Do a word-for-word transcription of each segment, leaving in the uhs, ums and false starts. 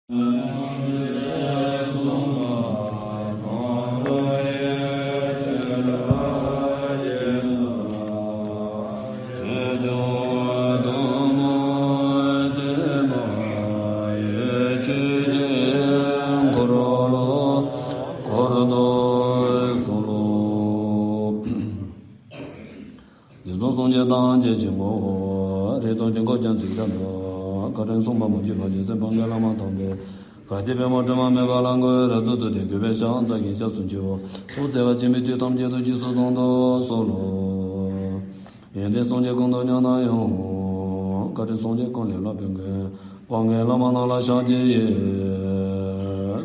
རྗེ་བཙུན་སངས་རྒྱས་དང་བཅས་ཀྱི་ངོ་བོ། རིགས་དང་ཀུན་དགའ་རྒྱལ་མཚན་ལྟ་བུ། བཀའ་དྲིན་མཚུངས་པ་མ་མཆིས་པ་རྗེ་བཙུན་དཔལ་ལྡན་བླ་མ་དམ་པས། ག་ཅི་པདྨོ་དྲི་མ་མེད་པ་ལ་འགོད་རབ་ཏུ་བཏུད་དེ་གུས་པས་ཕྱག་འཚལ་ཞིང་སྐྱབས་སུ་མཆིའོ། ཐུགས་བརྩེ་བ་ཆེན་པོས་དུས་ཐམས་ཅད་དུ་རྗེས་སུ་བཟུང་དུ་གསོལ་ལོ། ཡོན་ཏན་སངས་རྒྱས་ཀུན་ཏུ་མཉམ་ན་ཡང་། བཀའ་དྲིན་སངས་རྒྱས་ཀུན་ལས་ལྷག་པའི་མགོན། དཔལ་ལྡན་བླ་མ་རྣམས་ལ་ཕྱག་བགྱི་ཡི།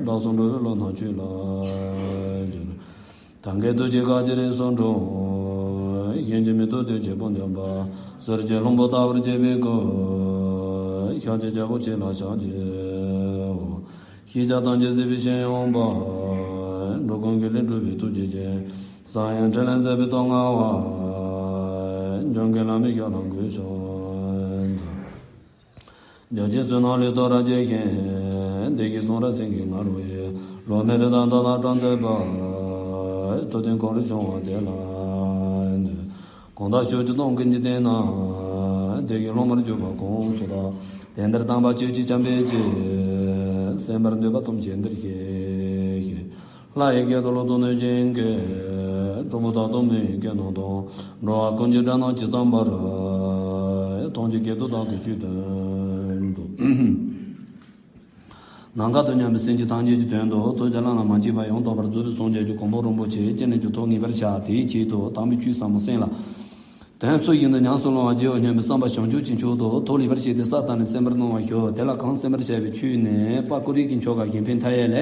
བདག་སོགས་འགྲོ་བའི་བློ་སྣང་ཆོས་ལ་སྦྱོར། ཐབས་མཁས་ཐུགས་ཀྱི་བཀའ་ཀྱི་རིགས་སུ་འཁྲུངས། གཞན་གྱིས་མི་ཐུབ་བདུད་ཀྱི་དཔུང་འཇོམས་པ། གསེར་གྱི་ལྷུན་པོ་ལྟ་བུར་བརྗིད་པའི་སྐུ། ཤཱཀྱའི་རྒྱལ་པོ་ཁྱེད་ལ་ཕྱག་བགྱིའོ། ཤེས་བྱ་ཐམས་ཅད་གཟིགས་པའི་ཤེས་ཡོན་པ། འགྲོ་ཀུན་དགེ་ལེགས་སྒྲུབ་པའི་ཐུགས་རྗེ་ཅན། གསང་ཡང་ཕྲིན་ལས་མཛད་པའི་སྟོབས་མངའ་བ། འཇམ་མགོན་བླ་མའི་ཞབས་ལ་གུས་ཕྱག་འཚལ། འཇམ་དཔལ་བསོད་ནམས་ལུས་དང་རབ་རྒྱས་ཤིང་། བདེ་གཤེགས་གསུང་རབ་སེང་གེའི་ང་རོ་ཡིས། བློ་མི་རིག་དང་མདོ་དང་བྲམ་ཟེ་པ། ཐུབ་བསྟན་གོང་རུ་བྱུང་བ་དེ་ལ་འདུད། གང་དག་ཕྱོགས་བཅུ་སྟོང་གི་འཇིག་རྟེན་ན། བདེ་གཤེགས་སློབ་མར་གྱུར་པ་གང་སུ་དག། དེ་འདིར་དམ་པ་ཆོས་ཀྱི་བྱམས་པའི་ཚུལ། གསན་པར་འདོད་པ་ཐམས་ཅད་འདིར་གཤེགས་ཤིག། ལྷ་ཡི་སྐད་དུ་ལོ་ཏོག་ནས་བཞིན་གྱི། གྲོགས་པོ་དག་དང་མི་ཡི་སྐད་རྣམས་དང་། འགྲོ་བ་ཀུན་གྱི་སྒྲ་རྣམས་ཇི་ཙམ་པར། ཐམས་ཅད་སྐད་དུ་བདག་གིས་ཆོས་བསྟན་ཏོ། ནམ་མཁའ་དང་མཉམ་པའི་སེམས་ཅན་ཐམས་ཅད་ཀྱི་དོན་དུ་ཐུགས་ཀྱི་བླ་ན་མ་མཆིས་པ་ཡང་དག་པར་རྫོགས་པའི་སངས་རྒྱས་ཀྱི་གོ་འཕང་རིན་པོ་ཆེ་ཅི་ནས་ཀྱང་ཐོབ་ངེས་པར་བྱ། དེའི་ཆེད་དུ་དམ་པའི་ཆོས་ཟབ་མོ་གསན་ལ། དོན་ཚུལ་བཞིན་དུ་ཉམས་སུ་བླང་བར་བགྱིའོ་སྙམ་པའི་བསམ་པ་བྱང་ཆུབ་ཀྱི་མཆོག་ཏུ་ཐུགས་ལེགས་པར་བཞེས་ཏེ་བསགས་བཏང་ནས་གསན་པར་གནང་བར་ཞུ། དེ་ལ་གང་གསན་པར་བྱ་བའི་ཆོས་ནི་དཔལ་ཀོ་རིག་གི་ཆོ་ག་གཞན་ཕན་མཐའ་ཡས་ལས།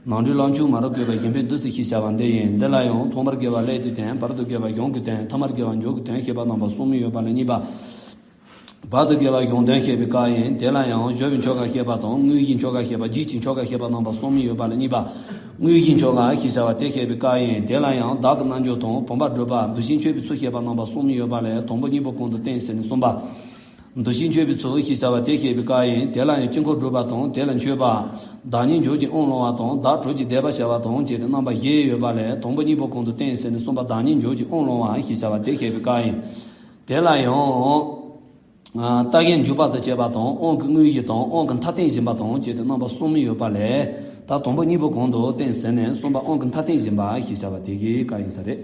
ནང་ཁྲོལ་ལམ་མཆོག་མ་རབས་བཀོད་པ་གཞན་ཕན་བདུད་རྩི་ཞེས་བྱ་བ་འདི་ཡིན། འདི་ལ་ཡང་ཐོག་མར་དགེ་བ་ཀླད་ཀྱི་དོན། བར་དུ་དགེ་བ་གཞུང་གི་དོན། ཐ་མར་དགེ་བ་མཇུག་གི་དོན་བཤད་པ་རྣམ་པ་གསུམ་ཡོད་པ་ལ་གཉིས་པ། བར་དུ་དགེ་བ་གཞུང་དོན་བཤད་པའི་སྐབས་ཡིན། དེ་ལ་ཡང་སྦྱོར་བའི་ཆོ་ག་བཤད་པ་དང་། དངོས་གཞིའི་ཆོ་ག་བཤད་པ། རྗེས་ཀྱི་ཆོ་ག་བཤད་པ་རྣམ་པ་གསུམ་ཡོད་པ་ལ་གཉིས་པ། དངོས་གཞིའི་ཆོ་ག་ཞེས་བྱ་བ་དེ་བཤད་པའི་སྐབས་ཡིན། དེ་ལ་ཡང་བདག་གི་རྣལ་འབྱོར་དང་། བུམ་པ་སྒྲུབ་པ། འདུ་ཤེས་འཆོས་པའི་ཚུལ་བཤད་པ་རྣམ་པ་གསུམ་ཡོད་པ་ལས་དང་པོ་གཉིས་པོ་གོང་དུ་བསྟན་ཟིན་ནས་གསུམ་པ། འདུ་ཤེས་འཆོས་པའི་ཚུལ་ཞེས་བྱ་བ་དེ་བཤད་པའི་སྐབས་ཡིན། དེ་ལ་ཡང་དཀྱིལ་འཁོར་སྒྲུབ་པ་དང་། དེ་ལ་མཆོད་པ། བདག་ཉིད་འཇུག་ཅིང་དབང་བླང་བ་དང་། བདག་གྲོལ་ཅིང་བཟླས་པ་བྱ་བ་དང་བཅས་ཏེ་རྣམ་པ་བཞི་ཡོད་པ་ལས་དང་པོ་གཉིས་པོ་གོང་དུ་བསྟན་ཟིན་ནས་གསུམ་པ་བདག་ཉིད་འཇུག་ཅིང་དབང་བླང་བ་ཞེས་བྱ་བ་དེ་བཤད་པའི་སྐབས་ཡིན། དེ་ལ་ཡང་། ཨ། ལྟ་བའི་འཇུག་པ་དང་བཅས་པ་དང་། དབང་གི་དངོས་གཞི་དང་། དབང་གི་མཐའ་རྟེན་བཞིན་པ་དང་བཅས་ཏེ་རྣམ་པ་གསུམ་ཡོད་པ་ལས། ད་དང་པོ་གཉིས་པོ་གོང་དུ་བསྟན་ཟིན་ནས་གསུམ་པ་དབང་གི་མཐའ་རྟེན་བཞིན་པ་ཞེས་བྱ་བ་དེ་གི་སྐབས་ཡིན་ས་རེད།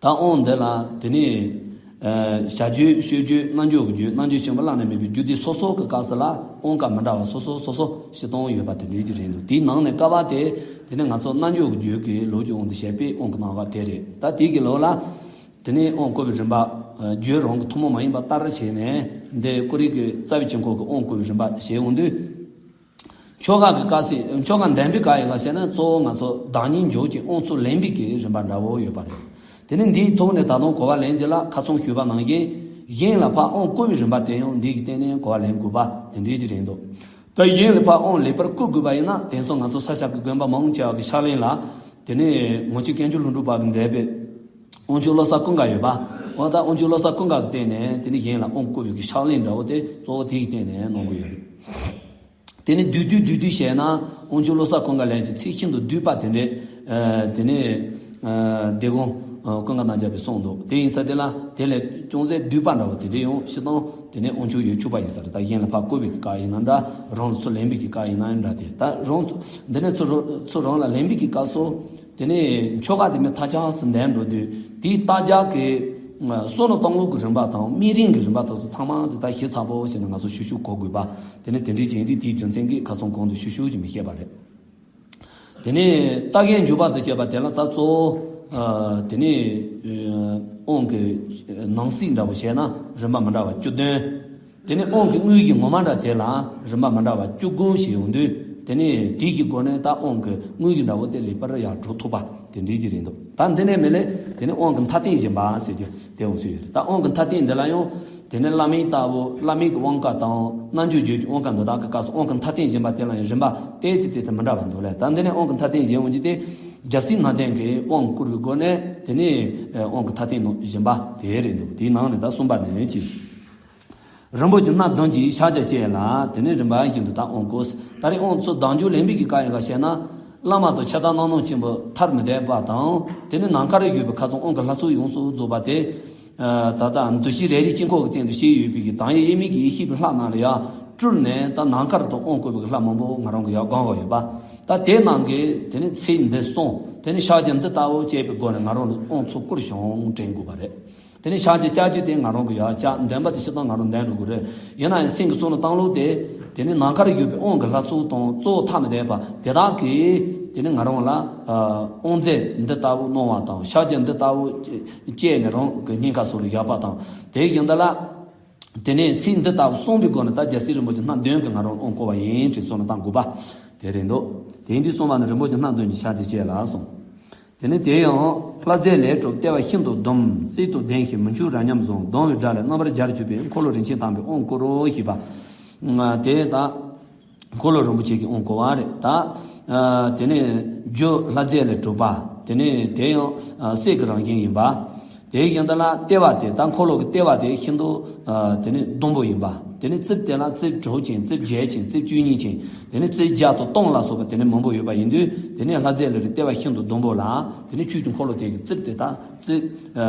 ད་དབང་འདི་ལ་དེ་ནས། ཨ། བྱ་རྒྱུད། སྤྱོད་རྒྱུད། རྣལ་འབྱོར་གྱི་རྒྱུད། རྣལ་འབྱོར་ཆེན་པོ་བླ་ན་མེད་པའི་རྒྱུད་སྡེ་སོ་སོ་གི་སྐབས་སུ་ལ་དབང་སྐབས་མི་འདྲ་བ་སོ་སོ་སོ་སོ་བཞི་སྟོང་ཡོད་པ་དེ་འདྲའི་གི་རེད་འདུག་དེའི་ནང་ནས་ཀ་བ་དེ། དེ་ནས་ང་ཚོ་རྣལ་འབྱོར་གྱི་རྒྱུད་ཀྱི་ལོ་རྒྱུས་དབང་དུ་བྱས་པའི་དབང་གི་སྣང་བ་དེ་རེད། ད་དེ་གི་ལོ་ལ། དེ་ནས་དབང་བསྐུར་བའི་རིམ་པ། རྒྱུད་རང་གི་ཐུན་མོང་མ་ཡིན་པ་ལྟར་བྱས་ནས། འདི་ཀོ་རིག་གི་རྩ་བའི་དཀྱིལ་འཁོར་གྱི་དབང་བསྐུར་བའི་རིམ་པ་བྱས་འོང་དུས། ཆོ་ག་གི་སྐབས་སུ། ཆོ་ག་འདོན་པའི་སྐབས་ཡིན་ལ་བྱས་ན། གཙོ་བོ་ང་ཚོ་བདག་ཉིད་འཇུག་ཅིང་དབང་ཚུལ་ལེན་པའི་གི་རིམ་པ་འདྲ་བོ་ཡོད་པ་རེད། དེ་ནས་འདིའི་ཐོག་ནས་ད་དུང་གོ་བ་ལེན་རྒྱུ་ལ། ཁ་སང་ཞུས་པ་ནང་བཞིན། གཞན་ལ་ཕར་དབང་བསྐུར་བའི་རིམ་པ་དེ་ཡང་འདི་གི་སྟེང་ནས་གོ་བ་ལེན་དགོས་པ་དེ་འདྲའི་ཅིག་རེད་འདུག་ད་གཞན་ལ་ཕར་དབང་ལེགས་པར་བསྐུར་དགོས་པ་ཡིན་ན། དེང་སང་ང་ཚོ་ས་སྐྱ་གི་དགོན་པ་མང་ཆེ་བ་གི་ཕྱག་ལེན་ལ། དེ་ནས་ངག་ཆོས་དཀོན་མཆོག་ལྷུན་གྲུབ་པ་གིས་མཛད་པའི་དབང་ཕྱུག་བློ་གསལ་ཀུན་དགའ་ཡོད་པ། འོ། ད་དབང་ཕྱུག་བློ་གསལ་ཀུན་དགའ་གི་སྟེང་ནས་དེ་ནས་གཞན་ལ་དབང་བསྐུར་བའི་གི་ཕྱག་ལེན་འདྲ་བོ་དེ་གཙོ་བོ་དེ་གི་སྟེང་ནས་གནང་གི་ཡོད་རེད། དེ་ནས་བསྡུས་བསྡུས་བསྡུས་བསྡུས་བྱས་ན། དབང་ཕྱུག་བློ་གསལ་ཀུན་དགའ་ལན་གྱི་ཚིག་ཤིན་ཏུ་བསྡུས་པ་དེ་འདྲས། ཨ། དེ་ནས། ཨ། སྡེ་དགོན། ཨ། ཀུན་དགའ་རྣམ་རྒྱལ་པས་གསུངས་འདུག་དེ་ཡིན་ཙང་དེ་ལ་དེ་ལས་ཅུང་ཟད་བསྡུས་པ་འདྲ་བོ་དེ་འདྲས་ཡང་སྤྱིར་བཏང་དེ་ནས་དབང་ཕྱུག་ཡོད་ཆོག་པ་ཡིན་ས་རེད། ད་གཞན་ལ་ཕར་བསྐུར་བའི་གི་སྐབས་ཡིན་ན་འདྲ། རང་ལ་ཚུར་ལེན་པའི་གི་སྐབས་ཡིན་ན་འདྲ། དེ་ད་རང་ཚུར། འདི་ནས་ཚུར་རང་ཚུར་རང་ལ་ལེན་པའི་གི་སྐབས་སུ། དེ་ནས་ཆོ་ག་དེ་མི་མཐའ་ཆགས་སུ་འདོན་འགྲོ་དུས། དེའི་རྟགས་འཇགས་ཀྱི་བསོད་ནམས་གཏོང་ལུགས་ཀྱི་རིམ་པ་དང་། སྨིན་རིམ་གྱི་རིམ་པ་དེ་ཚོ་ཚང་མ་དེ་ད་ཞིབ་ཚགས་པོ་བྱས་ནས་ང་ཚོ་ཞུ་ཞུ་གོ་དགོས་པ། དེ་ནས་དེ་འདྲའི་རྐྱེན་དེ་དེའི་རྒྱུ་མཚན་གྱིས་ཁ་སང་གོང་དུ་ཞུ་ཞུ་ཅིག་མི་བཤད་པ་རེད། དེ་ནས་རྟ་རྒན་འཇུག་པ་དུ་བྱས་པ་དེ་ལ་ད་གཙོ་བོ། ཨ། དེ་ནས། ཨ། དབང་གི་ནང་གསེས་འདྲ་བོ་བྱས་ན་རིམ་པ་མི་འདྲ་བ་བཅུ་བདུན། དེ་ནས་དབང་གི་དངོས་གཞི་ངོ་མ་འདྲ་དེ་ལ་རིམ་པ་མི་འདྲ་བ་བཅུ་དགུ་ཞིག་ཡོང་དུས། དེ་ནས་དེའི་གི་སྒོ་ནས་ད་དབང་གི་དངོས་གཞི་འདྲ་བོ་དེ་ལེགས་པར་ཡར་གྲུབ་ཐུབ་པ་དེ་འདྲའི་ཅིག་རེད་འདུག་ད་འདི་ནས་མི་ལས་དེ་ནས་དབང་གི་མཐའ་རྟེན་བཞིན་པ་ཟེར་རྒྱུ་དེ་འོང་སྲོལ་ཡོད་རེད། ད་དབང་གི་མཐའ་རྟེན་འདི་ལ་ཡང་། དེ་ནས་བླ་མའི་ལྟ་བུ། བླ་མའི་གི་དབང་བཀའ་དང་། རྣལ་འབྱོར་རྒྱུད་ཀྱི་དབང་བཀའ་འདི་དག་གི་སྐབས་སུ་དབང་གི་མཐའ་རྟེན་བཞིན་པ་དེ་ལ་ཡང་རིམ་པ་ཏོག་ཙམ་ཏོག་ཙམ་མི་འདྲ་བ་འདུག་ལ། ད་འདི་ནས་དབང་གི་མཐའ་རྟེན་བཞིན་འོང་རྒྱུ་དེ། རྒྱལ་སྲས་ནང་བསྟན་གྱི་དབང་བསྐུར་བའི་སྒོ་ནས། དེ་ནས་དབང་གི་མཐའ་རྟེན་ནང་བཞིན་པ་དེ་རེད་འདུག་དེའི་ནང་ནས་ད་གསུམ་པ་ནས་ཅིག་རིན་པོ་ཆེ་སྣ་བདུན་གྱི་ཕྱག་རྒྱ་བཅས་ལ་དེ་ནས་རིམ་པ་བཞིན་དུ་ད་དབང་བསྐུར། ད་རེས་དབང་ཚུལ་གདུང་རྒྱུད་ལེན་པའི་གི་བཀའ་ཡི་ག་བཤད་ན། བླ་མ་དང་ཕྱག་དང་སྣང་སྟོང་ཆེན་པོ་ཐར་མི་འདོད་པ་དང་། དེ་ནས་ནམ་མཁར་ཡོད་པའི་ཁ་ཚང་དབང་གི་ལྷ་ཚོགས་ཡོངས་སུ་རྫོགས་པ་དེ། ད་ལྟ་འདུ་ཤེས་རེ་རེའི་དཀྱིལ་འཁོར་གྱི་སྟེང་དུ་བཤད་ཡོད་པའི་གི་དང་ཡེ་དབྱེར་མེད་ཀྱི་ཡེ་ཤེས་པའི་ལྷ་རྣམས་ལ་ཡང་སྤྲུལ་ནས། ད་ནམ་མཁར་དུ་དབང་བསྐུར་བའི་གི་ལྷ་མང་པོ་ང་རང་གི་ཡང་སྒང་ག་ཡོད་པ། ད་དེ་རྣམས་ཀྱིས་དེ་ནས་ཚིག་འདི་གསུངས། དེ་ནས་ཕྱག་རྒྱ་འདི་ལྟ་བུ་བཅས་པའི་སྒོ་ནས་ང་རང་ལ་དབང་ཚུལ་བསྐུར་ཞིང་དྲན་དགོས་པ་རེད། དེ་ནས་ཕྱག་རྒྱ་བཅའ་རྒྱུ་དེ་ང་རང་གི་ཡང་བཅའ། འདོན་པ་དེ་སྤྱིར་བཏང་ང་རང་འདོན་འགྲོ་གི་རེད། ཡིན་ན་ཡང་སེམས་ཀྱི་བསམ་བློ་བཏང་ལུགས་དེ། དེ་ནས་ནམ་མཁར་ཡོད་པའི་དབང་གི་ལྷ་ཚོགས་དང་གཙོ་བོ་ཐ་མི་དད་པ་དེ་དག་གིས་དེ་ནས་ང་རང་ལ་དབང་རྫས་འདི་ལྟ་བུ་གནང་བ་དང་། ཕྱག་རྒྱ་འདི་ལྟ་བུ་བཅས་ནས་རང་གི་སྙིང་ག་སོགས་ལ་བཞག་པ་དང་། དེ་བཞིན་དུ་ལ། དེ་ནས་ཚིག་འདི་ལྟ་བུ་གསུངས་པའི་སྒོ་ནས་ད་རྒྱལ་སྲས་རིན་པོ་ཆེ་སྣ་བདུན་གྱིས་ང་རང་ལ་དབང་བསྐུར་བ་ཡིན་དྲན་བསམ་བློ་བཏང་དགོས་པ་དེ་རེད་འདུག་དེ་ཡིན་དུས་གསུངས་པ་ནི་རིན་པོ་ཆེ་སྣ་བདུན་གྱི་ཕྱག་རྒྱ་བཅས་ལ་གསུངས། དེ་ནས་དེ་ཡང་ལྷ་རྫས་ལས་གྲུབ་ལྟེ་བ་ཤིན་ཏུ་ཟླུམ། རྩིབས་དང་ལྡན་ཞིང་མུན་ཆུ་རབ་མཉམ་བཟུང་། གདུང་བའི་སྒྲ་ལས་རྣམ་པར་རྒྱལ་གྱུར་པའི། འཁོར་ལོ་རིན་ཆེན་དམ་པས་དབང་བསྐུར་རོ་ཞེས་པ། དེ་ད་འཁོར་ལོ་རིན་པོ་ཆེ་གིས་དབང་བསྐུར་བ་རེད་ད། དེ་ནས་རྒྱུ་ལྷ་རྫས་ལས་གྲུབ་པ། དེ་ནས་དེ་ཡང་གསེར་གྱི་རང་བཞིན་ཡིན་པ། དེ་བཞིན་དུ་ལ་ལྟེ་བ་དེ་ད་འཁོར་ལོ་གི་ལྟེ་བ་དེ་ཤིན་ཏུ་དེ་ནས་ཟླུམ་པོ་ཡིན་པ། དེ་ནས་རྩིབས་དེ་ལ་རྩིབས་དྲུག་ཅན། རྩིབས་བརྒྱད་ཅན། རྩིབས་བཅུ་གཉིས་ཅན། དེ་ནས་རྩིབས་བརྒྱ་དང་སྟོང་ལ་སོགས་པ་དེ་ནས་མང་པོ་ཡོད་པ་ཡིན་དུས། དེ་ནས་ལྷ་རྫས་ལས་གྲུབ་ལྟེ་བ་ཤིན་ཏུ་ཟླུམ་པོ་ལ། དེ་ནས་ཆོས་ཀྱི་འཁོར་ལོ་དེ་གི་རྩིབས་དེ་དག་རྩིབས་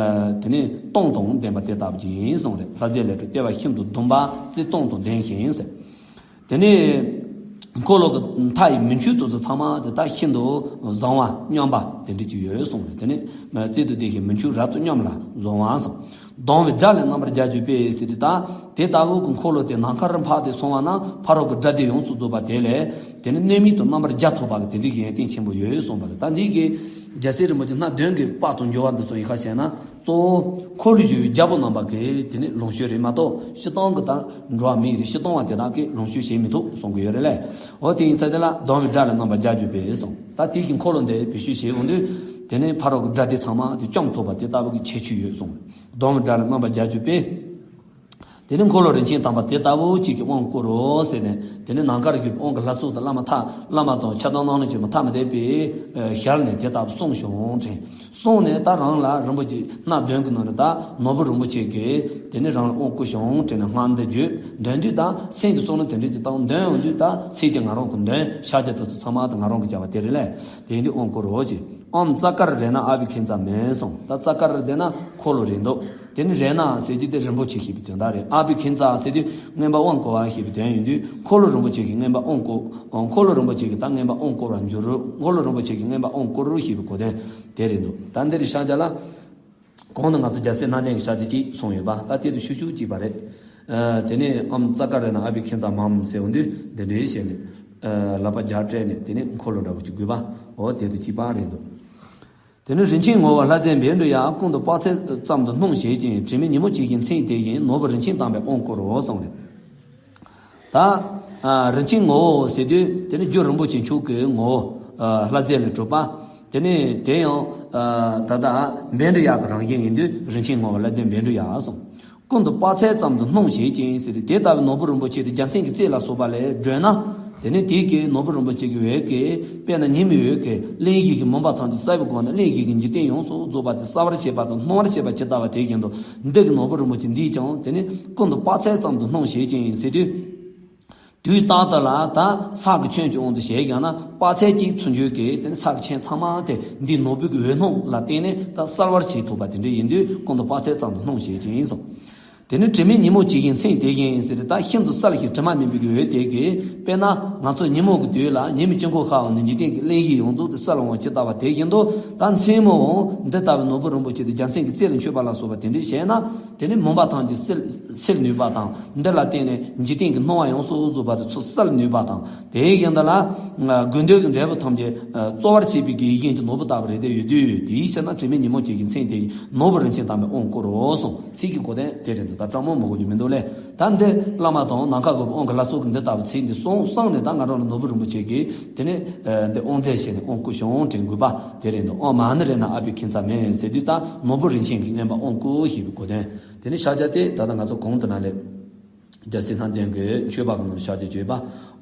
དེ་ནས་སྟོང་དང་ལྡན་པ་དེ་ལྟ་བུ་ཅིག་ཡིན་གསུངས་རེད། ལྷ་རྫས་ལས་གྲུབ་ལྟེ་བ་ཤིན་ཏུ་ཟླུམ་པ། རྩིབས་སྟོང་དང་ལྡན་ཞིང་ཟེར། དེ་ནས་འཁོར་ལོ་གི་མཐའ་ཡི་མུན་ཆུ་དེ་ཚོ་ཚང་མ་དེ་དག་ཤིན་ཏུ་བཟང་བ་སྙོམས་པ་དེ་འདྲ་ཅིག་ཡོད་གསུངས་རེད། དེ་ནས་རྩིབས་དང་ལྡན་ཞིང་མུན་ཆུ་རབ་ཏུ་སྙོམས་ལ་བཟང་བ་གསུངས། གདུང་བའི་སྒྲ་ལས་རྣམ་པར་རྒྱལ་གྱུར་པའི་ཟེར་དུས་ད། དེ་ལྟ་བུ་གི་འཁོར་ལོ་དེ་ནམ་མཁར་འཕགས་ཏེ་སོང་བ་ན་ཕ་རོལ་གྱི་སྒྲ་དེ་ཡོངས་སུ་རྫོགས་པ་དེ་ལས། དེ་ནི་གནོད་མེད་དུ་རྣམ་པར་རྒྱལ་ཐུབ་པ་གི་དེ་འདྲའི་ཡོན་ཏན་ཆེན་པོ་ཡོད་གསུངས་པ་རེད། ད་འདི་གི་རྒྱལ་སྲས་རིན་པོ་ཆེ་སྣ་བདུན་གྱི་དཔལ་དུ་འབྱོར་བ་འདི་ཚོ་ཡི་ག་བཤད་ན། གཙོ་བོ་འཁོར་ལོས་སྒྱུར་བའི་རྒྱལ་པོ་རྣམ་པ་གི་དེ་ནི་ལུང་ཞུ་རེད་མ་གཏོགས། སྤྱིར་བཏང་གི་ད་འགྲོ་བ་མིའི་རིགས་སྤྱིར་བཏང་བ་དེ་དག་གིས་ལུང་ཞུ་བྱེད་མི་ཐུབ་གསུང་གི་ཡོད་རེད་ལས། འོ་དེ་ཡིན་ཙང་དེ་ལ་གདུང་བའི་སྒྲ་ལས་རྣམ་པར་རྒྱལ་གྱུར་པའི་གསུངས། ད་དེ་གི་འཁོར་ལོ་འདི་བེད་སྤྱོད་བྱེད་འོང་དུས། དེ་ནི་ཕ་རོལ་གྱི་སྒྲ་དེ་ཚང་མ་དེ་བཅོམ་ཐུབ་པ་དེ་ལྟ་བུ་གི་ཁྱད་ཆོས་ཡོད་གསུངས། གདུང་བའི་སྒྲ་ལས་རྣམ་པར་རྒྱལ་གྱུར་པའི། དེ་ནས་འཁོར་ལོ་རིན་ཆེན་དམ་པ་དེ་ལྟ་བུ་གཅིག་གིས་དབང་བསྐུར་རོ་ཟེར་ནས། དེ་ནས་ནམ་མཁར་གྱི་དབང་གི་ལྷ་ཚོགས་དང་། བླ་མ་ཐ་བླ་མ་དང་ཕྱག་དང་སྣང་ནས་ཀྱང་མི་ཐ་མི་དད་པའི་ཞལ་ནས་དེ་ལྟ་བུ་གསུངས་ཤིང་དྲན། གསུངས་ནས་ད་རང་ལ་རིན་པོ་ཆེ་སྣ་བདུན་གྱི་ནང་ནས་ད་ནོར་བུ་རིན་པོ་ཆེ་གིས་དེ་ནས་རང་ལ་དབང་བསྐུར་ཤིང་དྲན་ནས་སྔགས་འདི་བརྗོད། འདོན་དུས་ད་སེམས་ཀྱི་བསམ་བློ་དེ་འདྲ་ཅིག་བཏང་། འདོན་འོང་དུས་ད་ཚིག་དེ་ང་རང་གི་འདོན། ཕྱག་རྒྱ་དེ་ཚོ་ཚང་མ་ད་ང་རང་གི་བྱ་བ་དེ་རེད་ལས། དེ་ཡིན་དུས་དབང་བསྐུར་རོ་ཅེས། ཨོཾ་ཙཀ་ར་རཏྣ་ཨ་བྷི་ཥིཉྩ་མེ་གསུངས། ད་ཙཀ་ར་ཟེར་ན་འཁོར་ལོ་རེད་འདུག་དེ་ནི་རཏྣ་ཟེར་རྒྱུ་དེ་རིན་པོ་ཆེ་ཞེས་པའི་དོན་དག་རེད། ཨ་བྷི་ཥིཉྩ་ཟེར་དུས་མངོན་པར་དབང་བསྐུར་བ་ཞེས་པའི་དོན་ཡིན་དུས། འཁོར་ལོ་རིན་པོ་ཆེ་གིས་མངོན་པར་དབང་བསྐུར། འཁོར་ལོ་རིན་པོ་ཆེ་གིས་ད་མངོན་པར་དབང་བསྐུར་བར་འགྱུར་རོ། འཁོར་ལོ་རིན་པོ་ཆེ་གིས་མངོན་པར་དབང་བསྐུར་རོ་ཞེས་པའི་གོ་དོན་དེ་རེད་འདུག་ད་འདིར་ཕྱག་རྒྱ་ལ། གོང་དུ་ང་ཚོ་རྒྱལ་སྲས་སྣ་བདུན་གྱི་ཕྱག་རྒྱ་གཅིག་གསུངས་ཡོད་པ། ད་དེ་དུ་ཤུགས་ཤུགས་གཅིག་པ་རེད། དེ་ནས་ཨོཾ་ཙཀ་རཏྣ་ཨ་བྷི་ཥིཉྩ་མ་ཟེར་འོང་དུས་འདི་འདྲའི་བྱས་ནས། ལག་པ་བརྒྱ་སྤྲད་ནས་དེ་ནས་འཁོར་ལོ་འདྲ་བོ་ཅིག་དགོས་པ། འོ་དེ་དུ་གཅིག་པ་རེད་འདུག་དེ་ནས་རིན་ཆེན་ངོ་བོ་ལྷ་རྫས་བཻ་ཌཱུརྱ། ཀུན་ཏུ་དཔག་ཚད་ཙམ་དུ་སྣང་བྱེད་ཅིང་། དྲི་མེད་ཉིན་མོ་ཅན་གྱི་མཚན་དེ་བཞིན། ནོར་བུ་རིན་ཆེན་དམ་པས་དབང་བསྐུར་རོ་གསུངས་རེད། ད་རིན་ཆེན་ངོ་བོ་ཟེར་དུས་དེ་ནི་རྒྱུ་རིན་པོ་ཆེ་མཆོག་གི་ངོ་བོ། ལྷ་རྫས་ལས་གྲུབ་པ། དེ་ནས་དེ་ཡང་ད་ལྟ་བཻ་ཌཱུརྱ་གི་རང་བཞིན་ཡིན་དུས་རིན་ཆེན་ངོ་བོ་ལྷ་རྫས་བཻ་ཌཱུརྱ་གསུངས། ཀུན་ཏུ་དཔག་ཚད་ཙམ་དུ་སྣང་བྱེད་ཅིང་ཟེར་ཏེ། དེ་ལྟ་བུའི་ནོར་བུ་རིན་པོ་ཆེ་དེ་རྒྱལ་མཚན་གྱི་རྩེ་ལ་སོགས་པ་ལས་བསྒྲོན་ན། དེ་ནས་དེ་གའི་ནོར་བུ་རིན་པོ་ཆེ་གི་འོད་ཀྱིས་དཔེར་ན་ཉི་མའི་འོད་ཀྱིས་གླིང་བཞི་གི་མུན་པ་ཐམས་ཅད་བསལ་བའི་སྒོ་ནས་གླིང་བཞི་གི་འཇིག་རྟེན་ཡོངས་སུ་རྫོགས་པ་དེ་གསལ་བར་བྱེད་པ་དང་སྣང་བར་བྱེད་པ་ཇི་ལྟ་བ་དེ་བཞིན་དུ། འདི་གི་ནོར་བུ་རིན་པོ་ཆེ་འདིས་ཀྱང་དེ་ནི་ཀུན་ཏུ་དཔག་ཚད་ཙམ་དུ་སྣང་བྱེད་ཅིང་ཟེར་དུས། དུས་རྟག་ཏུ་ལ་ད་ཚྭ་གི་ཆུན་གྱི་དབང་དུ་བྱས་ཀྱང་ན། དཔག་ཚད་གཅིག་ཚུན་ཆད་ཀྱི་དེ་ནི་ཚྭ་གི་ཆུན་ཚང་མ་དེ་འདིའི་ནོར་བུ་གི་འོད་སྣང་ལ་བརྟེན་ནས་ད་གསལ་བར་བྱེད་ཐུབ་པ་དེ་འདྲ་ཡིན་དུས། ཀུན་ཏུ་དཔག་ཚད་ཙམ་དུ་སྣང་བྱེད་ཅིང་གསུངས། དེ་ནི་དྲི་མེད་ཉིན་མོ་ཅན་གྱི་མཚན་དེ་བཞིན་ཟེར་ཏེ། ད་ཤིན་ཏུ་གསལ་ཞིང་དྲི་མ་མེད་པའི་གི་འོད་དེ་གིས། དཔེར་ན་ང་ཚོ་ཉིན་མོ་གི་དུས་ལ་ཉི་མའི་དཀྱིལ་འཁོར་ཤར་བ་ནས་འཇིག་རྟེན་གྱི་གླིང་བཞི་ཡོངས་རྫོགས་དེ་གསལ་འོང་བ་ཇི་ལྟ་བ་དེ་བཞིན་དུ། ད་མཚན་མོའང་འདི་ལྟ་བུའི་ནོར་བུ་རིན་པོ་ཆེ་དེ་རྒྱལ་མཚན་གྱི་རྩེ་ལ་མཆོད་པ་ལ་སོགས་པ་དེ་འདྲ་བྱས་ན། དེ་ནི་མུན་པ་ཐམས་ཅད་སེལ་སེལ་ནུས་པ་དང་། འདི་ལ་བརྟེན་ནས་འཇིག་རྟེན་གྱི་སྣང་བ་ཡོངས་སུ་རྫོགས་པ་དེ་ཚོ་གསལ་ནུས་པ་དང་། དེ་བཞིན་དུ་ལ། དགོས་འདོད་ཀྱི་འབྲས་བུ་ཐམས་ཅད་སྩོལ་བར་བྱེད་པའི་གི་ཡིད་བཞིན་གྱི་ནོར་བུ་ལྟ་བུ་རེད་དེ་ཡོད་དུས། དེའི་ཕྱིར་ན་དྲི་མེད་ཉིན་མོ་ཅན་གྱི་མཚན་དེ་ནོར་བུ་རིན་ཆེན་དམ་པས་དབང་བསྐུར་རོ་གསུངས། ཚིག་གི་གོ་དོན་དེ་རེད་འདུག་ད་སྤྲང་མོ་མི་དགོས་རྒྱུ་མི་འདུག་ལས། ད་འདི་བླ་མ་དང་ནམ་མཁའ་འོག་གི་དབང་གི་ལྷ་ཚོགས་ཀྱིས་འདི་ལྟ་བུ་ཚིག་འདི་གསུངས་གསུངས་ནས། ད་ང་རང་ལ་ནོར་བུ་རིན་པོ་ཆེ་གིས་དེ་ནས་འདི་དབང་རྫས་བྱས་ནས་དབང་བསྐུར་ཤོག་དྲན་དགོས་པ་དེ་རེད་འདུག་ཨོཾ་མ་ཎི་རཏྣ་ཨ་བྷི་ཥིཉྩ་མེ་ཟེར་དུས། ད་ནོར་བུ་རིན་ཆེན་གྱིས་མངོན་པར་དབང་བསྐུར་ཞེས་པའི་གོ་དོན། དེ་ནས་ཕྱག་རྒྱ་དེ་ད་ལྟ་ང་ཚོ་གོང་དུ་ན་ལས། རྒྱལ་སྲས་སྣ་བདུན་གྱི་མཆོད་པ་གི་ནང་ཕྱག་རྒྱ་བརྗོད་པ།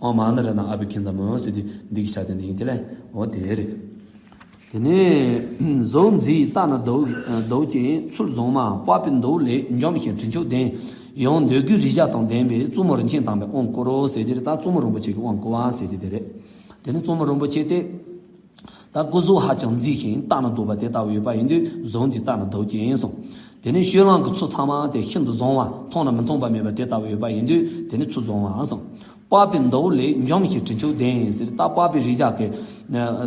ཨོཾ་མ་ཎི་རཏྣ་ཨ་བྷི་ཥིཉྩ་མེ་ཟེར་དུས་འདི་གི་ཕྱག་རྒྱ་འདི་ཡིན། དེ་ལས་འོ་དེ་རེད། དེ་ནས་ཟོ་མཛེས་རྟ་ནི་འདོགས་ཅན་ཚུལ་བཟང་མ། པགས་པའི་མདོག་ལེགས་འཇམ་ཞིང་དྲི་མཆོག་ལྡན། ཡང་འདོད་དགུའི་རེག་བྱ་དང་ལྡན་པའི། བཙུན་མོ་རིན་ཆེན་དམ་པའི་དབང་བསྐུར་རོ་ཟེར་གྱི་རེད། ད་བཙུན་མོ་རིན་པོ་ཆེ་གི་དབང་བསྐུར་བ་ཟེར་གྱི་དེ་རེད། དེ་ནས་བཙུན་མོ་རིན་པོ་ཆེ་དེ། ད་སྐུ་གཟུགས་ཧ་ཅང་མཛེས་ཤིང་རྟ་ནི་འདོགས་པ་དེ་ལྟ་བུ་ཡོད་པ་ཡིན་དུས་ཟོ་མཛེས་རྟ་ནི་འདོགས་ཅན་གསུངས། དེ་ནས་སྤྱོད་ལམ་གྱི་ཚུལ་ཚང་མ་དེ་ཤིན་ཏུ་བཟང་བ། མཐོང་ན་མི་མཐོང་པ་མེད་པ་དེ་ལྟ་བུ་ཡོད་པ་ཡིན་དུས་དེ་ནི་ཚུལ་བཟང་བ་གསུངས། པགས་པའི་མདོག་ལེགས་འཇམ་ཞིང་དྲི་མཆོག་ལྡན་ཟེར། ད་པགས་པའི་རེག་བྱ་གི་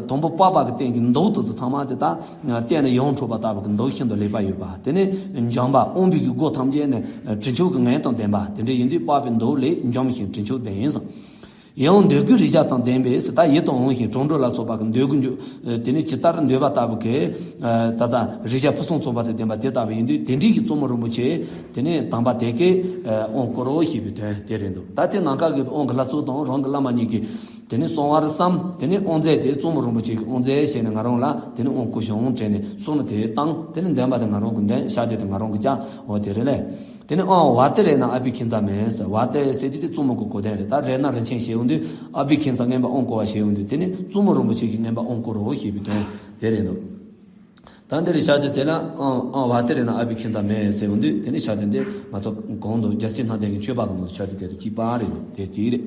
དང་པོ་པགས་པ་གི་སྟེང་གི་མདོག་དེ་ཚོ་ཚང་མ་དེ་ད་བལྟས་ན་ཡིད་འཕྲོག་པ་ལྟ་བུ་གི་མདོག་ཤིན་ཏུ་ལེགས་པ་ཡོད་པ། དེ་ནས་འཇམ་པ། དབང་པོའི་གི་སྒོ་ཐམས་ཅད་ནས་དྲི་མཆོག་གི་ངད་དང་ལྡན་པ་དེ་འདྲ་ཡིན་དུས་པགས་པའི་མདོག་ལེགས་འཇམ་ཞིང་དྲི་མཆོག་ལྡན་གསུངས། ཡང་འདོད་དགུའི་རེག་བྱ་དང་ལྡན་པའི་ཟེར། ད་ཡིད་དུ་འོང་ཞིང་བྲང་འགྲོས་ལ་སོགས་པ་གི་འདོད་དགུ་འཇུག་དེ་ནི་ཇི་ལྟར་འདོད་པ་ལྟ་བུ་གི་ད་ལྟ་རེག་བྱ་ཕུན་སུམ་ཚོགས་པ་དང་ལྡན་པ་དེ་ལྟ་བུ་ཡིན་དུས་དེ་འདྲའི་གི་བཙུན་མོ་རིན་པོ་ཆེ་དེ་ནི་དམ་པ་དེ་གའི་དབང་བསྐུར་རོ་ཞེས་པའི་དོན་དེ་རེད་འདུག་ད་དེ་ནམ་མཁའ་གི་དབང་གི་ལྷ་ཚོགས་དང་རང་གི་བླ་མ་གཉིས་ཀྱིས་དེ་ནི་གསང་བར་བསམ། དེ་ནི་དབང་རྫས་དེ་བཙུན་མོ་རིན་པོ་ཆེ་གི་དབང་རྫས་བྱས་ནས་ང་རང་ལ་དེ་ནི་དབང་བསྐུར་བྱུང་དྲན་ནས་གསུངས་ནས་དེ་བཏང་། དེ་ནི་འདོན་པ་དེ་ང་རང་གི་འདོན། ཕྱག་རྒྱ་དེ་ང་རང་གི་བཅའ། འོ་དེ་རེད་ལས། དེ་ནས་ཨང་བ་ཏི་རེ་ན་ཨ་བི་ཁྱིམ་ཚང་མེད་ཟེར། བ་ཏི་ཟེར་དུས་དེ་བཙུན་མོ་གི་གོ་དོན་རེད། ད་རེ་ན་རིན་ཆེན་ཞེས་འོང་དུས་ཨ་བི་ཁྱིམ་ཚང་མངོན་པར་དབང་བསྐུར་བ་ཞེས་འོང་དུས་དེ་ནི་བཙུན་མོ་རིན་པོ་ཆེ་གིས་མངོན་པར་དབང་བསྐུར་རོ་ཞེས་པའི་དོན་དེ་རེད་འདུག་ད་འདི་རེད། ཕྱག་རྒྱ་དེ་ལ་ཨང་ཨང་བ་ཏི་རེ་ན་ཨ་བི་ཁྱིམ་ཚང་མེད་ཟེར་འོང་དུས་དེ་ནི་ཕྱག་རྒྱ་འདི་ང་ཚོ་གོང་དུ་རྒྱལ་སྲས་ལྷ་ལྡན་གྱི་མཆོད་པ་གི་ནང་དུ་ཕྱག་རྒྱ་དེ་རུ་གཅིག་པ་རེད་འདུག་དེ་གཅིག་རེད།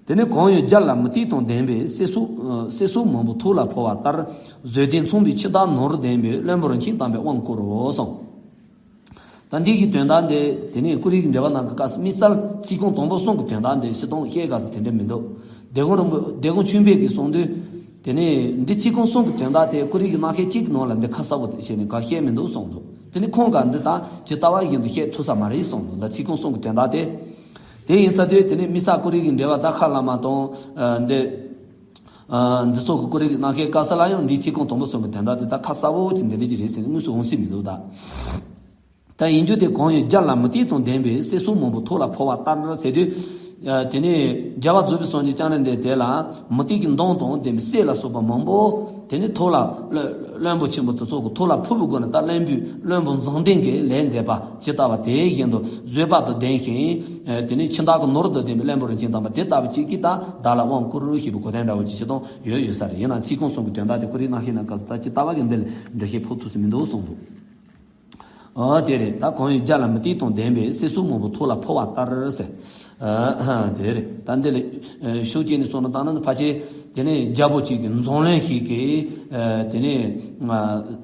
དེ་ནས་གང་ཡང་རྒྱ་ལ་མུ་ཏིག་དང་ལྡན་པའི། སྲིད་སོགས་སྲིད་སོགས་མང་པོ་ཐོག་ལ་འཕོ་བ་ལྟར། བཟོད་ལྡན་མཚུངས་པའི་ཁྱིམ་བདག་ནོར་ལྡན་པའི། བློན་པོ་རིན་ཆེན་དམ་པའི་དབང་བསྐུར་རོ་གསུངས། ད་འདི་གི་དོན་དག་འདི་དེ་ནས་ཀུ་རེ་གི་འགྲེལ་པ་ནང་གི་སྐབས་སུ་དམིགས་བསལ་ཚིག་རྐང་དང་པོ་གསུམ་གྱི་དོན་དག་འདི་སྤྱིར་བཏང་བཤད་དཀའ་ས་དེ་འདྲ་མི་འདུག་སྡེ་དགོན་རིན་པོ་སྡེ་དགོན་ཆོས་འཕེལ་གྱིས་གསུངས་དུས། དེ་ནས་འདི་ཚིག་རྐང་གསུམ་གྱི་དོན་དག་དེ་ཀུ་རེ་གི་རྣམ་བཤད་གཅིག་གི་ནང་ལ་འདི་ཁ་གསལ་པོ་བཤད་ནས་ག་བཤད་མི་འདུག་གསུངས་འདུག་དེ་ནས་ཁོང་ག་འདི་དག་ཇི་ལྟ་བ་བཞིན་དུ་བཤད་ཐུབ་ས་མ་རེད་གསུངས་འདུག་ད་ཚིག་རྐང་གསུམ་གྱི་དོན་དག་དེ། དེ་ཡིན་ས་དུས་དེ་ནས་དམིགས་བསལ་ཀུ་རེ་གི་འགྲེལ་པ་ད་ཁ་བླ་མ་དང་འདི། ཨ། འདི་ཚོ་གི་ཀུ་རེ་གི་རྣམ་བཤད་དཀའ་ས་ལ་ཡང་འདིའི་ཚིག་རྐང་དང་པོ་གསུམ་གྱི་དོན་དག་དེ་ད་ཁ་གསལ་པོ་ཅིག་འདི་འདྲ་ཅིག་རེད་ཟེར་ནས་དངོས་སུ་འོང་སྲིད་མི་འདུག་ད། ད་ཡིན་རྒྱུ་དེ་གང་ཡང་རྒྱ་ལ་མུ་ཏིག་དང་ལྡན་པའི། སྲིད་སོགས་མང་པོ་ཐོག་ལ་འཕོ་བ་ལྟར་ཟེར་དུས། ཨ། དེ་ནས་རྒྱལ་བ་རྫོགས་པའི་སངས་རྒྱས་བསྐྱངས་རིའི་གདན་དེ་ལ་མུ་ཏིག་གི་མདོངས་དང་ལྡན་པའི་སྲིད་ལ་སོགས་པ་མང་པོ་དེ་ནས་ཐོག་ལ་བློན་བློན་པོ་ཆེན་པོ་དེ་ཚོ་གི་ཐོག་ལ་འཕོ་བའི་སྒོ་ནས། ད་བློན་པོའི་བློན་པོ་མཛངས་ལྡན་གྱི་ལས་མཛད་པ་ཇི་ལྟ་བ་དེ་བཞིན་དུ་བཟོད་པ་དང་ལྡན་ཞིང་། ཨ། དེ་ནས་ཁྱིམ་བདག་གི་ནོར་དང་ལྡན་པའི་བློན་པོ་རིན་ཆེན་དམ་པ་དེ་ལྟ་བུ་གཅིག་གིས་ད་བདག་ལ་དབང་བསྐུར་ཞེས་པའི་གོ་དོན་འདྲ་བོ་ཅིག་བྱེད་སྟངས་ཡོད་ཡོད་ས་རེད། ཡིན་ནའང་ཚིག་རྐང་གསུམ་གྱི་དོན་དག་དེ་ཀུ་རེ་རྣམ་བཤད་ནང་སྐབས་སུ་ད་ཇི་ལྟ་བ་གི་འདི་ལས་འགྲེལ་བཤད་ཕོག་ཐུབ་ས་མི་འདུག་གསུངས་འདུག་ཨ། དེ་རེད། ད་གང་ཡང་རྒྱ་ལ་མུ་ཏིག་དང་ལྡན་པའི། སྲིད་སོགས་མང་པོ་ཐོག་ལ་འཕོ་བ་ལྟར་ཟེར། ཨ། དེ་རེད། ད་འདི་ལས་ཤུགས་བསྐྱེད་ནས་གསུངས་ན་ད་ནི་ཕལ་ཆེར་དེ་ནས་རྒྱལ་པོ་གཅིག་གི་མཛངས་བློན་ཞིག་གིས། ཨ། དེ་ནས་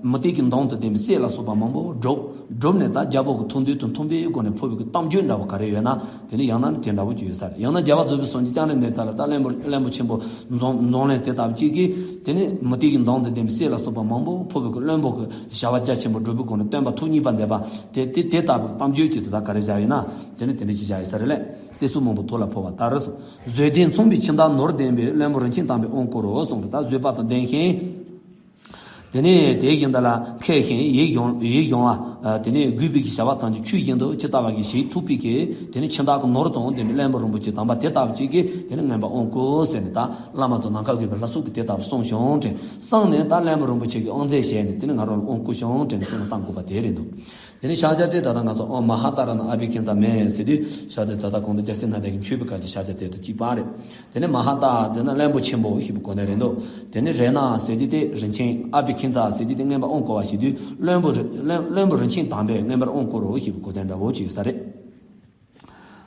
མུ་ཏིག་གི་མདོངས་དང་ལྡན་པའི་སྲིད་ལ་སོགས་པ་མང་པོ་བསྒྲུབས། བསྒྲུབས་ནས་ད་རྒྱལ་པོ་གི་ཐུགས་འདུན་དང་མཐུན་པའི་སྒོ་ནས་འཕོ་བའི་གི་གཏམ་རྒྱུད་འདྲ་བོ་ག་རེ་ཡོད་ན། དེ་ནི་ཡང་ན་ནི་དེ་འདྲ་བོ་ཅིག་ཡོད་ས་རེད། ཡང་ན་རྒྱལ་བ་རྫོགས་པའི་སངས་རྒྱས་བསྐྱངས་རིའི་གདན་དེ་ལ་ད་བློན་པོ་བློན་པོ་ཆེན་པོ་མཛངས་མཛངས་བློན་དེ་ལྟ་བུ་གཅིག་གིས་དེ་ནི་མུ་ཏིག་གི་མདོངས་དང་ལྡན་པའི་སྲིད་ལ་སོགས་པ་མང་པོ་འཕོ་བའི་གི་བློན་པོ་གི་བྱ་བ་རྒྱ་ཆེན་པོ་བསྒྲུབས་པའི་སྒོ་ནས་སྟོན་པ་ཐུགས་མཉེས་པ་མཛད་པ་དེ་དེ་དེ་ལྟ་བུའི་གཏམ་རྒྱུད་ཅིག་དེ་དག་ག་རེ་བཞག་ཡོད་ན་དེ་ནི་དེ་འདྲ་ཞིག་བཞག་ཡོད་ས་རེད་ལས། སྲིད་སོགས་མང་པོ་ཐོག་ལ་འཕོ་བ་ལྟར་སོ། བཟོད་ལྡན་མཚུངས་པའི་ཁྱིམ་བདག་ནོར་ལྡན་པའི། བློན་པོ་རིན་ཆེན་དམ་པའི་དབང་བསྐུར་རོ་གསུངས་པ་ད་བཟོད་པ་དང་ལྡན་ཞིང་། དེ་ནས་དེ་བཞིན་བདག་ལ་མཁས་ཤིང་ཡིད་དབྱུང་ཡིད་དབྱུང་བ། དེ་ནས་གུས་པའི་བྱ་བ་ཐམས་ཅད་ཆོས་བཞིན་དུ་ཇི་ལྟ་བ་བཞིན་བྱེད་ཐུབ་པའི་གི། དེ་ནས་ཁྱིམ་བདག་གི་ནོར་དང་ལྡན་པའི་བློན་པོ་རིན་པོ་ཆེ་དམ་པ་དེ་ལྟ་བུ་གཅིག་གིས་དེ་ནས་མངོན་པར་དབང་བསྐུར་ཟེར་ནས། ད་བླ་མ་དང་ནམ་མཁའ་གུས་པའི་ལྷ་ཚོགས་ཀྱིས་དེ་ལྟ་བུ་གསུངས་བྱུང་དྲན་གསུངས་ནས། ད་བློན་པོ་རིན་པོ་ཆེ་གིས་དབང་རྫས་བཞེས་ནས་དེ་ནས་ང་རང་ལ་དབང་བསྐུར་བྱུང་དྲན་གསུངས་ནས་བཏང་དགོས་པ་དེ་རེད་འདུག་དེ་ནས་ཕྱག་རྒྱ་དེ་ད་ལྟ་ང་ཚོ་ཨོཾ་མ་ཧཱ་ཏཱ་ར་ཎ་ཨ་བྷི་ཥིཉྩ་མེ་ཟེར་དུས་ཕྱག་རྒྱ་དེ་ད་ལྟ་གོང་དུ་རྒྱལ་སྲས་ལྷ་ལྡན་གྱི་མཆོད་པའི་སྐབས་ཀྱི་ཕྱག་རྒྱ་དེ་དང་གཅིག་པ་རེད། དེ་ནས་མ་ཧཱ་ཏཱ་ཟེར་ན་བློན་པོ་ཆེན་པོ་ཞེས་པའི་གོ་དོན་རེད་འདུག་དེ་ནས་རེ་ན་ཟེར་གྱི་དེ་རིན་ཆེན། ཨ་བྷི་ཥིཉྩ་ཟེར་གྱི་དེ་མངོན་པར་དབང་བསྐུར་བ་ཞེས་དུས་བློན་པོ་རི་བློན་བློན་པོ་རིན་ཆེན་དམ་པས་མངོན་པར་དབང་བསྐུར་རོ་ཞེས་པའི་གོ་དོན་འདྲ་བོ་ཅིག་ཡོད་ས་རེད།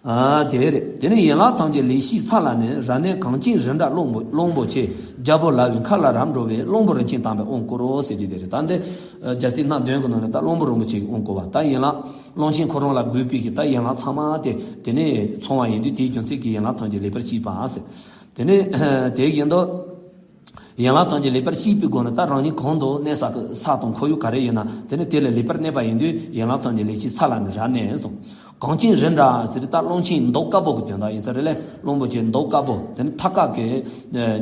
ཨ། དེ་རེད། དེ་ནས་ཡན་ལག་ཐམས་ཅད་ལེགས་བཤད་ས་ལ་ནི། རབ་གནས་གངས་ཅན་རི་འདྲ་གླང་པོ་གླང་པོ་ཆེ། རྒྱལ་པོ་ལ་བའི་མཁའ་ལ་རབ་འགྲོ་བའི། གླང་པོ་རིན་ཆེན་དམ་པས་དབང་བསྐུར་རོ་ཟེར་གྱི་དེ་རེད། ད་འདི་རྒྱལ་སྲས་སྣ་བདུན་གྱི་ནང་ནས་ད་གླང་པོ་རིན་པོ་ཆེ་གིས་དབང་བསྐུར་བ། ད་ཡན་ལག་གླང་ཆེན་ཁོ་རང་ལ་དགོས་པའི་གི་ད་ཡན་ལག་ཚང་མ་དེ་དེ་ནས་ཚང་བ་ཡིན་དུས་དེའི་རྒྱུ་མཚན་གྱིས་ཡན་ལག་ཐམས་ཅད་ལེགས་པར་ཤེས་པ་ཟེར། དེ་ནས་དེ་བཞིན་དུ་ཡན་ལག་ཐམས་ཅད་ལེགས་པར་ཤེས་པའི་སྒོ་ནས་ད་རང་ཉིད་གང་དུ་གནས་ས་གི་ས་དང་ཁོར་ཡུག་ག་རེ་ཡིན་ན་དེ་ནི་དེ་ལ་ལེགས་པར་གནས་པ་ཡིན་དུས་ཡན་ལག་ཐམས་ཅད་ལེགས་ཤེས་ས་ལ་ནི་རབ་གནས་གསུངས། གངས་ཅན་རི་འདྲ་ཟེར་ད་གླང་ཆེན་མདོག་དཀར་པོ་གི་དོན་དག་ཡིན་ས་རེད་ལས། གླང་པོ་ཆེ་མདོག་དཀར་པོ་དེ་ནི་ཐད་ཀར་གྱི་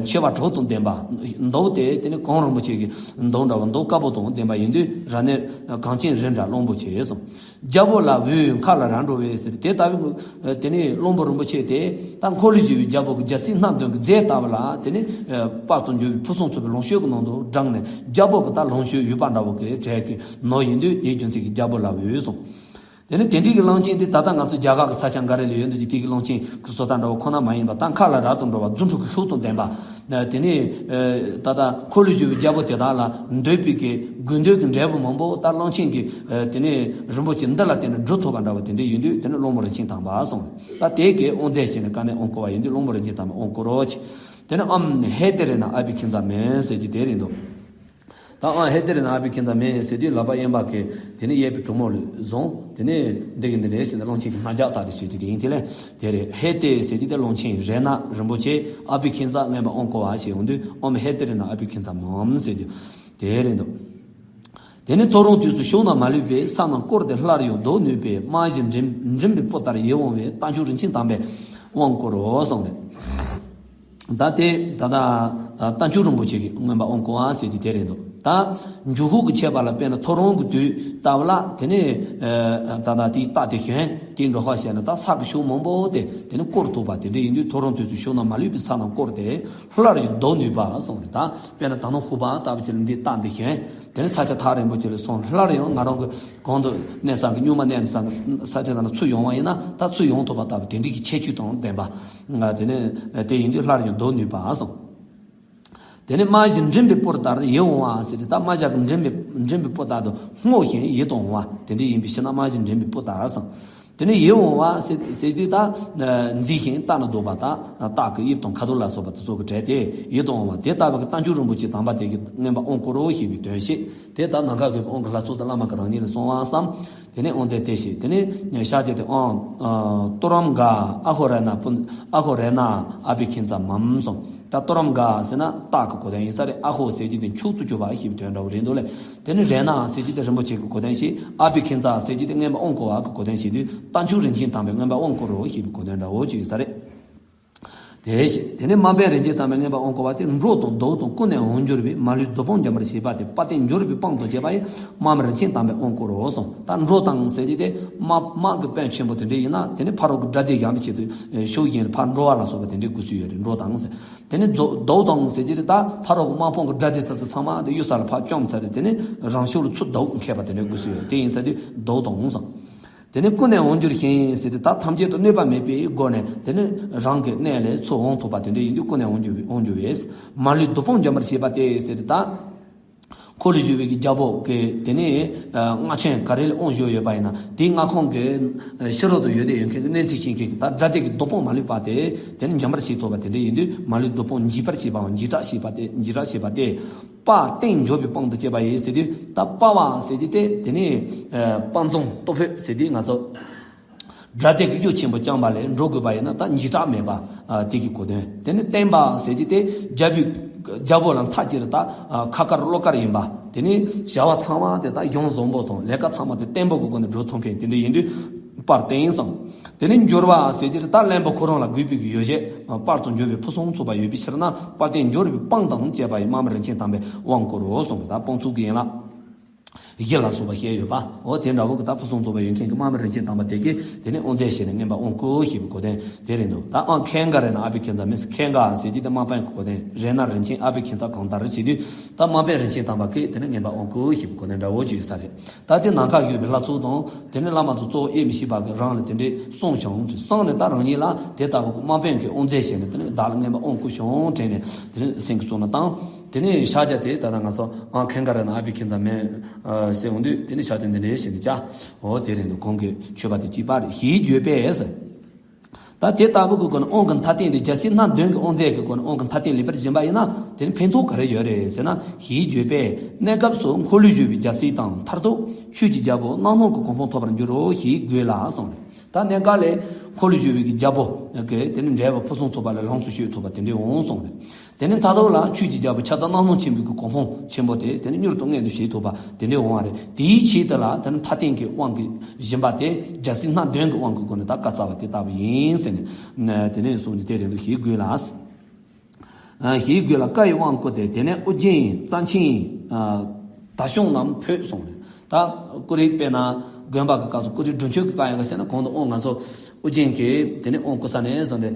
མཆེ་བ་དྲུག་དང་ལྡན་པ། མདོག་དེ་དེ་ནི་གངས་རིན་པོ་ཆེ་གི་མདོག་འདྲ་བ་མདོག་དཀར་པོ་དང་ལྡན་པ་ཡིན་དུས་རབ་གནས་གངས་ཅན་རི་འདྲ་གླང་པོ་ཆེ་གསུངས། རྒྱལ་པོ་ལ་བའི་མཁའ་ལ་རབ་འགྲོ་བའི་ཟེར་དེ་ལྟ་བུའི་དེ་ནི་གླང་པོ་རིན་པོ་ཆེ་དེ་ད་འཁོར་ལོས་སྒྱུར་བའི་རྒྱལ་པོ་གི་རྒྱལ་སྲིད་སྣ་བདུན་གྱི་རྫས་ལྟ་བུ་ལ་དེ་ནི་དཔལ་དུ་འབྱོར་བའི་ཕུན་སུམ་ཚོགས་པའི་ལོངས་སྤྱོད་ཀྱི་ནང་དུ་བགྲངས་ནས་རྒྱལ་པོ་གི་ད་ལོངས་སྤྱོད་ཡོད་པ་འདྲ་བོ་གི་གྲས་ཀྱི་ནོར་ཡིན་དུས་དེའི་རྒྱུ་མཚན་གྱིས་རྒྱལ་པོ་ལ་བའི་གསུངས། དེ་ནས་དེ་འདྲའི་གི་གླང་ཆེན་དེ་ད་ལྟ་ང་ཚོ་རྒྱ་གར་གྱི་ས་ཆ་འགའ་རེ་ལ་ཡོད་འདུག་ཅིག་དེ་གི་གླང་ཆེན་གྱི་བཟོ་ལྟ་འདྲ་བོ་ཁོ་ན་མ་ཡིན་པ། ད་མཁའ་ལ་རབ་ཏུ་འགྲོ་བ་རྫུ་འཕྲུལ་གྱི་ཤུགས་དང་ལྡན་པ། དེ་ནས་ད་ལྟ་འཁོར་ལོས་སྒྱུར་བའི་རྒྱལ་པོ་དེ་དག་ལ་འདོད་པའི་གི་དགོས་འདོད་ཀྱི་འབྲས་བུ་མང་པོ་ད་གླང་ཆེན་གྱི་དེ་ནས་རིན་པོ་ཆེ་འདི་ལ་བརྟེན་ནས་སྒྲུབ་ཐུབ་པ་འདྲ་བོ་དེ་འདྲ་ཡིན་དུས། དེ་ནས་གླང་པོ་རིན་ཆེན་དམ་པ་གསུངས། ད་དེ་གི་དབང་རྫས་བྱས་ནས་བཀའ་ནས་དབང་བསྐུར་བ་ཡིན་དུས། གླང་པོ་རིན་ཆེན་དམ་པའི་དབང་བསྐུར་རོ་ཅིག་དེ་ནས་ཨོཾ་ཧེ་ཏེ་རེ་ན་ཨ་བྷི་ཥིཉྩ་མེ་ཟེར་གྱི་དེ་རེད་འདུག་ད་ཨོཾ་ཧེ་ཏེ་རེ་ན་ཨ་བྷི་ཥིཉྩ་མེ་ཟེར་དུས་ལག་པ་གཡོན་པ་གིས་དེ་ནས་གཡས་པའི་གྲུ་མོ་ལ་བཟུང་། དེ་ནས་འདི་གི་འདི་རེད་ཟེར་ནས་གླང་ཆེན་གྱི་རྣ་རྒྱག་ལྟ་དེ་བྱེད་དུས་དེ་ཡིན། དེ་ལས་དེ་རེད། ཧེ་ཏེ་ཟེར་དུས་དེ་གླང་ཆེན། རེ་ན་རིན་པོ་ཆེ། ཨ་བྷི་ཥིཉྩ་མངོན་པར་དབང་བསྐུར་བ་ཞེས་འོང་དུས་ཨོཾ་ཧེ་ཏེ་རེ་ན་ཨ་བྷི་ཥིཉྩ་མམ་ཟེར་རྒྱུ་དེ་རེད་འདུག་དེ་ནས་ཐོ་རངས་དུས་སུ་ཕྱོགས་རྣམས་མ་ལུས་པའི་ས་རྣམས་བསྐོར་ཏེ་སླར་ཡང་བཟློག་ནུས་པའི་རྨང་གཞི་མགྲིན་མགྲིན་པའི་སྤུ་ལྟར་ཡིད་འོང་བའི་རྟ་མཆོག་རིན་ཆེན་དམ་པས་དབང་བསྐུར་རོ་གསུངས་ནས། ད་དེ་ད་ལྟ་རྟ་མཆོག་རིན་པོ་ཆེ་གི་མངོན་པར་དབང་བསྐུར་བ་ཟེར་གྱི་དེ་རེད་འདུག་ད་འགྱུར་ཁུག་གི་ཆད་པ་ལ་དཔེར་ན་ཐོ་རངས་ཀྱི་དུས་ལྟ་བུ་ལ། དེ་ནས་ད་ལྟ་དེའི་རྟ་དེ་ཞོན་དེའི་འགྲོ་ཁ་བཤད་ན་ད་ས་གི་ཕྱོགས་མང་པོ་དེ་དེ་ནས་བསྐོར་ཐུབ་པ་དེ་འདྲ་ཡིན་དུས། ཐོ་རངས་དུས་སུ་ཕྱོགས་རྣམས་མ་ལུས་པའི་ས་རྣམས་བསྐོར་ཏེ་སླར་ཡང་བཟློག་ནུས་པ་གསུངས་རེད། ད་དཔེར་ན་ད་ནང་ཧུ་པ་ལྟ་བུ་ཅིག་ལ་འདི་རྟ་འདི་ཞོན། དེ་ནས་ས་ཆ་ཐག་རིང་པོ་ཅིག་ལ་སོང་། སླར་ཡང་ང་རང་གི་གོང་དུ་གནས་ས་གི་སྙུང་མ་གནས་ས་གི་ས་ཆ་དེ་ན་ཚུར་ཡོང་བ་ཡིན་ན་ད་ཚུར་ཡོང་ཐུབ་པ་ལྟ་བུ་དེ་འདྲའི་གི་ཁྱད་ཆོས་དང་ལྡན་པ། དེ་ནས་དེ་ཡིན་དུས་སླར་ཡང་བཟློག་ནུས་པ་གསུངས། དེ་ནས་རྨང་གཞི་མགྲིན་པའི་སྤུ་ལྟར་ཡིད་འོང་བ་ཟེར་ཏེ། ད་རྨ་བྱ་གི་མགྲིན་པའི་མགྲིན་པའི་སྤུ་ལྟར་དུ་སྔོ་ཞིང་ཡིད་དུ་འོང་བ་དེ་འདྲ་ཡིན་པའི་ཕྱིར་ན་རྨང་གཞི་མགྲིན་པའི་སྤུ་ལྟར་གསུངས། དེ་ནས་ཡིད་འོང་བ་ཟེར་ཟེར་དུས་ད་མཛེས་ཤིང་ལྟ་ན་སྡུག་པ། ད་སྟག་གི་དབྱིབས་དང་ཁ་དོག་ལ་སོགས་པ་དེ་ཚོ་གི་གྲས་དེ་ཡིད་དུ་འོང་བ་དེ་ལྟ་བུ་གི་རྟ་མཆོག་རིན་པོ་ཆེ་དམ་པ་དེ་གི་མངོན་པར་དབང་བསྐུར་རོ་ཞེས་པའི་དོན་བཤད། དེ་ལྟར་ནམ་མཁའ་གི་དབང་གི་ལྷ་ཚོགས་དང་བླ་མ་གི་རང་ཉིད་ལ་གསོལ་བ་བསམ། དེ་ནས་དབང་རྫས་དེ་བཤད། དེ་ནས་ཤཱཀྱ་དེ་ཨོཾ་ཏུ་རམ་ག་ཨ་ཧོ་ར་ན་པུ་ཨ་ཧོ་ར་ན་ཨ་བྷི་ཥིཉྩ་མམ་གསུངས། ད་ཏུ་རམ་ག་ཟེར་ན་སྟག་གི་གོ་དོན་ཡིན་ས་རེད། ཨ་ཧོ་ཟེར་གྱི་དེ་མཆོག་ཏུ་གྱུར་པ་ཞེས་པའི་དོན་འདྲ་བོ་རེད་འདུག་ལེ། དེ་ནི་རེ་ན་ཟེར་གྱི་དེ་རིན་པོ་ཆེ་གི་གོ་དོན་བཤད། ཨ་བྷི་ཥིཉྩ་ཟེར་གྱི་དེ་མངོན་པར་དབང་བསྐུར་བ་གི་གོ་དོན་བཤད་དུས་རྟ་མཆོག་རིན་ཆེན་དམ་པས་མངོན་པར་དབང་བསྐུར་རོ་ཞེས་པའི་གོ་དོན་འདྲ་བོ་ཅིག་ཡོད་ས་རེད། དེ་བཞིན་དེ་ནས་དམག་དཔོན་རིན་ཆེན་དམ་པས་མངོན་པར་དབང་བསྐུར་བ་དེ་འགྲོ་དང་བཟློག་དང་ཀུན་ནས་འོང་འགྱུར་བས་མ་ལུས་སྡུག་དཔང་འཇོམས་པར་བྱེད་པ་དེ་དཔལ་ལྡན་འབྱོར་པའི་དཔང་དུ་བྱས་པ་ཡི་དམག་དཔོན་རིན་ཆེན་དམ་པས་དབང་བསྐུར་རོ་གསུངས། ད་འགྲོ་དང་ཟེར་གྱི་དེ་དམག་དམག་གི་དཔོན་ཆེན་པོ་དེ་འདྲ་ཡིན་ན་དེ་ནི་ཕ་རོལ་གྱི་དགྲ་སྡེ་བཞེངས་པའི་ཆེད་དུ་ཕྱོགས་གཞན་ལ་ཕར་འགྲོ་བ་ལ་སོགས་པ་དེ་འདྲའི་དགོས་སུ་ཡོད་རེད། འགྲོ་དང་ཟེར། དེ་ནི་བཟློག་བཟློག་དང་ཟེར་གྱི་དེ་ད་ཕ་རོལ་གྱི་དམག་དཔུང་གི་དགྲ་སྡེ་དེ་ཚོ་ཚང་མ་དེ་གཡུལ་ས་ལ་ཕར་བཅོམ་ཚར་རེད། དེ་ནི་རང་ཕྱོགས་ལ་ཚུར་བཟློག་མཁས་པ་དེ་འདྲའི་དགོས་སུ་ཡོད་རེད། དེ་ཡིན་ཚར་དུས་བཟློག་དང་གསུངས། དེ་ནས་ཀུན་ནས་འོང་འགྱུར་ཞིང་ཟེར་ཏེ་ད་ཐམས་ཅད་དུ་གནོད་པ་མེད་པའི་སྒོ་ནས་དེ་ནི་རང་གི་གནས་ལ་ཚུར་འོང་ཐུབ་པ་དེ་འདྲ་ཡིན་དུས་ཀུན་ནས་འོང་འགྱུར་འོང་འགྱུར་བས། མ་ལུས་སྡུག་དཔང་འཇོམས་པར་བྱེད་པ་སྟེ་ཟེར་ཏེ་ད། འཁོར་ལོས་སྒྱུར་བའི་གི་རྒྱལ་པོ་གི་དེ་ནི་སྔགས་ཆེན་ག་རེ་ལ་དབང་བཞུགས་ཡོད་པ་ཡིན་ན་དེའི་སྔགས་ཁང་གི་ཕྱི་རོལ་དུ་ཡོད་དེ་ཡོད་མཁན་གྱི་གནོད་འཚེ་བྱེད་མཁན་གྱི་ད་དགྲ་སྡེ་གི་སྡུག་དཔང་མ་ལུས་པ་དེ་དེ་ནི་འཇོམས་པར་བྱེད་ཐུབ་པ་དེ་འདྲ་ཡིན་དུས་མ་ལུས་སྡུག་དཔང་འཇིགས་པར་བྱེད་པའམ་འཇིགས་སྐྲག་བྱེད་པ་སྟེ་འཇིགས་སྐྲག་བྱེད་པ་སྟེ། དཔའ་བརྟན་འབྱོར་པའི་དཔང་དུ་བྱས་པ་ཡིན་ཟེར་དུས་ད་དཔའ་བ་ཟེར་གྱི་དེ་དེ་ནི་དཔའ་འཛོམས་སྟོབས་འཕེལ་ཟེར་དུས་ང་ཚོ་དགྲ་སྡེ་གི་གཡོ་ཆེན་པོ་བཅོམ་པ་ལས་འགྲོ་དགོས་པ་ཡིན་ན་ད་འཇིགས་སྐྲག་མེད་པ་དེ་གི་གོ་དོན། དེ་ནི་བརྟན་པ་ཟེར་གྱི་དེ་རྒྱལ་པོའི་རྒྱལ་པོ་ལ་མཐའ་གཅིག་ཏུ་ད་ཁ་དཀར་གློ་དཀར་ཡིན་པ། དེ་ནི་བྱ་བ་ཚང་མ་དེ་ད་གཞུང་བཟང་པོ་དང་ལས་ཀ་ཚང་མ་དེ་བརྟན་པོ་གི་སྒོ་ནས་འགྲོ་ཐུབ་མཁན་དེ་འདྲ་ཡིན་དུས་དཔའ་བརྟན་གསུངས། དེ་ནས་འབྱོར་བ་ཟེར་གྱི་ད་བློན་པོ་ཁོ་རང་ལ་དགོས་པའི་གི་ཡོ་བྱད་དཔལ་དུ་འབྱོར་བའི་ཕུན་སུམ་ཚོགས་པ་ཡོད་པའི་ཕྱིར་ན་དཔལ་ལྡན་འབྱོར་བའི་དཔང་དང་བཅས་པ་ཡི་དམག་དཔོན་རིན་ཆེན་དམ་པས་དབང་བསྐུར་རོ་གསུངས་པ་ད་དཔང་ཚུགས་ཀྱི་ཡིན་ལ། གཞི་ལ་སོགས་པ་བཤད་ཡོད་པ། འོ་དེ་འདྲ་བོ་གི་ད་ཕུན་སུམ་ཚོགས་པ་ཡོད་མཁན་གྱི་དམག་དཔོན་རིན་ཆེན་དམ་པ་དེ་གིས་དེ་ནས་དབང་རྫས་བྱས་ནས་མངོན་པར་དབང་བསྐུར་ཞེས་པའི་གོ་དོན་དེ་རེད་འདུག་ད་ཨོཾ་ཁེངྒཱ་རེ་ན་ཨ་བྷི་ཥིཉྩ་མེ་ཟེར། ཁེངྒཱ་ཟེར་གྱི་དེ་དམག་དཔོན་གྱི་གོ་དོན། རེ་ན་རིན་ཆེན། ཨ་བྷི་ཥིཉྩ་གང་ལྟར་ཟེར་དུས་ད་དམག་དཔོན་རིན་ཆེན་དམ་པ་གིས་དེ་ནས་མངོན་པར་དབང་བསྐུར་ཞེས་པའི་གོ་དོན་འདྲ་བོ་ཅིག་ཡོད་ས་རེད། ད་དེ་ནམ་མཁའ་བཞུགས་པའི་ལྷ་ཚོགས་དང་དེ་ནས་བླ་མ་དང་གཙོ་བོ་དབྱེར་མི་ཕྱེད་པ་གིས་རང་ལ་དེ་འདྲས་གསུངས་བྱུང་། གསུངས་ནས་ད་རང་ཉིད་ལ་དེ་ལྟ་བུ་གི་དམག་དཔོན་གྱི་དབང་རྫས་བྱས་ནས་དེ་ནས་བདག་ལ་མངོན་པར་དབང་བསྐུར་བྱུང་དྲན་ནས་དེ་ནས་སེམས་ཀྱི་གཙུག་ན་བཏང་། དེ་ནས་ཤཱཀྱ་དེ་ད་ལྟ་ང་ཚོ་ཨོཾ་ཁེངྒཱ་རེ་ན་ཨ་བྷི་ཥིཉྩ་མེ་ཟེར་འོང་དུས་དེ་ནས་ཤཱཀྱ་འདི་འདྲས་བྱས་ནས་ཀྱ། འོ་དེ་རེད་འདུག་གོང་གི་མཆོད་པ་དེ་གཅིག་པ་རེད། ཞེས་བརྗོད་པས། ད་དེ་ལྟ་བུ་གི་སྒོ་ནས་དབང་གི་མཐའ་རྟེན་དེ་རྒྱལ་སྲིད་སྣ་བདུན་གྱི་དབང་རྫས་ཀྱི་སྒོ་ནས་དབང་གི་མཐའ་རྟེན་ལེགས་པར་བྱིན་པ་ཡིན་ན་དེ་ནི་ཕན་ཐོགས་ག་རེ་ཡོད་རེད་ཟེར་ན། ཞེས་བརྗོད་པས་གནས་སྐབས་སུ་འཁོར་ལོས་སྒྱུར་བའི་རྒྱལ་སྲིད་དང་མཐར་ཐུག་ཆོས་ཀྱི་རྒྱལ་པོ་རྣམ་སྣང་གི་གོ་འཕང་ཐོབ་པར་འགྱུར་རོ་ཞེས་དགོས་ལ་གསུངས་རེད། ད་གནས་སྐབས་ལ་འཁོར་ལོས་སྒྱུར་བའི་གི་རྒྱལ་པོ་གི་དེ་ནི་འབྲས་བུ་ཕུན་སུམ་ཚོགས་པ་ལ་ལོངས་སུ་སྤྱོད་ཐུབ་པ་དེ་འདྲའི་འོང་གསུངས་རེད། དེ་ནས་མཐར་ཐུག་ལ་ཆོས་ཀྱི་རྒྱལ་པོ་ཁྱབ་བདག་རྣམ་སྣང་ཆེན་པོའི་གི་གོ་འཕང་ཆེན་པོ་དེ་དེ་ནས་མྱུར་དུ་མངོན་དུ་བྱེད་ཐུབ་པ་དེ་འདྲའི་འོང་བ་རེད། དེའི་ཆེད་དུ་ལ་དེ་ནས་མཐའ་རྟེན་གྱི་དབང་གིས་བྱིན་པ་དེ་རྒྱལ་སྲིད་སྣ་བདུན་གྱི་དབང་གི་སྒོ་ནས་ད་བཀའ་སྩལ་བ་དེ་ལྟ་བུ་ཡིན་ཟེར་ནས་དེ་ནས་གསུངས་ཏེ་དེ་རེད་འདུག་ཞེས་དགོས་ལ། ཞེས་དགོས་ལ་བཀའ་ཡི་དབང་བསྐུར་ཏེ་དེ་ནས་ཨོ་རྒྱན་རྩ་ཆེན་ད་ཤོང་རྣམས་འཕོས་གསུངས་རེད། ད་ཀུ་རེ་དཔེར་ན་ དགོན་པ་གི་སྐབས་སུ་ཀོ་རི་སྒྲུབ་མཆོད་ཀྱི་བཀའ་ཡང་ག་ཟེར་ན། གོང་དུ་དབང་ང་ཚོ་ཨོ་རྒྱན་གྱིས་དེ་ནས་དབང་བསྐུར་ས་ནས་བཟུང་སྟེ་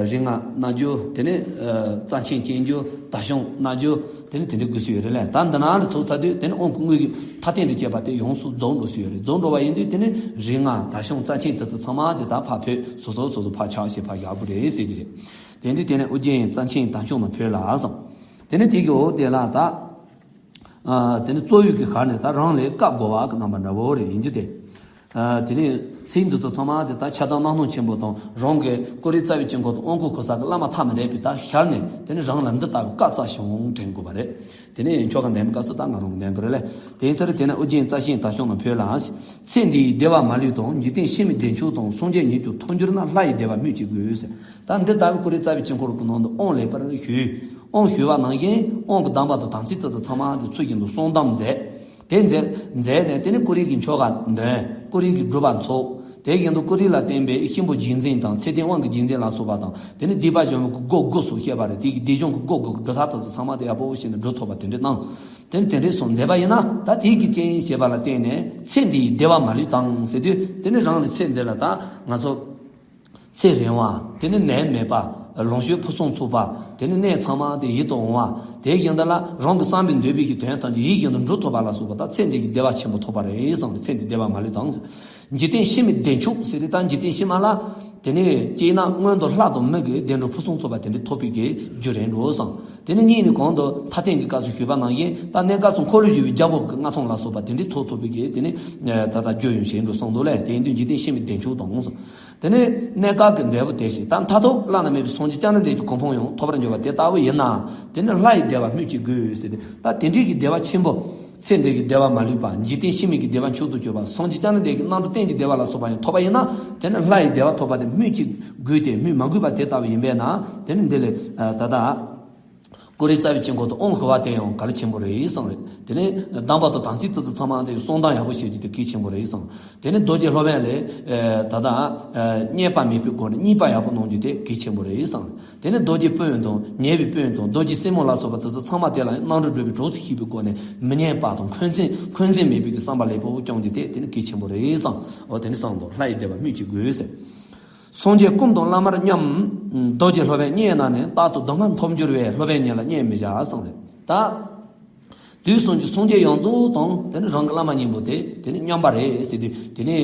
རིག་སྔགས་རྣལ་འབྱོར། དེ་ནས་རྩ་ཆེན་སྤྱོད་འཇུག་དག་བྱུང་རྣལ་འབྱོར། དེ་ནས་དེ་འདྲའི་དགོས་སུ་ཡོད་རེད་ལ། ད་འདི་ནང་ལ་ཐུག་ཚར་དུས་དེ་ནས་དབང་གི་དངོས་ཀྱི་མཐའ་རྟེན་དུ་བཅས་པ་དེ་ཡོངས་སུ་རྫོགས་འགྲོ་སུ་ཡོད་རེད། རྫོགས་འགྲོ་བ་ཡིན་དུས་དེ་ནས་རིག་སྔགས་དག་བྱུང་རྩ་ཆེན་དེ་ཚོ་ཚང་མ་དེ་དག་ཕར་ཕུད། སོ་སོ་སོ་སོ་ཕར་ཆག་བྱས་ཕར་བཞག་དགོས་རེད་ཟེར་གྱི་རེད། དེ་འདྲའི་དེ་ནས་ཨོ་རྒྱན་རྩ་ཆེན་དག་བྱུང་ནང་ཕུད་ལ་སོང་། དེ་ནས་དེ་གི་འོག་དེ་ལ་ད། ཨ། དེ་ནི་གཙོ་བོའི་གི་ཁར་ནས་ད་རང་ལས་བཀའ་བསྒོ་བ་གི་རྣམ་པ་འདྲ་བོ་རེད། ཡིན་རྒྱུ་དེ། ཨ། དེ་ནི་ཚིག་འདི་ཚོ་ཚང་མ་དེ་ད་ཕྱག་དང་སྣང་སྟོང་ཆེན་པོ་དང་། རང་གི་ཀོ་རི་རྩ་བའི་དཀྱིལ་འཁོར་དུ་དབང་བསྐུར་ས་གི་བླ་མ་ཐ་མ་རེད་པས། ད་ཤར་ནས་དེ་ནི་རང་ལ་འདི་ལྟ་བུའི་བཀའ་སྩལ་བྱུང་དྲན་དགོས་པ་རེད། དེ་ནི་ཆོ་ག་འདོན་པའི་སྐབས་སུ་ད་ང་རང་གིས་འདོན་དགོས་རེད་ལ། དེ་ཡིན་ཚེ་དེ་ནི་ཨོ་རྒྱན་རྩ་ཆེན་དག་བྱུང་ནང་ཕུད་ལ། ཚེ་འདིའི་བདེ་བ་མ་ལུས་དང་། འཇིག་རྟེན་ཕྱི་མའི་བདེ་མཆོག་དང་། སངས་རྒྱས་ཉིད་དུ་ཐོབ་འགྱུར་ན། ལྷ་ཡི་བདེ་བ་སྨོས་ཅི་དགོས་ཟེར། ད་འདི་ལྟ་བུའི་ཀོ་རི་རྩ་བའི་དཀྱིལ་འཁོར་གྱི་ནང་དུ་དབང་ལེགས་པར་ཞུས། དབང་ཞུས་པ་ནང་བཞིན་དབང་གི་གདམས་པ་དང་དམ་ཚིག་དེ་ཚོ་ཚང་མ་དེ་ཚུལ་བཞིན་དུ་གསུང་གདམས་མཛད། དེ་མཛད་མཛད་ནས་དེ་ནི་ཀོ་རི་གི་ཆོ་ག་འདོན། ཀོ་རི་གི་སྒྲུབ་པ་འཚོགས། དེ་བཞིན་དུ་ཀོ་རི་ལ་བརྟེན་པའི་གཤིན་པོ་རྗེས་འཛིན་དང་། ཚེ་བརྟན་དབང་གི་རྗེས་འཛིན་ལ་སོགས་པ་དང་། དེ་ནི་སྡིག་པ་གཞོམ་པའི་སྒོ་དགུ་སོགས་བཤད་པ་རེད། དེ་གི་སྡིག་གཞོམ་གྱི་སྒོ་དགུ་གི་སྒྲུབ་ཐབས་དེ་ཚོ་ཚང་མ་དེ་ཡག་པོ་བྱས་ནས་སྒྲུབ་ཐུབ་པ་དེ་འདྲས་གནང་། དེ་ནི་དེ་འདྲས་སོགས་མཛད་པ་ཡིན་ན། ད་དེ་གི་རྐྱེན་བྱས་པ་ལ་བརྟེན་ནས་ཚེ་འདིའི་བདེ་བ་མ་ལུས་དང་ཟེར་དུས། དེ་ནི་རང་ནི་ཚེ་འདི་ལ་ད་ང་ཚོ་ཚེ་རིང་བ། དེ་ནི་ནད་མེད་པ། ལོངས་སྤྱོད་ཕུན་སུམ་ཚོགས་པ། དེ་ནི་གནས་ཚང་མ་དེ་ཡིད་དུ་འོང་བ། དེ་བཞིན་དུ་ལ་རང་གི་བསམ་པའི་འདོད་པའི་གི་དོན་ཐམས་ཅད་ཡིད་བཞིན་དུ་འགྲུབ་ཐུབ་པ་ལ་སོགས་པ། ད་ཚེ་འདི་གི་བདེ་བ་ཆེན་པོ་ཐོབ་པ་རེད་བསམ་སྟེ། ཚེ་འདི་བདེ་བ་མ་ལུས་དང་ཟེར། འཇིག་རྟེན་ཕྱི་མའི་བདེ་མཆོག་ཟེར་ཏེ། ད་འཇིག་རྟེན་ཕྱི་མ་ལ་དེ་ནི་སྐྱེས་ན་སྔོན་དུ་ལྷ་དང་མི་གི་བདེ་འགྲོ་ཕུན་སུམ་ཚོགས་པ་དེ་འདྲ་ཐོབ་པའི་གི་རྒྱུ་རེད་འགྲོ་བསམ། དེ་ནི་གཉིས་ནི་གོང་དུ་མཐའ་རྟེན་གྱི་སྐབས་སུ་ཞུས་པ་ནང་བཞིན། ད་གནས་སྐབས་སུ་འཁོར་ལོས་སྒྱུར་བའི་རྒྱལ་པོ་གི་མངའ་ཐང་ལ་སོགས་པ་དེ་འདྲའི་ཐོབ་ཐུབ་པའི་གི་དེ་ནི་ད་ལྟ་རྒྱུ་ཡང་བྱེད་འགྲོ་གསུངས་འདུག་ལས། དེ་ཡིན་དུས་འཇིག་རྟེན་ཕྱི་མའི་བདེ་མཆོག་དང་གསུངས། དེ་ནི་གནས་སྐབས་ཀྱི་འབྲས་བུ་དེ་བཞིན། ད་མཐར་ཐུག་བླ་ན་མེད་པའི་སངས་རྒྱས་བསྐྱངས་ན་འདས་ཀྱི་གོ་འཕང་ཡང་ཐོབ་པར་འགྱུར་བ་དེ་ལྟ་བུ་ཡིན་ན། དེ་ནི་ལྷ་ཡི་བདེ་བ་སྨོས་ཅི་དགོས་ཟེར་ཏེ། ད་དེ་འདྲའི་གི་བདེ་བ་ཆེན་པོ། ཚེ་འདི་གི་བདེ་བ་མ་ལུས་པ། འཇིག་རྟེན་ཕྱི་མའི་གི་བདེ་བ་མཆོག་ཏུ་གྱུར་པ། སངས་རྒྱས་བསྐྱངས་ན་འདས་ཀྱི་རྣམ་གྲོལ་གཏན་གྱི་བདེ་བ་ལ་སོགས་པ་ཡང་ཐོབ་པ་ཡིན་ན། དེ་ནི་ལྷ་ཡི་བདེ་བ་ཐོབ་པ་དེ་སྨོས་ཅི་དགོས་ཏེ། སྨོས་མ་དགོས་པ་དེ་ལྟ་བུ་ཡིན་པས་ན། དེ་ནི་འདི་ལས་ད་ལྟ་ཀོ་རི་རྩ་བའི་དཀྱིལ་འཁོར་དུ་དབང་ཞུ་བ་དེ་ཡང་གལ་ཆེན་པོ་རེད་བསམ་རེད། དེ་ནས་གདམས་པ་དང་དམ་ཚིག་དེ་ཚོ་ཚང་མ་དེ་གསུང་གདམས་ཡག་པོ་བྱེད་རྒྱུ་དེ་གལ་ཆེན་པོ་རེད་བསམ། དེ་ནས་རྡོ་རྗེ་སློབ་དཔོན་ལས་ད་ལྟ་བསྙད་པ་མེད་པའི་སྒོ་ནས་མཉེས་པ་ཡག་པོ་གནང་རྒྱུ་དེ་གལ་ཆེན་པོ་རེད་བསམ། དེ་ནས་རྡོ་རྗེ་དཔོན་དང་ཉེ་བའི་དཔོན་དང་། རྡོ་རྗེ་སྲིན་མོ་ལ་སོགས་པ་དེ་ཚོ་ཚང་མ་དེ་ལ་རྣམ་གྲོལ་སྒྲུབ་པའི་གྲོགས་སུ་ཤེས་པའི་སྒོ་ནས་མི་ཉན་པ་དང་འཁོན་འཛིན་འཁོན་འཛིན་མེད་པའི་གི་བསམ་པ་ལེགས་པོ་སྐྱོང་རྒྱུ་དེ་དེ་ནི་གལ་ཆེན་པོ་རེད་བསམ། འོ་དེ་ནི་བསམ་དང་། ལྷ་ཡི་བདེ་བ་སྨོས་ཅི་དགོས་ཟེར། སངས་རྒྱས་ཀུན་དང་བླ་མར་མཉམ། རྡོ་རྗེ་སློབ་དཔོན་བསྙེན་གནང་ནས། རྟག་ཏུ་སྡུག་བསྔལ་ཐོབ་འགྱུར་བས། སློབ་དཔོན་ཉིད་ལ་བསྙེན་མི་བྱ་གསུངས་རེད། ད་དུས་གསུམ་གྱི་སངས་རྒྱས་ཡོངས་རྫོགས་དང་དེ་ནི་རང་གི་བླ་མ་གཉིས་པོ་དེ་དེ་ནི་མཉམ་པ་རེད་ཟེར་དུས། དེ་ནི་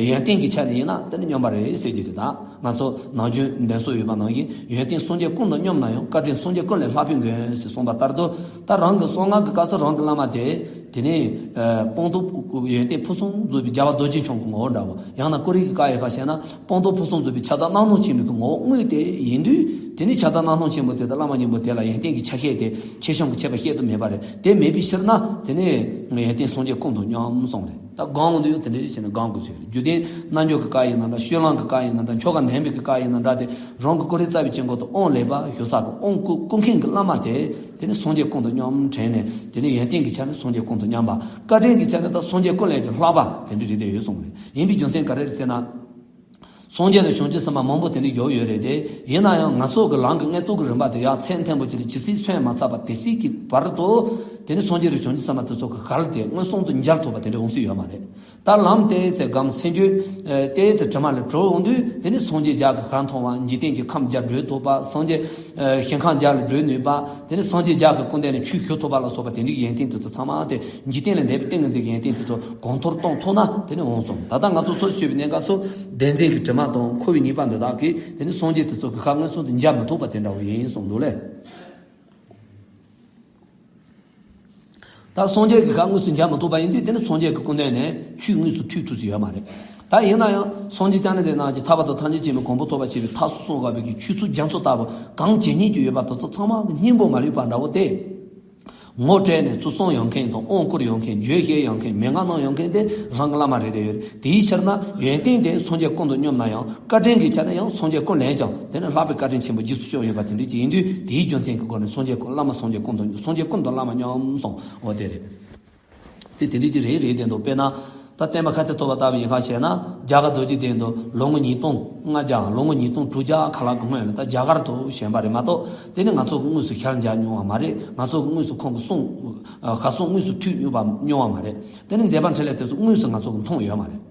ཡོན་ཏན་གྱི་ཆ་ནས་ཡིན་ན་དེ་ནི་མཉམ་པ་རེད་ཟེར་དུས། དེ་དག་ང་ཚོ་ནམ་རྒྱུན་འདོན་སྲོལ་ཡོད་པ་ནང་བཞིན། ཡོན་ཏན་སངས་རྒྱས་ཀུན་དང་མཉམ་ན་ཡང་། བཀའ་དྲིན་སངས་རྒྱས་ཀུན་ལས་ལྷག་པའི་མགོན་ཟེར་གསུངས་པ་ལྟར་དུ། ད་རང་གི་གསང་སྔགས་ཀྱི་སྐབས་སུ་རང་གི་བླ་མ་དེ། དེ་ནས་ཨ་སྤངས་རྟོགས་ཡོན་ཏན་ཕུན་སུམ་རྫོགས་པའི་རྒྱལ་བ་རྡོ་རྗེ་འཆང་གི་ངོ་བོ་འདྲ་བོ། ཡང་ན་ཀོ་རི་གི་བཀའ་ཡི་ཁ་བཤད་ན་སྤངས་རྟོགས་ཕུན་སུམ་རྫོགས་པའི་ཁྱབ་བདག་རྣམ་སྣང་ཆེན་པོའི་གི་ངོ་བོ་དངོས་དེ་ཡིན་དུས། དེ་ནས་ཁྱབ་བདག་རྣམ་སྣང་ཆེན་པོ་དེ་དང་བླ་མ་གཉིས་པོ་དེ་ལ་ཡོན་ཏན་གྱི་ཆ་ཤས་དེ་ཆེ་ཆུང་གི་ཁྱད་པར་བཤད་དུ་མེད་པ་རེད། དེ་མེད་པའི་ཕྱིར་ན་དེ་ནས་ཡོན་ཏན་སངས་རྒྱས་ཀུན་དང་མཉམ་གསུངས་རེད། ད་སྒོམ་འོང་དུས་ཡང་དེ་འདྲ་བྱས་ནས་སྒོམ་དགོས་ཚུལ་རེད། རྒྱུད་སྡེ་རྣལ་འབྱོར་གྱི་བཀའ་ཡིན་ན་འདྲ། སྤྱོད་ལམ་གྱི་བཀའ་ཡིན་ན་འདྲ། ཆོ་ག་འདོན་པའི་གི་བཀའ་ཡིན་ན་འདྲ། དེ་རང་གི་ཀོ་རི་རྩ་བའི་དཀྱིལ་འཁོར་དུ་དབང་ལེགས་པར་ཞུ་ས་གི་དབང་བསྐུར་བསྐུར་མཁན་གྱི་བླ་མ་དེ། དེ་ནི་སངས་རྒྱས་ཀུན་དང་མཉམ་དྲན་ནས། དེ་ནི་ཡོན་ཏན་གྱི་ཆ་ནས་སངས་རྒྱས་ཀུན་དང་མཉམ་པ། བཀའ་དྲིན་གྱི་ཆ་ནས་ད་སངས་རྒྱས་ཀུན་ལས་ཀྱང་ལྷག་པ་དེ་འདྲ་རེད་དེ་ཡོད་གསུངས་རེད། ཡིན་པའི་རྒྱུ་མཚན་ག་རེ་རེད་ཟེར་ན། སངས་རྒྱས་ལ་བྱང་ཆུབ་སེམས་དཔའ་མང་པོ་དེ་འདྲ་ཡོད་ཡོད་རེད་དེ། ཡིན་ན་ཡང་ང་ཚོ་གི་ལམ་གྱི་མངོན་རྟོགས་ཀྱི་རིམ་པ་དེ་ཡང་ཚད་མཐོན་པོ་ཅིག་ལ་ཇི་སྲིད་སོན་མ་ཚར་བ་དེ་སྲིད་ཀྱི་བར་དུ། དེ་ནི་སངས་རྒྱས་རིགས་བྱང་ཆུབ་སེམས་དཔའ་དེ་ཚོ་གི་ཞལ་དེ་མངོན་སུམ་དུ་མཇལ་ཐུབ་པ་དེ་འདྲ་འོང་སྲིད་ཡོད་མ་རེད། ད་ལམ་དེའི་ཚེ་སྒམ་སེམས་རྒྱུད་དེའི་ཚེ་དྲི་མ་ལས་གྲོལ་འོང་དུས། དེ་ནི་སངས་རྒྱས་བརྒྱ་གི་ཞལ་མཐོང་བ། འཇིག་རྟེན་གྱི་ཁམས་བརྒྱ་བགྲོད་ཐུབ་པ། སངས་རྒྱས་ཞིང་ཁམས་བརྒྱ་ལ་བགྲོད་ནུས་པ། དེ་ནི་སངས་རྒྱས་བརྒྱ་གི་སྐུ་མདུན་ནས་ཆོས་ཞུ་ཐུབ་པ་ལ་སོགས་པ་དེ་འདྲའི་ཡོན་ཏན་དེ་ཚོ་ཚང་མ་དེ། འཇིག་རྟེན་ལས་འདས་པའི་ཏིང་ངེ་འཛིན་གྱི་ཡོན་ཏན་དེ་ཚོ་གོང་མཐོར་གཏོང་ཐུབ་ན་དེ་ནི་འོང་གསུངས། ད་ལྟ་ང་ཚོ་སོ་སོ་བྱས་པའི་གནས་སྐབས་སུ་བདེན་འཛིན་གྱི་དྲི་མ་དང་འཁོར་བའི་ཉེས་པ་འདི་དག་གིས་དེ་ནི་སངས་རྒྱས་དེ་ཚོ་གི་ཞལ་མངོན་སུམ་དུ་མཇལ་མི་ཐུབ་པ་དེ་འདྲ་བོ་ཡིན་གསུངས་འདུག་ལས། ད་སངས་རྒྱས་ཀྱི་ཞལ་དངོས་སུ་མཇལ་མི་ཐུབ་པ་ཡིན་དུས། དེ་ནི་སངས་རྒྱས་ཀྱི་སྐུ་མདུན་ནས་ཆོས་དངོས་སུ་ཐོས་ཐུབ་ས་ཡོད་མ་རེད། ད་ཡིན་ན་ཡང་སངས་རྒྱས་བསྐྱངས་ན་འདས་རྣམས་ཀྱིས། ཐར་པ་དང་ཐམས་ཅད་མཁྱེན་པའི་གོ་འཕང་ཐོབ་པར་བྱེད་པའི་ཐབས་སུ་གསུངས་པ་བའི་གི་ཆོས་ཚུལ་རྒྱ་མཚོ་ལྟ་བུ་གང་ཇི་སྙེད་ཅིག་ཡོད་པ་དེ་ཚོ་ཚང་མ་གི་སྙིང་པོ་མ་ལུས་པ་འདྲ་བོ་སྟེ། ངོ་སྤྲད་ནས་ཚུར་གསུང་ཡོང་མཁན་དང་། དབང་བསྐུར་ཡོང་མཁན། བརྗོད་བཤད་ཡོང་མཁན། མན་ངག་གནང་ཡོང་མཁན་དེ་རང་གི་བླ་མ་རེད་དེ་ཡོད་རེད། དེའི་ཕྱིར་ན་ཡོན་ཏན་དེ་སངས་རྒྱས་ཀུན་དང་མཉམ་ན་ཡང་། བཀའ་དྲིན་གྱི་ཆ་ནས་ཡང་སངས་རྒྱས་ཀུན་ལས་ཀྱང་དེ་ནི་ལྷག་པའི་བཀའ་དྲིན་ཆེན་པོ་རྗེས་སུ་བསྐྱངས་ཡོད་པ་དེ་འདྲ་ཅིག་ཡིན་དུས། དེའི་རྒྱུ་མཚན་གྱི་སྒོ་ནས་སངས་རྒྱས་ཀུན། བླ་མ་སངས་རྒྱས་ཀུན་དང་། སངས་རྒྱས་ཀུན་དང་བླ་མ་མཉམ་གསུངས། འོ་དེ་རེད། དེ་དེ་འདྲ་ཅིག་རེད་རེད་དེ་འདུག་དཔེར་ན་ད་བསྟན་པ་ཁ་ཚིག་ཐོབ་པ་ལྟ་བུ་ཡིན་ཁ་བཤད་ན། རྒྱ་གར་རྡོ་རྗེ་གདན་དུ་ལོ་ངོ་ཉིས་སྟོང་ལྔ་བརྒྱ། ལོ་ངོ་ཉིས་སྟོང་དྲུག་བརྒྱ་ཁ་ལག་གི་སྔོན་ལ་ད་རྒྱ་གར་དུ་བྱོན་པ་རེད་མ་གཏོགས། དེ་ནི་ང་ཚོ་གི་དངོས་སུ་ཞལ་མཇལ་མྱོང་བ་མ་རེད། ང་ཚོ་གི་དངོས་སུ་ཁོང་གི་གསུང་ཞལ་གསུང་དངོས་སུ་ཐོས་མྱོང་བ་མྱོང་བ་མ་རེད། དེ་ནི་མཛད་པ་འཕྲིན་ལས་དེ་ཚོ་དངོས་སུ་ང་ཚོ་གི་མཐོང་ཡོད་མ་རེད།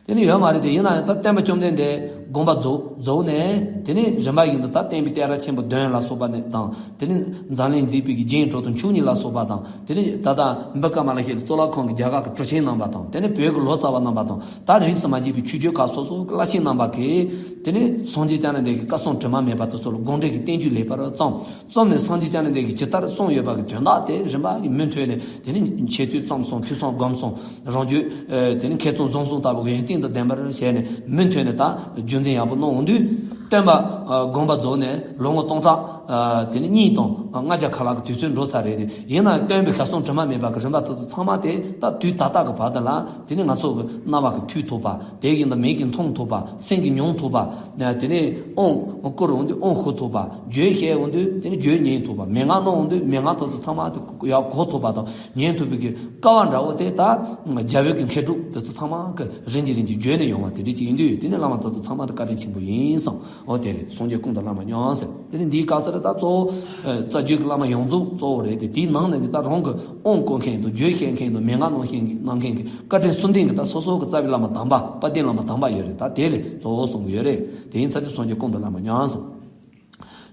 དེ་ནི་ཡོད་མ་རེད་དེ། ཡིན་ན་ཡང་ད་སྟོན་པ་བཅོམ་ལྡན་འདས་དགོངས་པ་རྫོགས་རྫོགས་ནས། དེ་ནི་རིམ་པ་བཞིན་དུ་ད་བསྟན་པའི་གཏད་ར་ཆེན་པོ་བདུན་ལ་སོགས་པ་ནས་དང་། དེ་ནི་འཛམ་གླིང་མཛེས་པའི་གི་རྒྱན་དྲུག་དང་ཆོས་གཉིས་ལ་སོགས་པ་དང་། དེ་ནི་ད་ལྟ་འབུམ་དཀར་མ་ལ་ཤེས་ལ་གཙུག་ལག་ཁང་གི་རྒྱ་གར་གྱི་གྲུབ་ཆེན་རྣམ་པ་དང་། དེ་ནི་བོད་ཀྱི་ལོ་ཙཱ་བ་རྣམ་པ་དང་། ད་རིས་སུ་མ་ཆད་པའི་ཆོས་བརྒྱུད་ཁག་སོ་སོ་གི་བླ་ཆེན་རྣམ་པ་གིས། དེ་ནི་སངས་རྒྱས་བསྐྱངས་ནས་འདས་ཀྱི་བཀའ་གསུང་དྲི་མ་མེད་པ་དེ་ཚོ་ལ་དགོངས་འགྲེལ་གྱི་བསྟན་བཅོས་ལེགས་པར་བརྩམས། བརྩམས་ནས་སངས་རྒྱས་བསྐྱངས་ནས་འདས་ཀྱིས་ཇི་ལྟར་གསུངས་ཡོད་པ་གི་དོན་དག་དེ་རིམ་པ་གིས་མུ་མཐུད་ནས། དེ་ནི་འཆད་རྩོད་རྩོམ་གསུངས། ཐོས་བསམ་སྒོམ་གསུངས། རང་རྒྱུད་ཨེ་དེ་ནི་མཁས་བཙུན་བཟང་གསུམ་ལྟ་བུ་ཡོན་ཏན་དང་ལྡན་པར་བྱས་ནས་མུ་མཐུད་ནས་ད་རྒྱུན་འཛིན་ཡག་པོ་གནང་འོང་དུས། སྟོན་པ་ཨ་དགོངས་པ་རྫོགས་ནས་ལོ་ངོ་སྟོང་ཕྲག་ཨ་དེ་ནི་གཉིས་དང་ལྔ་བརྒྱ་ཁ་ལྷག་གི་དུས་ཚོད་འགྲོ་ཚར་རེད་དེ། ཡིན་ན་སྟོན་པའི་བཀའ་གསུང་དྲི་མ་མེད་པ་གི་རིམ་པ་དེ་ཚོ་ཚང་མ་དེ་ད་དུས་ད་ལྟ་གི་བར་དུ་ལ། དེ་ནི་ང་ཚོ་གི་རྣ་བ་གིས་ཐོས་ཐུབ་པ། དེ་བཞིན་དུ་མིག་གིས་མཐོང་ཐུབ་པ། སེམས་ཀྱིས་མྱོང་ཐུབ་པ། དེ་ནས་དབང་བསྐུར་འོང་དུས་དབང་ཞུ་ཐུབ་པ། རྒྱུད་བཤད་འོང་དུས་དེ་ནས་རྒྱུད་ཉན་ཐུབ་པ། མན་ངག་གནང་འོང་དུས་མན་ངག་དེ་ཚོ་ཚང་མ་དེ་ཡར་གོ་ཐུབ་པ་དང་ཉན་ཐུབ་པའི་གི་སྐལ་བ་འདྲ་བོ་དེ་ད་རྒྱ་བོད་ཀྱི་མཁས་གྲུབ་དེ་ཚོ་ཚང་མ་གི་རིམ་གྱིས་རིམ་གྱིས་བརྗོད་ནས་ཡོང་བ་དེ་འདྲ་ཅིག་ཡིན་དུས། དེ་ནས་བླ་མ་དེ་ཚོ་ཚང་མ་དེ་བཀའ་དྲིན་ཆེན་པོ་ཡིན་གསུངས། འོ་དེ་རེད། སངས་རྒྱས་ཀུན་ཏུ་བླ་མ་མཉམ་ཟེར། དེ་ནས་འདིའི་སྐབས་སུ་ད་གཙོ་བོ་ཨ་རྩ་རྒྱུད་ཀྱི་བླ་མ་ཡོངས་རྫོགས་གཙོ་བོ་རེད་དེ། དེའི་ནང་ནས་ཀྱི་ད་རང་གི་དབང་བསྐུར་མཁན་དང་རྒྱུད་བཤད་མཁན་དང་མན་ངག་གནང་མཁན་གྱི་གནང་མཁན་གྱི་བཀའ་དྲིན་གསུམ་ལྡན་གྱི་ད་སོ་སོ་གི་རྩ་བའི་བླ་མ་དམ་པ་དཔལ་ལྡན་བླ་མ་དམ་པ་ཡོད་རེད། ད་དེ་ལས་གཙོ་བོ་གསུང་གི་ཡོད་རེད། དེ་ཡིན་ཙང་དེ་སངས་རྒྱས་ཀུན་ཏུ་བླ་མ་མཉམ་གསུངས།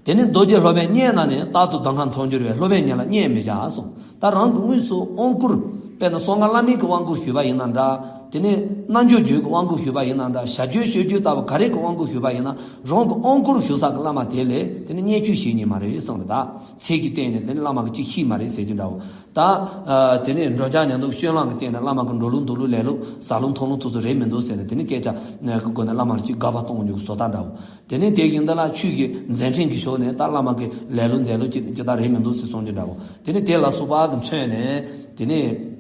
དེ་ནས་རྡོ་རྗེ་སློབ་དཔོན་བརྙེས་ན་ནི། རྟག་ཏུ་གདམས་ངག་མཐོང་འགྱུར་བས། སློབ་དཔོན་ཉིད་ལ་བརྙས་མི་བྱ་གསུངས། ད་རང་གི་དངོས་སུ་དབང་བསྐུར། དཔེར་ན་གསང་སྔགས་བླ་མེད་ཀྱི་དབང་བསྐུར་ཞུས་པ་ཡིན་ན་འདྲ། དེ་ནས་རྣལ་འབྱོར་རྒྱུད་ཀྱི་དབང་བསྐུར་ཞུས་པ་ཡིན་ན་འདྲ། ཞར་བརྗོད་ཤོད་རྒྱུད་ལྟ་བུ་ག་རེ་གི་དབང་བསྐུར་ཞུས་པ་ཡིན་ན། རང་གི་དབང་བསྐུར་ཞུ་ས་གི་བླ་མ་དེ་ལས་དེ་ནི་བརྙས་བཅོས་བྱེད་ཉན་མ་རེད་གསུངས་རེད། ད་ཚིག་གི་སྟེང་ནས་དེ་ནི་བླ་མ་གིས་ཅིག་ཤེས་མ་རེད་ཟེར་རྒྱུ་འདྲ་བོ། ད་ཨ་དེ་ནས་འགྲོ་འཆག་ཉལ་འདུག་སྤྱོད་ལམ་གྱི་སྟེང་ནས་བླ་མ་གི་འགྲོ་ལུགས་འདུག་ལུགས་ལས་ལུགས་ཟ་ལུགས་འཐུང་ལུགས་དེ་ཚོ་རེད་མི་འདུག་ཟེར་ནས། དེ་ནི་སྐད་ཆ་གི་སྒོ་ནས་བླ་མར་ཅིག་དགག་པ་གཏོང་རྒྱུ་གི་བཟོ་ལྟ་འདྲ་བོ། དེ་ནས་དེ་བཞིན་དུ་ལ་ཆོས་ཀྱི་མཛད་འཕྲིན་གྱི་ཕྱོགས་ནས་ད་བླ་མ་གི་ལས་ལུགས་མཛད་ལུགས་ཅི་ཅི་ལྟར་རེད་མི་འདུག་ཟེར་གསུང་རྒྱུ་འདྲ་བོ། དེ་ནས་དེ་ལ་སོགས་པ་གི་མཚོན་ནས། དེ་ནས་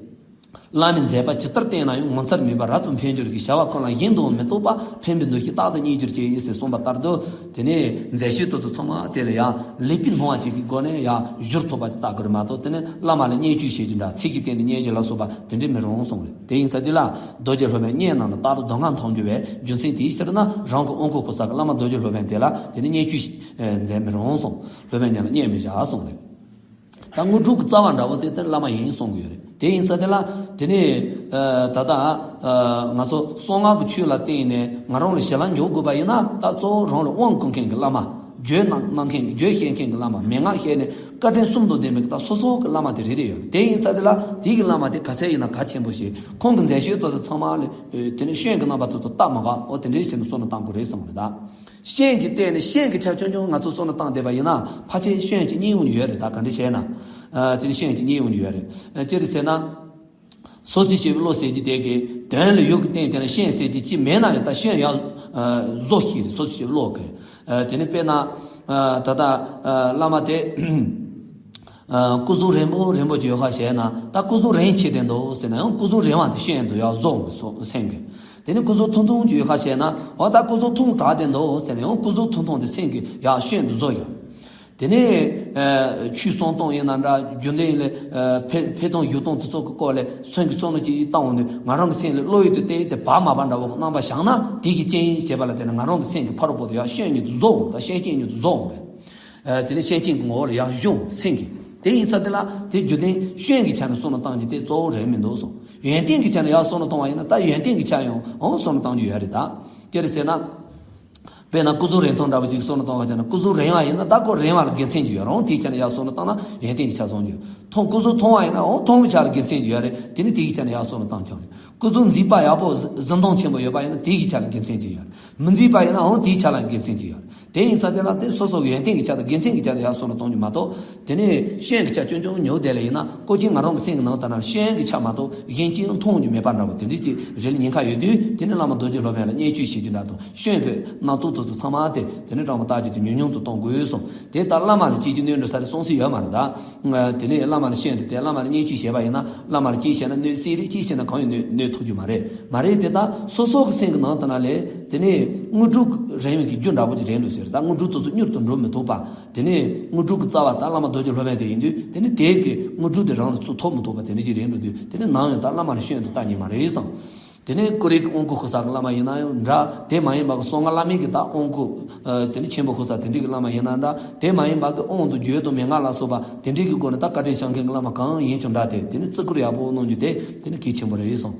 བླ་མའི་མཛད་པ་ཇི་ལྟར་བསྟན་ན་ཡང་ངོ་མཚར་མེད་པར་རབ་ཏུ་འཕེལ་འགྱུར་གྱི། བྱ་བ་ཀུན་ལ་གཞན་དུ་མི་རྟོག་པ། ཕན་པའི་འདུ་ཤེས་རྟག་ཏུ་རྙེད་གྱུར་ཅིག་ཟེར་གསུངས་པ་ལྟར་དུ། དེ་ནས་མཛད་བྱ་དེ་ཚོ་ཚང་མ་དེ་ལ་ཡང་ལེགས་པའི་སྣང་བ་ཅིག་གི་སྒོ་ནས་ཡང་བསྒྱུར་ཐུབ་པ་ཅིག་ལྟ་དགོས་རེད་མ་གཏོགས། དེ་ནས་བླ་མ་ལ་བརྙས་བཅོས་བྱེད་རྒྱུ་འདྲ། ཚིག་གི་སྟེང་ནས་བརྙས་རྒྱུ་ལ་སོགས་པ་དེ་འདྲ་མི་རུང་གསུངས་རེད། དེ་ཡིན་ཙང་དེ་ལ་རྡོ་རྗེ་སློབ་དཔོན་བརྙས་ན་ནི། རྟག་ཏུ་གདམས་ངག་མཐོང་འགྱུར་བས། རྒྱུ་མཚན་དེའི་ཕྱིར་ན་རང་གི་དབང་བསྐུར་ཞུ་ས་གི་བླ་མ་རྡོ་རྗེ་སློབ་དཔོན་དེ་ལ་དེ་ནི་བརྙས་བཅོས་མཛད་མི་རུང་གསུངས། སློབ་དཔོན་ཉིད་ལ་བརྙས་མི་བྱ་གསུངས་རེད། ད་དངོས་གྲུབ་ཀྱི་རྩ་བ་འདྲ་བོ་དེ་ལྟར་བླ་མ་ཡིན་གསུང་གི་ཡོད་རེད། དེ་ཡིན་ཙང་དེ་ལ་དེ་ནས་ཨ་ད་ལྟ་ཨ་ང་ཚོ་གསང་སྔགས་ཀྱི་ཆོས་ལ་བརྟེན་ནས་ང་རང་ལ་ཞི་ལམ་འཇོག་དགོས་པ་ཡིན་ན། ད་གཙོ་བོ་རང་ལ་དབང་བསྐུར་མཁན་གྱི་བླ་མ། རྒྱུད་གནང་གནང་མཁན་གྱི། རྒྱུད་བཤད་མཁན་གྱི་བླ་མ། མན་ངག་བཤད་ནས་བཀའ་དྲིན་གསུམ་དང་ལྡན་པའི་ད་སོ་སོ་གི་བླ་མ་དེ་རེད་དེ་ཡོད་རེད། དེ་ཡིན་ཙང་དེ་ལ་དེ་གི་བླ་མ་དེ་ག་ཚད་ཡིན་ན་གལ་ཆེན་པོ་ཞིག་ཁོང་གི་མཛད་བྱ་དེ་ཚོ་ཚང་མ་ལ་དེ་ནས་སྐྱོན་གྱི་རྣམ་པ་དེ་ཚོ་བལྟ་མ་དགོས། འོ་དེ་འདྲའི་བྱས་ནས་བསམ་བློ་བཏང་དགོས་རེད་གསུངས་རེད་ད། སྐྱོན་གྱི་སྟེང་ནས་སྐྱོན་གྱི་ཆ་ཆུང་ཆུང་ང་ཚོ་བསམ་བློ་བཏང་བསྡད་པ་ཡིན་ན། ཕལ་ཆེར་སྐྱོན་གྱི་རྙེད་འོང་རྒྱུ་ཡོད་རེད། ད་ག་འདྲ་བྱས་ན། ཨ་དེ་ནས་སྐྱོན་གྱི་རྙེད་འོང་རྒྱུ་ཡོད་རེད། ཨ་ཅི་རེད་ཟེར་ན། སོ་སོའི་བྱས་པའི་བློ་ཟེར་གྱི་དེ་གི་དོན་ལ་ཡུལ་གྱི་སྟེང་དེ་ལ་སྐྱོན་ཟེར་གྱི་ཅི་མེད་ན་ཡང་ད་སྐྱོན་ཡང་ཨ་བཟོ་ཤེས་རེད། སོ་སོའི་བྱས་པའི་བློ་གི། ཨ་དེ་ནས་དཔེར་ན་ཨ་ད་ལྟ་ཨ་བླ་མ་དེ། ཨ་སྐུ་གཟུགས་རིང་པོ་རིང་པོ་ཅིག་ཡོད་ཁ་བྱས་ན། ད་སྐུ་གཟུགས་རིང་ཆེ་བསྡད་འདུག་ཟེར་ན་ཡང་སྐུ་གཟུགས་རིང་བ་དེ་སྐྱོན་དུ་ཡར་བཟོ་འོང་གི་སོ་སེམས་ཀྱི། དེ་ནས་སྐུ་གཟུགས་ཐུང་ཐུང་ཅིག་ཡོད་ཁ་བྱས་ན། འོ་ད་སྐུ་གཟུགས་ཐུང་དྲགས་བསྡད་འདུག་ཟེར་ན་ཡང་སྐུ་གཟུགས་ཐུང་ཐུང་དེ་སེམས་ཀྱི་ཡར་སྐྱོན་དུ་བཟོ་ཡོད། དེ་ནས་ཨ་ཆོས་གསུང་སྟངས་ཡིན་ན་འདྲ། རྒྱུན་ལྡན་ལ་ཨ་འཕེལ་འཕེལ་སྟངས་ཡུལ་སྟངས་དེ་ཚོ་གི་སྐོར་ལ་སེམས་ཀྱི་བསམ་བློ་ཅིག་བཏང་འོང་དུས། ང་རང་གི་སེམས་ལ་བློ་ཡུལ་དུ་བལྟས་ཚེ་བག་མ་བ་འདྲ་བོ་རྣམ་པ་བཞག་ན། དེ་གི་རྐྱེན་ཡིན་ཞེས་པ་ལ་བརྟེན་ནས་ང་རང་གི་སེམས་ཀྱི་ཕ་རོལ་པོ་དེ་ཡར་སྐྱོན་ཉིད་དུ་བཟོ་འོང་། ད་སྐྱོན་རྐྱེན་ཉིད་དུ་བཟོ་འོང་རེད། ཨ་དེ་ནས་སྐྱོན་རྐྱེན་གྱི་ངོ་བོ་ལ་ཡར་ཤར་འོང་སེམས་ཀྱི། དེ་ཡིན་ཙང་དེ་ལ་དེ་རྒྱུ་མཚན་སྐྱོན་གྱི་ཆ་ནས་བསམ་བློ་བཏང་རྒྱུ་དེ་གཙོ་བོ་རེད་མི་འདུག་གསུངས། ཡོན་ཏན་གྱི་ཆ་ནས་ཡར་བསམ་བློ་གཏོང་བ་ཡིན་ན། ད་ཡོན་ཏན་གྱི་ཆ་ཡང་འོང་བསམ་བློ་གཏོང་རྒྱུ་ཡོད་རེད་ད། དེ་རེད་ཟེར་ན། དཔེར་ན་སྐུ་གཟུགས་རིང་ཐུང་འདྲ་བོ་ཅིག་བསམ་བློ་གཏོང་བ་བྱས་ན། སྐུ་གཟུགས་རིང་བ་ཡིན་ན་ད་ཁོ་རིང་བ་ལ་དགེ་མཚན་ཅིག་ཡོད་རེད། འོང་དེའི་ཆ་ནས་ཡར་བསམ་བློ་བཏང་ན་ཡོན་ཏན་གྱི་ཆ་བཟུང་རྒྱུ། ཐུང་སྐུ་གཟུགས་ཐུང་བ་ཡིན་ན་འོང་ཐུང་བའི་ཆ་ལ་དགེ་མཚན་ཅིག་ཡོད་རེད། དེ་ནི་དེའི་ཆ་ནས་ཡར་བསམ་བློ་བཏང་ཆོག་རེད། སྐུ་གཟུགས་མཛེས་པ་ཡག་པོ་གཟི་གཟི་མདངས་ཆེན་པོ་ཡོད་པ་ཡིན་ན་དེའི་ཆ་ལ་དགེ་མཚན་ཅིག་ཡོད་རེད། མི་མཛེས་པ་ཡིན་ན་འོང་དེའི་ཆ་ལ་དགེ་མཚན་ཅིག་ཡོད་རེད། དེ་ཡིན་ཙང་དེ་ལ་དེ་སོ་སོ་གི་ཡོན་ཏན་གྱི་ཆ་དང་དགེ་མཚན་གྱི་ཆ་དེ་ཡར་བསམ་བློ་གཏོང་རྒྱུ་མ་གཏོགས། དེ་ནས་སྐྱོན་གྱི་ཆ་ཆུང་ཆུང་ཉོ་བསྡད་ལ་ཡིན་ན། ཀོ་ཅི་ང་རང་གི་སེམས་ཀྱི་ནང་དུ་ན་སྐྱོན་གྱི་ཆ་མ་གཏོགས་གཞན་ཅི་ཡང་མཐོང་རྒྱུ་མེད་པ་འདྲ་བོ་དེ་འདྲའི་ཅིག་རེད་ལ་ཉེན་ཁ་ཡོད་དུས། དེ་ནི་བླ་མ་རྡོ་རྗེ་སློབ་དཔོན་ལ་བརྙས་བཅོས་བྱེད་རྒྱུ་འདྲ་དང་། སྐྱོན་གྱི་རྣམ་རྟོག་དེ་ཚོ་ཚང་མ་དེ་དེ་ནི་གྲངས་མ་བརྟག་རྒྱུ་དེ་ཉུང་ཉུང་དུ་གཏོང་དགོས་གསུངས། དེ་ལྟར་བླ་མ་ལ་གཅེས་ཀྱི་གནོད་འགྲོ་ས་རེད་གསུང་སྲོལ་ཡོད་མ་རེད་ད། དེ་ནས་བླ་མ་ལ་སྐྱོན་དེ་དེ་བླ་མ་ལ་བརྙས་བཅོས་བྱས་པ་ཡིན་ན། བླ་མ་ལ་གཅེས་བྱས་ན་གནོད་སྲིད་རེད། གཅེས་བྱས་ན་གང་ཡང་གནོད་གནོད་ཐུབ་རྒྱུ་མ་རེད། མ་རེད་དེ། ད་སོ་སོ་གི་སེམས་ཀྱི་ནང་དུ་ན་ལས་དེ་ནས་དངོས་གྲུབ་རིང་བའི་གི་རྒྱུ་འདྲ་བོ་ཅིག་རེད་འདུག་ཟེར། ད་དངོས་གྲུབ་དེ་ཚོ་མྱུར་དུ་འགྲོ་མི་ཐུབ་པ། དེ་ནས་དངོས་གྲུབ་ཀྱི་རྩ་བ་ད་བླ་མ་རྡོ་རྗེ་སློབ་དཔོན་དེ་ཡིན་དུས། དེ་ནི་དེ་གི་དངོས་གྲུབ་དེ་རང་ལ་ཚུར་ཐོབ་མི་ཐུབ་པ་དེ་འདྲ་ཅིག་རེད་འགྲོ་དུས། དེ་ནི་ནམ་ཡང་ད་བླ་མ་ལ་སྐྱོན་དེ་བཏང་ཉན་མ་རེད་བསམ། དེ་ནས་ཀུ་རེ་གི་དབང་བསྐུར་ཞུ་ས་གི་བླ་མ་ཡིན་ན་ཡང་འདྲ། དེ་མ་ཡིན་པ་གི་གསང་སྔགས་བླ་མེད་ཀྱི་ད་དབང་བསྐུར་ཨ་དེ་ནི་ཆེན་པོ་ཞུ་ས་དེ་འདྲ་གི་བླ་མ་ཡིན་ན་འདྲ། དེ་མ་ཡིན་པ་གི་དབང་དང་རྒྱུད་དང་མན་ངག་ལ་སོགས་པ་དེ་འདྲ་གི་སྒོ་ནས་ད་བཀའ་དྲིན་བསྐྱངས་མཁན་གྱི་བླ་མ་གང་ཡིན་ཀྱང་འདྲ། དེ་དེ་ནི་བརྩི་བཀུར་ཡག་པོ་གནང་རྒྱུ་དེ་དེ་ནི་གལ་ཆེན་པོ་རེད་བསམ།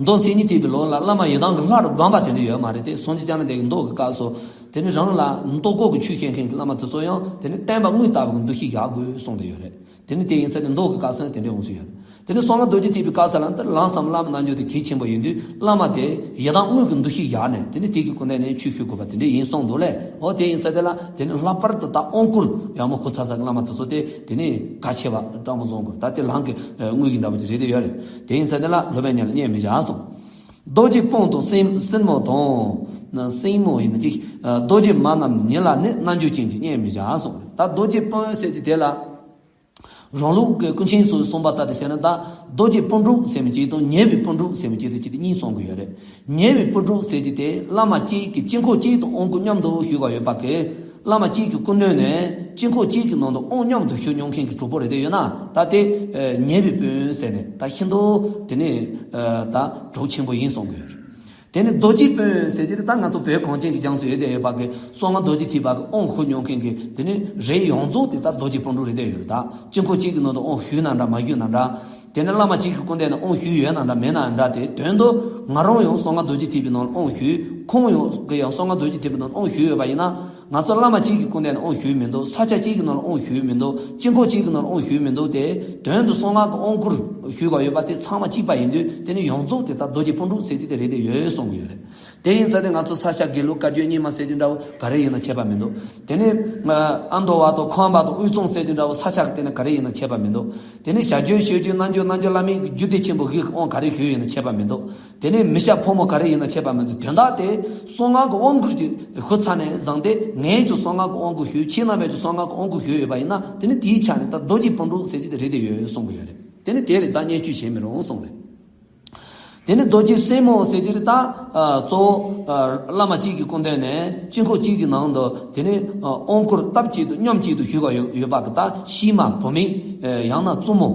མདོ་མཚན་ཉིད་ཐེག་པའི་ལུགས་ལ་བླ་མ་ཡི་དམ་གྱི་ལྷ་རུ་བསྒོམ་པ་དེ་འདྲ་ཡོད་མ་རེད་དེ། སངས་རྒྱས་བསྐྱངས་ན་དེ་གི་མདོ་གི་སྐབས་སུ་དེ་ནི་རང་ལ་མདོ་སྐོར་གྱི་ཆོས་བཤད་མཁན་གྱི་བླ་མ་དེ་ཚོ་ཡང་དེ་ནི་བསྟན་པ་དངོས་ལྟ་བུ་གི་འདུ་ཤེས་བཞག་དགོས་གསུངས་ཏེ་ཡོད་རེད། དེ་ནི་དེ་ཡིན་ཙང་ནི་མདོ་གི་སྐབས་སུ་དེ་འདྲ་འོང་སྲིད་ཡོད་རེད། དེ་ནི་གསང་སྔགས་རྡོ་རྗེ་ཐེག་པའི་སྐབས་སུ་ལ་འདི་ལམ་ཟབ་མོ་བླ་མའི་རྣལ་འབྱོར་དེ་གལ་ཆེན་པོ་ཡིན་དུས། བླ་མ་དེ་ཡི་དམ་དངོས་ཀྱི་འདུ་ཤེས་བཞག་ནས་དེ་ནི་དེ་གི་སྐུ་མདུན་ནས་ཆོས་ཞུ་དགོས་པ་དེ་འདྲ་ཡིན་གསུངས་འདུག་ལས། འོ་དེ་ཡིན་ཙང་དེ་ལ་དེ་ནི་ལྷག་པར་དུ་ད་དབང་བསྐུར་ཡག་མོ་ཞུ་ཚར་ས་གི་བླ་མ་དེ་ཚོ་དེ་དེ་ནི་གལ་ཆེ་བ་སྤྲང་མོ་བཟོ་དགོས། ད་དེ་ལམ་གྱི་དངོས་ཀྱི་འདྲ་པོ་ཅིག་རེད་དེ་ཡོད་རེད། དེ་ཡིན་ཙང་དེ་ལ་སློབ་དཔོན་ཉིད་ལ་བརྙས་མི་བྱ་གསུངས། རྡོ་རྗེ་དཔོན་དང་སྲིང་སྲིང་མོ་དང་། སྲིང་མོ་ཡིན་ན་ཅིག་རྡོ་རྗེ་མ་རྣམས་ཉིད་ལ་ནི། རྣལ་འབྱོར་ཅན་གྱིས་བརྙས་མི་བྱ་གསུངས། ད་རྡོ་རྗེ་དཔོན་ཟེར་གྱི་དེ་ལ། རང་ལུགས་ཀྱི་ཀུན་མཁྱེན་སོགས་གསུངས་པ་ལྟར་དུ་བྱས་ན། ད་རྡོ་རྗེ་སྤུན་གྲོགས་ཟེར་མི་གཅིག་དང་ཉེ་བའི་སྤུན་གྲོགས་ཟེར་མི་གཅིག་དང་གཅིག་དེ་གཉིས་གསུང་གི་ཡོད་རེད། ཉེ་བའི་སྤུན་གྲོགས་ཟེར་གྱི་དེ་བླ་མ་གཅིག་གི་དཀྱིལ་འཁོར་གཅིག་ཏུ་དབང་བསྐུར་མཉམ་དུ་ཞུ་བ་ཡོད་པ་གི། བླ་མ་གཅིག་གི་སྐུ་མདུན་ནས་དཀྱིལ་འཁོར་གཅིག་གི་ནང་དུ་དབང་མཉམ་དུ་ཞུ་མྱོང་མཁན་གྱི་གྲོགས་པོ་རེད་དེ་ཡོད་ན། ད་དེ་ཉེ་བའི་སྤུན་ཟེར་ནས་ད་ཤིན་ཏུ་དེ་ནས་ད་གྲོགས་ཆེན་པོ་ཡིན་གསུང་གི་ཡོད་རེད། དེ་ནི་རྡོ་རྗེ་སྤུན་ཟེར་གྱི་དེ་ད་ང་ཚོ་བོད་གངས་ཅན་གྱི་ལྗོངས་སུ་ཡོད་དེ་ཡོད་པ་གི། གསང་སྔགས་རྡོ་རྗེ་ཐེག་པ་གི་དབང་ཞུ་མྱོང་མཁན་གྱི་དེ་ནི་རིགས་ཡོངས་རྫོགས་དེ་ད་རྡོ་རྗེ་སྤུན་གྲོགས་རེད་དེ་ཡོད་རེད། ད་དཀྱིལ་འཁོར་གཅིག་གི་ནང་དུ་དབང་ཞུས་ན་འདྲ་མ་ཞུས་ན་འདྲ། དེ་ནི་བླ་མ་གཅིག་གི་སྐུ་མདུན་ནས་དབང་ཞུས་ཡོད་ན་འདྲ་མེད་ན་འདྲ། དེ་དོན་དུ་ང་རང་ཡང་གསང་སྔགས་རྡོ་རྗེ་ཐེག་པའི་ནང་ལ་དབང་ཞུས། ཁོང་ཡང་གི་ཡང་གསང་སྔགས་རྡོ་རྗེ་ཐེག་པའི་ནང་ལ་དབང་ཞུས་ཡོད་པ་ཡིན་ན། ང་ཚོ་བླ་མ་གཅིག་གི་སྐུ་མདུན་ནས་དབང་ཞུས་མི་འདུག་ས་ཆ་གཅིག་གི་ནང་ལ་དབང་ཞུས་མི་འདུག་དཀྱིལ་འཁོར་གཅིག་གི་ནང་ལ་དབང་ཞུས་མི་འདུག་དེ་དོན་དུ་གསང་སྔགས་ཀྱི་དབང་བསྐུར་ཞུས་པ་ཡོད་པ་དེ་ཚང་མ་གཅིག་པ་ཡིན་དུས། དེ་ནི་ཡོངས་རྫོགས་དེ་ད་རྡོ་རྗེ་སྤུན་གྲོགས་ཟེར་གྱི་དེ་རེད་དེ་ཡོད་གསུང་གི་ཡོད་རེད། དེ་ཡིན་ཙང་དེ་ང་ཚོ་ས་ཆ་དགེ་ལུགས་བཀའ་བརྒྱུད་རྙིང་མ་ཟེར་གྱི་འདྲ་བོ་ག་རེ་ཡིན་ན་ཁྱད་པར་མི་འདུག་དེ་ནི་ཨ་མདོ་བ་དང་ཁམས་པ་དང་དབུས་གཙང་ཟེར་གྱི་འདྲ་བོ་ས་ཆ་གི་སྟེང་ན་ག་རེ་ཡིན་ན་ཁྱད་པར་མི་འདུག་དེ་ནི་བྱ་རྒྱུད་བཤད་རྒྱུད་རྣལ་འབྱོར་རྣལ་འབྱོར་བླ་མའི་རྒྱུད་སྡེ་ཆེན་པོ་གི་དབང་ག་རེ་ཞུས་ཡིན་ན་ཁྱད་པར་མི་འདུག་དེ་ནས་མི་སྐྱ་ཕོ་མོ་ག་རེ་ཡིན་ན་ཁྱད་པར་མི་འདུག་དོན་དག་དེ་གསང་སྔགས་ཀྱི་དབང་བསྐུར་གྱི་ཞུ་ཚར་ནས་བཟུང་སྟེ། ངས་ཀྱང་གསང་སྔགས་ཀྱི་དབང་བསྐུར་ཞུས། ཁྱེད་རྣམ་པས་ཀྱང་གསང་སྔགས་ཀྱི་དབང་བསྐུར་ཞུས་ཡོད་པ་ཡིན་ན། དེ་ནི་དེའི་ཆ་ནས་ད་རྡོ་རྗེ་སྤུན་གྲོགས་ཟེར་གྱི་དེ་རེད་དེ་ཡོད་གསུང་གི་ཡོད་རེད། དེ་ནི་དེ་ལས་ད་བརྙས་བཅོས་བྱེད་མི་རུང་གསུངས་རེད། དེ་ནི་རྡོ་རྗེ་སྲིང་མོ་ཟེར་གྱི་རེད། ད་གཙོ་བོ་བླ་མ་གཅིག་གི་སྐུ་མདུན་ནས་དཀྱིལ་འཁོར་གཅིག་གི་ནང་དུ་དེ་ནི་དབང་བསྐུར་སྟབས་གཅིག་ཏུ་མཉམ་གཅིག་ཏུ་ཞུ་བ་ཡོད་པ་གི། ད་ཤུལ་མ་བུད་མེད། ཡང་ན་བཙུན་མོ།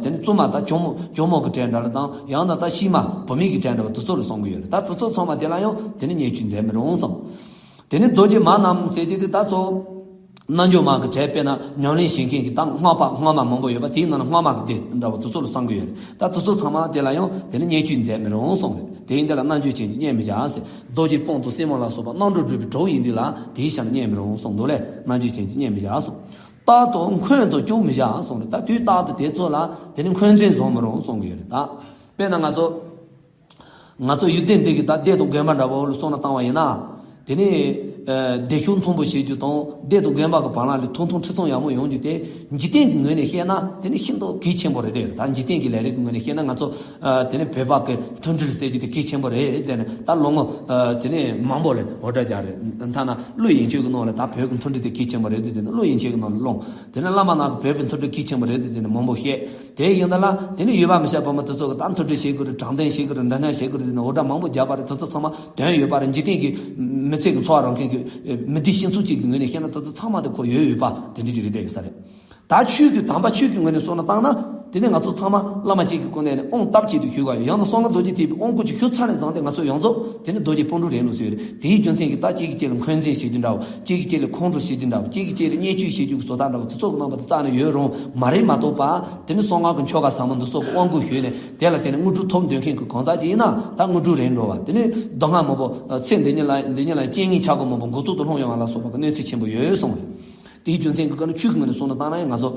དེ་ནི་བཙུན་མ་ད་གྱོག་མོ་གྱོག་མོ་གི་གྲས་འདྲ་ལ་དང་། ཡང་ན་ད་ཤུལ་མ་བུད་མེད་ཀྱི་གྲས་འདྲ་བ་དེ་ཚོ་ལ་གསུང་གི་ཡོད་རེད། ད་དེ་ཚོ་ཚང་མ་དེ་ལ་ཡང་དེ་ནི་བརྙས་བཅོས་མཛད་མི་རུང་གསུངས། དེ་ནི་རྡོ་རྗེ་མ་རྣམས་ཟེར་གྱི་དེ་ད་གཙོ་བོ་རྣལ་འབྱོར་མ་གི་གྲས། དཔེར་ན་ཉམས་ལེན་བྱེད་མཁན་གྱི་ད་སྔགས་པ་སྔགས་མ་མང་པོ་ཡོད་པ། དེའི་ནང་ན་སྔགས་མ་གི་སྡེ་འདྲ་བོ་དེ་ཚོ་ལ་གསུང་གི་ཡོད་རེད། ད་དེ་ཚོ་ཚང་མ་དེ་ལ་ཡང་དེ་ནི་བརྙས་བཅོས་མཛད་མི་རུང་གསུངས་རེད། དེ་ཡིན་དེ་ལ་རྣལ་འབྱོར་ཅན་གྱིས་བརྙས་མི་བྱ་ཟེར། རྡོ་རྗེ་སྤུན་དང་སྲིང་མོ་ལ་སོགས་པ་རྣམ་གྲོལ་སྒྲུབ་པའི་གྲོགས་ཡིན་དུས་ལ། དེའི་ཆ་ནས་བརྙས་མི་རུང་གསུངས་འདུག་ལས། རྣལ་འབྱོར་ཅན་གྱིས་བརྙས་མི་བྱ་གསུངས། རྟག་ཏུ་འཁོན་དང་སྐྱོན་མི་བྱ་གསུངས་རེད། ད་དུས་རྟག་ཏུ་དེ་ཚོ་ལ་དེ་ནི་འཁོན་འཛིན་བཟོ་མི་རུང་གསུང་གི་ཡོད་རེད། ད་དཔེར་ན་ང་ཚོ། ང་ཚོ་ཡུལ་སྡེ་འདི་གི་ད་སྡེ་དང་དགོན་པ་འདྲ་བོ་ལ་སོང་ན་བཏང་བ་ཡིན་ན། དེ་ནི་སྡེ་ཤོག་མཐོན་པོ་བྱེད་རྒྱུ་དང་སྡེ་དང་དགོན་པ་གི་བར་ལ་ལས་ཐུང་ཐུང་ཁྲི་སྲོང་ཡག་མོ་ཡོང་རྒྱུ་དེ་འཇིག་རྟེན་གྱི་ངོས་ནས་བཤད་ན་དེ་ནི་ཤིན་ཏུ་གལ་ཆེན་པོ་རེད་དེ། ད་འཇིག་རྟེན་གྱི་ལས་རིགས་ཀྱི་ངོས་ནས་བཤད་ན། ང་ཚོ་དེ་ནི་བོད་པ་གི་མཐུན་སྒྲིལ་ཟེར་རྒྱུ་དེ་གལ་ཆེན་པོ་རེད་ཟེར་ནས། ད་ལོ་ངོ་དེ་ནི་མང་པོ་ལས་འོ་སྒྲ་རྒྱག་རེད། ཐ་ན་ཀླུ་ཡན་ཆོད་ཀྱི་ནང་ལ་ད་བོད་ཀྱི་མཐུན་སྒྲིལ་དེ་གལ་ཆེན་པོ་རེད་དེ་ཟེར་ནས་ཀླུ་ཡན་ཆོད་ཀྱི་ནང་ལ་ལོངས། དེ་ནི་བླ་མ་རྣམས་ཀྱིས་བོད་པའི་མཐུན་སྒྲིལ་གལ་ཆེན་པོ་རེད་དེ་ཟེར་ནས་མང་པོ་བཤད། དེ་ཡིན་ད་ལ་དེ་ནི་ཡུལ་པ་མི་སྐྱ་ཕོ་མོ་དེ་ཚོ་གི་ད་མཐུན་སྒྲིལ་བྱེད་དགོས་རེད། དྲང་བདེན་བྱེད་དགོས་རེད། འདྲ་མཉམ་བྱེད་དགོས་རེད་ཟེར་ནས་འོ་སྒྲ་མང་པོ་རྒྱག་པ་རེད། དེ་ཚོ་ཚང་མ་དོན་ཡོད་པ་རེད། འཇིག་རྟེན་གྱི་མི་ཚེ་གི་འཚོ་བ་རོལ་མཁན་གྱི་མི་སྡེ་སྤྱི་ཚོགས་གཅིག་གི་ངོས་ནས་བཤད་ན་དེ་ཚོ་ཚང་མ་དེ་ཁོ་ཡོད་ཡོད་པ་དེ་འདྲ་ཅིག་རེད་བསྡད་ཡོད་ས་རེད། ད་ཆོས་ཀྱི་དམ་པ་ཆོས་ཀྱི་ངོས་ནས་སོང་ན་བཏང་ན། དེ་ནི་ང་ཚོ་ཚང་མ་བླ་མ་གཅིག་གི་སྐུ་མདུན་ནས་དབང་སྟབས་གཅིག་ཏུ་ཞུ་བ་ཡོད། ཡང་ན་གསང་སྔགས་རྡོ་རྗེ་ཐེག་པའི་དབང་བསྐུར་གྱི་ཞུ་ཚར་ནས་བཟུང་སྟེ་ང་ཚོ་ཡོངས་རྫོགས་དེ་ནི་རྡོ་རྗེ་སྤུན་གྲོགས་རེད་ལོ་ཟེར་རེད། དེའི་རྒྱུ་མཚན་གྱིས་ད་གཅིག་གིས་གཅིག་ལ་འཁོན་འཛིན་བྱེད་རྒྱུ་འདྲ་བོ། གཅིག་གིས་གཅིག་ལ་ཁོང་ཁྲོ་བྱེད་རྒྱུ་འདྲ་བོ། གཅིག་གིས་གཅིག་ལ་བརྙས་བཅོས་བྱེད་རྒྱུ་གི་བཟོ་ལྟ་འདྲ་བོ་དེ་ཚོ་གི་རྣམ་པ་དེ་རྩ་ནས་ཡོད་རུང་མ་རེད་མ་གཏོགས་པ། དེ་ནི་གསང་སྔགས་ཀྱི་ཆོ་ག་ཟབ་མོ་འདི་ཚོ་གི་དབང་བསྐུར་ཞུས་ནས་དེ་ལ་དེ་ནི་དངོས་གྲུབ་ཐོབ་འདོད་མཁན་གྱི་གང་ཟག་ཅིག་ཡིན་ན་ད་དངོས་གྲུབ་རེད་འགྲོ་བ། དེ་ནི་མདོ་སྔགས་མང་པོ་ཚེ་འདི་ཉིད་ལ་འདི་ཉིད་ལ་རྐྱེན་ངན་ཆག་སྒོ་མང་པོ་མགོ་ཐོག་ཏུ་ལྷུང་ཡོང་བ་ལ་སོགས་པ་གི་གནོད་འཚེ་ཆེན་པོ་ཡོད་གསུངས་རེད། དེའི་རྒྱུ་མཚན་གྱིས་ཀ་ནི་ཆོས་ཀྱི་ངོས་ནས་སོང་ན་བཏང་ན་ཡང་ང་ཚོ།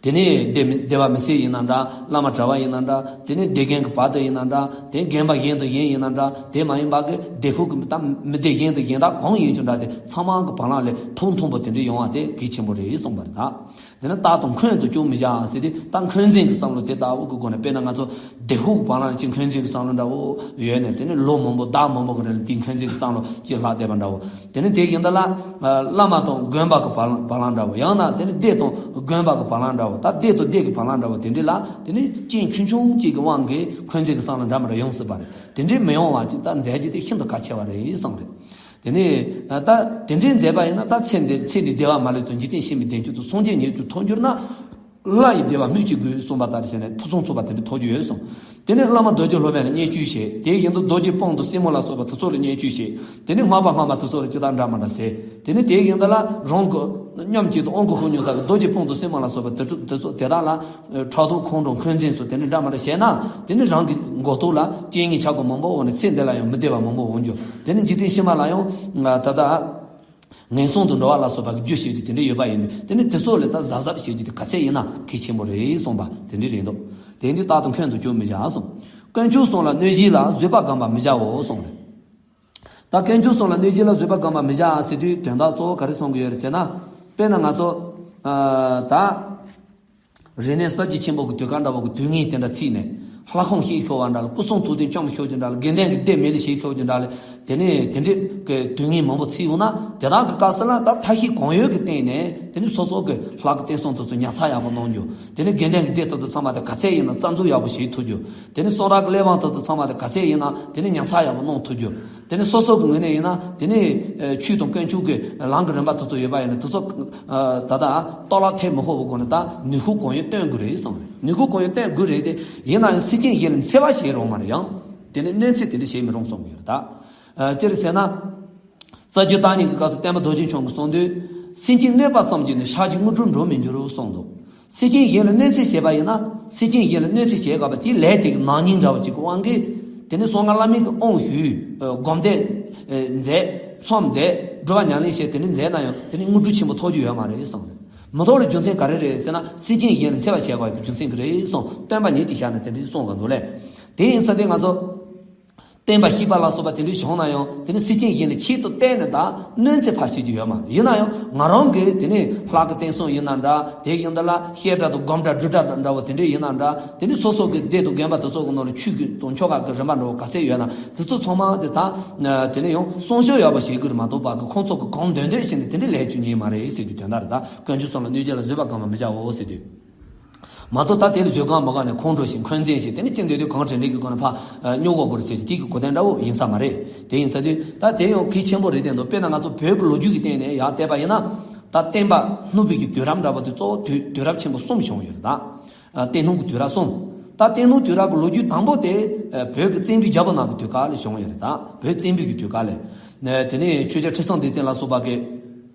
དེ་ནས་སྡེ་མི་སྡེ་བ་མི་སེར་ཡིན་ན་འདྲ། བླ་མ་གྲྭ་བ་ཡིན་ན་འདྲ། དེ་ནས་སྡེ་དགོན་གྱི་བར་དུ་ཡིན་ན་འདྲ། དེ་དགོན་པ་གཞན་དང་གཞན་ཡིན་ན་འདྲ། དེ་མ་ཡིན་པ་གི་སྡེ་ཁུལ་གྱི་ད་མི་སྡེ་གཞན་དང་གཞན་དག་གང་ཡིན་ཀྱང་འདྲ། དེ་ཚང་མ་གི་བར་ལ་ལས་ཐུང་ཐུང་པོ་དེ་འདྲ་ཡོང་བ་དེ་གལ་ཆེན་པོ་རེད་གསུངས་པ་རེད་ད། དེ་ནས་རྟག་ཏུ་འཁོན་དུ་བཅུག་མི་བྱ་ཟེར་ཏེ། ད་འཁོན་འཛིན་གྱི་བསམ་བློ་དེ་ལྟ་བུ་གི་སྒོ་ནས། དཔེར་ན་ང་ཚོ་སྡེ་ཁུལ་གྱི་བར་ལ་ཅིག་འཁོན་འཛིན་གྱི་བསམ་བློ་འདྲ་བོ་ཡོད་ནས། དེ་ནས་ལོ་མང་པོ་ཟླ་མང་པོ་གི་རིང་ལ་དེའི་འཁོན་འཛིན་གྱི་བསམ་བློ་ཅིག་ལྷག་བསྡད་པ་འདྲ་བོ། དེ་ནས་དེ་ཡིན་ད་ལ་བླ་མ་དང་དགོན་པ་གི་བར་བར་ལ་འདྲ་བོ། ཡང་ན་དེ་ནས་སྡེ་དང་དགོན་པ་གི་བར་ལ་འདྲ་བོ། ད་སྡེ་དང་སྡེ་གི་བར་ལ་འདྲ་བོ་དེ་འདྲ་ལ་དེ་ནས་རྐྱེན་ཆུང་ཆུང་ཅིག་གི་དབང་གིས་འཁོན་འཛིན་གྱི་བསམ་བློ་འདྲ་མི་འདྲ་ཡོང་སྲིད་པ་རེད། དེ་འདྲ་མི་ཡོང་བ་ཅིག་ད་མཛད་རྒྱུ་དེ་ཤིན་ཏུ་གལ་ཆེ་བ་རེད་གསུངས་རེད། དེ་ནས་ད་དེ་འདྲའི་མཛད་པ་ཡིན་ན། ད་ཚེ་འདི་ཚེ་འདི་བདེ་བ་མ་ལུས་དང་འཇིག་རྟེན་ཕྱི་མའི་བདེ་སྐྱིད་དང་སངས་རྒྱས་ཉིད་ཀྱི་ཐོབ་འགྱུར་ན། ལྷ་ཡི་བདེ་བ་སྨོས་ཅི་དགོས་གསུངས་པ་ལྟར་བྱས་ནས་ཕུན་སུམ་ཚོགས་པ་དེ་འདྲ་ཐོབ་རྒྱུ་ཡོད་གསུངས། དེ་ནས་བླ་མ་རྡོ་རྗེ་སློབ་དཔོན་ལ་བརྙས་བཅོས་བྱས། དེ་བཞིན་དུ་རྡོ་རྗེ་སྤུན་དང་སྲིང་མོ་ལ་སོགས་པ་དེ་ཚོ་ལ་བརྙས་བཅོས་བྱས། དེ་ནས་སྔགས་པ་སྔགས་མ་དེ་ཚོ་ལ་ཅི་ལྟར་འདྲ་མི་འདྲ་ཟེར། དེ་ནས་དེ་བཞིན་དུ་ལ་རང་གི་མཉམ་གཅིག་ཏུ་དབང་བསྐུར་ཤོར་མྱོང་ས་གི་རྡོ་རྗེ་སྤུན་དང་སྲིང་མོ་ལ་སོགས་པ་དེ་ཚོ་དེ་ཚོ་དེ་དག་ལ་ཕྲག་དོག་ཁོང་ཁྲོ་འཁོན་འཛིན་སོགས་དེ་འདྲ་འདྲ་མི་འདྲ་བྱས་ན། དེ་ནས་རང་གི་མགོ་ཐོག་ལ་རྐྱེན་ངན་ཆག་སྒོ་མང་པོ་འོང་ནས་ཚེ་འདི་ལ་ཡང་མི་བདེ་བ་མང་པོ་འོང་རྒྱུ། དེ་ནས་འཇིག་རྟེན་ཕྱི་མ་ལ་ཡང་ད་ལྟ་ངན་སོང་དུ་འགྲོ་བ་ལ་སོགས་པ་གི་རྒྱུ་བྱེད་རྒྱུ་དེ་འདྲ་ཡོད་པ་ཡིན་དུས། དེ་ནི་དེ་ཚོ་ལས་ད་གཟབ་གཟབ་བྱེད་རྒྱུ་དེ་ག་ཚད་ཡིན་ན་གལ་ཆེན་པོ་རེད་གསུངས་པ་དེ་འདྲ་རེད་འདུག་དེ་འདི་རྟག་ཏུ་འཁོན་དུ་བཅུག་མི་བྱ་གསུངས། དཀོན་མཆོག་གསུམ་ལ་གནོད་བྱེད་ལ་བཟོད་པ་སྒོམ་པར་མི་བྱའོ་གསུངས་རེད། ད་དཀོན་མཆོག་གསུམ་ལ་གནོད་བྱེད་ལ་བཟོད་པ་སྒོམ་པར་མི་བྱ་ཟེར་དུས་དོན་དག་གཙོ་བོ་ག་རེ་གསུང་གི་ཡོད་རེད་ཟེར་ན། དཔེར་ན་ང་ཚོ་ད། རིག་གནས་གསར་བརྗེ་ཆེན་པོ་གི་དུས་སྐབས་འདྲ་བོ་གི་དུས་ངན་དེ་འདྲ་ཚིག་ནས་ལྷ་ཁང་ཞིག་ཤོར་བ་འདྲ་ལ། སྐུ་གསུང་ཐུགས་རྟེན་བཅོམ་ཤོར་གྱི་འདྲ་ལ། དགེ་འདུན་གྱི་སྡེ་མེད་ལ་ཞིག་ཤོར་གྱི་འདྲ་ལ། དེ་ནས་དེ་འདྲའི་གི་དུས་ངན་མང་པོ་ཚིག་འོང་ན། དེ་དག་གི་སྐབས་སུ་ལ་ད་ཐབས་ཤེས་གང་ཡོད་ཀྱི་སྟེང་ནས་དེ་ནས་སོ་སོ་གི་ལྷ་གི་བསྟན་སྲུང་དེ་ཚོ་ཉར་ཚགས་ཡག་པོ་གནང་རྒྱུ། དེ་ནས་དགེ་འདུན་གྱི་སྡེ་དེ་ཚོ་ཚང་མ་དེ་ག་ཚད་ཡིན་ན་རྩ་འཛུགས་ཡག་པོ་བྱེད་ཐུབ་རྒྱུ། དེ་ནས་གསུང་རབ་ཀྱི་གླེགས་བམ་དེ་ཚོ་ཚང་མ་དེ་ག་ཚད་ཡིན་ན་དེ་ནས་ཉར་ཚགས་ཡག་པོ་གནང་ཐུབ་རྒྱུ། དེ་ནས་སོ་སོ་གི་ངོས་ནས་ཡིན་ན་དེ་ནས་ཨ་ཆོས་དང་དཀོན་མཆོག་གི་ལམ་གྱི་རིམ་པ་དེ་ཚོ་ཡོད་པ་ཡིན་ན། དེ་ཚོ་ཨ་ད་ལྟ་གཏོར་བརླག་ཐེབས་མི་ཤོར་བའི་སྒོ་ནས་ད་ནུས་ཤུགས་གང་ཡོད་བཏོན་དགོས་རེད་གསུངས་རེད། ནུས་ཤུགས་གང་ཡོད་བཏོན་དགོས་རེད་དེ། ཡིན་ན་ཡང་སེམས་ཅན་གཞན་ལ་འཚེ་བ་བྱེད་རོགས་མ་རེད། ཡང་དེ་ནས་གནོད་འཚེ་དེ་འདྲ་བྱེད་མི་རུང་གསུངས་ཡོད་རེད། ད་ཨ་ཅི་རེད་ཟེར་ན། རྩ་རྒྱུད་བརྟག་གཉིས་ཀྱི་སྐབས་སུ་སྟོན་པ་རྡོ་རྗེ་འཆང་གིས་གསུངས་དུས། སེམས་ཅན་གནོད་པ་ཙམ་གྱིས་ནི་ཕྱག་རྒྱའི་དངོས་གྲུབ་འགྲུབ་མི་འགྱུར་རོ་གསུངས་འདུག་སེམས་ཅན་གཞན་ལ་གནོད་འཚེ་བྱས་པ་ཡིན་ན། སེམས་ཅན་གཞན་ལ་གནོད་འཚེ་བྱས་དགོས་པ་དེའི་ལས་དེ་གི་ནང་སྙིང་འདྲ་བ་ཅིག་གི་དབང་གིས། དེ་ནི་གསང་སྔགས་བླ་མེད་ཀྱི་དབང་ཞུས། སྒོམ་བཟླས་མཛད། ཚོམ་བསྡད། སྒྲུབ་པ་ཉམས་ལེན་བྱས་དེ་ནི་མཛད་ན་ཡང་། དེ་ནི་དངོས་གྲུབ་ཆེན་པོ་ཐོབ་རྒྱུ་ཡོད་མ་རེད་གསུངས་རེད། མི་ཐོབ་པའི་རྒྱུ་མཚན་ག་རེ་རེད་ཟེར་ན། སེམས་ཅན་གཞན་ལ་འཚེ་བ་བྱས་དགོས་པའི་རྒྱུ་མཚན་གྱིས་རེད་གསུངས། སྟོན་པ་ཉིད་ཀྱི་ཞལ་ནས་དེ་འདྲའི་གསུངས་ག་འདུག་ལས། དེ་ཡིན་ཙང་དེ་ང་ཚོ་བསྟན་པ་བཤིག་པ་ལ་སོགས་པ་དེ་འདྲའི་བྱུང་ན་ཡང་། དེ་ནི་སེམས་ཅན་གཞན་ལ་ཆེད་དུ་བལྟས་ནས་ད་གནོད་འཚེ་ཕར་བྱེད་རྒྱུ་ཡོད་མ་རེད། ཡིན་ན་ཡང་ང་རང་གིས་དེ་ནི་ལྷ་གི་བསྟན་སྲུང་ཡིན་ན་འདྲ། དེ་ཡིན་ད་ལ་བཤད་གྲྭ་དང་སྒོམ་གྲྭ་སྒྲུབ་གྲྭ་འདྲ་བོ་དེ་འདྲ་ཡིན་ན་འདྲ། དེ་ནི་སོ་སོ་གི་སྡེ་དང་དགོན་པ་དེ་ཚོ་གི་ནང་ལ་ཆོས་ཀྱི་དང་ཆོ་ག་གི་རིམ་པ་འདྲ་བོ་ག་ཚད་ཡོད་ན། དེ་ཚོ་ཚང་མ་དེ་ད་དེ་ནི་ཡང་སྲུང་སྐྱོབ་ཡག་པོ་བྱེད་དགོས་རེད་མ་གཏོགས་པ་གི། ཁོང་ཚོ་གི་གང་འདོད་འདོད་བྱས་ནས་དེ་འདྲ་ལས་རྒྱུ་ཉེས་མ་རེད་ཟེར་རྒྱུ་དོན་དག་རེད། ད་དཀོན་མཆོག་གསུམ་ལ་གནོད་བྱེད་ལ་བཟོད་པ་སྒོམ་པར་མི་བྱའོ་ཟེར་དུས། མ་གཏོགས་ད་དེ་ལ་བཟོད་སྒོམ་མི་དགོས་ནས་ཁོང་ཁྲོ་ཞིང་འཁོན་འཛིན་ཞིང་། དེ་ནི་ཅི་འདོད་འདོད་གང་དྲན་དྲན་གྱི་སྒོ་ནས་ཕར་ཨ་སྨྱོ་དགོས་རེད་ཟེར་གྱི་དེ་གི་གོ་དོན་འདྲ་བོ་ཡིན་ས་མ་རེད། དེ་ཡིན་ས་དུས་ད་དེ་ཡང་གལ་ཆེན་པོ་རེད་དེ་འདུག་དཔེར་ན་ང་ཚོ་བོད་ཀྱི་ལོ་རྒྱུས་ཀྱི་སྟེང་ནས་ཡར་བལྟས་པ་ཡིན་ན། ད་བསྟན་པ་སྣུབས་པའི་གི་དུས་རབས་འདྲ་བོ་དེ་གཙོ་བོ་དུས་དུས་རབས་ཆེན་པོ་གསུམ་བྱུང་ཡོད་རེད། ད་ཨ་བསྟན་སྣུབས་ཀྱི་དུས་རབས་གསུམ། ད་བསྟན་སྣུབས་དུས་རབས་ཀྱི་ལོ་རྒྱུས་དང་པོ་དེ་ཨ་བོད་ཀྱི་བཙན་པོའི་རྒྱལ་པོ་རྣམས་ཀྱི་དུས་སྐབས་ལ་བྱུང་ཡོད་རེད། ད་བོད་བཙན་པོའི་གི་དུས་སྐབས་ལ། དེ་ནས་ཆོས་རྒྱལ་ཁྲི་སྲོང་ལྡེ་བཙན་ལ་སོགས་པ་གི་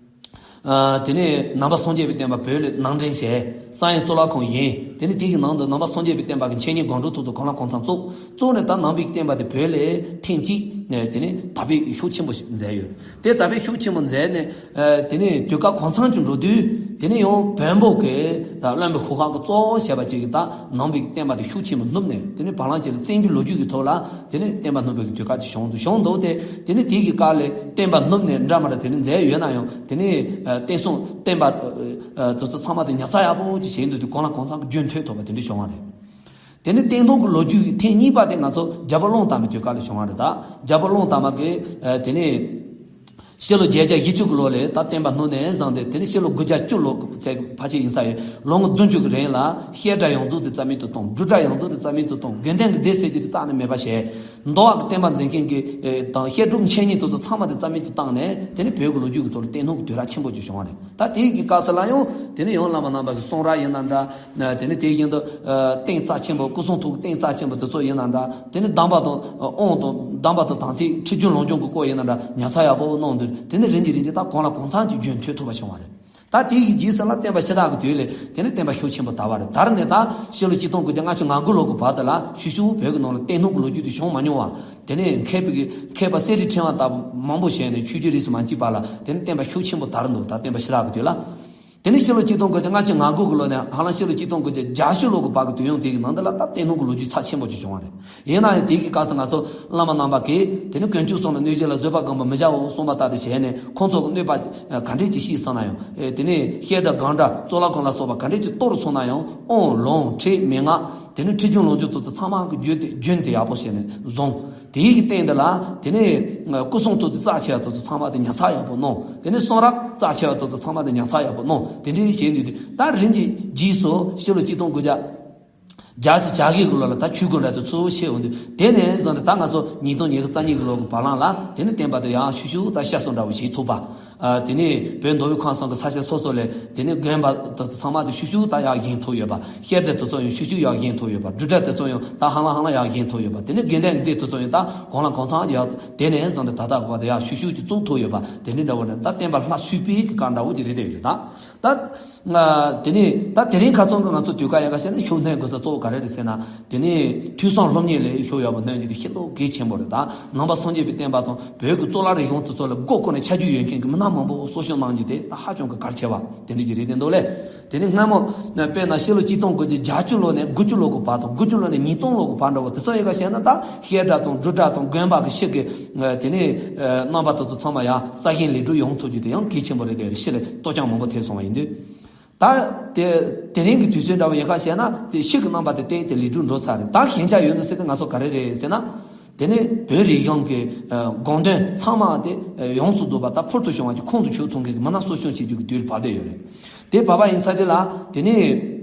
ཨ་དེ་ནས་ནང་པ་སངས་རྒྱས་པའི་བསྟན་པ་བོད་ལ་ནང་འདྲེན་བྱས། བསམ་ཡས་གཙུག་ལག་ཁང་བཞེངས། དེ་ནས་དེ་གི་ནང་དུ་ནང་པ་སངས་རྒྱས་པའི་བསྟན་པ་གི་འཆད་ཉན་སྒོམ་སྒྲུབ་ཐོག་ཏུ་གང་ལ་གང་འཚམ་བཙུགས། བཙུགས་ནས་ད་ནང་པའི་བསྟན་པ་དེ་བོད་ལ་ཐེངས་གཅིག་ནས་དེ་ནས་དར་སྤེལ་ཤུགས་ཆེན་པོ་ཞིག་མཛད་ཡོད། དེ་དར་སྤེལ་ཤུགས་ཆེན་པོ་མཛད་ནས་ཨ་དེ་ནས་དུས་སྐབས་གང་འཚམ་ཅིག་འགྲོ་དུས། དེ་ནས་ཡང་བོན་པོ་གི་ད་བློན་པོའི་ཤོག་ཁག་གི་གཙོ་བོ་བྱས་པ་ཅིག་གིས་ད་ནང་པའི་བསྟན་པ་དེ་ཤུགས་ཆེན་པོ་བསྣུབས་ནས། དེ་ནས་བར་ལམ་ཅིག་ལ་བཙན་པོའི་ལོ་རྒྱུས་ཀྱི་ཐོག་ལ་དེ་ནས་བསྟན་པ་སྣུབས་པའི་དུས་སྐབས་ཅིག་བྱུང་འདུག་བྱུང་འདུག་སྟེ། དེ་ནས་དེ་གི་སྐབས་ལ་བསྟན་པ་བསྣུབས་ནས་འདྲ་མི་འདྲ་དེ་འདྲ་མཛད་ཡོད་ན་ཡང་། དེ་ནས་ཨ་བསྟན་སྲུང་བསྟན་པ་ཨ་དེ་ཚོ་ཚང་མ་དེ་ཉར་ཚགས་ཡག་པོ་ཅིག་བྱས་འདུག་དུས། གང་ལ་གང་འཚམ་གྱི་རྒྱུན་མཐུད་ཐུབ་པ་དེ་འདྲ་བྱུང་བ་རེད། དེ་ནས་བསྟན་སྣུབས་ཀྱི་ལོ་རྒྱུས་ཀྱི་ཐེངས་གཉིས་པ་དེ་ང་ཚོ་རྒྱལ་པོ་གླང་དར་མའི་དུས་སྐབས་ལ་བྱུང་བ་རེད། ད་རྒྱལ་པོ་གླང་དར་མ་གིས་ཨ་དེ་ནས་ཕྱི་ལོ་བརྒྱད་བརྒྱ་བཞི་བཅུ་གི་ལོ་ལ་ད་བསྟན་པ་སྣུབས་ནས་བཟུང་སྟེ། དེ་ནས་ཕྱི་ལོ་དགུ་བརྒྱ་བཅུ་ལོ་ཚད་ཕལ་ཆེར་ཡིན་ས་ཡོད། ལོ་ངོ་བདུན་ཅུ་གི་རིང་ལ་བཤད་གྲྭ་ཡོངས་རྫོགས་དེ་རྩ་མེད་དུ་བཏང་། སྒྲུབ་གྲྭ་ཡོངས་རྫོགས་དེ་རྩ་མེད་དུ་བཏང་། དགེ་འདུན་གྱི་སྡེ་ཟེར་གྱི་དེ་རྩ་ནས་མེད་པ་བྱས། མདོ་སྔགས་ཀྱི་བསྟན་པ་འཛིན་མཁན་གྱི་ཨེ་དང་བཤད་སྒྲུབ་འཆད་ཉན་དེ་ཚོ་ཚང་མ་དེ་རྩ་མེད་དུ་བཏང་ནས། དེ་ནས་བོད་ཀྱི་ལོ་རྒྱུས་ཀྱི་ཐོག་ལ་བསྟན་སྣུབས་ཀྱི་དུས་རབས་ཆེན་པོ་ཅིག་བྱུང་བ་རེད། ད་དེ་གི་སྐབས་སུ་ལ་ཡང་དེ་ནས་ཡང་བླ་མ་རྣམ་པ་གི་གསུང་རབ་ཡིན་ན་འདྲ། དེ་ནས་དེ་བཞིན་དུ་ཨ་རྟེན་རྩ་ཆེན་པོ། སྐུ་གསུང་ཐུགས་ཀྱི་རྟེན་རྩ་ཆེན་པོ་དེ་ཚོ་ཡིན་ན་འདྲ། དེ་ནས་གདམས་པ་དང་ཨ་དབང་དང་། གདམས་པ་དང་དམ་ཚིག་ཁྲིད་རྒྱུན་ལུང་སྦྱོང་གི་སྐོར་ཡིན་ན་འདྲ། ཉར་ཚགས་ཡག་པོ་གནང་དུས། དེ་ནས་རིམ་གྱིས་རིམ་གྱིས་ད་གང་ལ་གང་འཚམ་གྱི་རྒྱུན་མཐུད་ཐུབ་པ་བྱུང་བ་རེད། ད་དེ་ཡི་རྗེས་སུ་ལ་བསྟན་པ་ཕྱི་དར་གྱི་དུས་ལ་དེ་ནས་བསྟན་པ་ཤུགས་ཆེན་པོ་དར་བ་རེད། དར་ནས་ད་ཕྱི་ལོ་ཆིག་སྟོང་དགུ་བརྒྱ་ལྔ་བཅུ་ང་དགུ་ལོ་གི་བར་དུ་ལ་ཤུལ་ཤུལ་བོད་ཀྱི་ནང་ལ་བསྟན་སྣུབས་ཀྱི་ལོ་རྒྱུས་དེ་བྱུང་མ་མྱོང་བ། དེ་ནས་མཁས་པའི་མཁས་པ་གསེར་རིའི་ཕྲེང་བ་ལྟ་བུ་མང་པོ་བྱས་ནས་ཆོས་བརྒྱུད་རིས་སུ་མ་ཆད་པ་ལ་དེ་ནས་བསྟན་པ་ཤུགས་ཆེན་པོ་དར་འདུག་ད་བསྟན་པ་ཕྱི་དར་གྱི་དུས་ལ། དེ་ནས་ཕྱི་ལོ་ཆིག་སྟོང་དགུ་བརྒྱ་ལྔ་བཅུ་ང་དགུ་གི་ལོ་ནས་ཧ་ལམ་ཕྱི་ལོ་ཆིག་སྟོང་དགུ་བརྒྱ་བརྒྱད་ཅུ་ལོ་གི་བར་གྱི་དུས་ཡུན་དེ་གི་ནང་དུ་ལ་ད་བསྟན་སྣུབས་ཀྱི་ལོ་རྒྱུས་ཚབས་ཆེན་པོ་ཅིག་བྱུང་བ་རེད། ཡིན་ན་ཡང་དེ་གི་སྐབས་སུ་ང་ཚོ་བླ་མ་རྣམ་པ་གིས་དེ་ནི་དཀོན་མཆོག་གསུམ་ལ་གནོད་བྱེད་ལ་བཟོད་པ་སྒོམ་པར་མི་བྱའོ་གསུངས་པ་ལྟར་དུ་བྱས་ནས། ཁོང་ཚོ་གི་གནོད་པ་ག་འདྲས་ཅིག་བྱས་སོང་ན་ཡང་། ཨེ་དེ་ནས་བཤད་གྲྭ་སྒང་གྲྭ་གཙུག་ལག་ཁང་ལ་སོགས་པ་ག་འདྲས་ཅིག་གཏོར་སོང་ན་ཡང་། དབང་ལུང་ཁྲིད་མན་ངག་དེ་ནས་ཁྲིད་རྒྱུན་ལུང་སྦྱོང་དེ་ཚོ་ཚང་མ་གི་རྒྱུན་དེ་རྒྱུན་དེ་ཡག་པོ་བྱས་ནས་བཟུང་། དེའི་གི་སྟེང་དེ་ལ་དེ་ནས་སྐུ་གསུང་ཐུགས་དེ་རྩ་ཆེ་བ་དེ་ཚོ་ཚང་མ་དེ་ཉར་ཚགས་ཡག་པོ་གནང་། དེ་ནས་གསུང་རབ་རྩ་ཆེ་བ་དེ་ཚོ་ཚང་མ་དེ་ཉར་ཚགས་ཡག་པོ་གནང་། དེ་འདྲའི་བྱས་ནས་དུས། ད་རིམ་གྱིས་རྗེས་སུ་ཕྱི་ལོ་ཆིག་སྟོང་དགུ་བརྒྱ་བརྒྱད་ཅུ་གྱ་བརྒྱད་གི་ལོ་ལ་ད་ཆོས་སྒོ་འདྲ་དེ་ཚུར་ཕྱེ་འོང་དུས། དེ་ནས་བཟུང་སྟེ་ད་ང་ཚོ་ཉིས་སྟོང་ཉི་ཤུ་རྩ་གཉིས་གི་ལོ་གི་བར་ལམ་ལ་དེ་ནས་བསྟན་པ་དེ་ཡང་ཤུགས་ཤུགས་ད་ཤ་སོ་འདྲ་བོ་ཞིག་ཐུབ་པ། ཨ། དེ་ནས་བོད་མདོ་དབུས་ཁམས་གསུམ་གྱི་ས་ཆ་སོ་སོ་ལ་དེ་ནས་དགོན་པ་དེ་ཚང་མ་དེ་ཤུགས་ཤུགས་ད་ཡར་བཞེངས་ཐུབ་ཡོད་པ། བཤད་གྲྭ་དེ་ཚོ་ཡང་ཤུགས་ཤུགས་ཡར་བཞེངས་ཐུབ་ཡོད་པ། སྒྲུབ་གྲྭ་དེ་ཚོ་ཡང་ད་ཧ་ལམ་ཧ་ལམ་ཡར་བཞེངས་ཐུབ་ཡོད་པ། དེ་ནས་དགེ་ལྡན་གྱི་སྡེ་དེ་ཚོ་ཡང་ད་གང་ལ་གང་འཚམ་ཡར་དེ་ནས་བཟུང་སྟེ་ད་ལྟ་བར་དུ་ཡར་ཤུགས་ཤུགས་ཀྱིས་བཙུགས་ཐུབ་ཡོད་པ། དེ་འདྲའི་འདྲ་བོ་ནི་ད་བསྟན་པ་སླར་གསོས་པའི་གི་སྐབས་འདྲ་བོ་ཅིག་རེད་བསྡད་ཡོད་རེད་ད། ད་ང་དེ་ནས་ད་དེ་རིང་ཁ་སང་གི་ང་ཚོ་དུས་སྐབས་ཡག་ག་བཤད་ན་ཤུགས་སྣོན་དགོས་ས་གཙོ་བོ་ག་རེ་རེད་ཟེར་ན། དེ་ནས་ཐོས་བསམ་སློབ་གཉེར་ལ་ཤུགས་ཡག་པོ་སྣོན་རྒྱུ་དེ་ཤིན་ཏུ་གལ་ཆེན་པོ་རེད། ད་ནང་པ་སངས་རྒྱས་པའི་བསྟན་པ་དང་བོད་ཀྱི་གཙུག་ལག་རིག་གཞུང་དེ་ཚོ་ལ་མགོ་བསྐོར་ནས་ཆ་རྒྱུས་ཡོད་མཁན་གྱི་མི་སྣ་མང་པོ་གསོ་སྐྱོང་གནང་རྒྱུ་དེ་ད་ཧ་ཅང་གི་གལ་ཆེ་བ་དེ་འདྲ་ཅིག་རེད་བསྡད་འདུག་ལེ། དེ་ནས་སྔ་མོ་དཔེར་ན་ཕྱི་ལོ་ཆིག་སྟོང་དགུ་བརྒྱ་བརྒྱད་ཅུ་ལོ་ནས་དགུ་བཅུ་ལོ་གི་བར་དང་དགུ་བཅུ་ལོ་ནས་ཉིས་སྟོང་ལོ་གི་བར་འདྲ་བོ་དེ་ཚོ་ཡག་ག་བཤད་ན། ད་བཤད་གྲྭ་དང་སྒྲུབ་གྲྭ་དང་དགོན་པ་གི་ཕྱི་གི་དེ་ནས་རྣམ་པ་དེ་ཚོ་ཚང་མ་ཡར་གསར་བཞེངས་ལེགས་གྲུབ་ཡོང་ཐུབ་རྒྱུ་དེ་ཡང་གལ་ཆེན་པོ་རེད་དེ། ཕྱི་ལ་གཏོར་སྐྱོན་མང་པོ་ཐེབས་སོང་བ་ཡིན་དུས། ད་དེ་དེ་རིང་གི་དུས་ཚོད་འདྲ་བོ་ཡག་ག་བཤད་ན་དེ་ཕྱི་གི་རྣམ་པ་དེ་ཏོག་ཙམ་ལེགས་གྲུབ་འགྲོ་ཚར་རེད། ད་ཞན་ཆ་ཡོད་ན་ཟེར་ཏེ་ང་ཚོ་ག་རེ་རེད་ཟེར་ན། དེ་ནས་བོད་རིག་གཞུང་གི་དགོངས་དོན་ཚང་མ་དེ་ཡོངས་སུ་རྫོགས་པ་ད་ཕུལ་དུ་བྱུང་བ་གྱི་ཁོང་དུ་ཆུད་གཏོང་མཁན་གྱི་མི་སྣ་གསོ་སྐྱོང་བྱེད་རྒྱུ་གི་དུས་ལ་བབས་བསྡད་ཡོད་རེད། དེ་བབས་པ་ཡིན་ཚ་དེ་ལ་དེ་ནས་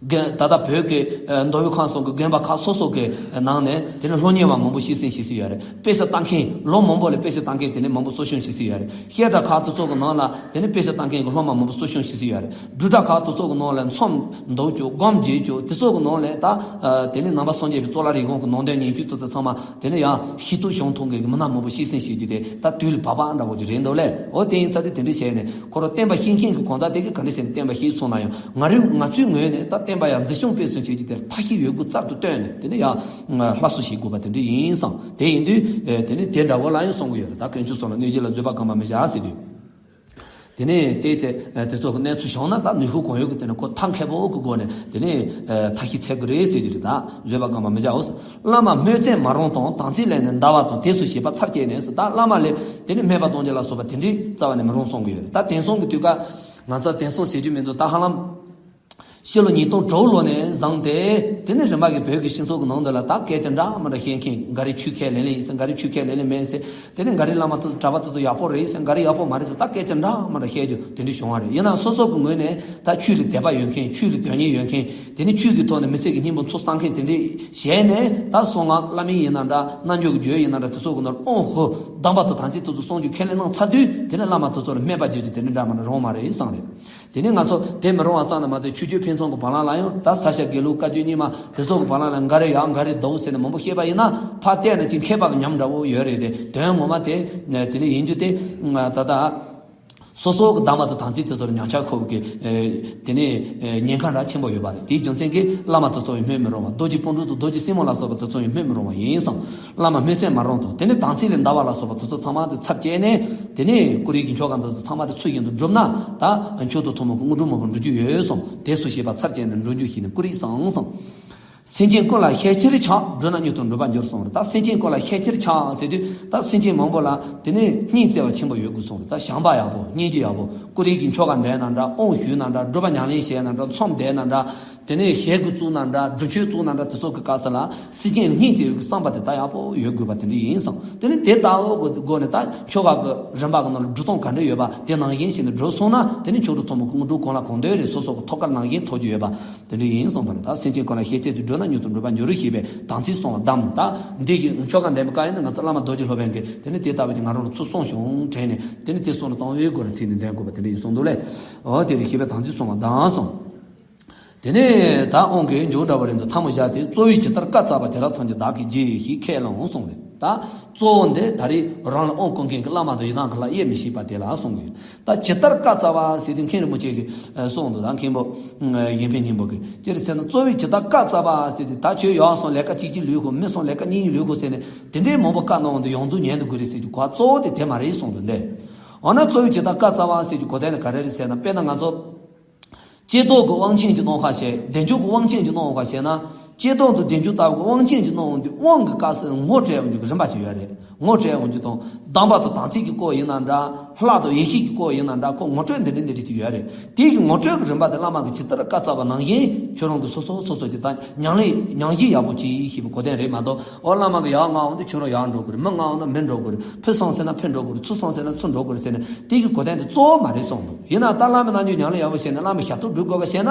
དགོན་ད་ལྟ་བོད་ཀྱི་མདོ་དབུས་ཁམས་གསུམ་གྱི་དགོན་པ་ཁག་སོ་སོ་གི་ནང་ནས་དེ་ནས་སློབ་གཉེར་བ་མང་པོ་ཤེས་ཟིན་ཤེས་ཟིན་ཡོད་རེད། དཔེ་ཆ་ལྟ་མཁན་ལོ་མང་པོ་ལ་དཔེ་ཆ་ལྟ་མཁན་དེ་ནས་མང་པོ་གསོ་སྐྱོང་བྱེད་སྲིད་ཡོད་རེད། བཤད་གྲྭ་ཁག་དེ་ཚོ་གི་ནང་ལ་དེ་ནས་དཔེ་ཆ་ལྟ་མཁན་གྱི་སློབ་མ་མང་པོ་གསོ་སྐྱོང་བྱེད་སྲིད་ཡོད་རེད། སྒྲུབ་གྲྭ་ཁག་དེ་ཚོ་གི་ནང་ལ་ཚོམས་འདོན་རྒྱུ་སྒོམ་བྱེད་རྒྱུ་དེ་ཚོ་གི་ནང་ལ་ད་དེ་ནས་ནང་པ་སངས་རྒྱས་པའི་གཙུག་ལག་རིག་གཞུང་གི་ནང་དོན་ཉན་རྒྱུ་དེ་ཚོ་ཚང་མ་དེ་ནས་ཡང་ཤེས་རྟོགས་བྱུང་ཐུབ་མཁན་གྱི་མི་སྣ་མང་པོ་ཤེས་ཟིན་བྱེད་རྒྱུ་དེ་ད་དུས་ལ་བབས་པ་འདྲ་བོ་ཅིག་རེད་འདུག་ལེ། འོ་དེ་ཡིན་ཚ་དེ་དེ་འདྲ་བྱས་ནས་ཁོ་རང་བསྟན་པ་ཤེས་མཁན་གྱི་གང་ཟག་དེ་གིས་ག་འདྲ་བྱས་ནས་བསྟན་པ་ཤེས་སོང་ན་ཡང་ང་རང་ང་ཚོའི་ངོས་ནས་ད་བསྟན་པ་ཡང་འཛིན་སྐྱོང་སྤེལ་གསུམ་བྱེད་རྒྱུ་དེར་ཐབས་ཤེས་ཡོད་དགུ་རྩལ་དུ་བཏོན་ནས་དེ་ནས་ཡང་སླར་གསོ་བྱེད་དགོས་པ་དེ་འདྲ་ཡིན་བསམ། དེ་ཡིན་དུས་དེ་ནི་དེ་འདྲ་བོ་ལ་ཡང་གསུང་གི་ཡོད་རེད། ད་དཀོན་མཆོག་གསུམ་ལ་གནོད་བྱེད་ལ་བཟོད་པ་གང་བ་མི་བྱ་ཟེར་དུས། དེ་ནས་བལྟས་ཚེ་དེ་ཚོ་གི་གནས་ཚུལ་བྱུང་ན་ད་ནུས་ཤུགས་གང་ཡོད་ཀྱི་དེ་ནས་ཁོ་ཐབས་མཁས་པོ་གི་སྒོ་ནས་དེ་ནས་ཐབས་ཤེས་འཚོལ་གི་རེད་ཟེར་གྱི་རེད། ད་བཟོད་པ་གང་བ་མི་བྱའོ། བླ་མ་སྨོད་བཙན་མ་རུངས་དང་། དམ་ཚིག་ལས་ནི་འདའ་བ་དང་། དེ་སུ་ཞེས་པ་ཚར་བཅད་ནས་ཟེར། ད་བླ་མ་ལ་དེ་ནས་སྨད་པ་གཏོང་རྒྱུ་ལ་སོགས་པ་དེ་འདྲའི་རྩ་བ་ནས་མི་རུང་གསུང་གི་ཡོད་རེད། ད་དེང་སང་གི་དུས་སྐབས་ང་ཚོ་དེང་སང་ཟེར་རྒྱུ་མི་འདུག་ད་ཧ་ལམ་ཕྱི་ལོ་ཉིས་སྟོང་དྲུག་ལོ་ནས་བཟུང་སྟེ་དེ་ནས་རིམ་པ་གི་བོད་ཀྱི་སྤྱི་ཚོགས་ཀྱི་ནང་དུ་ལ་ད་སྐད་ཆ་འདྲ་མི་འདྲ་བཤད་མཁན། འགའ་རེ་ཆོས་ཁས་ལེན་ལེན་ཡིན་ཟེར། འགའ་རེ་ཆོས་ཁས་ལེན་ལེན་མེད་ཟེར། དེ་ནས་འགའ་རེ་བླ་མ་དང་གྲྭ་པ་དེ་ཚོ་ཡག་པོ་རེད་ཟེར། འགའ་རེ་ཡག་པོ་མ་རེད་ཟེར། ད་སྐད་ཆ་འདྲ་མི་འདྲ་བཤད་རྒྱུ་དེ་འདྲ་བྱུང་བ་རེད། ཡིན་ནའང་སོ་སོ་གི་ངོས་ནས་ད་ཆོས་ལ་དད་པ་ཡོད་མཁན། ཆོས་ལ་དོན་གཉེར་ཡོད་མཁན། དེ་ནས་ཆོས་ཀྱི་ཐོག་ནས་མི་ཚེ་གི་སྙིང་པོ་འཚོ་བསམ་མཁན་དེ་འདྲས་བྱས་ནས་ད་གསང་སྔགས་བླ་མེད་ཡིན་ན་འདྲ། རྣལ་འབྱོར་གྱི་རྒྱུད་ཡིན་ན་འདྲ། དེ་ཚོ་གི་ནང་དབང་ཤུགས་གདམས་པ་དང་དམ་ཚིག་དེ་ཚོ་སྲུང་རྒྱུ་ཁས་ལེན་གནང་ཚར་དུས་དེ་ནས་བླ་མ་དེ་ཚོ་ལ་སྨད་པ་བྱེད་རྒྱུ་དེ་འདྲ་འདྲ་མི་འདྲ་རུང་བ་རེད་བསམ་རེད། དེ་ནས་ང་ཚོ་དེ་མི་རུང་བ་ཙམ་ལ་མ་ཟད་ཆོས་བརྒྱུད་ཕན་ཚུན་གྱི་བར་ལ་ལ་ཡང་ད་ས་སྐྱ་དགེ་ལུགས་བཀའ་བརྒྱུད་རྙིང་མ་དེ་ཚོ་གི་བར་ལ་ལ་འགའ་རེ་ཡག་འགའ་རེ་སྡུག་ཟེར་ནས་མང་པོ་བཤད་པ་ཡིན་ན། ཕར་བལྟས་ན་ཅིག་མཁས་པ་གི་ཉམས་འདྲ་བོ་ཡོད་རེད་དེ། དོན་ངོ་མ་དེ་དེ་ནས་ཡིན་རྒྱུ་དེ་ད་ལྟ་སོ་སོ་གི་གདམས་པ་དང་དམ་ཚིག་དེ་ཚོར་ཉམས་ཆག་ཁོབ་ཀྱི་དེ་ནས་ཉེན་ཁ་ར་ཆེན་པོ་ཡོད་པ་རེད། དེའི་རྒྱུ་མཚན་གྱིས་བླ་མ་དེ་ཚོ་ཡང་སྨོད་མི་རུང་བ། རྡོ་རྗེ་སྤུན་གྲོགས་དང་རྡོ་རྗེ་སྲིང་མོ་ལ་སོགས་པ་དེ་ཚོ་ཡང་སྨོད་མི་རུང་བ་ཡིན་བསམ། བླ་མ་སྨོད་བཙན་མ་རུངས་དང་། དེ་ནས་དམ་ཚིག་ལས་འདའ་བ་ལ་སོགས་པ་དེ་ཚོ་ཚང་མ་དེ་ཚབ་བཅད་ནས་དེ་ནས་ཀུ་རེ་གི་ཆོ་ག་འདི་ཚོ་ཚང་མ་དེ་ཚུལ་བཞིན་དུ་བསྒྲུབས་ན་ད་མཆོག་ཏུ་ཐུན་མོང་གི་དངོས་གྲུབ་མང་པོ་འགྲུབ་རྒྱུ་ཡོད་གསུངས། དེ་སུ་ཞེས་པ་ཚབ་བཅད་ནས་འགྲུབ་རྒྱུ་ཞིག་ནི་ཀུ་རེ་གསུངས་གསུངས། སེམས་ཅན་ཀུན་ལ་ཤེས་ཕྱིར་བྱ། བགྲོས་ན་མྱུར་དུ་འགྲུབ་པར་འགྱུར་གསུངས་རེད། ད་སེམས་ཅན་ཀུན་ལ་ཤེས་ཕྱིར་བྱ་ཟེར་དུས་ད་སེམས་ཅན་མང་པོ་ལ་དེ་ནས་སྙིང་བརྩེ་བ་ཆེན་པོ་ཡོད་དགོས་གསུངས་རེད། ད་བྱམས་པ་ཡག་པོ། སྙིང་རྗེ་ཡག་པོ། ཀུ་རེ་གི་ཆོ་ག་འདོན་ན་འདྲ། དབང་ཞུས་ན་འདྲ། སྒྲུབ་པ་ཉམས་ལེན་བྱས་ན་འདྲ། ཚོམས་བསྡད་ན་འདྲ། དེ་ནས་ཞལ་གྱིས་བཙུགས་ན་འདྲ། སྒྲུབ་མཆོད་བཙུགས་ན་འདྲ། དེ་སོགས་ཀྱི་སྐབས་སུ་ལ་སེམས་ཅན་ལ་སྙིང་བརྩེ་བའི་བསམ་པ་དེ་ད་ཡག་པོ་ཡོད་དགོས་པ་དེ་འདྲ་ཡིན་བསམ། དེ་ནས་དེ་ལྟ་བུའི་སྒོ་ནས་ད་ཆོ་ག་གི་རིམ་པ་གི་ནང་ལ་སྒྲུབ་སྟངས་ག་འདྲ་ཡོད་པ་དེ་ནང་བཞིན་བྱས་ནས་སྒྲུབ་སོང་ན་དེ་ནི་མཆོག་ཏུ་ཐུན་མོང་གི་དངོས་གྲུབ་གང་ལ་གང་འདོད་རེ་སོ་སོ་གི་ཐོབ་སྐལ་ནང་བཞིན་ཐོབ་རྒྱུ་ཡོད་པ་དེ་འདྲ་ཡིན་གསུངས་པ་རེད། ད་སེམས་ཅན་ཀུན་ལ་ཤེས་ཕྱིར་དུ། བགྲོས་ན་མྱུར་དུ་འགྲུབ་པར་འགྱུར་ཞེས་པའི་དམ་ཚིག་གསུམ་གདམས། ད་འདི་གི་ཆོ་ག་འདོན་པའི་སྐབས་ཡིན་ན་ང་ཚོ་བླ་མ་རྡོ་རྗེ་སློབ་དཔོན་གྱིས་དེ་ནི་དེ་ལྟ་བུ་གྱི་ང་རང་ལ་ཚུར་གསུངས་བྱུང་དྲན་ནས་དེ་ནི་དེ་གསུངས་ནས་དང་བའི་སྒོ་ལ་ཚིག་ནི་འདོན་དགོས་པ་དེ་འདྲ་ཡིན་གསུངས་འདུག་ལེ། འོ་དེ་རེད། ཞེས་པའི་དམ་ཚིག་གསུམ་གདམས་གསུངས། དེ་ནས་ད་དབང་གི་མཇུག་འདྲ་བ་རེད་འདུག་ཐལ་མོ་སྦྱར་ཏེ། གཙོ་བོའི་ཇི་ལྟར་བཀའ་སྩལ་པ། དེ་ལ་ཐམས་ཅད་བདག་གིས་བགྱི་ཞེས་ཁས་བླངས་གསུངས་རེད། ད་གཙོ་བོ་འདི་ད་རེས་རང་ལ་དབང་བསྐུར་མཁན་གྱི་བླ་མ་དང་ཡི་དམ་གྱི་ལྷ་དབྱེ་མི་ཤེས་པ་དེ་ལ་གསུངས་ཡོད། ད་ཇི་ལྟར་བཀའ་སྩལ་པ་ཟེར་དུས་མཁན་རིན་པོ་ཆེ་གིས་གསུངས་འདུག་ད་མཁན་པོ་གཞན་ཕན་སྙིང་པོ་གིས་ཅི་རེད་ཟེར་ན། གཙོ་བོའི་ཇི་ལྟར་བཀའ་སྩལ་པ་ཟེར་དུས་ད་ཁྱོད་ཡག་སོང་ལས་ཀ་གཅིག་གཅིག་ལོས་ཁོ། མི་སོང་ལས་ཀ་གཉིས་གཉིས་ལོས་ཁོ་ཟེར་ནས་དེ་འདྲའི་མང་པོ་བཀའ་གནང་འོང་དུས་ཡོངས་རྫོགས་ཉན་དུ་དགོས་རེད་ཟེར་དུས་གོ་གཙོ་བོ་དེ་དེ་མ་རེད་གསུངས་འདུག་འདི། འོ་ན་གཙོ་བོའི་ཇི་ལྟར་བཀའ་སྩལ་པ་ཟེར་དུས་གོ་དོན་ནི་ག་རེ་རེད་ཟེར་ན། དཔེར་ན་ང་ཚོ་ལྕེ་ལྡོག་གི་དབང་ཆེན་གྱི་རྣམ་གཞག་བྱས། བདེ་འཇུག་གི་དབང་ཆེན་གྱི་རྣམ་གཞག་བྱས་ན། ལྕེ་ལྡོག་དང་བདེ་འཇུག་ལྟ་བུ་གི་དབང་ཆེན་གྱི་རྣམ་གཞག་འདི་དབང་གི་སྐབས་སུ་ངོ་སྤྲད་འོང་རྒྱུ་གི་རིམ་པ་ཅིག་ཡོད་རེད། ངོ་སྤྲད་འོང་རྒྱུ་དང་གདམས་པ་དང་དམ་ཚིག་གི་སྐོར་ཡིན་ན་འདྲ། ལྷ་དང་ཡེ་ཤེས་ཀྱི་སྐོར་ཡིན་ན་འདྲ། ཁོ་ངོ་སྤྲོད་འདི་འདྲ་འདི་འདྲ་ཅིག་ཡོད་རེད། དེ་གི་ངོ་སྤྲོད་ཀྱི་རིམ་པ་དེ་བླ་མ་གིས་ཇི་ལྟར་བཀའ་སྩལ་པ་ནང་བཞིན་ཁྱོད་རང་གི་སོ་སོ་སོ་སོ་ཅིག་ད་ཉམས་ལེན་ཉམས་བཞེས་ཡག་པོ་ཅིག་ཞེས་པའི་གོ་དོན་རེད་མ་གཏོགས། ཨོ་བླ་མ་གིས་ཡར་མངགས་འོང་དུས་ཁྱོད་རང་ཡར་འགྲོ་དགོས་རེད། མི་མངགས་འོང་ན་མི་འགྲོ་དགོས་རེད། ཕུད་སོང་ཟེར་ན་ཕུད་འགྲོ་དགོས་རེད། ཚུར་སོང་ཟེར་ན་ཚུར་འགྲོ་དགོས་རེད་ཟེར་ནས་དེ་གི་གོ་དོན་དེ་གཙོ་བོ་མ་རེད་གསུངས་འདུག་ཡིན་ན་ད་བླ་མའི་རྣལ་འབྱོར་ཉམས་ལེན་ཡག་པོ་བྱས་ནས་བླ་མའི་ཞབས་ཏོག་སྒྲུབ་དགོས་པ་བྱས་ན།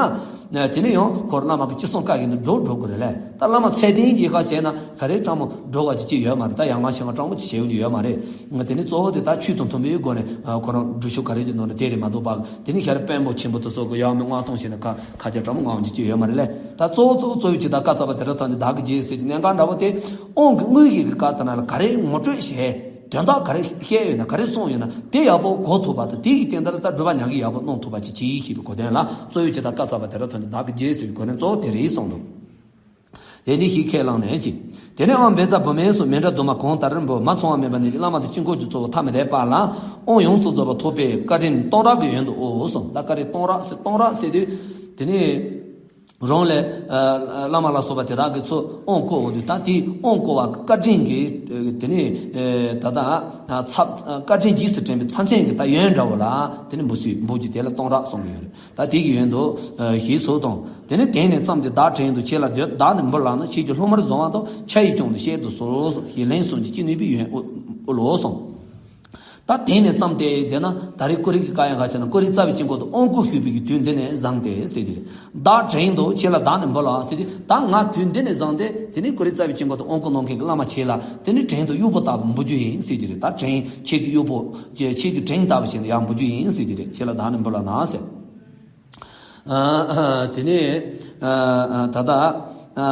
དེ་ནས་ཡང་ཁོར་བླ་མ་གི་ཅི་གསུང་བཀའ་བཞིན་དུ་འགྲོ་འགྲོ་དགོས་རེད་ལས། ད་བླ་མ་ཚད་ལྡན་གྱི་ཁ་བྱས་ན་ག་རེ་སྤྲང་མོ་འགྲོ་བ་ཅི་ཅི་ཡོད་མ་རེད། ད་ཡང་མ་ཤེས་པ་སྤྲང་མོ་ཅི་བྱེད་ཡོང་རྒྱུ་ཡོད་མ་རེད། དེ་ནི་གཙོ་བོ་དེ་ད་ཆོས་དང་མཐུན་པའི་སྒོ་ནས་ཁོ་རང་སྒྲུབ་ཕྱོགས་ག་རེ་ཅིག་ནང་ནས་དེ་རེད་མ་གཏོགས་པ། དེ་ནི་ཤར་དཔོན་པོ་ཆེན་པོ་དེ་ཚོ་གི་ཡང་མི་མངོན་མཐོང་བྱས་ནས་ཁ་ཁ་ཆ་འདྲ་མོ་མངའ་འོང་གི་ཅི་ཡོད་མ་རེད་ལེ། ད་གཙོ་བོ་གཙོ་བོ་གཙོ་བོའི་ཇི་ལྟར་བཀའ་སྩལ་པ་དེ་ལྟར་ཐམས་ཅད་བདག་གིས་བགྱིས་ཟེར་གྱི་གནད་འགག་འདྲ་བོ་དེ། དབང་གི་དངོས་ཀྱི་བཀའ་དེ་ན་ལ་ག་རེ་ངོ་སྤྲོད་བྱས། དོན་དག་ག་རེ་བཤད་ཡོད་ན་ག་རེ་གསུངས་ཡོད་ན་དེ་ཡག་པོ་གོ་ཐུབ་པ་དང་དེ་ཡི་སྟེང་དུ་ལ་ད་སྒྲུབ་པ་ཉག་གི་ཡག་པོ་གནང་ཐུབ་པ་ཅིག་བྱེད་ཤེས་པའི་གོ་དོན་ལ་གཙོ་བོའི་ཇི་ལྟར་བཀའ་སྩལ་པ་དེ་ལྟར་ཐམས་ཅད་བདག་གིས་བགྱིས་ཟེར་བའི་གོ་དོན་གཙོ་བོ་དེ་རེད་གསུངས་འདུག་དེ་ནས་ཞེས་ཁས་བླངས་ནས་ཅི། དེ་ནས་ཨང་བཛྲ་བྷཱུ་མི་སོགས་མཎྜལ་དུ་མ་གང་ལྟར་འབུལ། མ་ཚང་བ་མེད་པ་ནས་ཀྱི་བླ་མ་དང་དཀྱིལ་འཁོར་གྱི་གཙོ་བོ་ཐ་མི་དད་པ་ལ་དབང་ཡོངས་སུ་རྫོགས་པ་ཐོབ་པའི་བཀའ་དྲིན་སྟོང་རག་གི་ཡོན་དུའོ་གསུངས། ད་བཀའ་དྲིན་སྟོང་རག་ཟེར་སྟོང་རག་ཟེར་དུས་དེ་ནས་རང་ལས་ཨ་བླ་མ་ལ་སོགས་པ་དེ་དག་གིས་ཚུར་དབང་བསྐུར་འོང་དུས་ད་དེའི་དབང་བསྐུར་བ་བཀའ་དྲིན་གྱི་དེ་ནས་ད་ལྟ་ཚབ་བཀའ་དྲིན་རྗེས་སུ་དྲན་པའི་ཚབ་མཚོན་གྱི་ད་ཡོན་འདྲ་བོ་ལ་དེ་ནས་འབུལ་ཚུལ་འབུལ་རྒྱུ་དེ་ལ་སྟོང་རག་གསུང་གི་ཡོད་རེད། ད་དེ་གི་ཡོན་དུ་ཞེས་སོགས་དང་། དེ་ནས་དེང་ནས་བརྩམས་ཏེ་བདག་བྲན་དུ་ཁྱེད་ལ་འདོད། བདག་ནི་འབུལ་ལགས་ན་ཁྱེད་ཀྱི་སློབ་མར་བཟུང་བ་དང་ཕྱག་ཡིས་སྐྱོང་ནས་བཤད་དུ་གསོལ། ཞེས་ལན་གསུམ་གྱིས་ཅི་ནུས་པའི་ཡོན་དབུལ་ལོ་གསུངས། ད་དེང་ནས་བརྩམས་ཏེ་ཟེར་ན་ད་རེས་ཀོ་རི་གི་བཀའ་ཡང་ག་བྱས་ན་ཀོ་རི་རྩ་བའི་དཀྱིལ་འཁོར་དུ་དབང་བསྐུར་ཞུས་པའི་གི་དུས་འདི་ནས་བཟུང་སྟེ་ཟེར་གྱི་རེད། བདག་བྲན་དུ་ཁྱེད་ལ་བདག་ནི་འབུལ་ལགས་ཟེར་གྱི་ད་ང་དུས་འདི་ནས་བཟུང་སྟེ་དེ་ནས་ཀོ་རི་རྩ་བའི་དཀྱིལ་འཁོར་དུ་དབང་བསྐུར་གནང་མཁན་གྱི་བླ་མ་ཁྱེད་ལ་དེ་ནས་བྲན་དུ་གཡོག་པོ་ལྟ་བུ་འབུལ་རྒྱུ་ཡིན་ཟེར་གྱི་རེད། ད་བྲན་ཁྱེད་ཀྱི་གཡོག་པོ་ཁྱེད་ཁྱེད་ཀྱི་བྲན་ལྟ་བུ་བྱས་ནས་ཡང་འབུལ་རྒྱུ་ཡིན་ཟེར་གྱི་རེད། ཁྱེད་ལ་བདག་ནི་འབུལ་ལགས་ན་ཟེར། ཨ་ཨ་དེ་ནས་ཨ་ཨ་ད་ལྟ་ཨ་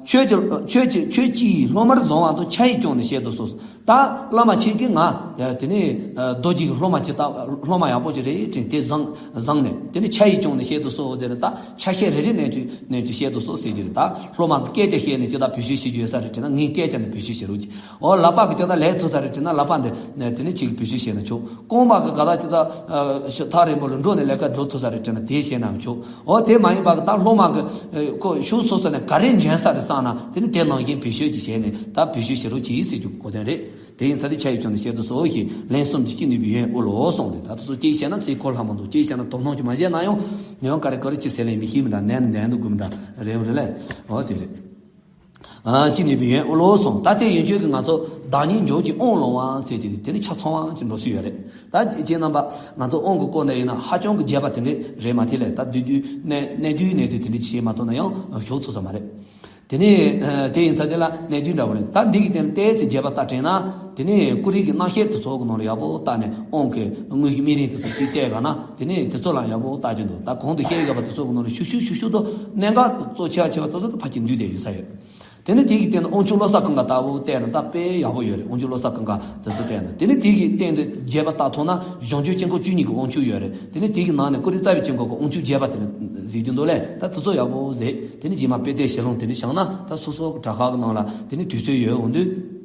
ཁྱོད་ཀྱི་ཁྱོད་ཀྱི་ཁྱོད་ཀྱིས་སློབ་མར་བཟུང་བ་དང་ཕྱག་ཡིས་སྐྱོང་ནས་བཤད་དུ་གསོལ། ད་བླ་མ་ཁྱེད་ཀྱིས་ང་དེ་ནས་ཨ་རྡོ་རྗེ་གི་སློབ་མ་ཅིག་ལྟ་སློབ་མ་ཡག་པོ་ཅིག་རེད་དྲན་ཏེ་བཟང་བཟང་ནས་དེ་ནས་ཕྱག་ཡིས་སྐྱོང་ནས་བཤད་དུ་གསོལ་ཟེར་ནས་ད་ཕྱག་བཤད་རེ་རེ་ནས་ཀྱི་ནས་ཀྱི་བཤད་དུ་གསོལ་ཟེར་གྱི་རེད། ད་སློབ་མ་གིས་སྐད་ཆ་བཤད་ནས་ཅི་ལྟར་བེད་སྤྱོད་བྱེད་རྒྱུ་ཡོད་ས་རེད་དྲན་ན་ངས་སྐད་ཆ་ནས་བེད་སྤྱོད་བྱེད་རོགས་གྱིས། འོ་ལག་པ་གིས་ཅི་ལྟར་ལས་ཐུབ་ས་རེད་དྲན་ན་ལག་པ་འདི་དེ་ནས་ཅིག་བེད་སྤྱོད་བྱས་ན་ཆོག་རྐང་པ་གི་ག་ད་ཅི་ད་ཐག་རིང་པོ་ལ་འགྲོ་ནས་ལས་ཀ་འགྲོ་ཐུབ་ས་རེད་དྲན་ན་དེ་བྱས་ནའང་ཆོག་འོ་དེ་མ་ཡིན་པ་གི་ད་སློབ་མ་གི་ཨེ་ཁོ་ཤུགས་སོ་སོ་ནས་ག་རེ་འཇོན་ས་རེད་བསམ་ན་དེ་ནི་དེ་ནང་བཞིན་བེད་སྤྱོད་ཀྱི་བྱས་ནས་ད་བེད་སྤྱོད་བྱེད་རོགས་གྱིས་ཟེར་རྒྱུ་གོ་དོན་རེད། དེ་ཡིན་ས་དེ་ཆ་ཡི་ཁྱོན་ནས་བཤད་དུ་གསོལ་ཞེས་ལན་གསུམ་གྱིས་ཅི་ནུས་པའི་ཡོན་དབུལ་ལོ་གསུངས་རེད། ད་དེ་ཚོ་གཅིག་བཤད་ན་ཚིག་གོ་སླ་མོ་འདུག་གཅིག་བཤད་ན་དོ་སྣང་ཅིག་མ་བྱས་ན་ཡང་ཡང་ག་རེ་ག་རེ་ཅི་ཟེར་ལེ་མི་ཤེས་མི་འདྲ་ནན་ནན་དུ་དགོས་མི་འདྲ་རེད་རེད་ལེ། འོ་དེ་རེད། ཨ་ཅི་ནུས་པའི་ཡོན་དབུལ་ལོ་གསུངས། ད་ལྟའི་ཡོན་ཆོད་ཀྱི་ང་ཚོ་བདག་ཉིད་འཇོག་གི་དབང་ལོང་བ་ཟེར་དེ་དེ་ནི་ཆ་ཚང་བ་ཅིག་འགྲོ་སྲིད་ཡོད་རེད། ད་ཁྱེད་རྣམ་པ་ང་ཚོ་དབང་གི་སྐོར་ནས་ཡིན་ན་ཧ་ཅང་གི་རྒྱས་པ་དེ་འདྲས་རེད་མ་དེ་ལས་ད་དུས་དུས་གནས་གནས་དུས་གནས་དུས་དེ་འདྲས་བྱེད་མ་ཐུབ་ན་ཡང་ཞུགས་ཐུབ་ས་མ་རེད། དེ་ནས་དེ་ཡིན་ཚ་དེ་ལ་གནས་དུས་འདྲ་བོ་རེད། ད་འདི་གི་སྟེང་ལ་ཏོག་ཙམ་རྒྱས་པ་ལྟ་དྲན་ན། དེ་ནས་ཀུ་རེ་གི་རྣམ་བཤད་དེ་ཚོ་གི་ནང་ལ་ཡག་པོ་བལྟས་ནས་དབང་གི་དངོས་ཀྱི་སྨན་རིན་དེ་ཚོ་ཅིག་བལྟས་ག་ན་དེ་ནས་དེ་ཚོ་ལ་ཡག་པོ་བལྟ་རྒྱུ་འདུག་ད་གོང་དུ་བཤད་ཡོད་པ་དེ་ཚོ་གི་ནང་ལ་ཤུགས་ཤུགས་ཤུགས་ཤུགས་དུ་གནད་འགག་གཙོ་ཆེ་བ་ཆེ་བ་དེ་ཚོ་དུ་ཕར་ཅིག་འདུས་བསྡད་ཡོད་ས་ཡོད། དེ་ནས་དེ་གི་སྟེང་དུ་དབང་ཕྱུག་བློ་གསལ་ཀུན་དགའ་ལྟ་བུ་བལྟས་ན་ད་དཔེ་ཡག་པོ་ཡོད་རེད། དབང་ཕྱུག་བློ་གསལ་ཀུན་དགའ་དེ་ཚོ་བལྟས་ན་དེ་ནས་དེ་གི་སྟེང་དུ་རྒྱས་པ་ལྟ་ཐུབ་ན་གཞུང་ཆེན་དཀྱིལ་འཁོར་བཅུ་གཉིས་ཀྱི་དབང་ཕྱུག་ཡོད་རེད། དེ་ནས་དེ་གི་ནང་ནས་ཀུ་རེ་རྩ་བའི་དཀྱིལ་འཁོར་གྱི་དབང་ཕྱུག་རྒྱས་པ་དེ་ནས་གཟིགས་རྒྱུ་འདུག་ལས་ད་དེ་ཚོ་ཡག་པོ་གཟིགས། དེ་ནས་རྗེས་མ་དཔེ་དེབ་ཞལ་ལུང་དེ་འདྲ་བཞག་ན་ད་སོ་སོ་གི་དྲ་ཁག་གི་ནང་ལ་དེ་ནས་དུས་ཚོད་ཡོད་འོང་དུས།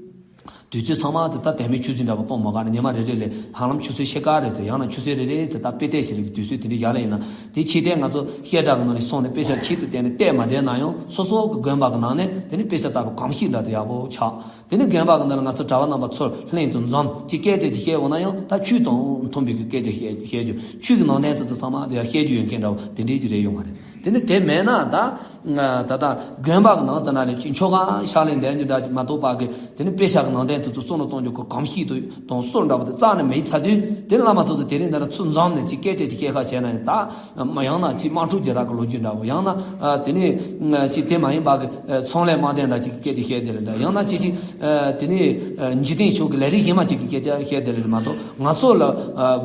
དུས་ཚོད་ཚང་མ་དེ་ད་དེ་མིན་ཆུ་ཚོད་འདྲ་པོ་སྤོང་མ་ག་ནས་ཉི་མ་རེ་རེ་ལས་ཧ་ལམ་ཆུ་ཚོད་ཕྱེད་ཀ་རེ་ཚེ་ཡང་ན་ཆུ་ཚོད་རེ་རེ་ཚེ་ད་དཔེ་བལྟས་ཤེས་རིག་གི་དུས་ཚོད་དེ་འདྲ་ཡག་ལ་ཡིན་ན་དེ་ཕྱི་བལྟས་ང་ཚོ་བཤད་གྲྭ་གི་ནང་ནས་སོང་ནས་དཔེ་ཆ་ཆེད་དུ་བལྟས་ནས་བལྟས་མ་བསྡད་ན་ཡང་སོ་སོ་གི་དགོན་པ་གི་ནང་ནས་དེ་ནས་དཔེ་ཆ་ལྟ་བུ་གང་ཤེས་འདྲ་དེ་ཡག་པོ་ཆགས། དེ་ནས་དགོན་པ་གི་ནང་ལ་ང་ཚོ་གྲྭ་པ་རྣམ་པ་ཚོར་ལྷན་དུ་འཛོམས་ཀྱི་སྐད་ཆ་ཅིག་བཤད་འོང་ན་ཡང་ད་ཆོས་དང་མཐུན་པའི་གི་སྐད་ཆ་བཤད་བཤད་རྒྱུ་ཆོས་ཀྱི་ནང་དོན་དེ་ཚོ་ཚང་མ་དེ་ཡང་བཤད་རྒྱུ་ཡོད་མཁན་འདྲ་བོ་དེ་འདྲའི་གི་རེད་ཡོང་བ་རེད། དེ་ནི་དེ་མེད་ན་ད། ད་ལྟ་དགོན་པ་གི་ནང་དུ་ན་ལས་ཀྱི་ཆོ་ག་ཕྱག་ལེན་འདོན་རྒྱུ་འདྲ་མ་གཏོགས་པ་གི་དེ་ནི་དཔེ་ཆ་གི་ནང་དོན་དེ་ཚོ་བསམ་བློ་གཏོང་རྒྱུ་གོ་གོམས་གཤིས་དུ་དང་སྲོལ་འདྲ་པོ་དེ་རྩ་ནས་མེད་ཚར་དུས་དེ་བླ་མ་དེ་ཚོ་དེ་རིང་འདི་ལ་ཚུར་འཛོམས་ནས་ཅིག་སྐད་ཆ་ཅིག་སྐད་ཁ་བཤད་ན་ཡང་ད་མ་ཡང་ན་ཅིག་དམངས་ཁྲོད་རྒྱལ་རབས་ཀྱི་ལོ་རྒྱུས་འདྲ་པོ་ཡང་ན་དེ་ནི་ཅིག་དེ་མ་ཡིན་པ་གི་ཚོང་ལས་དམངས་དོན་འདྲ་ཅིག་གི་སྐད་ཆ་བཤད་དེ་ལ་འདྲ་ཡང་ན་ཅིག་ཅིག་དེ་ནི་འཇིག་རྟེན་ཕྱོགས་ཀྱི་ལས་རིགས་གཞན་མ་ཅིག་གི་སྐད་ཆ་བཤད་དེ་ལ་མ་གཏོགས་ང་ཚོ་ལ་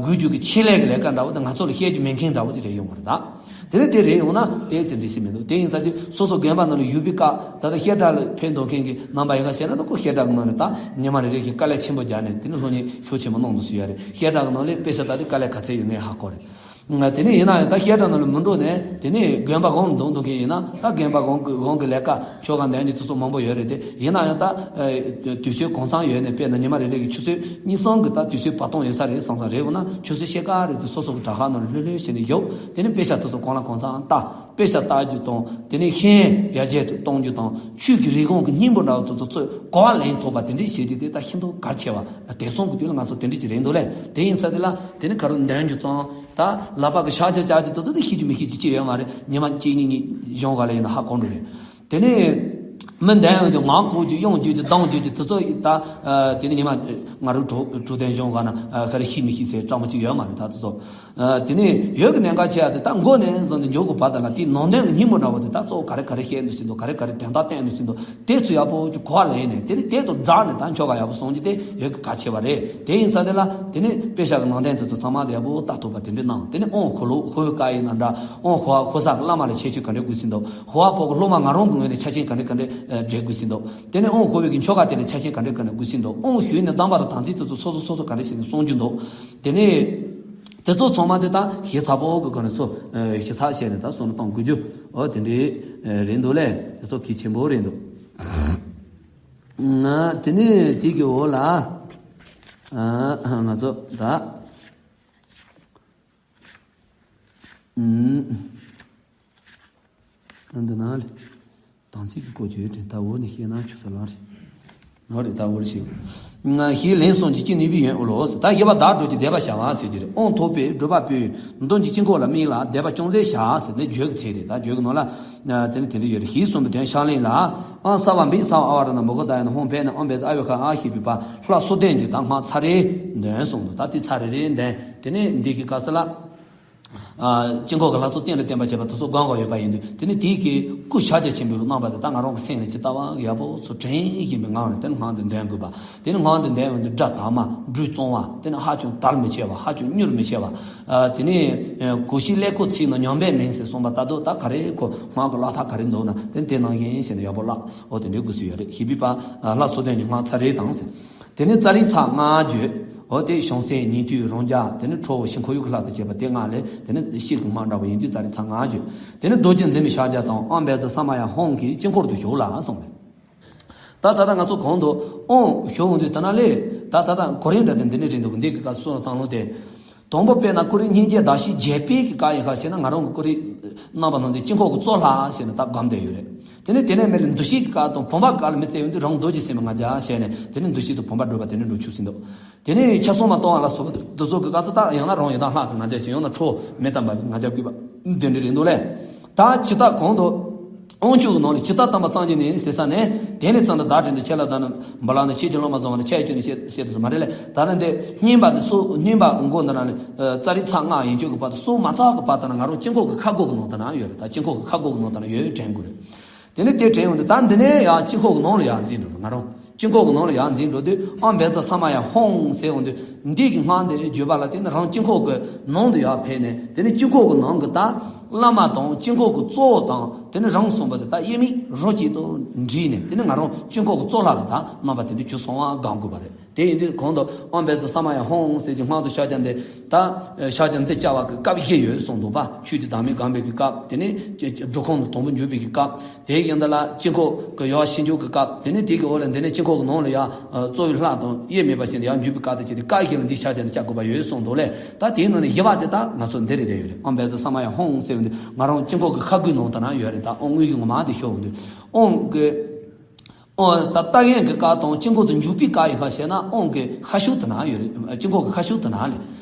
དགོས་རྒྱུ་གི་ཆེད་ལས་ཀྱི་ལས་ཀ་འདྲ་པོ་དང་ང་ཚོ་ལ་བཤད་རྒྱུ་མེད་མཁན་འདྲ་པོ་ཅིག་རེད་ཡོང་བ་རེད་ད། དེ་ནས་དེ་རེད་ཡོང་ན་དེ་ཚེ་འགྲིག་སྲིད་མི་འདུག་དེ་ཡིན་ཙང་དུས་སོ་སོ་དགོན་པ་ནང་ལ་ཡོད་པའི་སྐབས་ད་ལྟ་བཤད་གྲྭ་ལ་ཕེབས་འདུག་མཁན་གྱི་རྣམ་པ་ཡིན་ག་བཤད་ན་ད་ཁོ་བཤད་གྲྭ་གི་ནང་ནས་ད་ཉི་མ་རེ་རེ་བཞིན་དཀའ་ལས་ཆེན་པོ་རྒྱག་ནས་དེ་ནས་སློབ་གཉེར་ཤུགས་ཆེན་པོ་གནང་འདུག་སུ་ཡ་རེད། བཤད་གྲྭ་གི་ནང་ལས་དཔེ་ཆ་ལྟ་དུས་དཀའ་ལས་ག་ཚད་ཡོད་ངས་ཧ་གོ་རེད། དེ་ནས་ཡིན་ན་ཡང་ད་བཤད་གྲྭ་ནང་ལ་མི་འགྲོ་ནས་དེ་ནས་དགོན་པ་གང་འདུག་འདུག་མཁན་ཡིན་ན་ད་དགོན་པ་གང་གི་གང་གི་ལས་ཀ་ཆོ་ག་འདོན་རྒྱུ་དེ་ཚོ་མང་པོ་ཡོད་རེད་དེ་ཡིན་ན་ཡང་ད་དུས་ཚོད་གང་འཚམ་ཡོད་ནས་དཔེར་ན་ཉི་མ་རེ་རེ་གི་ཆུ་ཚོད་གཉིས་གསུམ་གི་ད་དུས་ཚོད་བར་སྟོང་ཡོད་ས་རེད་བསམ་བསམ་རེད་འོ་ན་ཆུ་ཚོད་ཕྱེད་ཀ་རེ་ཚོ་སོ་སོ་གི་དྲ་ཁག་ནང་ལ་ལྷོད་ལྷོད་བྱས་ནས་ཡོད། དེ་ནས་དཔེ་ཆ་དེ་ཚོ་གང་ལ་གང་འཚམ་ལྟ། དཔེ་ཆ་ལྟ་རྒྱུ་དང་དེ་ནས་ཤེས་ཡར་རྒྱས་དུ་གཏོང་རྒྱུ་དང་ཆོས་ཀྱི་རིག་གོང་གི་སྙིང་པོ་འདྲ་བ་དེ་ཚོ་ཚོས་གོ་བ་ལེན་ཐུབ་པ་དེ་འདྲའི་བྱེད་རྒྱུ་དེ་ད་ཤིན་ཏུ་གལ་ཆེ་བ་དེང་སང་གི་དུས་ལ་ང་ཚོ་དེ་འདྲ་ཅིག་རེད་འདུག་ལས། དེ་ཡིན་ས་དེ་ལ་དེ་ནས་ག་རེ་འདོན་རྒྱུ་ཙང་ད་ལག་པ་གི་ཤག་ཅིག་བཅག་རྒྱུ་དེ་ཚོ་དེ་ཤེས་རྒྱུ་མི་ཤེས་རྒྱུ་ཅི་ཡོད་མ་རེད། ཉི་མ་གཅིག་གཉིས་གཉིས་གཞུང་ག་ལ་ཡིན་ན་ཧ་གོ་འགྲོ་རེད། དེ་ནས་ མི་འདོན་འོང་དུས་ངག་ལྐོག་རྒྱུ་གཡང་བརྗོད་རྒྱུ་གདངས་བརྗོད་རྒྱུ་དེ་ཚོ་ད་དེ་ནི་ཉི་མ་ང་རང་གྲོ་གྲོ་དན་གཞུང་ག་ན་ག་རེ་ཤེས་མི་ཤེས་ཟེར་སྤྲང་པོ་ཅིག་ཡོད་མ་རེད་ད་དེ་ཚོ། དེ་ནས་ཡོད་ཀྱི་གནད་འགག་ཆེ་བ་དེ་ད་མགོ་ནས་བཟུང་སྟེ་མཇུག་གི་བར་དུ་ལ་དེའི་ནང་དོན་གྱི་སྙིང་པོ་འདྲ་བོ་དེ་ད་གཙོ་བོ་ག་རེ་ག་རེ་བཤད་འདུག་ཟེར་འདུག་ག་རེ་ག་རེ་དོན་དག་བསྟན་འདུག་ཟེར་འདུག་དེ་ཚོ་ཡག་པོ་ཅིག་གོ་བ་ལེན་ནས་དེ་ནས་དེ་དང་སྦྲགས་ནས་ད་ཁྱོ་ག་ཡག་པོ་སོང་རྒྱུ་དེ་ཡོད་ཀྱི་གལ་ཆེ་བ་རེད། དེ་ཡིན་ཙང་དེ་ལ་དེ་ནས་དཔེ་ཆ་གི་ནང་དོན་དེ་ཚོ་ཚང་མ་དེ་ཡག་པོ་ལྟ་ཐུབ་པ་དེ་འདྲ་གནང་། དེ་ནས་ཨོང་ཤོ་ལོ་ཤོ་བའི་བཀའ་ཡིན་ན་འདྲ། ཨོང་ཤོ་བ་ཤོ་ས་གི་བླ་མ་ལ་ཁྱད་ཆོས་ག་འདྲ་དགོས་ཟེར་འདུག་ཤོ་བ་པོ་གི་སློབ་མ་ང་རང་གི་ངོས་ནས་ཆ་རྐྱེན་ག་འདྲ་ག་འདྲ་འབྲེལ་དགོས་ཟེར་འདུག་དེ་ནས་ཨོང་ཤོ་བའི་གི་ཁྱོ་ག་དེ་ལ་ཆ་རྐྱེན་ག་འདྲ་ག་འདྲ་དགོས་ཟེར་འདུག་ཨོང་ཤོ་ནས་གདམས་པ་ར་དམ་ཚིག་དེ་ཚོ་སོ་སོ་སོ་སོ་ག་འདྲ་བྱས་ནས་གསུང་རྒྱུ་འདུག་དེ་ནས་དེ་ཚོ་ཚང་མ་དེ་ད་ཞིབ་ཚགས་པོ་གི་སྒོ་ནས་ཚོ་ཞིབ་ཚགས་བྱས་ནས་ད་གསུང་གཏོང་དགོས་རྒྱུ་འོ་དེ་འདྲའི་རེད་འདུག་ལས། དེ་ཚོ་གལ་ཆེན་པོ་རེད་འདུག་ང་དེ་ནས་དེ་གི་འོག་ལ་ང་ཚོ་ད་ཨུམ། ད་འདི་ན་ལས། དམ་ཚིག་གི་སྐོར་གྱི་ཡོད་དེ་ད་འོ་ནི་ཤེས་ན་ཆོག་ས་ལ་རེད། ནོ་རེད་ད་འོ་རེད་ཤེས། ང་ཞེས་ལན་གསུམ་གྱིས་ཅི་ནུས་པའི་ཡོན་ཨོ་ལོ། ད་དགེ་བ་བདག་བགྲོད་ཀྱི་བཟླས་པ་བྱ་བ་ཟེར་གྱི་རེད། ཨོང་ཐོག་པས་བགྲོད་པ་པོས་མདུན་གྱི་དཀྱིལ་འཁོར་ལ་དམིགས་ལ་བཟླས་པ་ཅུང་ཟད་བྱ་ཟེར་ནས་བརྗོད་ཀྱི་ཚིག་རེད། ད་བརྗོད་ཀྱི་ནང་ལ་དེ་ནི་དེ་འདྲ་ཡོད་རེད། ཞེས་གསུངས་པའི་དོན་ཕྱག་ལེན་ལ། ཨང་ས་བ་འབིག་ས་བ་ཨ་བ་ར་ན་མོ་ག་ད་ཡ་ན་ཧོང་ཕེ་ན་ཨང་བེ་ཨ་བེ་ཁ་ཨ་ཞེས་པའི་པ་ལྷ་སོ་ལྡན་གྱི་ད་སྔགས་ཚར་རེ་འདོན་གསུངས་འདུག་ད་དེ་ཚར་རེ་རེ་འདོན་དེ་ནས་འདི་གི་སྐབས་སུ་ལ། དཀྱིལ་འཁོར་གྱི་ལྷ་ཚོགས་རྟེན་ལ་བརྟེན་པར་བྱེད་པ་དེ་ཚོ་སྒོམ་དགོས་ཡོད་པ་ཡིན་དུས་དེ་ནི་དེའི་གི་སྐུ་ཕྱག་རྒྱ་ཆེན་པོའི་རྣམ་པ་དེ་ད་ང་རང་གི་སེམས་ལ་ཇི་ལྟ་བ་ཡག་པོ་ཚུལ་དྲན་བཞིན་པའི་ངང་ནས་དེ་ནི་སྔགས་འདི་འདོན་དགོས་པ། དེ་ནི་སྔགས་འདི་འདོན་ཡོང་དུས་སྒྲ་དག་མ་སྦྲུལ་གཙང་བ་དེ་ནི་ཧ་ཅང་དར་མི་ཆེ་བ་ཧ་ཅང་མྱུར་མི་ཆེ་བ། དེ་ནི་གོ་ཤེས་ཀླད་ཀོར་ཚིག་ནང་མྱོང་འབད་མིན་ཟེར་གསུངས་པ་ལྟར་དུ་ད་ག་རེ་ཁོ་སྔགས་ཀྱི་བཀླག་ཐབས་ག་རེ་འདུག་ན་དེ་ནི་དེ་ནང་བཞིན་བྱས་ནས་ཡག་པོ་བཀླག་འོ་དེ་འདྲའི་དགོས་སུ་ཡོད་རེད། ཞེས་པའི་པ་ལྷ་སོ་ལྡན་གྱི་སྔགས་ཚར་རེ་དང་ཟེར། དེ་ནས་ཙཱ་རི་ཚ་ལྔ་བརྗོད། འོ་དེ་བྱང་སེམས་ཉན་ཐོས་རང་རྒྱལ་དེ་ནས་ཁྲོ་བོ་ཞི་ཁོར་ཡུག་གི་ལྷ་དང་བཅས་པ་དེ་ལྔ་ལས་དེ་ནས་ཤེལ་གྱི་སྔགས་འདྲ་བོ་ཡིན་དུས་ཙཱ་རི་ཚ་ལྔ་བརྗོད། དེ་ནས་རྡོ་རྗེ་འཛིན་པའི་ཕྱག་རྒྱ་དང་ཨོཾ་བཛྲ་ས་མ་ཡ་ཧཱུྃ་གིས་དཀྱིལ་འཁོར་དུ་བཞུགས་ལ་གསུངས་ནས། ད་ད་ལྟ་ང་ཚོ་གོང་དུ་ཨོཾ་ཞུ་འོང་དུས་ད་ན་ལས་ད་ད་ལྟ་གོ་རིམ་འདྲ་དེ་འདི་ནས་རེད་འདུག་འདི་གི་སྐབས་སུ་བཏང་ལུགས་དེ། དང་པོ་དཔེར་ན་ཀུ་རེ་སྙིང་རྗེ་གདགས་ཤིང་རྒྱས་པའི་གི་བཀའ་ཡིན་ཁ་ཟེར་ན་ང་རང་གི་ཀུ་རེ་རྣམ་པ་ནང་ཚན་དཀྱིལ་འཁོར་གྱི་གཙོ་ལྷ་ཟེར་ནས་ད་སྒོམ་བསྡད་ཡོད་རེད། དེ་ནས་དེ་ནས་མི་ལ་འདུ་ཤེས་ཀྱི་བཀའ་དང་བུམ་པ་བཀའ་ལ་མི་བརྩི་ཡོང་དུས་རང་རྡོ་རྗེ་སེམས་དཔའི་ང་རྒྱལ་བྱས་ནས་དེ་ནས་འདུ་ཤེས་དང་བུམ་པ་བགྲོད་པ་དེ་ནས་འགྲོ་ཆུག་ཟིན་འདུག་དེ་ནས་ཆ་ཚང་མ་གཏོང་བ་ལ་སོགས་པ་འདི་ཚོ་གི་བཀའ་ཚོ་ད་ཡང་ན་རང་ཡང་དག་ལྷ་གི་ང་རྒྱལ་བྱས་ཡང་ན་ཁྲོ་མེ་དམ་པ་གི་ང་རྒྱལ་དགོས་པ་འདི་འདྲ་རེད་འདུག་ལས། ད་ཇི་ལྟར་གོང་དུ་དབང་ཕྱུག་གི་ནང་ལ་ཇི་ལྟར་བལྟམས་པ་ཙམ་གྱིས་ནི་ཟེར་ས་ནས་དེ་ནས་ཚང་དུ་བདག་དྲན་དུ་ཆེ་ལ་ད་ནི་འབུ་ལ་ནི་ཆེ་གྱུར་ལོ་མ་བཟང་བ་ནི་ཆ་ཡི་གྱུར་ནི་ཤེས་ཤེས་དུ་མ་རེད་ལས། ད་ནི་འདི་སྙིམ་པ་ནི་སོ་སྙིམ་པ་མགོ་འདི་ན་ནི་ཙཱ་རི་ཚ་ལྔ་ཡིན་གྱུར་གི་བར་དུ་སོ་མ་ཚགས་གི་བར་དུ་ན་ང་རང་དཀྱིལ་འཁོར་གི་ཁ་སྒོ་གི་ནང་དུ་ན་ཡོད་རེད། ད་དཀྱིལ་འཁོར་གི་ཁ་སྒོ་གི་ནང་དུ་ན་ཡོད་དྲན་དགོས་རེད། དེ་ནས་དེ་དྲན་ཡོང་དུས་ད་འདི་ནས་ཡང་དཀྱིལ་འཁོར་གི་ནང་ལ་ཡང་འཛིན་འགྲོ་ང་རང་དཀྱིལ་འཁོར་གི་ནང་ལ་ཡང་འཛིན་འགྲོ་དུས་ཨོཾ་བཛྲ་ས་མ་ཡ་ཧཱུྃ་ཟེར་ཡོང་དུས་འདི་གི་སྔགས་འདི་བརྗོད་པ་ལ་དེ་ནི་རང་དཀྱིལ་འཁོར་གི་ནང་དུ་ཡང་ཕེབས་ནས་དེ་ནི་དཀྱིལ་འཁོར་གི་ནང་གི་ད་བླ་མ་དང་དཀྱིལ་འཁོར་གི་གཙོ་བོ་དང་དེ་ནི་རང་གསུམ་པོ་དེ་ད་དབྱེར་མེད་རོ་གཅིག་ཏུ་འདྲེས་ནས་དེ་ནི་ང་རང་དཀྱིལ་འཁོར་གི་གཙོ་ལྷ་གི་ད་རྣམ་པ་དེ་འདི་གྱུར་སོང་བ་སྒོམ་དགོས་པ་རེད། དེ་ཡིན་དུས་གོང་དུ་ཨོཾ་བཛྲ་ས་མ་ཡ་ཧཱུྃ་ཟེར་གྱི་སྔགས་དང་ཕྱག་རྒྱ་འདི་ད་ཕྱག་རྒྱ་འདི་བཅའ་བ་གི་སྐབས་བཞི་ཡོད་གསུངས་འདུག་པ། ཆོས་ཀྱི་བདག་མེད་སྒོམ་པའི་གི་སྐབས། དེ་ནས་སྒྲུབ་ཁང་དུ་དང་པོ་འཇུག་པའི་གི་སྐབས། དེའི་ཡང་འདི་ལ་དཀྱིལ་འཁོར་གྱི་ཡོ་བྱད་ཕྱི་འཇུག་གི་སྐབས། དེ་ནས་དེ་གི་འོག་ལ་འདི་ནས་དཀྱིལ་འཁོར་གྱི་ནང་ལ་ཡང་གཙོ་བོའི་ལྷ་དང་དབྱེར་མེད་པ་ཞིག་ཡང་འཇུག་པའི་སྐབས་དེ་བྱས་ཏེ་སྐབས་བཞི་ལ་འདི་ཕྱག་རྒྱ་འདི་བཅའ་དགོས་པ་ཡོད་གསུངས་འདུག་ལས། ད་དེའི་ནང་ནས་བཞི་པ་དེ་ད་ང་ཚོ་འདི་རེད་བསྡད་ཡོད་རེད། ཨོཾ་བཛྲ་ས་མ་ཡ་ཧཱུྃ་ཟེར་བ་འདི་ང་རང་དཀྱིལ་འཁོར་གྱི་ཁ་སྒོའི་ནང་དུ་ན་ཡོད་རེད། ད་ཨོཾ་དངོས་ཀྱི་ངོ་མ་དེ་ཤོད་འོང་དུས་ཨོཾ་གི་ཨོ་ད་ལྟ་ཡན་གྱི་བཀའ་དང་དཀྱིལ་འཁོར་དུ་འཇུག་པའི་བཀའ་ཡིན་པ་བྱས་ན་ཨོཾ་གྱི་ཁ་ཤུགས་དུ་ན་ཡོད་རེད། དཀྱིལ་འཁོར་གྱི་ཁ་ཤུགས་དུ་ན་ལས།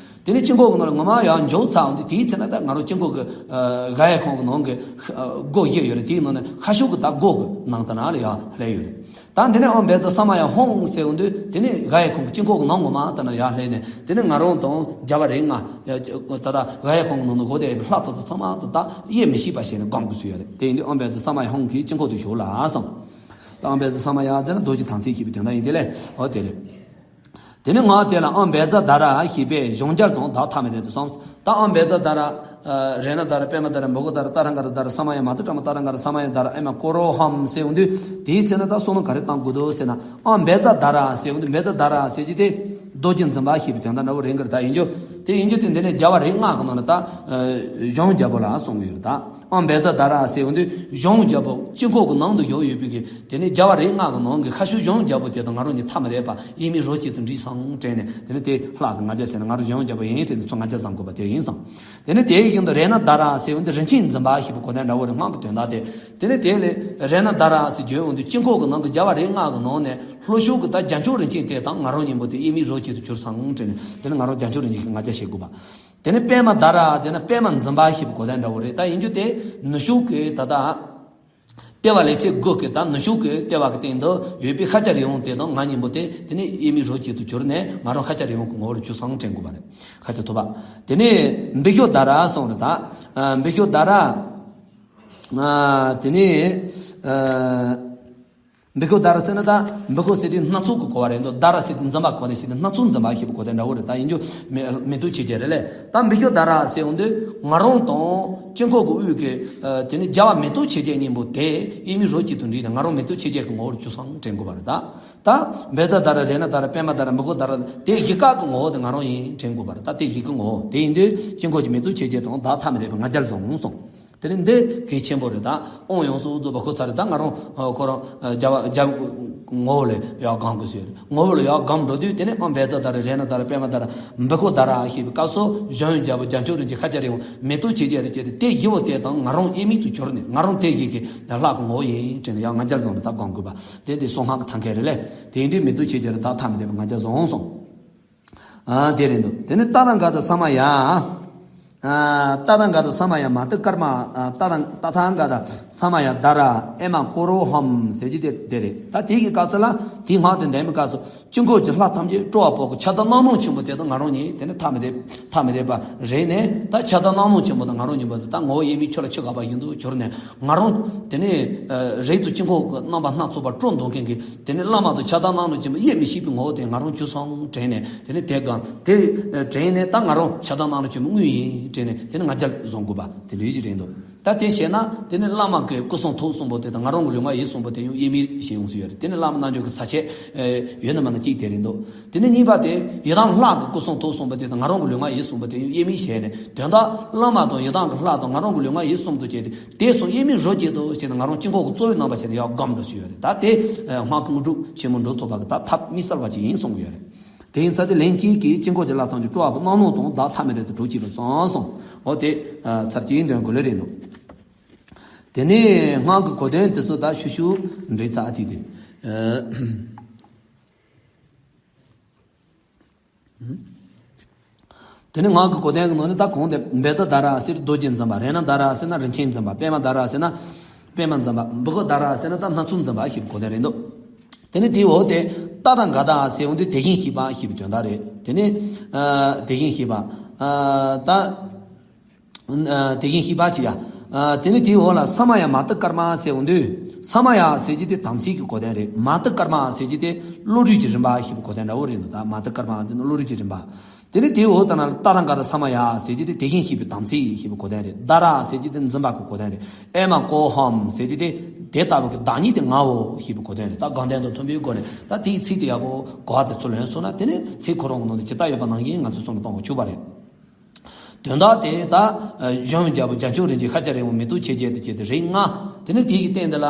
དེ་ནས་དཀྱིལ་འཁོར་གྱི་ནང་ལ་ངོ་མ་ཡང་འཇོག་ཚར་འོང་དུས་དེའི་ཚེ་ན་ད་ང་རང་དཀྱིལ་འཁོར་གྱི་ཨ་ག་ཡ་ཁོང་གི་ནང་གི་ཨ་སྒོ་བཞི་ཡོད་རེད། དེའི་ནང་ནས་ཁ་ཤུགས་ཀྱི་ད་སྒོ་གི་ནང་དུ་ན་ལ་ཡང་སླེབས་ཡོད་རེད། ད་འདི་ནས་ཨོཾ་བཛྲ་ས་མ་ཡ་ཧཱུྃ་ཟེར་འོང་དུས་དེ་ནས་ག་ཡ་ཁོང་གི་དཀྱིལ་འཁོར་གྱི་ནང་ངོ་མ་དུ་ན་ཡང་སླེབས་ནས་དེ་ནས་ང་རང་དང་རྒྱལ་བ་རིགས་ལྔ་ད་ད་ག་ཡ་ཁོང་གི་ནང་དུ་སྒོ་དེ་ལྷ་དང་ཚོགས་ཚང་མ་དུ་ད་དབྱེར་མི་ཕྱེད་པ་བྱས་ནས་སྒོམ་དགོས་ཚུལ་ཡོད་རེད། དེ་ཡིན་དུས་ཨོཾ་བཛྲ་ས་མ་ཡ་ཧཱུྃ་གིས་དཀྱིལ་འཁོར་དུ་བཞུགས་ལ་གསུངས། ད་ཨོཾ་བཛྲ་ས་མ་ཡ་ཟེར་ན་རྡོ་རྗེ་དམ་ཚིག་ཞེས་པའི་དོན་དག་ཡིན་དེ་ལས་འོ་དེ་རེད། དེ་ནས་ངག་དེ་ལ་ཨོཾ་བཛྲ་དྷ་ར་ཞེས་པས་གཞུང་རྒྱལ་དང་བདག་ཐ་མི་དད་དུ་གསུངས། ད་ཨོཾ་བཛྲ་དྷ་ར་རཏྣ་དྷ་ར་པདྨ་དྷ་ར་མོ་ཀ་དྷ་ར་ཏ་ལྷ་ཀ་ར་དྷ་ར་ས་མ་ཡ་མ་ཏ་ཏྲ་མ་ཏ་ལྷ་ཀ་ར་ས་མ་ཡ་དྷ་ར་ཨེ་མ་ཀོ་རོ་ཧཾ་ཟེར་འོང་དུས་དེའི་ཚེ་ན་ད་བསམ་བློ་ག་རེ་བཏང་དགོས་འདུག་ཟེར་ན་ཨོཾ་བཛྲ་དྷ་ར་ཟེར་འོང་དུས་བཛྲ་དྷ་ར་ཟེར་གྱི་དེ་རྡོ་རྗེ་འཛིན་པ་ཞེས་པའི་དོན་དག་འདྲ་བོ་རེད་གི་རེད། ད་ཡིན་རྒྱུ་དེ་ཡིན་རྒྱུ་དེ་འདི་ནས་རྒྱལ་བ་རིགས་ལྔ་གི་ནང་ནས་ད་གཞུང་རྒྱལ་པོ་ལ་གསུངས་ཡོད་རེད་ད། ཨོཾ་བཛྲ་དྷ་ར་ཟེར་འོང་དུས་གཞུང་རྒྱལ་པོ་དཀྱིལ་འཁོར་གྱི་ནང་དུ་བཞུགས་ཡོད་པའི་གི་དེ་ནི་རྒྱལ་བ་རིགས་ལྔ་གི་ནང་གི་ཁ་ཤུ་གཞུང་རྒྱལ་པོ་དེ་དང་ང་རང་གཉིས་ཐ་མ་རེད་པ། དབྱེར་མེད་རོ་གཅིག་ཏུ་འདྲེས་སོང་དྲན་ནས་དེ་ནི་དེ་ལྷ་གི་ང་རྒྱལ་ཟེར་ནས་ང་རང་གཞུང་རྒྱལ་པོ་ཡིན་དྲན་ནས་ཚུར་ང་རྒྱལ་བཟང་དགོས་པ་དེ་ཡིན་སོང་། དེ་ནི་དེའི་བཞིན་དུ་རཏྣ་དྷ་ར་ཟེར་འོང་དུས་རིན་ཆེན་འཛིན་པ་ཞེས་པའི་གོ་དོན་འདྲ་བོ་རེད། སྔགས་ཀྱི་དོན་དག་དེ་དེ་ནི་དེ་ལས་རཏྣ་དྷ་ར་ཟེར་བརྗོད་འོང་དུས་དཀྱིལ་འཁོར་གྱི་ནང་གི་རྒྱལ་བ་རིགས་ལྔ་གི་ནང་ནས་ལྷོ་ཕྱོགས་ཀྱི་ད་རྒྱ་མཆོག་རིན་ཆེན་དེ་དང་ང་རང་གཉིས་པོ་དེ་དབྱེར་མེད་རོ་གཅིག་ཏུ་གྱུར་སོང་དྲན་ནས་དེ་ནི་ང་རང་རྒྱ་མཆོག་རིན་ཆེན་གྱི་ང་རྒྱལ་བྱེད་དགོས་པ། དེ་ནས་པདྨ་དྷ་ར་ཟེར་ན་པདྨ་འཛིན་པ་ཞེས་པའི་གོ་དོན་འདྲ་བོ་རེད། ད་ཡིན་རྒྱུ་དེ་ནུབ་ཕྱོགས་ཀྱི་ད་ལྟ་ ལྟེ་བ་ལས་ཚིག་དགུ་གི་ད་ནུ་ཞོ་གི་ལྟེ་བ་གི་སྟེང་དུ་ཡོད་པའི་ཤཱཀྱ་རིགས་དབང་དེ་དང་ང་གཉིས་པོ་དེ་དེ་ནི་དབྱེར་མེད་རོ་གཅིག་ཏུ་གྱུར་ནས་ང་རང་ཤཱཀྱ་རིགས་དབང་གི་ངོ་བོར་གྱུར་སོང་དྲན་དགོས་པ་རེད། ཤཱཀྱ་ཐུབ་པ། དེ་ནས་འབིགས་ཤོག་ཟླ་ར་གསུངས་རེད་ད། ཨ། འབིགས་ཤོག་ཟླ་ར། ཨ། དེ་ནས། ཨ། འབིགས་ཤོག་ཟླ་ར་ཟེར་ན་ད་འབིགས་ཤོག་ཟེར་དུས་སྣ་ཚོགས་ཀྱི་གོ་བ་རེད་འདུག་ཟླ་ར་ཟེར་དུས་འཛིན་པ་གོ་ནས་ཟེར་དུས་སྣ་ཚོགས་འཛིན་པ་ཞེས་པའི་གོ་དོན་འདྲ་བོ་རེད། ད་ཡིན་རྒྱུ་མེ་མེ་ཏོག་ཆོས་རྒྱལ་རེད་ལས། ད་འབིགས་ཤོག་ཟླ་ར་ཟེར་འོང་དུས་ང་རང་དང་དཀྱིལ་འཁོར་གྱི་དབུས་ཀྱི། ཨ། དེ་ནི་རྒྱལ་བ་མེ་ཏོག་ཆོས་རྒྱལ་གཉིས་པོ་དེ་དབྱེར་མེད་རོ་གཅིག་ཏུ་འདྲེས་ནས་ང་རང་མེ་ཏོག་ཆོས་རྒྱལ་གྱི་ངོ་བོར་གྱུར་སོང་དྲན་དགོས་པ་རེད་ད། ད་བཛྲ་ཟླ་ར་རཏྣ་ཟླ་ར་པདྨ་ཟླ་ར་འབིགས་ཤོག་ཟླ་ར་དེ་བཞི་ཀ་གི་ངོ་བོ་དེ་ང་རང་ཡིན་དྲན་དགོས་པ་རེད། ད་དེ་བཞི་ཀའི་ངོ་བོ་དེ་ཡིན་དུས་དཀྱིལ་འཁོར་གྱི་མེ་ཏོག་ཆོས་རྒྱལ་དང་བདག་ཐ་མི་དད་པའི་ང་རྒྱལ་བཟུང་སོང་། དེ་ནི་འདི་གལ་ཆེན་པོ་རེད་ད། དབང་ཡོངས་སུ་རྫོགས་པ་ཁོ་ཚ་རེད་ད། ང་རང་ཁོ་རང་རྒྱལ་བ་རྒྱལ་ངོ་བོ་ལ་ཡར་སྒོམ་དགོས་ཟེར། ངོ་བོ་ལ་ཡར་སྒོམ་འགྲོ་དུས་དེ་ནི་ཨང་བཛྲ་ཟླ་ར་རཏྣ་ཟླ་ར་པདྨ་ཟླ་ར་འབིགས་ཤོག་ཟླ་ར་ཞེས་པའི་སྐབས་སུ་གཞོན་ཡང་རྒྱལ་པོ་རྒྱ་མཚོའི་རིན་ཆེན་ཤཱཀྱ་རིགས་དབང་མེ་ཏོག་ཆོས་རྒྱལ་རེ་བྱས་ཏེ་དེ་བཞི་བོ་དེ་དང་ང་རང་དབྱེར་མེད་དུ་གྱུར་ནས་ང་རང་དེ་བཞི་གི་ལྷ་གི་ངོ་བོ་ཡིན་དྲན་ནས་ཡར་ང་རྒྱལ་བཟུང་ནས་ད་སྒོམ་དགོས་པ་དེ་འདི་གསང་སྔགས་ཀྱི་ཐབས་མཁས་རེད་ལས། དེ་འདྲའི་མེ་ཏོག་ཆོས་རྒྱལ་རེ་བདག་ཐ་མི་དད་པའི་ང་རྒྱལ་བཟུང་སོང་། ཨ། དེ་རེད་འདུག་དེ་ནས་ཏ་ཐཱ་ག་ཏ་ས་མ་ཡ། ཨ། ཏ་ཐཱ་ག་ཏ་ས་མ་ཡ་མ་ཏི་ཀརྨ། ཨ། ཏ་ཐཱ་ཏ་ཐཱ་ག་ཏ་ས་མ་ཡ་ཟླ་ར་ཨེ་མ་ཀོ་རོ་ཧོམ་ཟེར་གྱི་དེ་དེ་རེད། ད་དེ་གི་སྐབས་སུ་ལ་དེའི་སྔགས་དེ་འདོན་པའི་སྐབས་སུ་དཀྱིལ་འཁོར་གྱི་ལྷ་ཐམས་ཅད་སྤྲོ་བ་པོ་གི་ཁྱབ་བདག་རྣམ་སྣང་ཆེན་པོ་དེ་དང་ང་རང་གཉིས་དེ་ནི་ཐ་མི་དད་ཐ་མི་དད་པ་རེད་ནས། ད་ཁྱབ་བདག་རྣམ་སྣང་ཆེན་པོ་དང་ང་རང་གཉིས་པོ་དེ་ད་ངོ་བོ་དབྱེར་མེད་ཆོས་ལ་ཆོས་འགག་པ་བཞིན་དུ་གྱུར་ནས་ང་རང་དེ་ནི་རིགས་དང་དཀྱིལ་འཁོར་གྱི་རྣམ་པ་སྣ་ཚོགས་པ་སྤྲོ་མདོག་མཁན་གྱི་དེ་ནི་བླ་མ་དང་ཁྱབ་བདག་རྣམ་སྣང་ཆེན་པོ་དབྱེར་མི་ཕྱེད་པའི་ངོ་བོ་དེ་ང་རང་གྱུར་སོང་དྲན་ནས། དེ་ནི་དེ་སྒང་དེ་དྲན་ནས་ད་ང་རང་ཁྱབ་བདག་རྣམ་སྣང་ཆེན་པོ་དངོས་ཡིན་དྲན་ནས་དེ་ནི་ང་རྒྱལ་བཟུང་དགོས་པ་དེ་འདྲ་ཡོད་ཀྱི་རེད་འདུག་ད་དེ་བྱས་ན་དེ་ནི་བླ་མ་གི་སྐུ་གསུང་ཐུགས་གསུམ་པོ་དེ་དང་ང་རང་གི་ལུས་ངག་ཡིད་གསུམ་པོ་དེ་ཡང་དབྱེར་མེད་བྱེད་ཡོང་སྲིད་ཡོད་རེད། དེ་ནི་བླ་མ་རྣལ་འབྱོར་གྱི་ས་བཅད་ཡོད་ན་མེད་ན་གཅིག་དེ་རེད་འདུག་དེ་ནི་གཉིས་པ་དེ་ཡི་དམ་ལྷ་གི་སྐུ་གསུང་ཐུགས་གསུམ་པོ་དེ་དང་ང་རང་གི་ལུས་ངག་ཡིད་གསུམ་པོ་དེ་ཡང་དབྱེར་མེད་བྱས་ནས་དོན་དག་བླ་མ་དང་ཡི་དམ་གྱི་ལྷ་དང་ང་རང་གི་ལུས་ངག་ཡིད་གསུམ་དུ་བྱས་ཏེ། དེ་གསུམ་དབྱེར་མེད་རོ་གཅིག་ཏུ་བྱས་ནས་ང་རང་དཀྱིལ་འཁོར་གྱི་གཙོ་བོའི་རྣམ་པ་བྱས་ནས་ཡར་སྒོམ་འགྲོ་ཞུས་ཡོད་རེད། ད་དེ་སྔགས་ཀྱི་དངོས་གྲུབ་ཆེན་མོ་འགྲུབ་ཐུབ་པ་གི་ད་ཐབས་དམིགས་བསལ་བ་ཅིག་ཡིན་གསུང་གི་ཡོད་རེད། དེ་ཡིན་ཙང་དེ་ལན་གཅིག་གིས་དཀྱིལ་འཁོར་གྱི་ལྷ་ཐམས་ཅད་སྤྲོ་བ་པོ་རྣམ་སྣང་དང་བདག་ཐ་མི་དད་དུ་གྲོགས་བྱས་པ་སོང་གསུངས། འོ་དེ་ཚར་གཅིག་འདོན་དགོས་ལེ་རེད་འདུག་དེ་ནས་སྔགས་ཀྱི་གོ་དོན་དེ་ཚོ་ད་ཤུ་ཤུ་འགྲེལ་ཚར་ཨ་ཐིག་དེ། དེ་ནི་སྔགས་ཀྱི་གོ་དོན་གྱི་ནང་ནས་ད་གོང་དེ་བཛྲ་ཟླ་ར་ཟེར་རྡོ་རྗེ་འཛིན་པ། རཏྣ་ཟླ་ར་ཟེར་ན་རིན་ཆེན་འཛིན་པ། པདྨ་ཟླ་ར་ཟེར་ན་པདྨ་འཛིན་པ། འབིགས་ཤོག་ཟླ་ར་ཟེར་ན་ད་སྣ་ཚོགས་འཛིན་པ་ཞེས་པའི་གོ་དོན་རེད་འདུག་དེ་ནི་དེའི་འོག་དེ་ཏ་ཐཱ་ག་ཏ་ཟེར་འོང་དུས་དེ་བཞིན་གཤེགས་པ་ཞེས་པའི་དོན་དག་རེད། དེ་ནི་ཨ་དེ་བཞིན་གཤེགས་པ་ཨ་ད། ཨ་དེ་བཞིན་གཤེགས་པ་ཅི་ཡ། ཨ་དེ་ནི་དེའི་འོག་ལ་ས་མ་ཡ་མ་ཏི་ཀརྨ་ཟེར་འོང་དུས། ས་མ་ཡ་ཟེར་གྱི་དེ་དམ་ཚིག་གི་གོ་དོན་རེད། མ་ཏི་ཀརྨ་ཟེར་གྱི་དེ་བློ་གྲོས་ཀྱི་རིམ་པ་ཞེས་པའི་གོ་དོན་འདྲ་བོ་རེད་འདུག་ད་མ་ཏི་ཀརྨ་ཟེར་ན་བློ་གྲོས་ཀྱི་རིམ་པ། དེ་ནི་དེའི་འོག་ད་ན་ཏ་ཐཱ་ག་ཏ་ས་མ་ཡ་ཟེར་གྱི་དེ་དེ་བཞིན་གཤེགས་པའི་དམ་ཚིག་ཞེས་པའི་གོ་དོན་རེད། ཟླ་ར་ཟེར་གྱི་དེ་འཛིན་པ་གི་གོ་དོན་རེད། ཨེ་མ་ཀོ་ཧོམ་ཟེར་གྱི་དེ་དེ་ལྟ་བུ་གི་བདག་ཉིད་དེ་ངའོ་ཞེས་པའི་གོ་དོན་རེད། ད་དགོངས་དོན་དང་མཐུན་པའི་སྒོ་ནས་ད་དེའི་ཚིག་དེ་ཡག་པོ་གོ་བ་དེ་ཚུར་ལོན་སོང་ན་དེ་ནི་ཚིག་ཁོ་རང་གི་ནང་དུ་ཇི་ལྟར་ཡོད་པ་ནང་བཞིན་ང་ཚོས་བསམ་བློ་གཏོང་དགོས་ཆོག་པ་རེད། དོན་དག་དེ་ད་གཞོན་རྒྱལ་པོ་རྒྱ་མཚོའི་རིན་ཆེན་ཤཱཀྱ་རིགས་དབང་མེ་ཏོག་ཆོས་རྒྱལ་དུ་བྱས་ཏེ་རིགས་ལྔ། དེ་ནི་དེ་ཡི་སྟེང་དེ་ལ་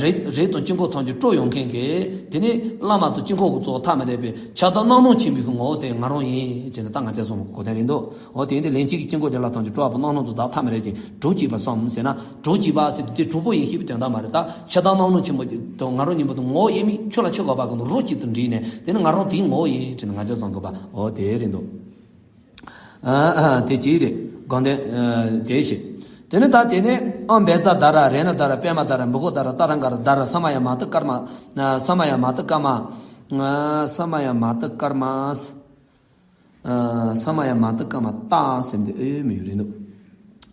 རིགས་རིགས་དང་དཀྱིལ་འཁོར་ཐམས་ཅད་སྤྲོ་ཡོང་མཁན་གྱི་དེ་ནི་བླ་མ་དང་དཀྱིལ་འཁོར་གྱི་གཙོ་བོ་ཐ་མི་དད་པའི་ཁྱབ་བདག་རྣམ་སྣང་ཆེན་པོའི་གི་ངོ་བོ་དེ་ང་རང་ཡིན་ཅེས་ནི་ད་ང་རྒྱལ་བཟུང་བའི་གོ་དོན་རེད་འདུག་འོ་དེ་ཡིན་དུས་ལན་གཅིག་གིས་དཀྱིལ་འཁོར་གྱི་ལྷ་ཐམས་ཅད་སྤྲོ་བ་པོ་རྣམ་སྣང་དང་བདག་ཐ་མི་དད་ཅེས་གྲོགས་བྱས་པ་སོང་ཟེར་ན། གྲོགས་བྱས་པ་ཟེར་དུས་དེ་གྲོགས་པོ་ཡིན་ཞེས་པའི་དོན་དག་མ་རེད། ད་ཁྱབ་བདག་རྣམ་སྣང་ཆེན་པོ་དང་ང་རང་གཉིས་པོ་དེ་ངོ་བོ་དབྱེར་མེད་ཆོས་ལ་ཆོས་འགག་པ་གི་རོ་གཅིག་ཏུ་འདྲེས་ནས་དེ་ནི་ང་རང་དེའི་ངོ་བོ་ཡིན་ཅེས་ནི་ང་རྒྱལ་བཟུང་དགོས་པ་འོ་དེ་རེད་འདུག་ཨ་ཨ་དེ་གཅིག་རེད། དགོངས་དོན་ཨ་དེ་བཞིན། དེ་ནི་ད་དེ་ནས་ཨང་བཛྲ་ཟླ་ར་རཏྣ་ཟླ་ར་པདྨ་ཟླ་ར་འབིགས་ཤོག་ཟླ་ར་ཏ་ཐཱ་ག་ཏ་ཟླ་ར་ས་མ་ཡ་མ་ཏི་ཀརྨ། ཨ་ས་མ་ཡ་མ་ཏི་ཀརྨ། ཨ་ས་མ་ཡ་མ་ཏི་ཀརྨ། ཨ་ས་མ་ཡ་མ་ཏི་ཀརྨ་ཏ་ཟེར་འདི་ཨེ་མི་ཡོད་རེད་འདུག་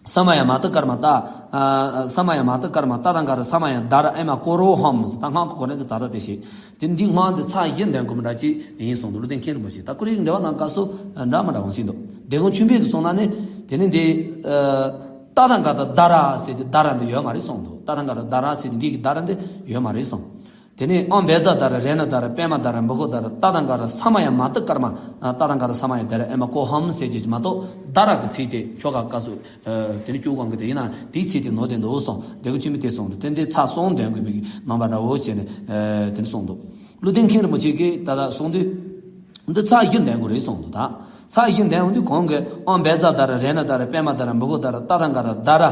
ས་མ་ཡ་མ་ཏི་ཀརྨ་ཏ། ཨ་ས་མ་ཡ་མ་ཏི་ཀརྨ་ཏ་ཐཱ་ག་ཏ་ས་མ་ཡ་ཟླ་ར་ཨེ་མ་ཀོ་རོ་ཧོམ་ཟེར། ད་སྔགས་ཀྱི་གོ་དོན་དེ་ད་ལྟ་དེ་བྱས། དེ་འདི་སྔགས་འདི་ཚར་བཞི་འདོན་དགོས་མི་འདྲ་ཅིག་ཡིན་གསུངས་འདུག་ཀླུ་ལྡིང་མཁན་རིན་པོ་ཆེ། ད་ཀོ་རིའི་འགྲེལ་པ་ནང་སྐབས་སུ་འདྲ་མི་འདྲ་འོང་སྲིད་འདུག་སྡེ་དགོན་ཆོས་འཕེལ་གྱིས་གསུངས་ན་ནི་དེ་ནི་འདི་ཨ་ཏ་ཐཱ་ག་ཏ་ཟླ་ར་ཟེར་གྱི་ཟླ་ར་འདི་ཡོད་མ་རེད་གསུངས་འདུག་ཏ་ཐཱ་ག་ཏ་ཟླ་ར་ཟེར་གྱི་འདི་གི་ཟླ་ར་འདི་ཡོད་མ་རེད་གསུངས། དེ་ནས་ཨང་བཛྲ་ཟླ་ར་རཏྣ་ཟླ་ར་པདྨ་ཟླ་ར་འབིགས་ཤོག་ཟླ་ར་ཏ་ཐཱ་ག་ཏ་ས་མ་ཡ་མ་ཏི་ཀརྨ། ཨ་ཏ་ཐཱ་ག་ཏ་ས་མ་ཡ་ཟླ་ར་ཨེ་མ་ཀོ་ཧོམ་ཟེར་གྱི་མ་གཏོགས་ཟླ་ར་གི་ཚིག་དེ་ཆོ་ག་སྐབས་སུ་ཨ་དེ་ནི་སྐྱོ་གང་གི་དེ་ཡིན་ན་དེའི་ཚིག་དེ་ནོར་དེ་འདུག་གསུངས། སྡེ་དགོན་ཆོས་འཕེལ་དེ་གསུངས་འདུག་དེ་འདི་ཚར་གསུམ་འདོན་དགོས་པའི་རྣམ་པ་འདྲ་བོ་བྱས་ནས་ཨ་དེ་ནི་གསུངས་འདུག་ཀླུ་ལྡིང་མཁན་རིན་པོ་ཆེ་གིས་ད་ལྟ་གསུངས་དུས་འདི་ཚར་བཞི་འདོན་དགོས་རེད་གསུངས་འདུག་ད་ཚར་བཞི་འདོན་འོང་དུས་གོང་གི་ཨང་བཛྲ་ཟླ་ར་རཏྣ་ཟླ་ར་པདྨ་ཟླ་ར་འབིགས་ཤོག་ཟླ་ར་ཏ་ཐཱ་ག་ཏ་ཟླ་ར།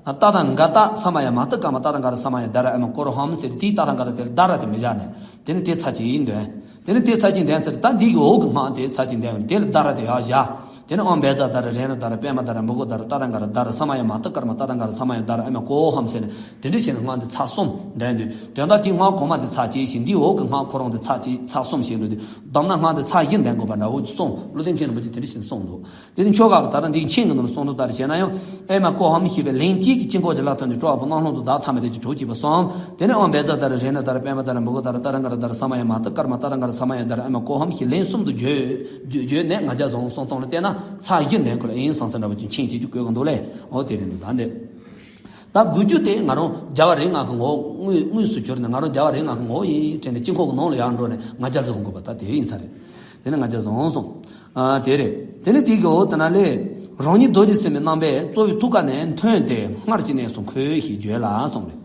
ཨ་ཏ་ཐཱ་ག་ཏ་ས་མ་ཡ་མ་ཏི་ཀརྨ་ཏ་ཐཱ་ག་ཏ་ས་མ་ཡ་ཟླ་ར་ཨེ་མ་ཀོ་རོ་ཧོམ་ཟེར་ཏེ་དེའི་ཏ་ཐཱ་ག་ཏ་དེ་ལ་ཟླ་ར་དེ་མི་བཞག་ནས་དེ་ནི་དེ་ཚར་གཅིག་འདོན། དེ་ནི་དེ་ཚར་གཅིག་འདོན་ཚར་ད་འདི་གི་འོག་གི་སྔགས་དེ་ཚར་གཅིག་འདོན་དེ་ལ་ཟླ་ར་དེ་ཡར་བཞག་དེ་ནས་ཨོཾ་བཛྲ་དྷ་ར་རེ་ཎུ་དྷ་ར་པདྨ་དྷ་ར་མུ་ཀུ་དྷ་ར་ཏ་ཏྲ་ག་ར་དྷ་ར་ས་མ་ཡ་མ་ཏི་ཀརྨ་ཏ་ཏྲ་ག་ར་ས་མ་ཡ་དྷ་ར་ཨ་མ་ཀོ་ཧཾ་ཟེར་ནས་དེ་འདྲ་བྱས་ནས་སྔགས་འདི་ཚར་གསུམ་འདོན་དུས། དོན་དག་དེའི་སྔགས་གོང་མ་དེ་ཚར་བཅད་ཞིང་འདིའི་འོག་གི་སྔགས་ཁོ་རང་དེ་ཚར་བཅད་ཚར་གསུམ་བྱས་འགྲོ་དུས། བསྡོམས་ན་སྔགས་འདི་ཚར་བཞི་འདོན་དགོས་པ་འདྲ་བོ་གསུངས། བློ་ལྡན་མཁན་རིན་པོ་ཆེ་དེ་འདྲ་བྱས་ནས་གསུངས་འདུག་དེ་ནི་ཆོ་ག་གི་ད་ལྟ་འདིའི་མཆན་གྱི་ནང་ལ་གསུངས་དོན་ལྟར་བྱས་ན་ཡང་། ཨེ་མ་ཀོ་ཧཾ་ཞེས་པའི་ལན་གཅིག་གིས་དཀྱིལ་འཁོར་གྱི་ལྷ་ཐམས་ཅད་སྤྲོ་བ་པོ་རྣམས་ལྷུན་དུ་བདག་ཐ་མལ་དུ་གྲོལ་བྱེད་པ་གསུམ། དེ་ནས་ཨོཾ་བཛྲ་དྷ་ར་རེ་ཎུ་དྷ་ར་པདྨ་དྷ་ར་མུ་ཀུ་དྷ་ར་ཏ་ཏྲ་ག་ར་དྷ་ར་ས་མ་ཡ་མ་ཏི་ཀརྨ་ཏ་ཏྲ་ག་ར་ས་མ་ཡ་དྷ་ར་ཨེ་མ་ཀོ་ཧཾ་ཞེས་ལན་གསུམ་དུ་བརྗོད། བརྗོད་བརྗོད་ནས་ང་རྒྱལ་བཟུང་གསུངས་སྟངས་ལ་བལྟས་ན་ཚར་བཞི་འདོན་དགོས་ལ་ཨིན་སང་ས་འདྲ་བོ་ཅིག་མཆན་བྱེད་རྒྱུ་དགོས་ཀྱི་འདུག་ལས། འོ་དེ་རེད་འདུག་ད་འདི། ད་དགོས་རྒྱུ་དེ་ང་རང་རྒྱལ་བ་རིགས་ལྔ་གི་ངོ་བོ་དངོས་དངོས་སུ་གྱུར་ནས་ང་རང་རྒྱལ་བ་རིགས་ལྔ་གི་ངོ་བོ་ཡིན་དྲན་ནས་དཀྱིལ་འཁོར་གྱི་ནང་ལ་ཡར་འགྲོ་ནས་ང་རྒྱལ་བཟུང་དགོས་པ་ད་དེ་ཡིན་ས་རེད། དེ་ནས་ང་རྒྱལ་བཟུང་སོང་། ཨ་དེ་རེད། དེ་ནས་དེའི་འོག་དེ་ན་ལས། རང་ཉིད་རྡོ་རྗེ་སེམས་དཔའི་རྣམ་པས་རྩ་བའི་ཐུགས་ཀ་ནས་ཐོན་ཏེ་སྔར་གྱི་གནས་སུ་འཁོད་ཞེས་བརྗོད་ལ་གསུངས་རེད།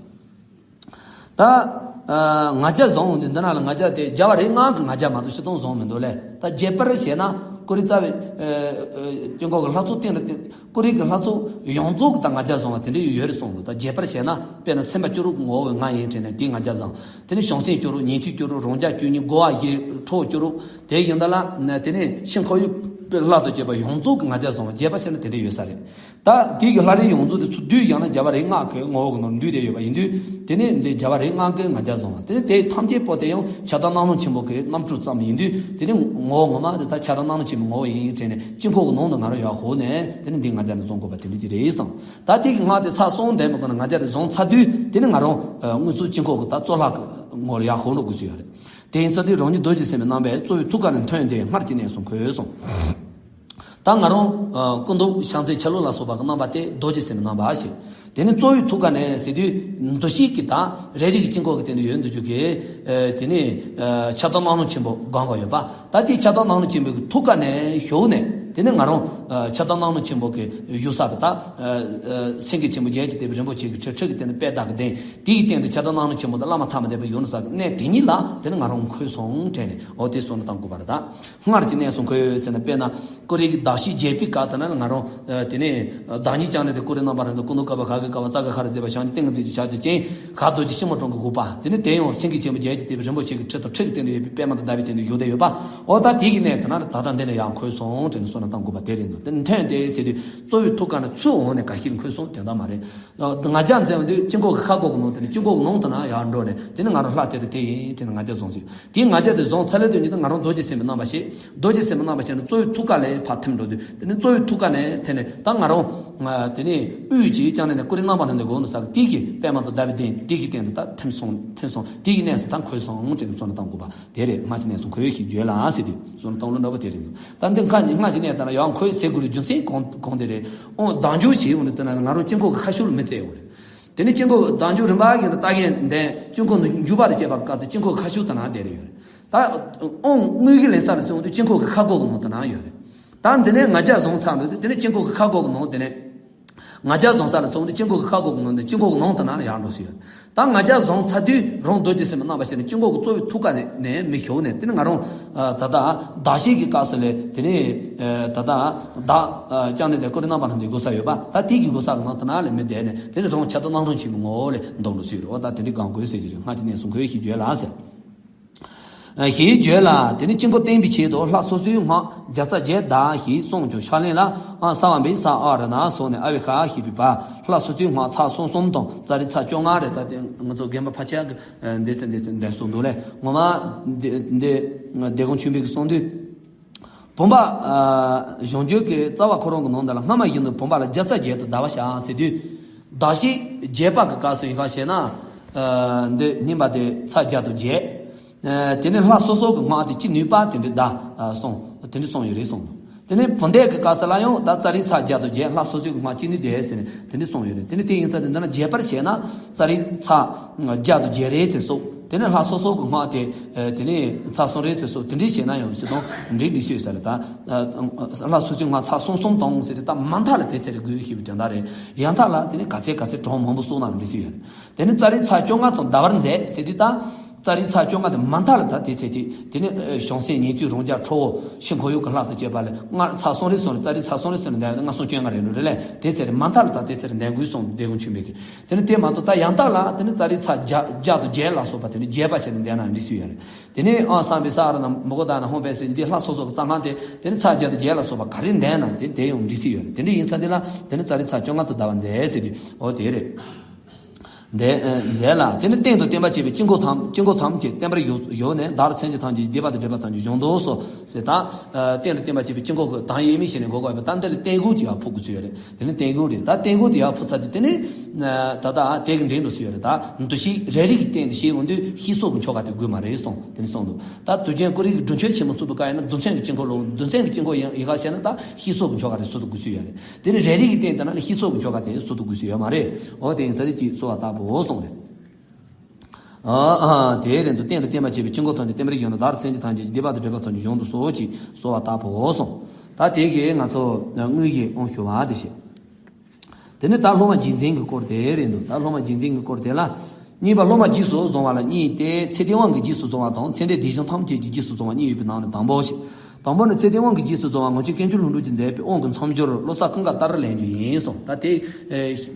ད་ཨ་ང་རྒྱལ་བཟུང་འོང་དུས་འདི་ན་ལ་ང་རྒྱལ་དེ་རྒྱལ་བ་རིགས་ལྔ་གི་ང་རྒྱལ་མ་གཏོགས་སྤྱིར་བཏང་བཟུང་མི་འདུག་ལས། ད་རྒྱས་པར་བྱས་ན་ཀོ་རི་རྩ་བའི་ཨ་ཨ་དཀྱིལ་འཁོར་གྱི་ལྷ་ཚོགས་སྟེང་ལ་ཀོ་རི་གི་ལྷ་ཚོགས་ཡོངས་རྫོགས་ཀྱི་ད་ང་རྒྱལ་བཟུང་བ་དེ་འདྲ་ཡོད་རེད་གསུངས་འདུག་ད་རྒྱས་པར་བྱས་ན་དཔེར་ན་སེམས་དཔའ་སྐྱོ་རུ་ངོ་བོ་ང་ཡིན་དྲན་ནས་དེའི་ང་རྒྱལ་བཟུང་། དེ་ནས་བྱང་སེམས་སྐྱོ་རུ་ཉན་ཐོས་སྐྱོ་རུ་རང་རྒྱལ་སྐྱོ་ཉིད་རྒོལ་བ་ཡི་ཁྲོ་བོ་སྐྱོ་རུ་དེ་ཡིན་ད་ལ་དེ་ནས་ཤིང་འཁོར་ཡུག་པའི་ལྷ་དང་བཅས་པ་ཡོངས་རྫོགས་ཀྱི་ང་རྒྱལ་བཟུང་བ་རྒྱས་པར་བྱས་ན་དེ་འདྲ་ཡོད་ས་རེད། ད་དེ་གི་ལྷ་རིགས་ཡོངས་རྫོགས་དེ་ཚུར་བསྡུས་ཡང་ན་རྒྱལ་བ་རིགས་ལྔ་གི་ངོ་བོ་གི་ནང་འདུས་བསྡད་ཡོད་པ་ཡིན་དུས། དེ་ནས་འདི་རྒྱལ་བ་རིགས་ལྔ་གི་ང་རྒྱལ་བཟུང་བ་དེ་ནས་དེ་ཐམས་ཅད་པོ་དེ་ཡང་ཁྱབ་བདག་སྣང་ལུང་ཆེན་པོ་གི་རྣམ་སྤྲུལ་ཙམ་ཡིན་དུས། དེ་ནས་ངོ་བོ་ངོ་མ་དེ་ད་ཁྱབ་བདག་སྣང་ལུང་ཆེན་པོའི་ངོ་བོ་ཡིན་དྲན་ནས་དཀྱིལ་འཁོར་གི་ནང་དུ་ང་རང་ཡར་ཧོ་ནས་དེ་ནས་འདི་ང་རྒྱལ་ནས་བཟུང་དགོས་པ་དེ་འདྲ་ཅིག་རེད་བསམ། ད་དེ་གི་སྔགས་དེ་ཚར་གསུམ་འདོན་པའི་སྒང་ན་ང་རྒྱལ་དེ་བཟུང་ཚར་དུས་དེ་ནས་ང་རང་དངོས་སུ་དཀྱིལ་འཁོར་གི་ད་གཙོ་ལྷ་གི་ངོ་ལ་ཡར་ཧོ་འགྲོ་དགོས་ཀྱི་ཡོད་རེད། དེ་ཡིན་ཚེ་དེ་རང་ཉིད་རྡོ་རྗེ་སེམས་དཔའི་རྣམ་པས་རྩ་བའི་ཐུགས་ཀ་ནས་ཐོན་ཏེ་སྔར་གྱི་གནས་སུ་འཁོད་སོང་། ད་ང་རང་ཨ་སྐུ་མདོག་ཕྱག་མཚན་ཆ་ལུགས་ལ་སོགས་པ་གི་རྣམ་པ་དེ་རྡོ་རྗེ་སེམས་དཔའི་རྣམ་པ་ཞེས། དེ་ནི་རྩ་བའི་ཐུགས་ཀ་ནས་ཟེར་དུས་འདུ་ཤེས་ཀྱི་ད་རེ་རེ་གི་དཀྱིལ་འཁོར་གྱི་སྟེང་དུ་ཡོད་འདུག་རྒྱུ་གི་ཨ་དེ་ནི་ཨ་ཁྱབ་བདག་སྣང་ལུང་ཆེན་པོ་སྒང་ག་ཡོད་པ། ད་དེ་ཁྱབ་བདག་སྣང་ལུང་ཆེན་པོའི་གི་ཐུགས་ཀ་ནས་ཞུགས་ནས་དེ་ནི་ང་རང་ཨ་ཁྱབ་བདག་སྣང་ལུང་ཆེན་པོ་གི་ཡུལ་ས་གི་ད་ཨ་ཨ་སེང་གེ་ཆེན་པོ་བརྒྱད་ཀྱི་ལྟེ་བའི་རིན་པོ་ཆེ་གི་ཁྲི་ཁྲི་གི་སྟེང་དུ་པད་ཟླ་གི་གདན་དེའི་སྟེང་དུ་ཁྱབ་བདག་སྣང་ལུང་ཆེན་པོ་དང་བླ་མ་ཐ་མ་དད་པའི་ཡུལ་ས་གི་གནས་དེ་ཉིད་ལ་དེ་ནི་ང་རང་འཁོད་སོང་དྲན་ནས་འོ་དེ་བསམ་བློ་བཏང་དགོས་པ་རེད་ད། སྔར་གྱི་གནས་སུ་འཁོད་ཡོད་ཟེར་ན་དཔེར་ན་ཀུ་རེ་གི་གདགས་གཞི་རྒྱས་པའི་སྐབས་དེ་ན་ང་རང་དེ་ནས་བདག་ཉིད་ཀྱང་ནས་དེ་ཀུ་རེ་རྣམ་པ་རེ་འདུག་སྐུ་མདོག་དཀར་པོ་ཁ་གི་དཀར་བ་རྩ་གི་མཁར་བར་མཛེས་པ་བྱང་ཆུབ་ཏིང་ངེ་འཛིན་གྱི་ཞལ་གྱི་སྤྱན། ཁ་རྡོ་རྗེ་སྲིན་མོ་གྲོང་གི་དགུག་པ། དེ་ནས་དེ་ཡང་སེང་གེ་ཆེན་པོ་བརྒྱད་ཀྱི་ལྟེ་བའི་རིན་པོ་ཆེ་གི་ཁྲི་དང་ཁྲི་གི་སྟེང་དུ་ཡོད་པའི་པད་མ་དང་ཟླ་བའི་སྟེང་དུ་བཞུགས་བསྡད་ཡོད་པ། འོ་ད་དེ་གི་གནས་དེ་ན་ད་ལྟ་འདི་ནས་ཡང་འཁོད་སོང་དྲན་ནས་བསམ་བློ་བཏང་དགོས་པ་དེ་རེད་འདུག་དེ་ནས་ཐོན་ཏེ་ཟེར་དུས་རྩ་བའི་ཐུགས་ཀ་ནས་ཚུར་འོང་ནས་ག་ཤེད་འཁོད་སོང་དོན་དག་མ་རེད། ང་རྒྱལ་འཛིན་འོང་དུས་དཀྱིལ་འཁོར་གྱི་ཁ་སྒོ་གི་ནང་དེ་ནས་དཀྱིལ་འཁོར་གྱི་ནང་དུ་ན་ཡར་འགྲོ་ནས་དེ་ནས་ང་རང་ལྷ་དེ་རུ་དེ་ཡིན་དྲན་ནས་ང་རྒྱལ་བཟུང་ཟིན། དེའི་ང་རྒྱལ་དེ་བཟུང་ཚར་ལེ་དུས་ཉིད་དུ་ང་རང་རྡོ་རྗེ་སེམས་དཔའི་རྣམ་པ་ཞེས། རྡོ་རྗེ་སེམས་དཔའི་རྣམ་པ་ཞེས་ནི་རྩ་བའི་ཐུགས་ཀ་ལས་ཕར་ཐིམ་འགྲོ་དུས་དེ་ནས་རྩ་བའི་ཐུགས་ཀ་ནས་དེ་ནས་ད་ང་རང་དེ་ནས་དབུས་ཀྱི་ཀྱང་ནས་ཀུ་རེ་རྣམ་པ་ལྷན་དུ་དགོངས་ནས་ས་གི་དེ་གི་པད་མ་དང་ཟླ་བའི་གདན་དེ་གི་སྟེང་དུ་ད་ཐིམ་སོང་ཐིམ་སོང་དེ་གི་གནས་སུ་ད་འཁོད་སོང་དྲན་ནས་བསམ་བློ་བཏང་དགོས་པ་དེ་རེད། སྔར་གྱི་གནས་སུ་འཁོད་ཡོད་ཞེས་བརྗོད་ལ་ཟེར་དུས་བསམ་བློ་གཏོང་ལུགས་འདྲ་པོ་དེ་རེད་འདུག་ད་འདི་ཁ་ཉིན་སྔར་གྱི་གནས་དེ་ན་ཡང་འཁོད་ཟེར་དགོས་རྒྱུ་མཚན་གང་གང་དེ་རེད། ཨོ་བདག་འཇུག་བྱེད་ཡོང་དུས་དེ་ན་ང་རང་དཀྱིལ་འཁོར་གྱི་ཁ་ཤུལ་མི་བཙལ་ཡོང་རེད། དེ་ནས་དཀྱིལ་འཁོར་གྱི་བདག་འཇུག་རིམ་པ་བཞིན་དུ་ལྟ་མཁན་དེ་དཀྱིལ་འཁོར་ནས་འཇུག་པ་རེ་བྱེད་པ་སྐབས་སུ་དཀྱིལ་འཁོར་གྱི་ཁ་ཤུལ་དེ་ན་བསྡད་རེ་ཡོད་རེད། ད་ཨོ་དངུལ་གྱི་ལེན་ས་ལ་སོང་དུས་དཀྱིལ་འཁོར་གྱི་ཁ་སྒོ་གི་ནང་དེ་ན་ཡོད་རེད། ད་འདི་ནས་ང་རྒྱལ་བཟུང་ཚར་འདུག་དེ་ནས་དཀྱིལ་འཁོར་གྱི་ཁ་སྒོ་གི་ནང་དེ་ནས། ང་རྒྱལ་བཟུང་ས་ལ་སོང་དུས་དཀྱིལ་འཁོར་གྱི་ཁ་སྒོ་གི་ནང་ནས་དཀྱིལ་འཁོར་གྱི་ནང་དེ་ན་ཡར་འགྲོ་སྲིད་ཡོད། ད་ང་རྒྱལ་བཟུང་ཚར་དུས་རང་རྡོ་རྗེ་སེམས་དཔའི་རྣམ་པ་ཞིག་ནས་དཀྱིལ་འཁོར་གྱི་རྩ་བའི་ཐུགས་ཀ་ནས་ནས་མི་ཤོར་ནས་དེ་ནས་ང་རང་ད་ལྟ་བདག་གཞན་གྱི་སྐབས་སུ་ལས་དེ་ནས་ད་ལྟ་བདག་ཀྱང་ནས་དེ་ཀུ་རེ་རྣམ་པ་ལྷན་དུ་དགོས་ས་ཡོད་པ་ད་དེ་གི་དགོས་ས་གི་ནང་དེ་ན་ལས་མི་བསྡད་ནས་དེ་ནས་རང་ཁྱབ་བདག་སྣང་ལུང་ཆེན་པོའི་ངོ་བོ་ལས་འདོན་འགྲོ་སྲིད་ཡོད་རེད། འོ་ད་དེ་འདྲའི་གང་དགོས་ཟེར་གྱི་རེད། སྔར་གྱི་གནས་སུ་འཁོད་ཡོད་ཞེས་བརྗོད་ལ་ཟེར། ཞེས་བརྗོད་ལ་དེ་ནས་དཀྱིལ་འཁོར་བརྟན་པའི་ཆེད་དུ་ལྷ་སོ་སོའི་སྔགས་བརྒྱ་རྩ་བརྒྱད་བཟླ་ཞེས་གསུངས་ཀྱང་ཕྱག་ལེན་ལ་ཨ་ས་བ་བི་ས་ཨ་ར་ན་སོགས་ནས་ཨ་བི་ཁ་ཞེས་པའི་བར་ལྷ་སོ་སོའི་སྔགས་ཚར་གསུམ་གསུམ་དང་ཙཱ་རི་ཚར་བཅོ་ལྔ་རེ་ད་དེ་ང་ཚོ་རྒན་པ་ཕལ་ཆེར་གི་འདི་ཚེ་འདི་ཚེ་འདི་གསུངས་འདུག་ལས་ངོ་མ་འདི་འདི་སྡེ་དགོན་ཆོས་འཕེལ་གྱི་གསུང་དུས། བུམ་པ་ཨ་གཞུང་རྒྱུད་ཀྱི་རྩ་བ་ཁོ་རང་གི་ནང་འདི་ལ་སྔ་མ་བཞིན་དུ་བུམ་པ་ལ་བརྒྱ་རྩ་བརྒྱད་དུ་བཟླ་བར་བྱ་ཟེར་དུས། བཟླ་བྱེད་རྒྱས་པ་གི་སྐབས་སུ་ཡིན་ག་ཞེ་ན། ཨ་འདི་སྙིམ་པ་དེ་ཚར་བརྒྱ་དང་བརྒྱད། ཨ་དེ་ནས་ལྷ་སོ་སོ་གི་སྔགས་དེ་ཅི་ནུས་པ་དེ་འདྲ་བཟླ་ཨ་གསུངས་དེ་འདྲ་གསུངས་ཡོད་རེད་གསུངས། དེ་ནས་བུམ་བཟླས་ཀྱི་སྐབས་སུ་ལ་ཡང་ད་ཙཱ་རི་ཚར་བརྒྱ་དང་བརྒྱད་ལྷ་སོ་སོའི་སྔགས་ཅི་ནུས་བཟླས་ཟེར་ནས་དེ་འདྲ་གསུངས་ཡོད་རེད། དེ་ནས་དེ་ཡིན་ཙང་དེ་འདི་ན་རྒྱས་པར་བྱས་ན་ཙཱ་རི་ཚར་བརྒྱ་དང་བརྒྱད་རེ་ཙམ་སོགས། དེ་ནས་ལྷ་སོ་སོ་གི་སྔགས་དེ་ཨ་དེ་ནས་ཚར་གསུམ་རེ་ཙམ་སོགས་དེ་འདྲའི་བྱས་ན་ཡང་ཅི་དང་འདྲའི་འདྲི་ཤོད་ས་རེད་ད། ཨ་ལྷ་སོ་སོའི་སྔགས་ཚར་གསུམ་གསུམ་དང་ཟེར་དེ་ད་མ་མཐའ་ལ་དེ་ཚེ་རེ་དགོས་ཞེས་པའི་དོན་དག་རེད། ཡང་དག་ལ་དེ་ནས་ག་ཚད་ག་ཚད་གྲངས་མང་པོ་གསུངས་ན་འདྲི་ཤོད་ཡོད་རེད། དེ་ནས་ཙཱ་རི་ཚར་བཅོ་ལྔ་ཙམ་བཟླ་བར་མཛད་ཟེར་དུས་ད། ཙཱ་རི་ཚར་བཅོ་ལྔ་དེ་མ་མཐའ་ལ་ད་དེ་ཚེ་གཅིག་དེ་ནས་བྱང་སེམས་ཉན་ཐོས་རང་རྒྱལ་ཁྲོ་བོ་ཕྱིར་འཁོར་ཡུག་གི་ལྷ་དང་བཅས་པ་ལ་ལྔ་ཚར་གསུམ་རེ་གསུམ་རེ་ཙཱ་རི་ཚར་གསུམ་རེ་གསུམ་རེ་འདོན་ལྔ་གསུམ་བཅོ་ལྔ་རེ་ལོ་རེ་ལས་དེ་ཚེ་རེ་མ་མཐའ་ལ་ད་དེ་ཚེ་རེ་འདོན་དགོས་གསུངས་འདོན་དགོས་ཆུན་པས་ཀྱི། དེ་ནས་དེ་མ་གཏོགས་ད་ཡང་དག་ལ་དེ་ནས་ཙཱ་རི་ཚར་བརྒྱ་བརྒྱ་དང་བརྒྱད་ལ་སོགས་པ་དེ་ནས་རྒྱས་པ་བྱས་ནས་འདོན་ན་འགྲིག་སྲིད་ཡོད་རེད། དེ་ནས་ཨང་བསམ་པའི་ས་ཨ་ར་ན་མུ་གུ་ད་ན་ཧོང་པའི་སྲིད་འདི་ལྷ་སོ་སོ་གི་རྩ་སྔགས་དེ་དེ་ནས་ཚར་བརྒྱ་དང་བརྒྱད་ལ་སོགས་པ་ག་རེ་འདོན་ན་དེ་དེ་ཡང་འགྲིག་སྲིད་ཡོད་རེད། དེ་འདྲ་ཡིན་ཙང་དེ་ལ་དེ་ནས་ཙཱ་རི་ཚར་བཅོ་ལྔ་ཙམ་བཟླ་བ་མཛད་ཟེར་དུས་འོ་དེ་རེད། འདས་མཛད་ལ། དེ་ནི་སྟེང་དུ་བརྟེན་པར་བཅས་པའི་དཀྱིལ་འཁོར་ཐམས་དཀྱིལ་འཁོར་ཐམས་ཅད་བརྟན་པར་གཡོ་གཡོ་ནས་བདག་ལ་མཚན་བཅས་ཐམས་ཅད་སྡིག་པ་དང་སྒྲིབ་པ་ཐམས་ཅད་སྦྱོང་དུ་གསོལ་ཟེར་ད། སྟེང་དུ་བརྟེན་པར་བཅས་པའི་དཀྱིལ་འཁོར་གྱི་དང་ཡེ་མི་ཤེས་ནས་འགོག་དགོས་པའི་ད་འདི་ལ་རྟེན་སྒོ་ཅིག་ཡར་ཕུབ་དགོས་ཚུལ་ཡོད་རེད། དེ་ནི་རྟེན་སྒོ་རེད། ད་རྟེན་སྒོ་དེ་ཡར་ཕུབ་ཚར་དུས་དེ་ནི། ད་ལྟ་དེ་གི་འདྲེན་འགྲོ་སྲིད་ཡོད་རེད། ད་འདུ་ཤེས་རེ་རེ་གི་སྟེང་དུ་བྱེད་འོང་དུས་ཤེས་སོགས་ཀྱི་ཆོ་ག་དེ་དགོས་མ་རེད་གསུངས་དེ་ནི་གསུངས་འདུག་ད་དུས་རྒྱུན་ཀུ་རེ་གི་སྒྲུབ་མཆོད་ཆེན་མོ་བཙུགས་པའི་སྐབས་ཡིན་ན་མདོ་མཚན་གྱི་དཀྱིལ་འཁོར་ལོ་མདོ་མཚན་གྱི་དཀྱིལ་འཁོར་ཡིན་ཡི་ག་བྱས་ན་ད་ཤེས་སོགས་ཀྱི་ཆོ་ག་དེ་གསོལ་དུ་དགོས་ཚུལ་ཡོད་རེད། དེ་ནི་རེ་རེ་གི་སྟེང་དེ་ན་ནི་ཤེས་སོགས་ཀྱི་ཆོ་ག་དེ་གསོལ་དུ་དགོས་ཚུལ་ཡོད་མ་རེད། འོ་དེ་ཡིན་ཙང་དེ་ཅིག་གསོལ་བ་བཏབ་བོ་གསུངས་རེད། ཨ་ཨ་དེའི་རིང་དུ་སྟེང་དུ་བརྟེན་པར་བཅས་པའི་དཀྱིལ་འཁོར་ཐམས་ཅད་བརྟན་པར་གཡོས་ནས་བདག་ལ་མཚན་བཅས་ཐམས་ཅད་ཀྱི་སྡིག་པ་དང་སྒྲིབ་པ་ཐམས་ཅད་སྦྱོང་དུ་གསོལ་ཅིག་གསོལ་བ་བཏབ་བོ་གསུངས། ད་དེ་གིས་ང་ཚོ་དངོས་ཀྱི་དབང་ཞུ་བ་དེ་བྱེད། དེ་ནི་ད་སློབ་མ་རྗེས་འཛིན་གྱི་སྐོར་དེ་རེད་འདུག་ད་སློབ་མ་རྗེས་འཛིན་གྱི་སྐོར་དེ་ལ། གཉིས་པ་སློབ་མ་རྗེས་སུ་བཟུང་བ་ལ་གཉིས་ཏེ། ཚེ་འདས་དབང་གིས་རྗེས་སུ་བཟུང་བ་དང་ཚེ་འདས་སྡིག་སྦྱོང་ཐམས་ཅད་ཀྱིས་རྗེས་སུ་བཟུང་བ་གཉིས་ཡོད་པའི་ནང་ནས་དང་པོ་ཞིག་དང་པོ་ནི་ཚེ་འདས་དབང་གིས་རྗེས་སུ་བཟུང་བ་ང་ཆོས་དཀོན་མཆོག་ལྷུན་གྲུབ་ཀྱིས་མཛད་པའི་དབང་གི་མཚམས་སྦྱོར་བློ་གསལ་ཀུན་དགའ་ལྟར་ལེན་རྒྱུ་ཡིན་གསུངས། ད་དེ་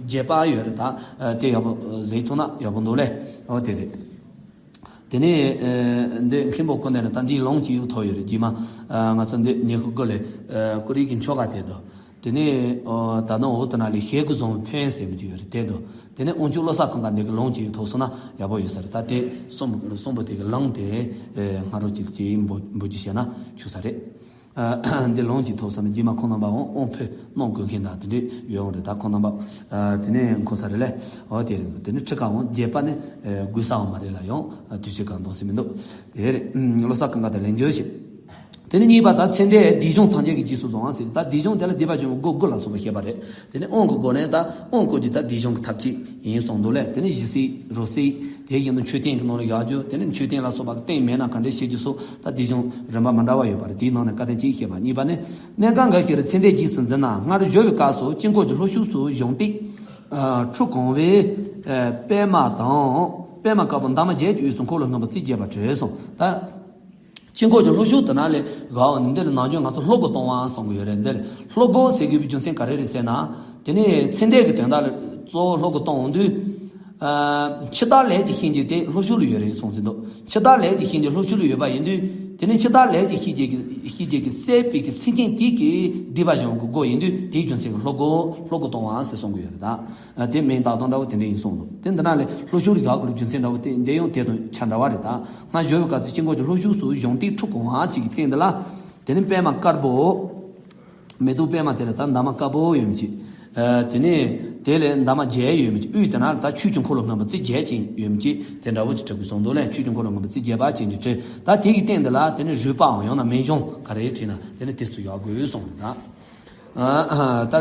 རྒྱས་པ་ཡོད་རེད། ད་དེ་ཡག་པོ་གཟིགས་ཐུབ་ན་ཡག་པོ་འདུག་ལེ། འོ་དེ་རེད། དེ་ནས་འདི་མཁན་པོ་ཀུན་ལྡན་ལ་ད་འདིའི་ལུང་ཅིག་ཡོད་ཐོག་ཡོད་རེད། རྗེས་མ་ང་ཚོ་འདི་ཉི་ཤུ་དགུ་ལས་ཀུ་རེ་གི་ཆོ་ག་དེ་དང་། དེ་ནས་ད་དུང་འོ་དེ་ན་ལས་ཞལ་དགུ་བཟང་བོའི་ཕན་ཟེར་མི་ཅིག་ཡོད་རེད། དེ་དང་དེ་ནས་དབང་ཕྱུག་བློ་གསལ་ཀུན་དགའ་འདི་གི་ལུང་ཅིག་ཡོད་ཐོག་སོང་ན་ཡག་པོ་ཡོད་ས་རེད། ད་དེ་གསུམ་གསུམ་པོ་དེ་གི་ལུང་དེ་སྔ་རོལ་ཅིག་ཅིག་འབུལ་འབུལ་རྒྱུ་བྱས་ན་ཆོག་ས་རེད། འདི་ལུང་གཅིག་ཐོག་ས་ནས་རྗེས་མ་ཁོང་རྣམ་པའང་དབང་ཕུལ་གནང་དགོས་མཁན་དང་དེ་འདྲས་ཡོད་འོང་རེད། ད་ཁོང་རྣམ་པ་དེ་ནས་འཁོར་ས་རེད་ལས། འོ་དེ་རེད། དེ་ནས་ཁྲི་ཁ་འོང་རྒྱས་པ་ནི་དགོས་ས་འོང་མ་རེད་ལ་ཡང་དུས་ཚོད་གང་གཏོང་སྲིད་མི་འདུག་དེ་རེད། བློ་གསལ་ཀུན་དགའ་དང་ལེན་རྒྱུ་ཞིག་དེ་ནས་གཉིས་པ་ད་ཚེ་འདས་སྡིག་སྦྱོང་ཐམས་ཅད་ཀྱིས་རྗེས་སུ་བཟུང་བ་ཟེར། ད་སྡིག་སྦྱོང་དེ་ལ་སྡིག་པ་སྦྱོང་བའི་སྒོ་དགུ་ལ་སོགས་པ་བཤད་པ་རེད། དེ་ནས་དབང་གི་སྒོ་ནས་ད་དབང་བསྐུར་རྒྱུ་ད་སྡིག་སྦྱོང་གི་ཐབས་ཅིག་ཡིན་གསུངས་འདུག་ལས། དེ་ནས་ཞི་བསིལ་རོ་བསིལ་དེ་ཡིན་ན་མཆོད་རྟེན་གྱི་ནང་ལ་ཡར་རྒྱུ། དེ་ནས་མཆོད་རྟེན་ལ་སོགས་པ་གི་རྟེན་མེད་ན་ག་འདྲས་བྱེད་རྒྱུ་སོགས་ད་སྡིག་སྦྱོང་རིམ་པ་མི་འདྲ་བ་ཡོད་པ་རེད། དེའི་ནང་ནས་བཀའ་དྲིན་ཅིག་བཤད་པ། གཉིས་པ་ནི་གནས་ཁང་འགའ་ཞིག་ལ་ཚེ་འདས་རྗེས་སུ་འཛིན་ན་སྔར་བཞུགས་པའི་སྐབས་སུ་དཀྱིལ་འཁོར་གྱི་ལྷོ་ཕྱོགས་སུ་གཞོང་སྟེགས་ཁྲུ་གང་བའི་པད་མ་དང་པད་མ་དཀར་པོ་འདབ་མ་བརྒྱད་ཀྱི་དབུས་སུ་འཁོར་ལོ་སྔོན་པོ་རྩིབས་བརྒྱད་པ་བྲིས་སོང་། ད་དཀྱིལ་འཁོར་གྱི་ལྷོ་ཕྱོགས་དེ་ན་ལས་ག་འོ་ནི་འདི་ལ་ནམ་རྒྱུན་ང་ཚོ་ལྷོ་སྒོ་གཏོང་བ་གསུང་གི་ཡོད་རེད། འདི་ལ་ལྷོ་སྒོ་ཟེར་དགོས་པའི་རྒྱུ་མཚན་ག་རེ་རེད་ཟེར་ན། དེ་ནས་ཚེ་འདས་ཀྱི་དོན་དག་ལ་གཙོ་བོ་ལྷོ་སྒོ་གཏོང་འོང་དུས། ཨ་འཆི་བདག་ལས་ཀྱི་གཤིན་རྗེ་དེ་ལྷོ་ཕྱོགས་ལ་ཡོད་རེད་གསུངས་ཟིན་འདུག་འཆི་བདག་ལས་ཀྱི་གཤིན་རྗེ་ལྷོ་ཕྱོགས་ལ་ཡོད་པ་ཡིན་དུས། དེ་ནས་འཆི་བདག་ལས་ཀྱི་གཤིན་རྗེ་གི་གཤིན་རྗེ་གི་བསད་པའི་གི་སེམས་ཅན་དེ་གི་སྡིག་པ་སྦྱོང་གི་སྒོ་ཡིན་དུས་དེའི་རྒྱུ་མཚན་གྱི་ལྷོ་སྒོ་ལྷོ་སྒོ་གཏོང་བ་ཟེར་གསུང་གི་ཡོད་རེད་ད། དེ་མིང་བཏགས་སྟངས་འདྲ་བོ་དེ་འདྲ་ཡིན་གསུངས་འདུག་དེ་འདི་ན་ལས་ལྷོ་ཕྱོགས་ལ་ཡག་དགོས་ལ་རྒྱུ་མཚན་འདྲ་བོ་དེ་འདི་ཡང་དེ་དང་ཆ་འདྲ་བ་རེད་ད། སྔར་བཞུགས་པའི་སྐབས་སུ་དཀྱིལ་འཁོར་གྱི་ལྷོ་ཕྱོགས་སུ་གཞོང་སྟེགས་ཁྲུ་གང་བ་གཅིག་གི་སྟེང་འདི་ལ། དེ་ནས་པད་མ་དཀར་པོ། མེ་ཏོག་པད་མ་དེ་ལ་ད་འདབ་མ་དཀར་པོ་ཡོད་མི་ཅིག་དེ་ནས་དེ་ལས་འདབ་མ་བརྒྱད་ཡོད་མི་ཅིག་དབུས་དེ་ན་ད་ཆོས་ཀྱི་འཁོར་ལོ་སྔོན་པོ་རྩིབས་བརྒྱད་ཅན་ཡོད་མི་ཅིག་དེ་འདྲ་བོ་ཅིག་བྲིས་དགོས་གསུངས་འདུག་ལས། ཆོས་ཀྱི་འཁོར་ལོ་སྔོན་པོ་རྩིབས་བརྒྱད་པ་ཅན་གྱི་བྲིས། ད་དེ་གི་སྟེང་འདི་ལ་དེ་ནས་རུས་པའམ་ཡང་ན་མིང་གཞུང་ག་རེ་བྲིས་ན་དེ་ནས་དེ་ཚོ་ཡག་དགོས་གསུངས་རེད་ད། ད་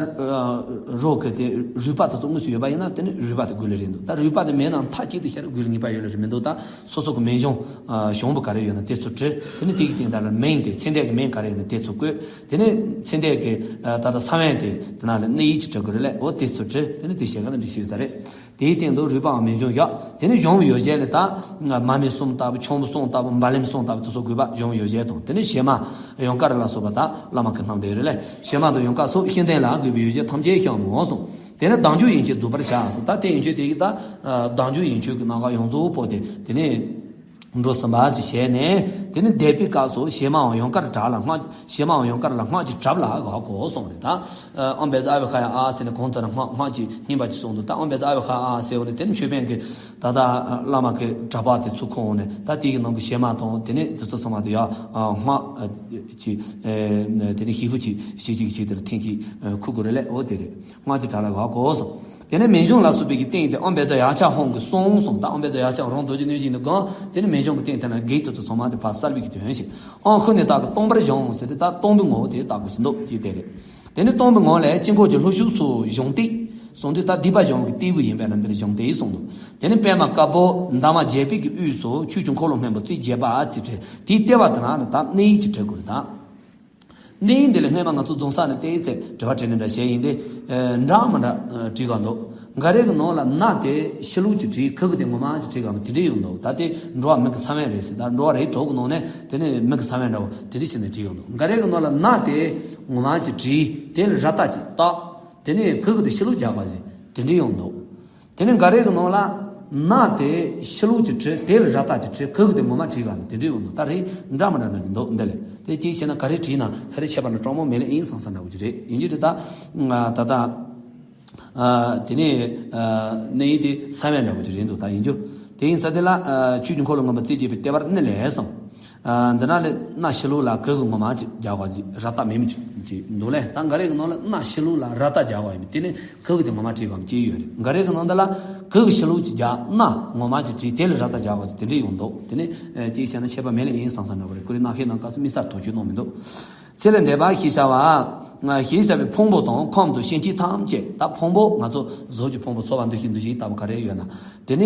རོགས་ཀྱི་དེ་རུས་པ་དེ་ཚོ་དངོས་སུ་ཡོད་པ་ཡིན་ན་དེ་ནི་རུས་པ་དེ་དགོས་ལེ་རེད་འདུག་ད་རུས་པ་དེ་མེད་ན་མཐའ་གཅིག་ཏུ་ཤར་དགོས་ལེ་ངེས་པ་ཡོད་ལེ་རེད་མི་འདུག་ད་སོ་སོ་གི་མིང་གཞུང་གཞུང་པོ་ག་རེ་ཡོད་ན་དེ་ཚོ་བྲི། དེ་ནི་དེ་གི་སྟེང་ད་ལ་མིང་དེ་ཚེ་འདས་ཀྱི་མིང་ག་རེ་ཡོད་ན་དེ་ཚོ་བཀོད། དེ་ནི་ཚེ་འདས་ཀྱི་ད་ལྟ་ས་བོན་དེ་དེ་ན་ལ་གནས་ཡིག་ཅིག་བྲི་དགོས་རེད་ལེ། འོ་དེ་ཚོ་བྲི། དེ་ནི་དེ་བྱེད་ག་ན་འགྲིག་ཤེས་ས་རེད། དེའི་སྟེང་དུ་རུས་པའམ་མིང་གཞུང་བཞག་དེ་ནས་གཞུང་གི་ཡོ་བྱད་ལས་ད། མར་མེ་གསུམ་ལྟ་བུ་ཆང་བུ་གསུམ་ལྟ་བུ་འབུམ་ལམ་གསུམ་ལྟ་བུ་དེ་ཚོ་དགོས་པ་གཞུང་གི་ཡོ་བྱད་དང་དེ་ནས་བྱེ་མ་ཡང་དཀར་ལ་སོགས་པ་དག་བླ་མ་གི་རྣམ་ལྡན་རེད་ལས། བྱེ་མ་དང་ཡང་དཀར་སོགས་ཤེས་ལྡན་ལ་དགོས་པའི་ཡོ་བྱད་ཐམས་ཅད་བཤམས་མོ་གསུངས། དེ་ནས་བདག་འཇུག་ཡན་ཆད་རྫོགས་པར་བྱ་ཟེར། ད་དེ་ཡན་ཆད་དེ་གི་ད། བདག་འཇུག་ཡན་ཆད་ཀྱི་རྣམ་གཞག་ཡོངས་རྫོགས་པོ་དེ་དེ་ནས། འགྲོ་གསུམ་པ་ཅིག་བྱས་ནས་དེ་ནས་བཟླས་པའི་སྐབས་སུ་བྱེ་མའམ་ཡང་དཀར་བྲག་ལ་སྔགས། བྱེ་མའམ་ཡང་དཀར་ལ་སྔགས་ཀྱི་བྲབ་ལ་བཞག་གོ་གསུངས་རེད་ད། ཨོཾ་བཛྲ་ཨ་བྷི་ཥཱ་ཡ་ཨ་ཟེར་ནས་གོང་དུ་ན་སྔགས་སྔགས་ཀྱི་སྙན་པ་ཅིག་གསུངས་འདུག་ད་ཨོཾ་བཛྲ་ཨ་བྷི་ཥཱ་ཡ་ཨ་ཟེར་བ་ནི་དེ་ནི་མཆོད་པའི་གི་ད་ལྟ་བླ་མ་གི་གྲྭ་པ་དེ་ཚུར་ཁོང་འོང་ནས་ད་དེ་གི་ནང་གི་བྱེ་མ་དང་དེ་ནས་དེ་ཚོ་ཚང་མ་དེ་ཡ་སྔགས་ཀྱི་དེ་ནས་ཞིག་པོ་ཅིག་ཞིག་ཅིག་ཅིག་དེར་ཐེངས་གཅིག་ཁུར་དགོས་རེད་ལས། འོ་དེ་རེད། སྔགས་ཀྱི་བྲབ་ལ་བཞག་གོ་གསུངས། དེ་ནས་མིང་གཞུང་ལ་སོགས་པའི་གི་སྟེང་དེ་ཨོཾ་བཛྲ་ཡཀྵ་ཧཱུྃ་གི་གསུང་གསུངས། ད་ཨོཾ་བཛྲ་ཡཀྵ་ཧཱུྃ་རང་རྡོ་རྗེ་གནོད་སྦྱིན་ནི་གང་། དེ་ནས་མིང་གཞུང་གི་སྟེང་དེ་ན་བགེགས་དེ་ཚོ་ཚང་མ་དེ་ཕར་བསལ་བའི་གི་དོན་ཞིག་ཨང་ཁུ་ནས་བཏགས་ཀྱི་སྟོང་པར་བཞག་ཟེར་ཏེ་ད་སྟོང་པའི་ངོ་བོ་དེ་བཏགས་དགོས་ཟིན་འདུག་ཅེས་དེ་རེད། དེ་ནས་སྟོང་པའི་ངང་ལས་དཀྱིལ་འཁོར་གྱི་ལྷོ་ཕྱོགས་སུ་གཞོང་སྟེགས་གསུངས་དུས་ད་སྡིག་པ་སྦྱོང་གི་སྟེགས་བུ་ཡིན་པས་ན་འདིར་གཞོང་སྟེགས་གསུངས་འདུག་དེ་ནས་པད་མ་དཀར་པོ་འདབ་མ་བརྒྱད་པའི་གི་དབུས་སུ་ཆོས་ཀྱི་འཁོར་ལོ་སྔོན་པོ་རྩིབས་བརྒྱད་པ་ཅེས་བྲིས། དེའི་ལྟེ་བ་དེ་ན་ནི་ད་གནས་ཡིག་ཅིག་བྲི་དགོས་རེད་ད། གནས་ཡིག་འདི་ལ་སྔས་མ་ང་ཚོ་རྫོང་ས་ནས་བལྟས་ཚེ་དྲི་བ་དྲིས་ལན་འདྲ་བྱས་ཡིན་ཏེ། འདྲ་མི་འདྲ་བྲིས་ག་འདུག་འགའ་རེ་གི་ནང་ལ་ན་དེ་ཕྱི་ལོགས་ཀྱི་བྲིས། ག་གི་དེ་ངོ་མ་གི་བྲིས་གམ་དེ་འདྲ་ཡོང་འདུག་ད་དེ་འགྲོ་བ་མིག་གི་ས་བོན་རེད་ཟེར། ད་འགྲོ་བ་རེད་གྲོགས་ཀྱི་ནང་ནས་དེ་ནི་མིག་གི་ས་བོན་འདྲ་བོ་དེ་འདྲ་བྱས་ནས་བྲིས་ཡོང་འདུག་འགའ་རེ་གི་ནང་ལ་ན་དེ་ངོ་མ་གི་བྲིས། དེ་ལ་ར་བཏགས་ཀྱི་བཏགས། དེ་ནི་ག་གི་དེ་ཕྱི་ལོགས་རྒྱག་པ་ཟེར་དེ་འདྲ་ཡོང་འདུག་དེ་ནི་འགའ་རེ་གི་ནང་ལ་ན་དེ་ཕྱི་ལོགས་ཀྱི་བྲིས། དེ་ལ་ར་བཏགས་ཀྱི་བྲིས། ག་གི་དེ་ངོ་མ་བྲིས་གམ་དེ་འདྲ་ཡོང་འདུག་ད་རེད་འདྲ་མི་འདྲ་འདྲ་གི་འདུག་འདི་ལས་དེ་ཅིག་བཤད་ན་ག་རེ་བྲིས་ན་ག་རེ་བྱས་པ་ན་གྲོགས་མོ་མེད་ལེ་ཨིན་སང་སང་འདྲ་བོ་ཅིག་རེད། ཡིན་རྒྱུ་དེ་ད་ད་ལྟ། ཨ། དེ་ནས་ཨ། གནས་ཡིག་དེ་ས་བོན་འདྲ་བོ་ཅིག་རེད་འདུག་ད་ཡིན་རྒྱུ། དེ་ཡིན་ཙང་དེ་ལ་ཨ། ཆོས་ཀྱི་འཁོར་ལོ་མངོན་པར་རྩིས་བྱས་པའི་ལྟེ་བར་ནི་ལས་གསུངས། ཨ། འདི་ན་ལས་ན་ཕྱི་ལོགས་ལ་ག་གི་ངོ་མ་ཅིག་རྒྱག་པ་ཟིག་ར་བཏགས་མེད་མི་ཅིག་འདུག་ལས། ད་འགའ་རེ་གི་ནང་ལ་ན་ཕྱི་ལོགས་ལ་ར་བཏགས་རྒྱག་པ་ཡིན། དེ་ནས་ག་གི་དེ་ངོ་མ་བྲིས་གམ་ཅིག་ཡོད་རེད། འགའ་རེ་གི་ནང་དེ་ལ་ག་གི་ཕྱི་ལོགས་ཅིག་རྒྱག་ན་ངོ་མ་ཅིག་བྲིས། དེ་ལ་ར་བཏགས་རྒྱག་པ་ཟིག་དེ་འདྲ་ཡོང་འདུག་དེ་ནས་ཨ། ཅིག་བཤད་ན་ཁྱད་པར་མེད་ལེ་ཨིན་སང་སང་འདྲ་བོ་རེད། ཀུ་རེ་རྣམ་ཤེས་ནང་སྐབས་སུ་མི་ས་དོ་ཆོད་གནང་མི་འདུག་ཚེ་ལས་འདས་པ་ཞེས་བྱ་བ། ཞེས་བྱ་བའི་ཕུང་པོ་དང་ཁམས་དང་སྐྱེ་མཆེད་ཐམས་ཅད། ད་ཕུང་པོ་ང་ཚོ་གཟུགས་ཀྱི་ཕུང་པོ་ཚོར་བ་འདུ་ཤེས་འདུ་བྱེད་ལྟ་བུ་ག་རེ་ཡོད་ན། དེ་ནས་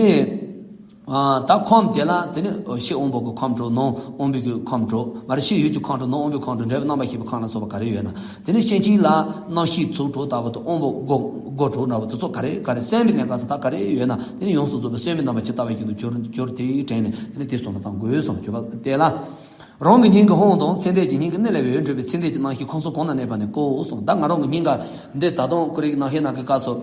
ཨ། ད་ཁམས་དེ་ལ་དེ་ནས་ཕྱི་དབང་པོ་གི་ཁམས་དྲུག་ནང་དབང་པོ་གི་ཁམས་དྲུག་མ་རེད། ཕྱི་ཡུལ་གྱི་ཁམས་དྲུག་ནང་དབང་པོའི་ཁམས་དྲུག་འབྲེལ་བའི་རྣམ་པ་ཤེས་པའི་ཁམས་ལ་སོགས་པ་ག་རེ་ཡོད་ན། དེ་ནས་སྐྱེ་མཆེད་ལ་རྣམ་ཤེས་ཚོགས་དྲུག་ལྟ་བུ་དང་དབང་པོ་སྒོ་སྒོ་དྲུག་འདྲ་བོ་དེ་ཚོ་ག་རེ་ག་རེ་སོན་པའི་གནས་སྐབས་སུ་ད་ག་རེ་ཡོད་ན། དེ་ནས་ཡོངས་སུ་རྫོགས་པའི་སོན་པའི་རྣམ་པ་ཇི་ལྟ་བ་བཞིན་དུ་གྱུར་གྱུར་དེའི་དྲན་ནས་དེ་ནས་དེ་གསུམ་ལ་བཏང་དགོས་གསུངས། བརྗོད་པ་དེ་ལ། རང་གི་སྙིང་གི་དབང་དང་ཚེ་འདས་ཀྱི་སྙིང་གི་གནད་ལས་འོད་འཕྲོས་པའི་ཚེ་འདས་ཀྱི་རྣམ་ཤེས་ཁམས་གསུམ་གང་ན་གནས་པ་ནི་ཀོ་གསུངས། ད་ང་རང་གི་སྙིང་ག་འདི་ད་དུང་ཀུ་རེ་གི་རྣམ་ཤེས་ནང་གི་སྐབས་སུ།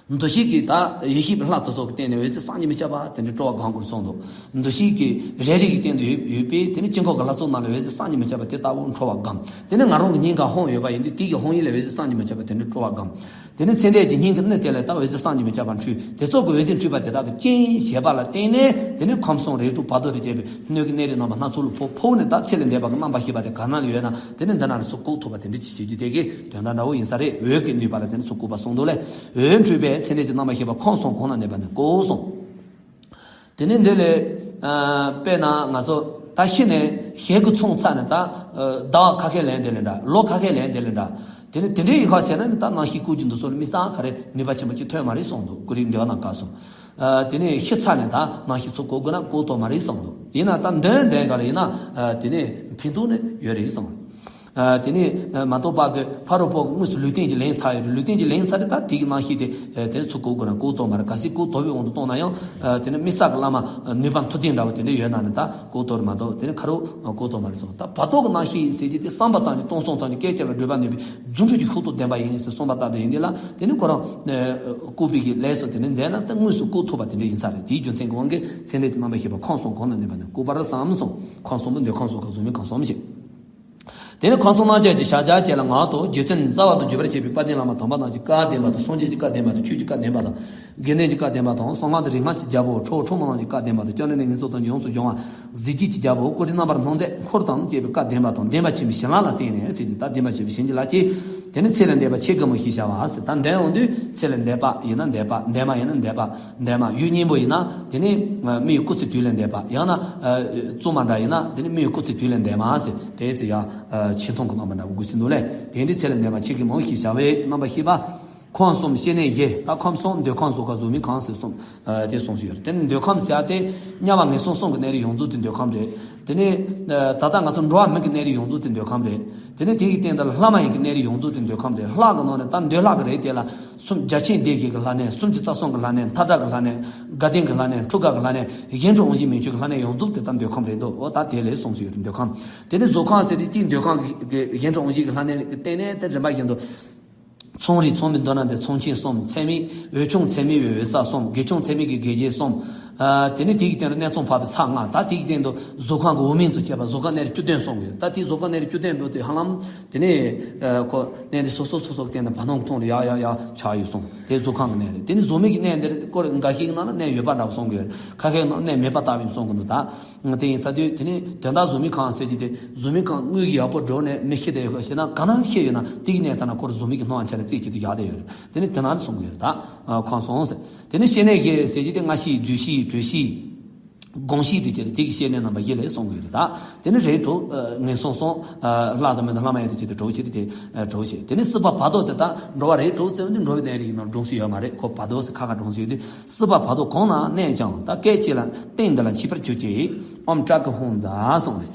འདུ་ཤེས་ཀྱི་ད་ཡེ་ཤེས་ཀྱི་ལྷ་དེ་ཚོ་གི་སྟེང་ནས་འོད་ཟེར་བསམ་གྱིས་མི་ཁྱབ་པ་དེ་འདྲ་སྤྲོ་བ་སྒོམ་དགོས་གསུངས་འདུག་འདུ་ཤེས་ཀྱི་རེ་རེ་གི་སྟེང་དུ་ཡོད་ཡོད་པས་དེ་ནི་དཀྱིལ་འཁོར་གྱི་ལྷ་ཚོགས་རྣམས་ལ་འོད་ཟེར་བསམ་གྱིས་མི་ཁྱབ་པ་དེ་ལྟ་བུ་འཕྲོ་བ་སྒོམ། དེ་ནི་ང་རང་གི་སྙིང་ག་དབང་ཡོད་པ་ཡིན་དུས་དེ་གི་དབང་ཡིན་ལ་འོད་ཟེར་བསམ་གྱིས་མི་ཁྱབ་པ་དེ་འདྲ་སྤྲོ་བ་སྒོམ། དེ་ནས་ཚེ་འདས་ཀྱི་སྙིང་གི་སྣེ་དེ་ལས་ད་འོད་ཟེར་བསམ་གྱིས་མི་ཁྱབ་པ་འཕྲོས། དེ་ཚོགས་ཀྱི་འོད་ཟེར་འཕྲོས་པ་དེ་དག་གི་རྐྱེན་བྱེད་པ་ལ་བརྟེན་ནས་དེ་ནས་ཁམས་གསུམ་རིགས་དྲུག་བར་དོ་རུ་བཅས་པའི་སྣོད་ཀྱི་གནས་རིགས་རྣམ་པ་སྣ་ཚོགས་ལ་ཕོག་ཕོག་ནས་ད་ཚེ་ལས་འདས་པ་གི་རྣམ་པར་ཤེས་པ་དེ་ག་ན་ལ་ཡོད་ན་དེ་ནས་འདི་ན་ལ་སུ་བཀུག་ཐུབ་པ་དེ་འདྲ་ཅིག་བྱེད་རྒྱུ་དེ་གི་དོན་དག་འདྲ་བོ་ཡིན་ས་རེད། འོད་ཀྱི་ནུས་པ་ལ་དེ་ནས་སུ་བཀུག་པ་གསུངས་འདུག་ལས། འོད་འཕྲོས་པས་ཚེ་འདས་ཀྱི་རྣམ་པར་ཤེས་པ་ཁམས་གསུམ་གང་ན་གནས་པ་ནི་ཀོ་གསུངས། དེ་ནས་འདི་ལས། ཨ། དཔེར་ན་ང་ཚོ་ད་ཤི་ནས་ཞག་གི་མཚམས་ཚར་ནས་ད་ཨ། ཟླ་བ་ཁ་ཤས་ལན་དེ་ལས་འདྲ། ལོ་ཁ་ཤས་ལན་དེ་ལས་འདྲ། དེ་ནས་དེ་འདྲའི་ཡི་ཧ་ཟེར་ན་ནི་ད་རྣམ་ཤེས་བཀུག་རྒྱུ་འདུག་སོགས་ལ་མི་སང་ག་རེ་ནུས་པ་ཆེན་པོ་ཅིག་ཐོན་མ་རེད་གསུངས་འདུག་ཀུ་རེ་འདི་བ་ནང་སྐབས་སུ། ཨ། དེ་ནས་ཤི་ཚར་ནས་ད་རྣམ་ཤེས་ཚུར་བཀུག་དགོས་ན་བཀུག་ཐུབ་མ་རེད་གསུངས་འདུག་ཡིན་ན་ད་འདོན་འདོན་ག་ལ་ཡིན་ན། ཨ། དེ་ནས་ཕན་ཐོགས་ནི་ཡོད་རེད་གསུངས། ཨ། དེ་ནས་ཨ། མ་གཏོགས་པ་གི་ཕ་རོལ་པོ་གི་དངོས་སུ་ལུས་རྟེན་གྱི་ལན་ཚར་ཡོད་རེད། ལུས་རྟེན་གྱི་ལན་ཚར་དེ་ད་དེ་གི་རྣམ་ཤེས་དེ་ཨ། དེ་ཚུར་བཀུག་དགོས་ན་བཀུག་ཐུབ་མ་རེད། གལ་སྲིད་བཀུག་ཐུབ་པའི་དབང་དུ་བཏང་ན་ཡང་། ཨ། དེ་ནི་དམིགས་བསལ་གྱི་བླ་མ་ནུས་པ་མཐུ་ལྡན་འདྲ་བ་དེ་འདྲ་ཡོད་ན་ནི་ད་བཀུག་ཐུབ་མ་གཏོགས་དེ་ནི་ཁ་རོག་བཀུག་ཐུབ་མ་རེད་གསུངས། ད་བར་དོ་གི་རྣམ་ཤེས་ཟེར་གྱི་དེ་བསམ་པ་ཙམ་གྱིས་གཏོང་སོང་ཙམ་གྱིས་སྐད་ཅིག་ལ་བགྲོད་པ་ནུས་པའི་རྫུ་འཕྲུལ་གྱི་ཤུགས་རྫོགས་ལྡན་པ་ཡིན་ཟེར་གསུངས་པ་ལྟར་དུ་ཡིན་དེ་ལ་དེ་ནི་ཁོ་རང་ཨ། བཀུག་པའི་གི་ལས་སུ་དེ་ནི་མཛད་ན་ད་དངོས་སུ་བཀུག་ཐུབ་པ་དེ་འདྲ་ཡིན་ས་རེད། དེའི་རྒྱུ་མཚན་གྱི་དབང་གིས་ཚེ་འདས་ཀྱི་རྣམ་པར་ཤེས་པ་ཁམས་གསུམ་གང་ན་གནས་པ་ནི་བཀུག་པར་བསམ་གསུངས། ཁམས་གསུམ་པོ་འདོད་ཁམས་གསུམ་ཀ་གཟུགས་མེད་ཁམས་གསུམ་ཞེས། དེ་ནི་ཁམས་གསུམ་རྣམ་གཞག་གི་ཕྱག་རྒྱ་བཅས་ལ་ངག་དང་རྗེ་བཙུན་རྩ་བ་དང་བརྗོད་པར་བྱེད་པའི་དཔལ་ལྡན་བླ་མ་དམ་པ་རྣམས་ཀྱི་བཀའ་བདེན་པ་དང་། སངས་རྒྱས་ཀྱི་བཀའ་བདེན་པ་དང་། ཆོས་ཀྱི་བཀའ་བདེན་པ་དང་། དགེ་འདུན་གྱི་བཀའ་བདེན་པ་དང་། གསང་སྔགས་དང་རིག་སྔགས་ཀྱི་རྒྱལ་པོ་ཁྲོ་བོ་ཁྲོ་མོ་རྣམས་ཀྱི་བཀའ་བདེན་པ་དང་། སྐྱབས་གནས་ནས་ངན་སོང་དང་ཡོངས་སུ་སྦྱོང་བ་གཟི་བརྗིད་ཀྱི་རྒྱལ་པོ་ཀུན་རིག་རྣམ་པར་སྣང་མཛད་འཁོར་དང་བཅས་པའི་བཀའ་བདེན་པ་དང་། བདེན་པ་ཆེན་པོའི་གཞི་ལམ་ལ་བརྟེན་ནས་ཟེར་གྱི་ད་བདེན་པ་ཆེན་པོའི་གཞི་ལམ་ལ་བརྟེན། དེ་ནི་ཚེ་ལས་འདས་པ་ཆེ་གེ་མོ་ཞེས་བྱ་བ་ཟེར། ད་འདོན་འོང་དུས་ཚེ་ལས་འདས་པ་ཡིན་ན་འདས་པ། འདས་མ་ཡིན་ན་འདས་པ། འདས་མ་ཡུལ་གཉན་པོ་ཡིན་ན་དེ་ནི་མི་ཡི་སྐུ་ཚེ་དུས་ལས་འདས་པ། ཡང་ན་བཙུན་མ་འདྲ་ཡིན་ན་དེ་ནི་མི་ཡི་སྐུ་ཚེ་དུས་ལས་འདས་མ་ཟེར། དེའི་ཚེ་ཡང་ཆེ་མཐོང་གི་རྣམ་པ་འདྲ་བོ་དགོས་ཀྱི་འདུག་ལས། དེ་འདྲའི་ཚེ་ལས་འདས་པ་ཆེ་གེ་མོ་ཞེས་བྱ་བའི་རྣམ་པར་ཤེས་པ། ཁམས་གསུམ་སྐྱེ་གནས་བཞི། ད་ཁམས་གསུམ་འདོད་ཁམས་གཟུགས་ཁམས་གཟུགས་མེད་ཁམས་ཟེར་གསུམ། ཨ། དེ་གསུངས་སུ་ཡོད་རེད། དེ་ནི་འདོད་ཁམས་ཟེར་ཡ་དེ་དམྱལ་བ་ངན་སོང་གསུམ་གྱི་གནས་རིས་ཡོངས་རྫོགས་དེ་འདོད་ཁམས་རེད། དེ་ནས་ད་ལྟ་ང་ཚོ་འགྲོ་བ་མིའི་གནས་རིས་ཡོངས་རྫོགས་དེ་འདོད་ཁམས་རེད། དེ་ནས་དེ་ཡི་སྟེང་དུ་ལྷ་མ་ཡིན་གྱི་གནས་རིས་ཡོངས་རྫོགས་དེ་འདོད་ཁམས་རེད། ལྷ་གི་ནང་ནས་ད་འདོད་ལྷ་གི་རེད་དེ་ལ་སུམ་བརྒྱ་བྱིན་སྡེ་བཞི་གི་ལྷ་གནས། སུམ་ཅུ་རྩ་གསུམ་གྱི་ལྷ་གནས། མཐའ་དག་གི་ལྷ་གནས། དགའ་ལྡན་གྱི་ལྷ་གནས། འཁྲུག་ག་གི་ལྷ་གནས། གཞན་འཕྲུལ་དབང་བཞི་མིང་བཅུ་གི་ལྷ་གནས་ཡོངས་རྫོགས་དེ་ད་འདོད་ཁམས་རེད་འདུག་འོ་ད་དེ་ལས་གསུངས་སུ་ཡོད་རེད། འདོད་ཁམས། དེ་ནས་གཟུགས་ཁམས་ཟེར་དུས་དེའི་འདོད་ཁམས་ཀྱི་གཞན་འཕྲུལ་དབང་བཞི་གི་ལྷ་གནས་ཀྱི་སྟེང་ནས་དེ་རིམ་པ་བཞིན་དུ། ཚངས་རིས་ཚངས་མིག་མདོར་ན་འདི་ཚངས་ཆེན་གསུམ། ཚད་མེད་འོད་ཆུང་ཚད་མེད་པའི་འོད་གསལ་གསུམ། དགེ་ཆུང་ཚད་མེད་ཀྱི་དགེ་རྒྱས་གསུམ། ཨ། དེ་ནས་དེ་ཡི་སྟེང་དུ་གནས་ཚང་འཕགས་པའི་ས་ལྔ། ད་དེ་ཡི་སྟེང་དུ་གཟུགས་ཁམས་ཀྱི་འོག་མིན་དུ་བྱས་པ་གཟུགས་ཁམས་གནས་རིས་བཅུ་བདུན་གསུངས་ཡོད། ད་དེའི་གཟུགས་ཁམས་གནས་རིས་བཅུ་བདུན་པོ་དེ་ཧ་ལམ་དེ་ནས་ཨ། ཁོ་གནས་འདི་སོ་སོ་སོ་སོ་གི་སྟེང་དུ་བར་སྣང་གི་ཐོག་ལ་ཡར་ཡར་ཡར་ཆགས་ཡོད་གསུངས། དེ་གཟུགས་ཁམས་ཀྱི་གནས་རེད། དེ་ནས་གཟུགས་མེད་ཀྱི་གནས་འདིར་སྐོར་འགའ་ཞིག་གི་ནང་ལ་གནས་ཡོད་པ་འདྲ་བོ་གསུང་གི་ཡོད། ཁ་ཤས་ནང་གནས་མེད་པ་ལྟ་བུ་གསུང་གི་འདུག་ད་དེ་ཡིན་ཚ་དུས་དེ་ནས་དོན་དག་གཟུགས་མེད་ཁམས་ཟེར་གྱི་དེ་གཟུགས་མེད་ཁམས་དངོས་ཀྱི་ཡག་པོ་འགྲོ་ནས་མི་ཤི་དེ་ཡོད་ཤེ་ན་ག་ན་ཤི་ཡོད་ན་དེ་གི་གནས་ཐ་ན་ཁོ་རང་གཟུགས་མེད་ཀྱི་སྣང་བ་ཆ་ནས་རྩིས་བྱེད་དུ་ཡག་དེ་ཡོད་རེད། དེ་ནས་དེ་ན་གསུང་གི་ཡོད་རེད། ད་ཁམས་གསུམ་ཟེར། དེ་ནས་སྐྱེ་གནས་བཞི་ཟེར་གྱི་དེ་སྔ་ཤེས་རྒྱུད་ཤེས་གྲོལ་ཤེས། སྒོམ་ཤེས་དེ་བྱས་ཏེ་དེ་གི་སྐྱེ་གནས་རྣམ་པ་བཞི་ལས་གསུང་གི་ཡོད་རེད། ད་དེ་ནི་རིགས་དྲུག་ངན་སོང་གསུམ། ལྷ་དང་མི་དང་ལྷ་མ་ཡིན་དང་བཅས་ཏེ་དྲུག་བྱས་ཏེ་དེ་དྲུག་བྱས། དེ་ནི་སྲིད་པ་བར་དོ་དེ་དག་འགྲོ་བ་རིགས་དྲུག་ཟེར་བ་འདི་འགྲོ་བའི་གནས་རིགས་ནང་སྒྲུང་སྲོལ་ཡོད་མ་རེད། ཁོ་བར་དོ་ཟེར་ཁ་ཁ་སྒྲུང་སྲོལ་ཡོད་དུས་སྲིད་པ་བར་དོ་གང་ན་གནས་ཀྱང་ད་སྐད་ཅིག་ལ་སྟེང་འདི་ལ་མཆིས་པར་གྱུར་ཅིག་ཨོཾ་ཏྲ་ཀི་ཧཱུྃ་ཛཿ་གསུངས་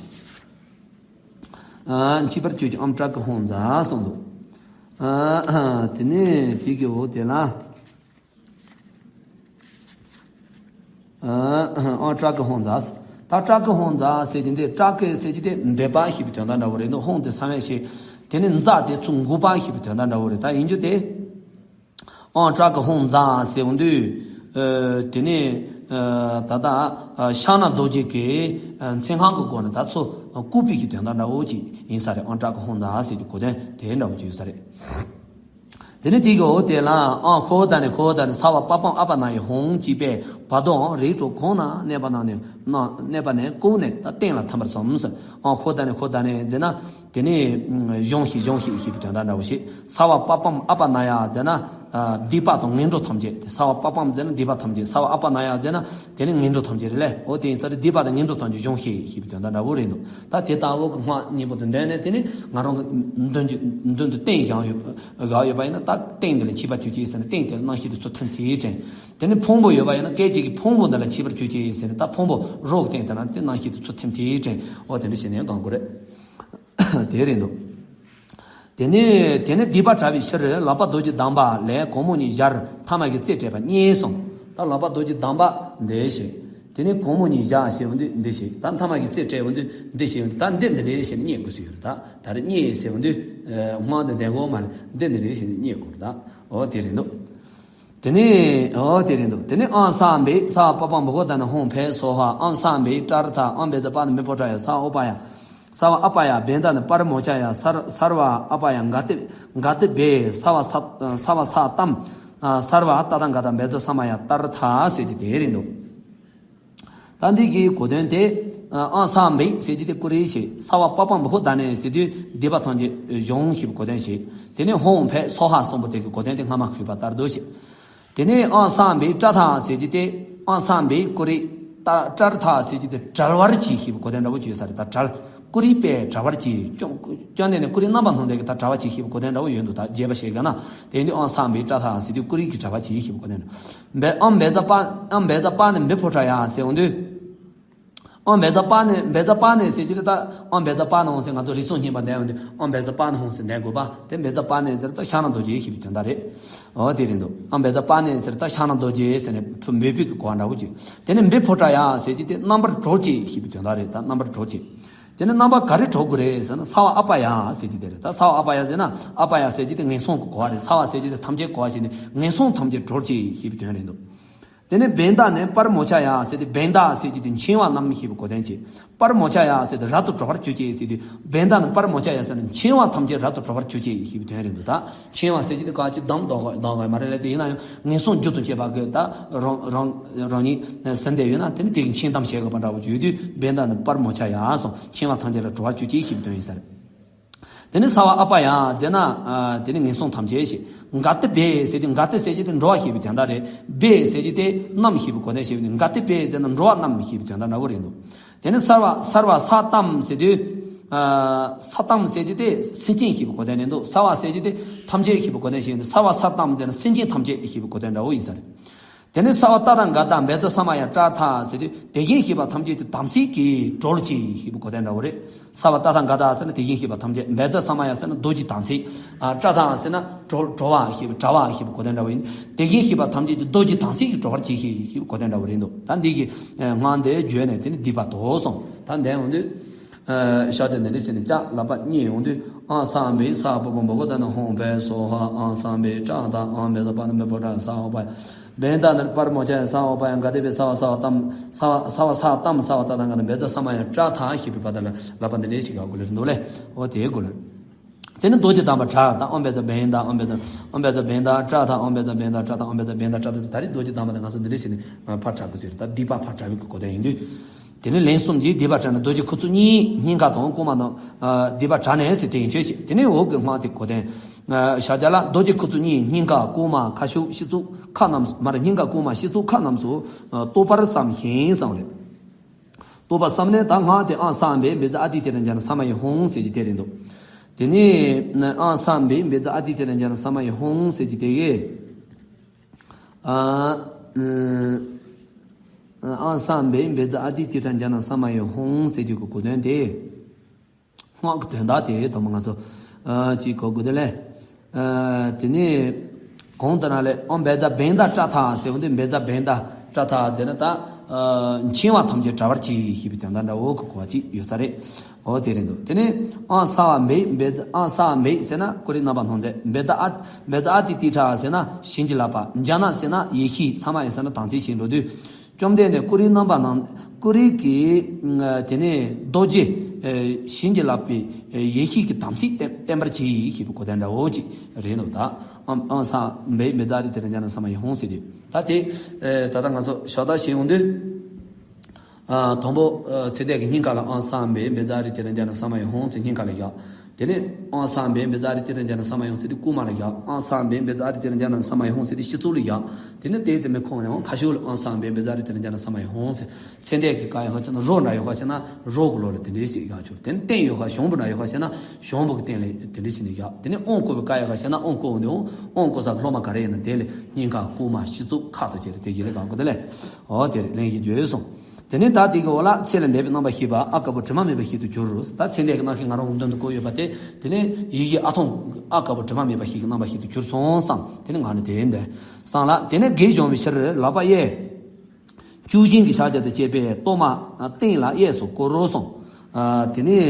ནས། མཆིས་པར་གྱུར་ཅིག་ཨོཾ་ཏྲ་ཀི་ཧཱུྃ་ཛཿ་གསུངས་འདུག་དེ་ནས་དེ་གི་འོག་དེ་ལ། ཨང་ཀྲ་ཀི་ཧོང་ཛ། ད་ཀྲ་ཀི་ཧོང་ཛ་ཟེར་གྱི་འདི་ཀྲ་ཀི་ཟེར་གྱི་དེ་འདོད་པ་ཞེས་པའི་དོན་དག་འདྲ་བོ་རེད་འདུག་ཧོང་དེ་ས་བོན་ཞེས། དེ་ནས་ཛ་དེ་ཚུར་འགུགས་པ་ཞེས་པའི་དོན་དག་འདྲ་བོ་རེད། ད་ཡིན་རྒྱུ་དེ། ཨང་ཀྲ་ཀི་ཧོང་ཛ་ཟེར་འོང་དུས། ཨ། དེ་ནས། ཨ། ད་ལྟ། ཨ། ཤཱ་ན་རྡོ་རྗེ་གི། ཨ། མཚན་སྔགས་ཀྱི་སྒོ་ནས་ད་ཚུར་བཀུག་པའི་གི་དོན་དག་འདྲ་བོ་ཅིག་ཡིན་ས་རེད། ཨང་ཀྲ་ཀི་ཧོང་ཛ་ཟེར་གྱི་གོ་དོན་དེ་འདྲ་བོ་ཅིག་ཡོད་ས་རེད། དེ་ནས་དེ་གི་འོ་དེ་ལ་ཨང་ཧོ་ད་ནི་ཧོ་ད་ནི་ས་བ་པ་པམ་ཨ་པ་ན་ཡི་ཧོང་ཅིག་པས་བར་དོའང་རིགས་དྲུག་གོང་ན་གནས་པ་ན་ནི་ན་གནས་པ་ནས་ཀུན་ནས་ད་གཏན་ལ་ཐམ་པར་སོམས་ཟེར། ཨང་ཧོ་ད་ནི་ཧོ་ད་ནི་ཟེར་ན། དེ་ནས་གཞུང་ཞིག་གཞུང་ཞིག་ཞེས་པའི་དོན་དག་འདྲ་བོ་ཞིག་ས་བ་པ་པམ་ཨ་པ་ན་ཡ་ཟེར་ན། ཨ། སྡིག་པ་དང་ངན་འགྲོ་ཐམས་ཅད་དེ། ས་བ་པ་པམ་ཟེར་ན་སྡིག་པ་ཐམས་ཅད། ས་བ་ཨ་པ་ན་ཡ་ཟེར་ན་དེ་ནི་ངན་འགྲོ་ཐམས་ཅད་རེད་ལེ། འོ་དེ་ཡིན་ས་རེད། སྡིག་པ་དང་ངན་འགྲོ་ཐམས་ཅད་གཞུང་ཞིག་ཞེས་པའི་དོན་དག་འདྲ་བོ་རེད་འདུག་ད་དེ་ལྟ་བུ་གི་སྔགས་སྙིང་པོ་དེ་འདོན་ནས། དེ་ནི་ང་རང་གི་མདུན་གྱི་མདུན་དུ་སྟན་བཞག་ཡོད་བཞག་ཡོད་པ་ཡིན་ན། ད་སྟན་འདི་ལ་མཆིས་པ་གྱུར་ཅིག་ཟེར་ནས་སྟན་དེ་ལ་རྣམ་ཤེས་དེ་ཚུར་ཐིམ་དེའི་དྲན། དེ་ནི་ཕུང་པོ་ཡོད་པ་ཡིན་ན་སྐད་ཅིག་གིས་ཕུང་པོ་འདི་ལ་མཆིས་པར་གྱུར་ཅིག་ཟེར་ནས། ད་ཕུང་པོ་རོ་གི་སྟན་དེ་ལ་དེ་རྣམ་ཤེས་དེ་ཚུར་ཐིམ་དེའི་དྲན། འོ་དེ་འདྲ་བྱས་ནས་གང་དགོས་རེད། དེ་རེད་འདུག་དེ་ནས་དེ་ནས་སྡིག་པ་བྲལ་བའི་ཕྱིར་ལག་པ་རྡོ་རྗེ་བསྡམས་པ་ལས་གུང་མོ་གཉིས་སྦྱར། མཐའ་མ་གི་རྩེ་བྲད་པ་སྙེད་གསུངས། ད་ལག་པ་རྡོ་རྗེ་བསྡམས་པ་འདི་བྱས། དེ་ནས་གུང་མོ་གཉིས་སྦྱར་ཞེས་འོང་དུས་འདི་བྱས། ད་མཐའ་མ་གི་རྩེ་བྲད་འོང་དུས་འདི་བྱས། འོང་དུས་ད་འདི་འདི་འདྲ་བྱས་ནས་རྙེད་དགོས་སུ་ཡོད་རེད། ད་ད་རེས་རྙེད་ཞེས་འོང་དུས་སྔོན་དུ་འདས་གོ་མ་རེད། འདི་འདི་འདྲ་བྱས་ནས་རྙེད་དགོས་རེད། ད་འོ་དེ་རེད་འདུག་དེ་ནས་འོ་དེ་རེད་འདུག་དེ་ནས་ཨང་ས་བྷཱུ་ས་བ་པ་པ་མུ་ཧོ་ད་ནི་ཧོང་ཕད་སོ་ཧ། ཨང་ས་བྷཱུ་ཏྲ་ར་ཐ། ཨང་བྷཱུ་ཛ་པ་ནི་མི་ཕོ་ཏྲ་ཡ། ས་ཨོ་པ་ཡ། ས་བ་ཨ་པ་ཡ་བྷན་ད་ནི་པར་མོ་ཆ་ཡ། སར་སར་བ་ཨ་པ་ཡ་ག་ཏི་ག་ཏི་བྷེ། ས་བ་ས་ས་བ་ས་ཏམ། སར་བ་ཏ་ཐ་ག་ཏ་བྷ་ཛ་ས་མ་ཡ་ཏར་ཐ་ཟེར་གྱི་དེ་རེད་འདུག་ད་འདི་གི་གོ་དོན་དེ། ཨང་ས་བྷཱུ་ཟེར་གྱི་དེ་ཀུ་རི་ཞེས། ས་བ་པ་པ་མུ་ཧོ་ད་ནི་ཟེར་དུས་སྡིག་པ་ཐམས་ཅད་གཞུང་ཞེས་པའི་གོ་དོན་བྱེད། དེ་ནས་ཧོང་ཕད་སོ་ཧ་གསུམ་པོ་དེ་གི་གོ་དོན་དེ་སྔ་མ་ཞུས་པ་ལྟར་དུ་བྱེད། དེ་ནས་ཨང་ས་བྷཱུ་ཏྲ་ར་ཐ་ཟེར་གྱི་དེ། ཨང་ས་བྷཱུ་ཀུ་རི། ཏ་ཏྲ་ར་ཐ་ཟེར་གྱི་དེ་བྲལ་བར་བྱེད་ཞེས་པའི་གོ་དོན་འདྲ་བོ་ཅིག་ཡོད་ས་རེད། ད་བྲལ། ཀུ་རི་པས་བྲལ་བར་བྱེད། ཅོ་ཅོ་ནེ་ནས་ཀུ་རི་རྣམ་པ་སྣང་མཛད་ཀྱི་ད་བྲལ་བར་བྱེད་ཞེས་པའི་གོ་དོན་འདྲ་བོ་ཡོད་འདུག་ད་རྒྱས་པ་བཤད་དགོས་ན། དེ་ཡིན་དུས་ཨང་ས་བྷཱུ་ཏྲ་ར་ཐ་ཟེར་དུས་ཀུ་རི་གིས་བྲལ་བར་བྱེད་ཞེས་པའི་གོ་དོན་འདྲ། བྷ་ཨང་བྷ་ཛ་པ། ཨང་བྷ་ཛ་པ་ནི་མི་ཕོ་ཏྲ་ཡ་ཟེར་འོང་དུས། ཨང་བྷ་ཛ་པ་ནི། བྷ་ཛ་པ་ནི་ཟེར་གྱི་རེད། ད་ཨང་བྷ་ཛ་པ་ནི་ཧོང་ཟེར་ང་ཚོ་རིགས་གསུམ་མཁྱེན་པ་འདོན་འོང་དུས་ཨང་བྷ་ཛ་པ་ནི་ཧོང་ཟེར་འདོན་དགོས་པ་དེ། བྷ་ཛ་པ་ནི་ཟེར་ད་ཤཱ་ན་རྡོ་རྗེ་ཞེས་པའི་དོན་དག་རེད། འོ་དེ་རེད་འདུག་ཨང་བྷ་ཛ་པ་ནི་ཟེར་ད་ཤཱ་ན་རྡོ་རྗེ་ཟེར་ནས་མོས་པའི་གི་གོ་བ་འདྲ་བོ་ཅིག་དེ་ནས་མི་ཕོ་ཏྲ་ཡ་ཟེར་གྱི་དེ་རྣམ་པར་གྲོལ་ཅིག་ཞེས་པའི་དོན་དག་རེད། ད་རྣམ་པར་གྲོལ་ཅིག་དེ་ནས་རྣམ་པ་ག་རེ་གྲོལ་དགོས་རེད་ཟེར་ན། ས་བ་ཨ་པ་ཡ་ཟེར་གྱི་དེ་རེད། ད་ས་བ་ཨ་པ་ཡ་ཟེར་ན་ཨ་པ་ཡ་ཟེར་གྱི་དེ་ངན་སོང་གི་གོ་བ་རེད། ས་བ་ཟེར་གྱི་དེ་ཐམས་ཅད་གོ་བ་ཞིག་ནི་ངན་སོང་ཐམས་ཅད་གྲོལ་ཅིག་ཞེས་པའི་དོན་རེད་འདུག་དེ་ནས་བྷན་ད་ནས་པར་མོ་ཆ་ཡ་ཟེར་ཏེ། བྷན་ད་ཟེར་གྱི་དེ་འཆིང་བ་རྣམས་ཞེས་པའི་གོ་དོན་བྱེད། པར་མོ་ཆ་ཡ་ཟེར་ཏེ་རབ་ཏུ་གྲོལ་བར་གྱུར་ཅིག་ཟེར་དུས། བྷན་ད་ནི་པར་མོ་ཆ་ཡ་ཟེར་ན་འཆིང་བ་ཐམས་ཅད་རབ་ཏུ་གྲོལ་བར་གྱུར་ཅིག་ཞེས་པའི་དོན་རེད་འདུག་ད་འཆིང་བ་ཟེར་གྱི་དེ་ག་ཅི་བསྡམས་བསྡད་དགོས་མ་རེད་ལ། དེ་ཡིན་ན་ཡང་ངན་སོང་རྒྱུ་དང་བཅས་པ་གི་ད་རང་རང་རང་ཉིད་ཟིན་བསྡད་ཡོད་ན། དེ་ནི་དེ་གི་འཆིང་གཏམ་བྱེད་དགོས་པ་འདྲ་བོ་ཅིག་ཡོད་དུས། བྷན་ད་ནི་པར་མོ་ཆ་ཡ་སོང་། འཆིང་བ་ཐམས་ཅད་རབ་གྲོལ་བར་གྱུར་ཅིག་ཞེས་པའི་དོན་ཡིན་ས་རེད། དེ་ནས་ས་བ་ཨ་པ་ཡ་ཟེར་ན། ཨ། དེ་ནི་ངན་སོང་ཐམས་ཅད་ཞེས། ག་ཏི་བྷེ་ཟེར་དུས། ག་ཏི་ཟེར་གྱི་དེ་འགྲོ་བ་ཞེས་པའི་དོན་དག་རེད། བྷེ་ཟེར་གྱི་དེ་རྣམས་ཞེས་པའི་གོ་དོན་བྱེད་པ་ནི། ག་ཏི་བྷེ་ཟེར་ན་འགྲོ་བ་རྣམས་ཞེས་པའི་དོན་དག་འདྲ་བོ་རེད་འདུག་དེ་ནས་སར་བ་སར་བ་ས་ཏམ་ཟེར་དུས། ཨ། ས་ཏམ་ཟེར་གྱི་དེ་སེམས་ཅན་ཞེས་པའི་གོ་དོན་རེད་འདུག་ས་བ་ཟེར་གྱི་དེ་ཐམས་ཅད་ཞེས་པའི་གོ་དོན་བྱེད་པ་ནི། སར་བ་ས་ཏམ་ཟེར་ན་སེམས་ཅན་ཐམས་ཅད་ཞེས་པའི་གོ་དོན་འདྲ་བོ་ཡིན་ས་རེད། དེ་ནས་ས་བ་ཏ་ཐ་ག་ཏ་བྷ་ཛ་ས་མ་ཡ་ཏྲ་ར་ཐ་ཟེར་དུས། དེ་བཞིན་གཤེགས་པ་ཐམས་ཅད་ཀྱི་དམ་ཚིག་གིས་གྲོལ་ཅིག་ཞེས་པའི་གོ་དོན་འདྲ་བོ་རེད། ས་བ་ཏ་ཐ་ག་ཏ་ཟེར་ན་དེ་བཞིན་གཤེགས་པ་ཐམས་ཅད། བྷ་ཛ་ས་མ་ཡ་ཟེར་ན་རྡོ་རྗེ་དམ་ཚིག་ཨ། ཏྲ་ར་ཐ་ཟེར་ན་གྲོལ་གྲོལ་བ་ཞེས་པའི་བྲལ་བ་ཞེས་པའི་གོ་དོན་འདྲ་བོ་ཡིན། དེ་བཞིན་གཤེགས་པ་ཐམས་ཅད་ཀྱི་རྡོ་རྗེ་དམ་ཚིག་གིས་གྲོལ་བར་གྱིས་ཤིག་ཞེས་པའི་གོ་དོན་འདྲ་བོ་རེད་འདུག་ད་འདི་གི་སྔགས་འདི་བརྗོད་ནས་དེ་ནི་སྡིག་པ་དོར་སོང་། ད་འདས་འོང་དུས། ཨ། ཤཱཀྱ་དེ་འདྲ་ཟེར་ནས་ལྕགས་ལག་པ་གཉིས་ཡོང་དུས། ཨང་ས་བྷཱུ་ས་བ་པ་པ་མུ་ཧོ་ད་ནི་ཧོང་ཕད་སོ་ཧ། ཨང་ས་བྷཱུ་ཏྲ་ར་ཐ། ཨང་བྷ་ཛ་པ་ནི་མི་ཕོ་ཏྲ་ཡ། ས་ཨོ་པ་ཡ། བྷན་ད་ནི་པར་མོ་ཆ་ཡ། ས་ཨོ་པ་ཡ་ག་ཏི་བྷེ། ས་བ་ས་བ་ཏམ། ས་བ་ས་བ་ས་ཏམ། ས་བ་ཏ་ཐ་ག་ཏ་བྷ་ཛ་ས་མ་ཡ་ཏྲ་ར་ཐ་ཞེས་པའི་བར་དེ་ལ་ལག་པ་འདི་འདྲ་ཞིག་ག་དགོས་ལེར་འདུག་ལེ། འོ་དེའི་དགོས་ལེར། དེ་ནི་རྡོ་རྗེ་བསྡམས་པ་ཏྲ་ར་ཐ། ཨང་བྷ་ཛ་བྷན་ད། ཨང་བྷ་ཛ་ཨང་བྷ་ཛ་བྷན་ད་ཏྲ་ར་ཐ། ཨང་བྷ་ཛ་བྷན་ད་ཏྲ་ར་ཐ། ཨང་བྷ་ཛ་བྷན་ད་ཏྲ་ར་ཐ་ཟེར། ད་རེས་རྡོ་རྗེ་བསྡམས་པ་དེ་ང་ཚོ་འདི་འདྲ་བྱས་ནས་ཕར་བྲལ་དགོས་ཟེར། ད་སྡིག་པ་ཕར་བྲལ་བའི་གོ་དོན་ཡིན་དུས། དེ་ནས་ལན་གསུམ་གྱིས་སྡིག་པ་བྲལ་ནས། རྡོ་རྗེ་ཁུ་ཚུར་གཉིས་སྙིང་ག་དང་། རྐུན་མ་དང་། ཨ། སྡིག་པ་བྲལ་ནས་ཟེར་དེ་ཡིན་ཆོས་ཤིག་དེ་ནས་འོག་གི་སྔགས་དེ་གོ་དོན། ཨ། ཤཱཀྱ་ལ། རྡོ་རྗེ་ཁུ་ཚུར་གཉིས་སྙིང་ག། རྐུན་མ་ཁ་ཤུབས་སྤྱི་གཙུག་ཁ་རྣམས་སུ། མ་རེད། སྙིང་ག་རྐུན་མ་སྤྱི་གཙུག་ཁ་རྣམས་སུ། ཨ། གཏོར་བར་བསམ་ཞིང་གསུངས་རེད། གཏོར་བར་བསམ་ནས་ད་སྔགས་དེ་ཨང་ས་བྷཱུ་བྷ་ཛ་ཨ་ཏི་ཏི་ར་ཛྙཱ་ན་ས་མ་ཡ་ཧཱུྃ་ཟེར་གྱི་དེ་རེད་འདུག་དེ་ནས་ཨང་ས་བྷཱུ་བྷ་ཛ་ཨ་ཏི་ཏི་ར་ཛྙཱ་ན་ས་མ་ཡ་ཧཱུྃ་ཟེར་གྱི་དེ་གི། ཨ། ཨང་ས་བྷཱུ་བྷ་ཛ་ཨ་ཏི་ཏི་ར་ཛྙཱ་ན་ས་མ་ཡ་ཧཱུྃ་ཟེར་རྒྱུ་གི་གོ་དོན་དེ། སྔགས་ཀྱི་དོན་དག་དེ་དང་པོ་ང་ཚོ། ཨ། ཅིག་གོ་དགོས་དེ་ལས། ཨ། དེ་ནས་གོང་དུ་ན་ལས་ཨང་བྷ་ཛ་བྷན་ད་ཏྲ་ར་ཐ་ཟེར་བ་འདི། བྷ་ཛ་བྷན་ད་ སྐྲ་ཐག་ཟེར་ན་ད། འཆིང་བ་ཐམས་ཅད་བྲལ་བར་གྱིས་ཞེས་པའི་དོན་དག་འདྲ་བོ་གི་གོ་བ་ཅིག་ཡོད་ས་རེད། འོ་དེ་རེད་འདུག་དེ་ནས་ཨང་ས་བ་འབེ་འབེ་ཨང་ས་བ་འབེ་ཟེར་ན་ཀུ་རེ་རྣམ་པ་སྣང་མཛད། འབེ་ད་ཨ་འབེ་ད་ཨ་ཏི་ཏི་ཁྲ་ཟེར་ན་བྱིན་གྱིས་བརླབས་པ། འཇ་ན་ཟེར་ན་ཡེ་ཤེས་ས་མ་ཡེ་ཟེར་ན་དམ་ཚིག་ཞེས་འགྲོ་དུས། བཅོམ་ལྡན་འདས་ཀུ་རེ་རྣམ་པ་སྣང་ཀུ་རེ་གི་དེ་ནས་རྡོ་རྗེ་བྱིན་གྱིས་བརླབས་པའི་ཡེ་ཤེས་ཀྱི་དམ་ཚིག་བརྟན་བརྟན་པར་གྱིས་ཞེས་པའི་གོ་དོན་འདྲ་བོ་ཅིག་རེད་འདུག་ད་ཨང་ཨང་ས་འབེ་འབེ་ད་ཨ་ཏི་ཏི་ཁྲ་འཇ་ན་ས་མ་ཡེ་ཧོང་ཟེར་དུས། ད་དེ། ད་ལྟ་ང་ཚོ་ཞོགས་ད་བྱེད་ཡོང་དུས། དང་པོ། ཚེ་འདས་ཀྱི་སྙིང་ག་ལ་ཨང་ས་འབེ་འབེ་ཛ་རི་ཏི་ར་འཇ་ན་ས་མ་ཡེ་ཧོང་ཟེར་སྙིང་ག་ལ་བཞག་དེ་ནས་ཨང་ས་འབེ་འབེ་ཛ་རི་ཏི་ར་འཇ་ན་ས་མ་ཡེ་ཧོང་ཟེར་དུས་རྐུན་མ་ལ་བཞག་ཨང་ས་འབེ་འབེ་ཛ་རི་ཏི་ར་འཇ་ན་ས་མ་ཡེ་ཧོང་ཟེར་དུས་སྤྱི་གཙུག་ལ་བཞག་དེ་ནས་དེའི་ཚེ་མི་ཁོང་ཡང་ཁ་ཤོ་ལ་ཨང་ས་འབེ་འབེ་ཛ་རི་ཏི་ར་འཇ་ན་ས་མ་ཡེ་ཧོང་ཟེར། ཚེ་འདས་ཀྱི་བཀའ་ཡག་པ་བྱས་ན་རོ་འདྲ་ཡག་པ་བྱས་ན་རོ་གི་ལོ་ལ་དེ་འདྲའི་ཞིག་བཞག་ཆོག་དེ་ནས་རྟེན་ཡག་པ་གཞུང་པོ་འདྲ་ཡག་པ་བྱས་ན་གཞུང་པོ་གི་རྟེན་ལ་དེ་འདྲའི་ཞིག་ནས་བཞག་དེ་ནས་དབང་བསྐུར་བའི་བཀའ་ཡག་པ་བྱས་ན་དབང་བསྐུར་འོང་དུས་དབང་བསྐུར་ས་སློབ་མ་ག་རེ་ཡིན་ན་དེ་ལ་སྙིང་ག་རྐུན་མ་སྤྱི་གཙུག་ཁ་ཐུག་བྱས་ཏེ་དེ་ཡི་ལས་གང་དགོས་དེ་ལས། འོ་དེ་རེད་ལན་ཞིག་བརྗོད་སོང་། དེ་ནས་ད་དེ་གི་འོག་ལ་ཚེ་ལས་འདས་པའི་རྣམ་པ་ཤེས་པ་ཨ་དཀར་པོ་དྲི་མ་མེད་པ་ཞིག་ཏུ་གྱུར། ད་ཚེ་འདས་ཀྱི་རྣམ་ཤེས་ང་རང་འོག་མདུན་དུ་བཀོད་ཡོད་པ་དེ་དེ་ནས་ཡིད་ཀྱི་ཨ་ཐོང་ཨ་དཀར་པོ་དྲི་མ་མེད་པ་ཞིག་གི་རྣམ་པ་ཞིག་ཏུ་གྱུར་སོང་བསམ། དེ་ནས་ང་ནི་དེ་འདྲ་བསམ་ལ་དེ་ནས་དགེ་སྦྱོང་བའི་ཕྱིར་ལག་པ་གཡས། བཅུ་བཞིན་གྱི་ཕྱག་རྒྱ་དང་བཅས་པས་གཏོར་མ་སྟེང་ལ་གཡས་སུ་བསྐོར་རོ་གསུངས། དེ་ནས་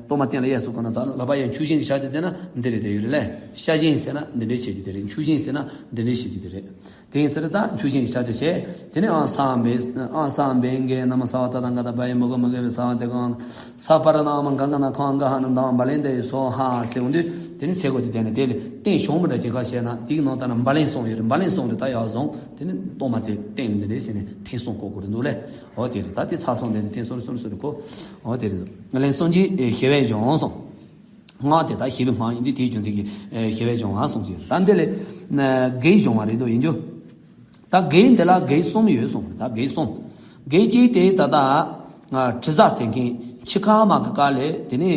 གཏོར་མ་སྟེང་ལ་གཡས་སུ་བསྐོར་ན་ད་ལག་པ་གཡས་བཅུ་བཞིན་གྱི་ཕྱག་རྒྱ་ཟེར་ན་འདི་རེད་དེ་ཡོད་རེད་ལས། ཤ་བཞིན་ཟེར་ན་འདི་འདྲའི་བྱེད་ཀྱི་དེ་རེད། བཅུ་བཞིན་ཟེར་ན་འདི་འདྲའི་བྱེད་ཀྱི་དེ་རེད། དེ་ཡིན་ཟེར་ད་བཅུ་བཞིན་གྱི་ཕྱག་རྒྱ་བྱས། དེ་ནས་ཨང་སངས་པས་ཨང་སངས་པས་གེ་ན་མ་ས་བ་ཏ་དང་ག་ད་བ་ཡི་མུ་གུ་མུ་གེ་བའི་ས་བ་དེ་གང་ས་པ་ར་ན་མ་ག་ག་ན་ཁང་ག་ཧ་ན་དང་བ་ལེན་དེ་སོ་ཧ་ཟེར་འོང་དུས་དེ་ནས་ཚེ་སྒོ་ཅི་དེ་ནས་དེ་ལས་རྟེན་གཞུང་མི་འདྲ་ཅིག་ཁ་བཤད་ན་དེའི་ནང་ལྟར་ན་བ་ལེན་སོང་ཡོད་རེད། བ་ལེན་སོང་རེད། ད་ཡག་བཟུང་དེ་ནི་གཏོར་མ་དེ་སྟེང་ལ་འདི་འདྲས་ཟེར་ནས་ཐེངས་གསུམ་བསྐོར་དགོས་རེད་འདུག་ལས། འོ་དེ་རེད། ད་དེ་ཚར་སོང་དེ་ཚེ་ཐེངས་གསུམ་གསུམ་གསུམ་རེ་བསྐོར། འོ་དེ་རེད། ལན་གསུམ་གྱིས་ཞི་བའི་གཞུང་སོང་། སྔགས་དེ་དག་ཞི་བའི་སྔགས་ཡིན་ཏེ་དེའི་རྒྱུ་མཚན་གྱིས་ཞི་བའི་གཞུང་ང་གསུངས་ཟེར། ད་འདི་ལས་དགེ་བའི་གཞུང་བ་རེད་འདུག་ཡིན་རྒྱུ། ད་དགེ་འདི་ལ་དགེ་གསུམ་ཡོད་གསུངས་རེད། ད་དགེ་གསུམ། དགེ་གཅིག་དེ་ད་ལྟ་དྲི་ཟ་ཟེར་མཁན་འཆི་ཁ་མ་གི་བཀའ་ལས་དེ་ནས་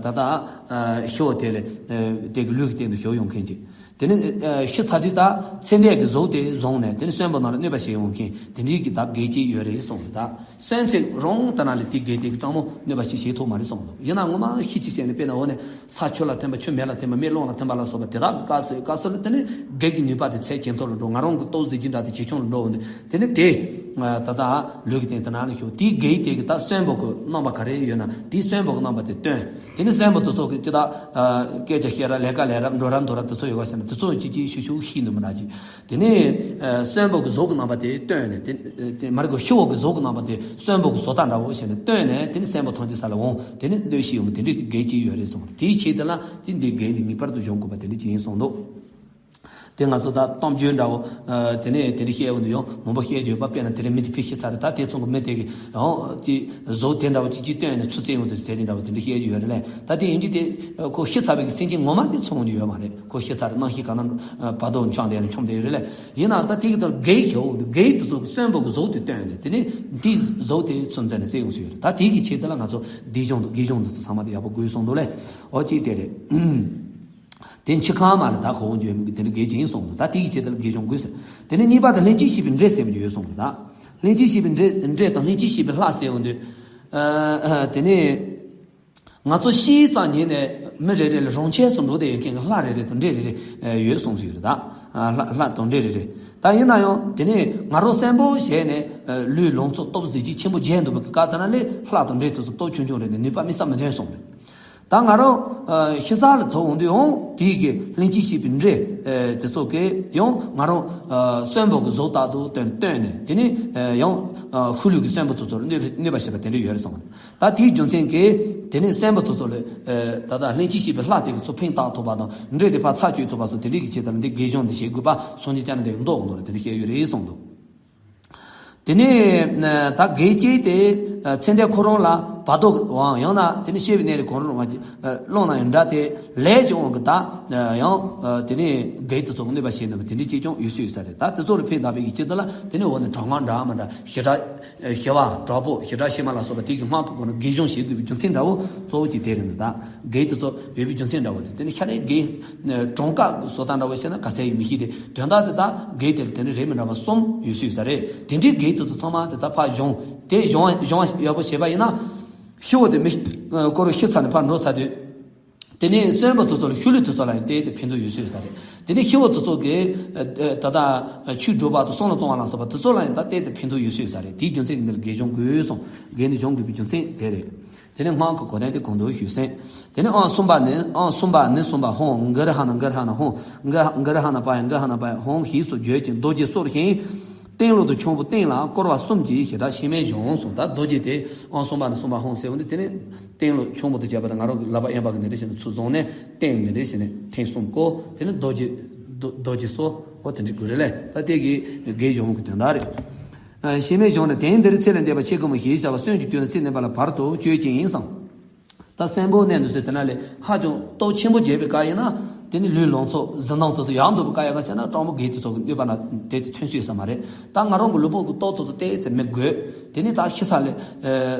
ད་ལྟ་ཤི་བོ་དེ་ལས་དེ་གི་ལུས་ཀྱི་སྟེང་དུ་ཞུགས་ཡོང་མཁན་ཅིག་དེ་ནས་ཤི་ཚར་དུས་ད་ཚེ་འདས་ཀྱི་གཟུགས་དེ་བཟུང་ནས་དེ་ནས་གསོན་པོ་ནང་ལ་གནོད་པ་བྱེད་ཡོང་མཁན་དེ་འདྲའི་གི་ད་དགེ་གཅིག་ཡོད་རེད་གསུངས་རེད། ད་གསོན་ཚེ་རང་ད་ན་ལས་དེ་དགེ་དེ་གི་སྤྲང་མོ་གནོད་པ་ཅིག་བྱེད་ཐུབ་མ་རེད་གསུངས་འདུག་ཡིན་ན་ངོ་མ་ཤི་ཅི་བྱས་ནས་དཔེར་ན་འོ་ནས། ས་ཆུ་ལ་ཐིམ་པ་ཆུ་མེ་ལ་ཐིམ་པ་མེ་རླུང་ལ་ཐིམ་པ་ལ་སོགས་པ་དེ་དག་གི་སྐབས་སུ་སྐབས་སུ་ལ་དེ་ནི་དགེ་གི་ནུས་པ་དེ་ཚད་ཇེ་མཐོ་རུ་འགྲོ། ང་རང་གི་སྟོབས་ཟད་ཀྱི་འདྲ་དེ་ཇེ་ཆུང་རུ་འགྲོ་འོང་དུས་དེ་ནི་དེ་ད་ལྟ་ལུས་ཀྱི་སྟེང་དུ་ན་ནི་ཤོག་དེའི་དགེ་དེ་གི་ད་གསོན་པོ་གི་རྣམ་པ་ག་རེ་ཡོད་ན་དེའི་གསོན་པོ་གི་རྣམ་པ་དེ་སྟོན། དེ་ནི་གསོན་པོ་དེ་ཚོ་གི་ཅི་ད་སྐད་ཆ་བཤད་ར་ལས་ཀ་ལས་ར་འགྲོ་ར་འདུག་ར་དེ་ཚོ་ཡོད་ག་ཟེར་ན་དེ་ཚོ་ཅི་ཅི་ཤུ་ཤུ་ཤི་འདུག་མི་འདྲ་ཅིག་དེ་ནས་གསོན་པོ་གི་གཟུགས་ཀྱི་རྣམ་པ་དེ་སྟོན་ནས་དེ་དེ་མ་རེད་གོ་ཤི་བོ་གི་གཟུགས་ཀྱི་རྣམ་པ་དེ་གསོན་པོ་གི་བཟོ་ལྟ་འདྲ་བོ་བྱས་ནས་སྟོན་ནས་དེ་ནས་གསོན་པོ་ཐམས་ཅད་ས་ལ་འོང་དེ་ནས་གནོད་བྱེད་ཡོང་དེ་འདྲའི་གི་གེགས་ཅིག་ཡོད་རེད་གསུངས། དེའི་ཆེད་དུ་ལ་དེ་འདི་གེགས་ནི་ངེས་པར་དུ་གཞོམ་དགོས་པ་དེ་འདྲ་ཅིག་ཡིན་གསུངས་འདུག་དེ་ང་ཚོ་ད་གཏམ་རྒྱུད་འདྲ་བོ་དེ་ནས་དེ་འདྲ་བཤད་ཡོང་དུས་ཡང་མང་པོ་བཤད་རྒྱུ་ཡོད་པ། དཔེར་ན་དེ་རིང་མི་དེ་ཕི་ཤི་ཚར་རེད། ད་དེ་ཚོ་གི་མི་དེ་གི་ཡང་དེ་བཟོ་དེ་འདྲ་བོ་ཅིག་ཅིག་སྟོན་ནས་ཚུར་བཙལ་ཡོང་ཟེར་ཟེར་དེ་འདྲ་བོ་དེ་འདྲ་བཤད་རྒྱུ་ཡོད་རེད་ལས། ད་དེ་ཡིན་དུས་དེ་ཁོ་ཤི་ཚར་བའི་གི་སེམས་ཅན་ངོ་མ་དེ་ཚོར་རྒྱུ་ཡོད་མ་རེད། ཁོ་ཤི་ཚར་རེད། རྣམ་ཤེས་གང་ན་བར་དོ་མཆོང་བསྡད་ན་མཆོང་བསྡད་ཡོད་རེད་ལས། ཡིན་ནའང་ད་དེ་གི་དོན་གེགས་ཤོག་གེགས་དེ་ཚོ་གསོན་པོ་གི་གཟུགས་དེ་བཏོན་ནས་དེ་ནས་འདི་གཟུགས་དེ་ཚུར་འཛིན་ནས་བཙལ་ཡོང་ས་ཡོད་རེད། ད་དེ་གི་ཆེད་དུ་ལ་ང་ཚོ་འདི་གཞུང་དང་དགེ་གཞུང་འདི་ཚོ་ཚང་མ་དེ་ཡག་པོ་དགོས་གསུངས་འདུག་ལས། འོ་ཅིག་དེ་རེད། དེ་འཆི་ཁ་མ་ལ་ད་ཁོ་བོ་འཇོན་མི་གི་དེ་འདྲ་གེགས་ཅིག་ཡིན་གསུངས་འདུག་ད་དེ་གི་ཆེད་དུ་ལ་དགེ་གཞུང་དགོས་ཟེར། དེ་ནས་གཉིས་པ་དེ་ལྷན་ཅིག་སྐྱེས་པའི་འདྲེ་ཟེར་བ་ཡོད་གསུངས་འདུག་ད་ལྷན་ཅིག་སྐྱེས་པའི་འདྲེ་འདྲེ་དང་ལྷན་ཅིག་སྐྱེས་པའི་ལྷ་ཟེར་ཡོང་དུས། དེ་ནས། ང་ཚོ་ཤི་ཙམ་ཉིད་ནས་མི་རེ་རེ་ལ་རང་ཆས་སུ་འགྲོ་བསྡད་ཡོད་མཁན་གྱི་ལྷ་རེ་རེ་དང་འདྲེ་རེ་རེ་ཡོད་གསུངས་སུ་ཡོད་རེད་ད། ལྷ་ལྷ་དང་འདྲེ་རེ་རེ། ད་ཡིན་ན་ཡང་དེ་ནས་ང་རང་གསོན་པོ་བྱས་ནས་ལུས་ལོངས་སྤྱོད་སྟོབས་ཟད་ཀྱི་ཆེན་པོ་བརྗེད་འདུག་པའི་སྐབས་དེ་ན་ལས་ལྷ་དང་འདྲེ་དེ་ཚོ་སྟོབས་ཆུང་ཆུང་རེད་ནས་ནུས་པ་དམིགས་བསལ་མི་ཐོན་གསུངས་རེད། ད་ང་རང་ཤི་ས་ལ་ཐོབ་འོང་དུས་ཡང་དེའི་གི་ལྷན་ཅིག་སྐྱེས་པའི་འདྲེ་དེ་ཚོ་གིས་ཡང་ང་རང་གསོན་པོ་གི་གཟུགས་ལྟར་དུ་སྟོན་སྟོན་ནས་དེ་ནས་ཡང་ཤི་ལུས་ཀྱི་གསོན་པོ་དེ་ཚོར་གནོད་གནོད་པ་བྱེད་པ་དེ་འདྲ་ཡོད་རེད་གསུངས། ད་དེའི་རྒྱུ་མཚན་གྱིས་དེ་ནས་གསོན་པོ་དེ་ཚོ་ལ་ད་ལྟ་ལྷན་ཅིག་སྐྱེས་པའི་ལྷ་དེ་གི་ཚོ་ཕན་བཏགས་ཐུབ་པ་དང་འདྲེ་དེ་ཕར་ཚར་གཅོད་ཐུབ་པ་སོགས་དེ་འདྲའི་གི་ཆེད་དུ་ལ་འདི་དགེ་སྦྱོང་འདི་བྱེད་དགོས་པ་སངས་རྒྱས་བསྐྱངས་ནས་དེ་གི་མདོ་གི་ནང་ལ་དེ་འདྲ་བཤད་ཡོད་རེད་གསུངས་འདུག་དེ་ནས་ད་དགེ་བྱས་ཏེ་ཚེ་འདས་ཁོ་རང་ལ་བར་དོ་གི་དབང་ཡང་ན་དེ་ནས་སྐྱེ་བའི་གནས་ལ་གང་རུང་བ་ཅིག་བླངས་ན་ཡང་འདྲ་སྟེ་ལས་ཀྱི་དབང་གིས་ད་ཡང་དེ་ནས་དགེ་དེ་ཚོ་གི་གནོད་པ་བྱེད་ནུས་པ་དེ་འདྲའི་ཅིག་ཀྱང་ཡོད་སྲིད་ཡོད་ས་རེད། ད་དེ་ཚོ་ལ་ཕན་བཏགས་པའི་གི་ཆེད་དུ་ལ་དེ་ནས་འོ་ནས་དྲག་སྔགས་འདྲ་མི་འདྲ་ཞེ་དྲག་ཞི་བ་དྲག་པོ་ཞེ་དྲག་ཞི་མ་ལ་སོགས་པ་དེ་གི་སྔགས་ཀྱི་སྒོ་ནས་དགེ་སྦྱོང་བྱེད་དགོས་པའི་རྒྱུ་མཚན་འདྲ་བོ་གཙོ་བོ་གཅིག་དེ་རེད་འདུག་ད་དགེ་དེ་ཚོ་ཡོད་པའི་རྒྱུ་མཚན་འདྲ་བོ་དེ་དེ་ནི་ཤ་རེ་དགེ་གྲངས་ཀ་བཟོ་སྟངས་འདྲ་བོ་བྱས་ན་ག་ཚད་ཡོད་མི་ཤེས་ཏེ་དོན་དག་དེ་དག་དགེ་དེ་དེ་ནི་རེད་མི་འདྲ་བ་གསུམ་ཡོད་སྲིད་ས་རེད། དེ་འདྲའི་དགེ་དེ་ཚོ་ཚང་མ་དེ་དག་ཕར་སྦྱོང་དེ་སྦྱོང་སྦྱོང་ཡག་པོ་བྱས་པ་ཡིན་ན་ཤི་བོ་དེ་མི་ཁོ་རང་ཤི་ཚར་ནས་ཕར་འགྲོ་ཚར་དུས། དེ་ནས་གསོན་པོ་དེ་ཚོ་ལ་ཤུལ་ལུས་དེ་ཚོ་ལ་ཡང་ཏོག་ཙམ་ཕན་ཐོགས་ཡོད་ས་ཡོད་ས་རེད། དེ་ནས་ཤི་བོ་དེ་ཚོ་གི་ད་ལྟ་ཆོས་སྒྲུབ་པ་དང་བསམ་བློ་གཏོང་བ་ལ་སོགས་པ་དེ་ཚོ་ལ་ཡང་ད་ཏོག་ཙམ་ཕན་ཐོགས་ཡོད་ས་ཡོད་ས་རེད། དེའི་རྒྱུ་མཚན་གྱིས་འདི་ལ་དགེ་སྦྱོང་དགོས་གསུངས། དགེ་འདི་སྦྱོང་དགོས་པའི་རྒྱུ་མཚན་དེ་རེད། དེ་ནས་སྔགས་ཀྱི་གོ་དོན་དེ་གོང་དུ་ཞུས་ཟིན། དེ་ནས་ཨང་གསུམ་པ་ནི་ཨང་གསུམ་པ་ནི་གསུམ་པ་ཧོང་གུ་རུ་ཧ་ན་གུ་རུ་ཧ་ན་ཧོང་གུ་གུ་རུ་ཧ་ན་པ་ཡང་གུ་ཧ་ན་པ་ཡང་ཧོང་ཞེས་སུ་བརྗོད་ཅིང་རྡོ་རྗེ་གསོར་ཞིང་། སྟེང་ལོགས་དུ་ཆུང་བུ་སྟེང་ལ་བསྐོར་བ་གསུམ་གྱིས་ཞེ་དྲག་ཤི་མེད་གཞོང་གསུངས། ད་རྡོ་རྗེ་དེ་ཨང་གསུམ་པ་ནི་གསུམ་པ་ཧོང་ཟེར་བ་འདི་དེ་ནས་སྟེང་ལོགས་ཆུང་བུ་དུ་བྱས་པ་དང་ང་རང་གི་ལག་པ་གཡས་པ་གི་ནི་རེ་བྱས་ནས་ཚུར་བཟུང་ནས་སྟེང་ནི་རེ་བྱས་ནས་ཐེངས་གསུམ་བསྐོར། དེ་ནས་རྡོ་རྗེ་རྡོ་རྡོ་རྗེ་གསོར་འོ་དེ་འདྲའི་དགོས་རེད་ལས། ད་དེ་གི་དགེ་སྦྱོང་གི་དོན་དག་རེད། ཤི་མེད་གཞོང་ནི་དེང་འདིར་ཚེ་ལས་འདས་པ་ཆེ་གེ་མོ་ཞེས་བྱ་བ་གསོན་གྱི་དུས་ན་ཚེ་འདས་པ་ལ་བར་དུ་གཅོད་ཅིང་ཡིན་ཙང་། ད་གསོན་པོ་གནས་འདུག་ཟེར་དེ་ན་ལས་ཧ་ཅང་སྟོབས་ཆེན་པོ་བྱས་པའི་བཀའ་ཡིན་ན། དེ་ནི་ལུས་ལོངས་སྤྱོད་གཟི་མདངས་དེ་ཚོ་ཡག་འདུག་པའི་བཀའ་ཡིན་པ་བྱས་ན་སྤྲང་པོ་དགེ་དེ་ཚོ་གི་གནོད་པ་ན་དེ་ཚོ་ཐོན་སྲིད་ས་མ་རེད། ད་ང་རང་གི་ལུས་པོ་གི་སྟོབས་དེ་ཚོ་ཏོག་ཙམ་མི་དགོས། དེ་ནི་ད་ཤི་ས་ལས་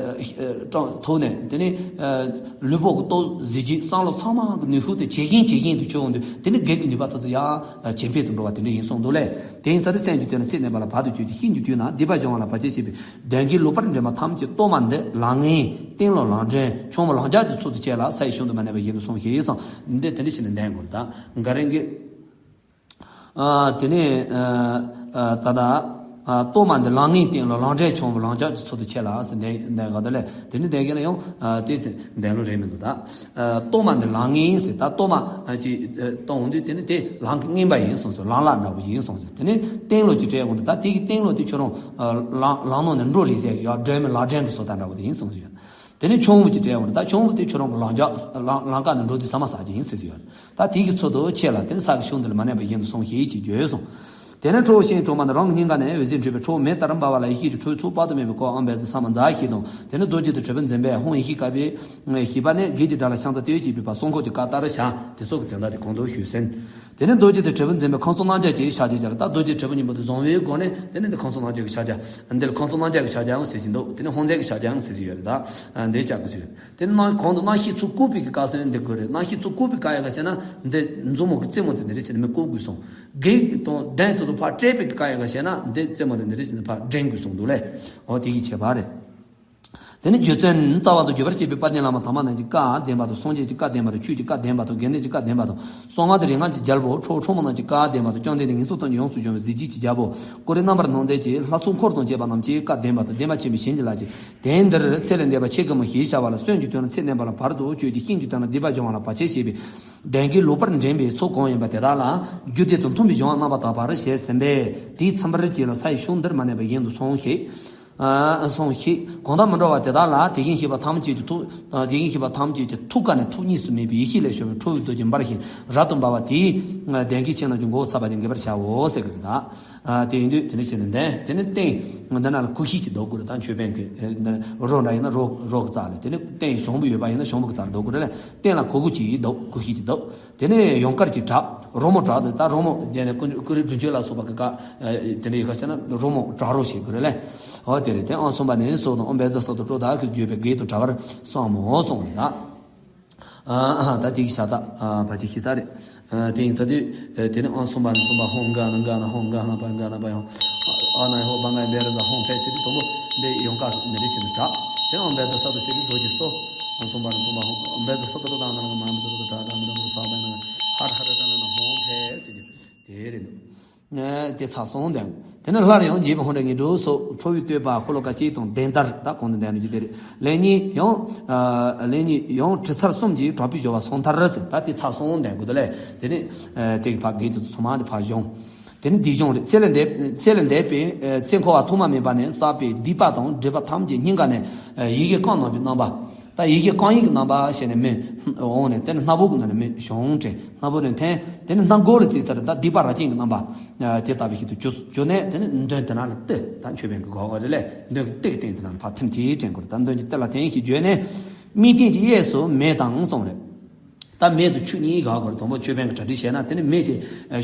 སྤྲང་ཐུག་ནས་དེ་ནི་ལུས་པོ་གི་སྟོབས་གཟི་བརྗིད་བསམ་བློ་ཚང་མ་གི་ནུས་ཤུགས་དེ་ཇེ་ཞན་ཇེ་ཞན་དུ་གྱུར་འོང་དུས་དེ་ནི་དགེ་གི་ནུས་པ་དེ་ཚོ་ཡང་ཇེ་འཕེལ་དུ་འགྲོ་བ་དེ་འདྲ་ཡིན་གསུངས་འདུག་ལས། དེ་ཡིན་ཙང་དེ་གསོན་གྱི་དུས་ན་ཚེ་འདས་པ་ལ་བར་དུ་གཅོད་ཅིང་ཤི་འགྱུར་དུས་ན་སྡིག་པ་སྦྱོང་བ་ལ་བར་ཆད་བྱེད་པའི། གདོན་བགེགས་ལོག་པར་འདྲེན་པ་ཐམས་ཅད་གཏོར་མ་འདི་ལག་ལེན་སྟེང་ལོགས་ལག་འདྲེན་ཆུང་མ་ལག་འཇག་གི་ཚུལ་དུ་བྱས་ལ་ས་ཡི་གཞུང་དུ་མ་གནས་པ་བཞིན་དུ་གསུངས་ཞེས་གསུངས། འདི་དེ་འདྲ་ཞིག་ནས་ལྡན་དགོས་ད་འགའ་རེ་གི། དེ་ནས་ད་ལྟ་གཏོར་མ་འདི་ལག་ལེན་སྟེང་ལོགས་ལག་འདྲེན་ཆུང་མ་ལག་འཇག་གི་ཚུལ་དུ་བྱས་ལ་ཟེར་ལྡན་ལྡན་ག་ད་ལས་དེ་འདྲ་ལྡན་གི་ན་ཡང་དེ་ཚེ་ལྡན་ལོ་རེད་མི་འདུག་ད། གཏོར་མ་འདི་ལག་ལེན་ཟེར་ད་གཏོར་མ་ཅིག་གཏོང་འོང་དུས་དེ་ནི་དེ་ལག་གི་རྔན་པ་ཡིན་གསུངས་སོ། ལག་ལག་འདྲ་བོ་ཡིན་གསུངས་སོ། དེ་ནི་སྟེང་ལོགས་ཀྱི་སྤྲད་འོང་དུས་ད་དེ་གི་སྟེང་ལོགས་དེ་ཁྱོད་རང་ལག་ལག་ནང་ནས་འགྲོ་རེད་ཟེར་ཡ་སྒྲོན་མེ་ལག་སྒྲོན་གྱི་བཟོ་ལྟ་འདྲ་བོ་དེ་ཡིན་གསུངས་སོ། དེ་ནི་ཆུང་བུ་ཅིག་སྤྲད་འོང་དུས་ད་ཆུང་བུ་དེ་ཁྱོད་རང་གི་ལག་འཇག་ལག་ལག་ཀ་ནས་འགྲོ་དུས་ཟ་མ་ཟ་གི་ཡིན་ཟེར་ཟེར་ཡ། ད་དེ་གི་ཚུལ་དུ་ཆེ་ལ་དེ་ནི་ས་གི་གཞུང་འདི་ལ་མ་གནས་པ་བཞིན་དུ་གསུངས་ཞེས་ཀྱི་བརྗོད་གསུངས། དེ་ནས་ཁྲོ་བོ་ཤིང་གྲོ་མ་ནི་རང་གི་སྙིང་ག་ནས་འོད་ཟེར་འཕྲོས་པའི་ཁྲོ་བོ་མེ་ལྟར་འབར་བ་ལ་ཡེ་ཤེས་ཀྱི་ཁྲོ་བོའི་ཚོགས་དཔག་ཏུ་མེད་པའི་སྐུ་ཨང་བེ་ཙི་ས་མ་ཛ་ཞེས་དང་། དེ་ནས་རྡོ་རྗེ་དང་དྲིལ་བུ་འཛིན་པས་ཧཱུྃ་ཡེ་ཤེས་དཀར་པོའི་ཞེས་པ་ནས་བགེགས་ཀྱི་དགྲ་ལ་ཕྱག་འཚལ་བསྟོད་ཅེས་པའི་བར་གསུང་འཁོར་གྱི་བཀའ་ལྟར་བྱ། དེ་སོགས་ཀྱི་དོན་དག་དེ་གོང་དུ་ཞུས་ཟིན། དེ་ནས་རྡོ་རྗེ་དང་དྲིལ་བུ་འཛིན་པས་ཁམས་གསུམ་རྣམ་རྒྱལ་གྱི་ཕྱག་རྒྱ་སྦྱར། ད་རྡོ་རྗེ་དྲིལ་བུ་གཉིས་པོ་དེ་བཟུང་བའི་སྒོ་ནས་དེ་ནས་འདི་ཁམས་གསུམ་རྣམ་རྒྱལ་གྱི་ཕྱག་རྒྱ་ཡང་ཟེར་བཞིན་འདུག་དེ་ནས་ཧཱུྃ་རྫས་ཀྱི་ཕྱག་རྒྱ་ཡང་ཟེར་བཞིན་ཡོད་རེད་ད། འདི་ལྕགས་ཀྱི་ཚུལ། དེ་ནང་གོང་དུ་རྣམ་ཤེས་ཚུར་བཀུག་པའི་གི་བཀའ་སྲོལ་འདི་དགོས་རེད། རྣམ་ཤེས་ཚུར་བཀུག་པའི་བཀའ་ཡག་ག་བྱས་ན་འདི་མཛུབ་མོ་གི་རྩེ་མོ་དེ་འདི་རེད་བྱས་ནས་མི་བཀུག་དགོས་སོང་། བགེགས་དང་གདོན་དེ་ཚོ་ཕར་བསྐྲད་པའི་གི་བཀའ་ཡག་ག་བྱས་ན་འདི་རྩེ་མོ་དེ་འདི་རེད་བྱས་ནས་ཕར་འདྲེན་དགོས་སོང་འདུག་ལས། འོ་དེ་གི་ཁྱད་པར་རེད། དེ་ནི་རྗེ་བཙུན་རྩ་བ་དང་བརྒྱུད་པར་བཅས་པའི་དཔལ་ལྡན་བླ་མ་དམ་པ་རྣམས་ཀྱི་བཀའ་བདེན་པ་དང་། སངས་རྒྱས་ཀྱི་བཀའ་བདེན་པ་དང་། ཆོས་ཀྱི་བཀའ་བདེན་པ་དང་། དགེ་འདུན་གྱི་བཀའ་བདེན་པ་དང་། གསང་སྔགས་དང་རིག་སྔགས་ཀྱི་རྒྱལ་པོ། ཁྲོ་བོ་ཁྲོ་མོ་རྣམས་ཀྱི་བཀའ་བདེན་པ་དང་། བཅོམ་ལྡན་འདས་ངན་སོང་གཏམ་གྱི་ཡོངས་སུ་གཞོམ་པའི་གཟི་བརྗིད་ཀྱི་རྒྱལ་པོ། ཀུ་རེ་རྣམ་པར་སྣང་མཛད་ཀྱི་ལྷ་ཚོགས་འཁོར་དང་བཅས་པ་རྣམས་ཀྱི་བཀའ་བདེན་པ་དང་། བདེན་པ་ཆེན་པོའི་བྱིན་གྱིས་བརླབ་ཅིང་། དེང་འདིར་ཚེ་ལས་འདས་པ་ཆེ་གེ་མོ་ཞེས་བྱ་བ་ལ་གསོན་གྱི་དུས་ན་ཚེ་འདས་པ་ལ་བར་དུ་གཅོད་ཅིང་ཤི་འགྱུར་དུས་ན་སྡིག་པ་སྦྱོང་བ་ལ་བར་ཆད་བྱེད་པའི་གདོན་བགེགས་ལོག་པར་འདྲེན་པའི་ཚོགས་གང་ཡིན་པ་དེ་དག་ལ་རྒྱུ་དེ་དང་མཐུན་པའི་གཞུང་རྣམ་པར་དག་པར་ཞེས་ཟིན་པས། དེས་ཚིམ་པར་བྱས་ལ་ས་ཡི་གཞུང་འདིར་མ་གནས་པ་བཞིན་དུ་གསུངས་ཤིག་ཨ་གསུངས་ཤིག་གང་དག་མི་འགྲོ་བ་དེ་དག་ལ་དེ་བཞིན་གཤེགས་པ་ཐམས་ཅད་ཀྱི་ཐུགས། དེ་བཞིན་གཤེགས་པ་ཐམས་ཅད་ཀྱི་ཐུགས་ཀ་ནས་ཐུགས་གཉིས་སུ་མེད་པའི་ཡེ་ཤེས་ལས་བྱུང་བའི་ཁྲོ་བོའི་རྡོ་རྗེ་འབར་ཞིང་རབ་ཏུ་འབར་བ་དེས་གདོན་བགེགས་ཆེ་རྣམས་ཀྱི་མགོ་བོ་ཚབ་པ་ཅན་འགེབས་པར་བྱའོ་ཟེར་གི་རེད་ད། དེ་ཡིན་དུས་དེ་ནས་བྱས་ནས་ལྡན་དེ་ནས་སྟེང་འདི་ན་ལ་ཀུ་ཤི་ཅིག་འདུག་དགོས་རེད་ད། མཆོད་པའི་གི་རོ་འདྲ་ཡིན་ན་རོ་རོ་གི་རྩ་ལ། དེ་ནས་སྟེང་ཞང་པོ་ཡོད་པ་ཡིན་ན་ཞང་པོ་གི་རྩ་ལ་འདུག་དགོས་རེད་ལ། སྟེང་ལ་གུ་གུ་ཅིག་འདུག་ཀུ་ཤི་ཅིག་འདུག་དེ་ནས་ཡང་དཀར་གྱི་བྲག་རོལ་མོ་བྲག་དེ་ད་རོལ་མོ་བརྒྱབ་ནས་ཀུ་ཀུ་རེ་སྒྲུབ་མཆོད་ལ་སོགས་པ་གི་ཀ་དེ་འདྲ་ཡི་ག་བྱས་ན་རོལ་མོ་བྲག་རོལ་ཞེས་དགོས་རེད་ལས། འོ་དེ་རེད། དེ་ཨང་གསུམ་པ་ནས་སོགས་དང་ཨོཾ་བཛྲ་སཏྭ་དང་ཀྲོ་དྷ་གིས་བརྗོད་པའི་བགེགས་དང་བྲལ་བར་བསམ་མོ་གསུངས་རེད་ད། ཨ་ད་དེ་གི་ཤ་ད་ཕ་ཅིག་ཤི་ས་རེད། དེ་ཡིན་ཚ་དུས་དེ་ནས་ཨང་གསུམ་པ་ནས་གསུམ་པ་ཧོང་ག་ན་ག་ན་ཧོང་ག་ན་པ་ག་ན་པ་ཡང་ཨ་ན་ཧོ་བ་ང་བེ་ར་ད་ཧོང་ཕེ་སི་དུ་དུམ་བུ་འདི་ཡོང་ཀ་འདི་རེ་ཆེ་ནི་གྲགས། དེ་ཨོཾ་བཛྲ་སཏྭ་ཟེར་གི་རྡོ་རྗེ་གསོ། ཨང་གསུམ་པ་ནས་གསུམ་པ་ཧོང་ཨོཾ་བཛྲ་སཏྭ་དང་ན་མ་མ་དུ་རུ་ད་ད་མི་ར་མ་རུ་ས་བ་ན་ཧ་ར་ཧ་ར་ད་ན་ཧོང་ཕེ་སི་དེ་རེད་འདུག་དེ་ཚར་སོང་དང་། དེ་ནས་སླར་ཡང་འཇིགས་པའི་ཧོང་འདྲ་ངན་འགྲོ་སོགས་ཁྲོ་བོའི་བསྟོད་པ་ཤོ་ལོ་ཀ་གཅིག་དང་ལྡན་ལྟར་ད་གོང་དུ་ལྡན་ནས་ཀྱི་དེ་རེད། ལན་གཉིས་ཡང་། ལན་གཉིས་ཡང་དྲི་ཚར་གསུམ་གྱིས་དྲག་པོའི་སྦྱོར་བ་སོང་མཐར་ཟེར་ད་དེ་ཚར་སོང་ལྡན་དགོས་དེ་ལས་དེ་ནས་དེ་གི་ཕ་གི་དེ་ཚོ་ཚང་མ་དེ་ཕར་གཞུང་། དེ་ནས་སྡིག་གཞུང་རེད། ཚེ་ལས་འདས་ཚེ་ལས་འདས་པའི་ཚེ་འཁོར་བ་ཐོག་མ་མེད་པ་ནས་བསགས་པའི་སྡིག་པ་དང་སྒྲིབ་པ་ཐམས་ཅད་སྙིང་ག་ནས་ཡི་གེ་རྐང་རྣམ་པའི་རྣམ་པ། ད་ཡི་གེ་རྐང་ཡིག་གི་རྣམ་པ་བྱས་ནས་མེ་འོང་ནས་དེ་ནས་སྣ་བུག་གི་ནང་ནས་མེ་ཞུང་དྲན། སྣ་བུག་ནས་འཐེན། དེ་ནས་སྣ་སྒོ་ལ་བརྩིས་ཚར་ད་སྡིག་པ་རྭ་ཅན་གྱི་རྣམ་པ། དེ་ལྟ་བུ་ཞིག་ཏུ་གྱུར་གྱུར་ནས་དེ་ནས་མདུན་དེ་ན་ལ་ཏི་ད་མཆོད་པའི་གི་གོ་གོ་རེ་ལས་མདུན་གྱི་ཏི་གི་སྟེང་དེ་ན་ལ་ཕར་ཐིམ་ཐིམ་དྲན་དགོས་རེད། ད་མདུན་གྱི་ཏི་ལ་ཐིམ་ཞིག་བརྗོད་ནས། དམིགས་རྟེན་གྱི་གཡས་སུ་མེ་དང་གསུངས་རེད། ད་མེ་དང་ཆུ་གཉིས་ག་གོ་རེད། དང་པོ་མཆོད་པའི་གི་གྲ་སྒྲིག་བྱས་ན་དེ་ནས་མེ་དེ་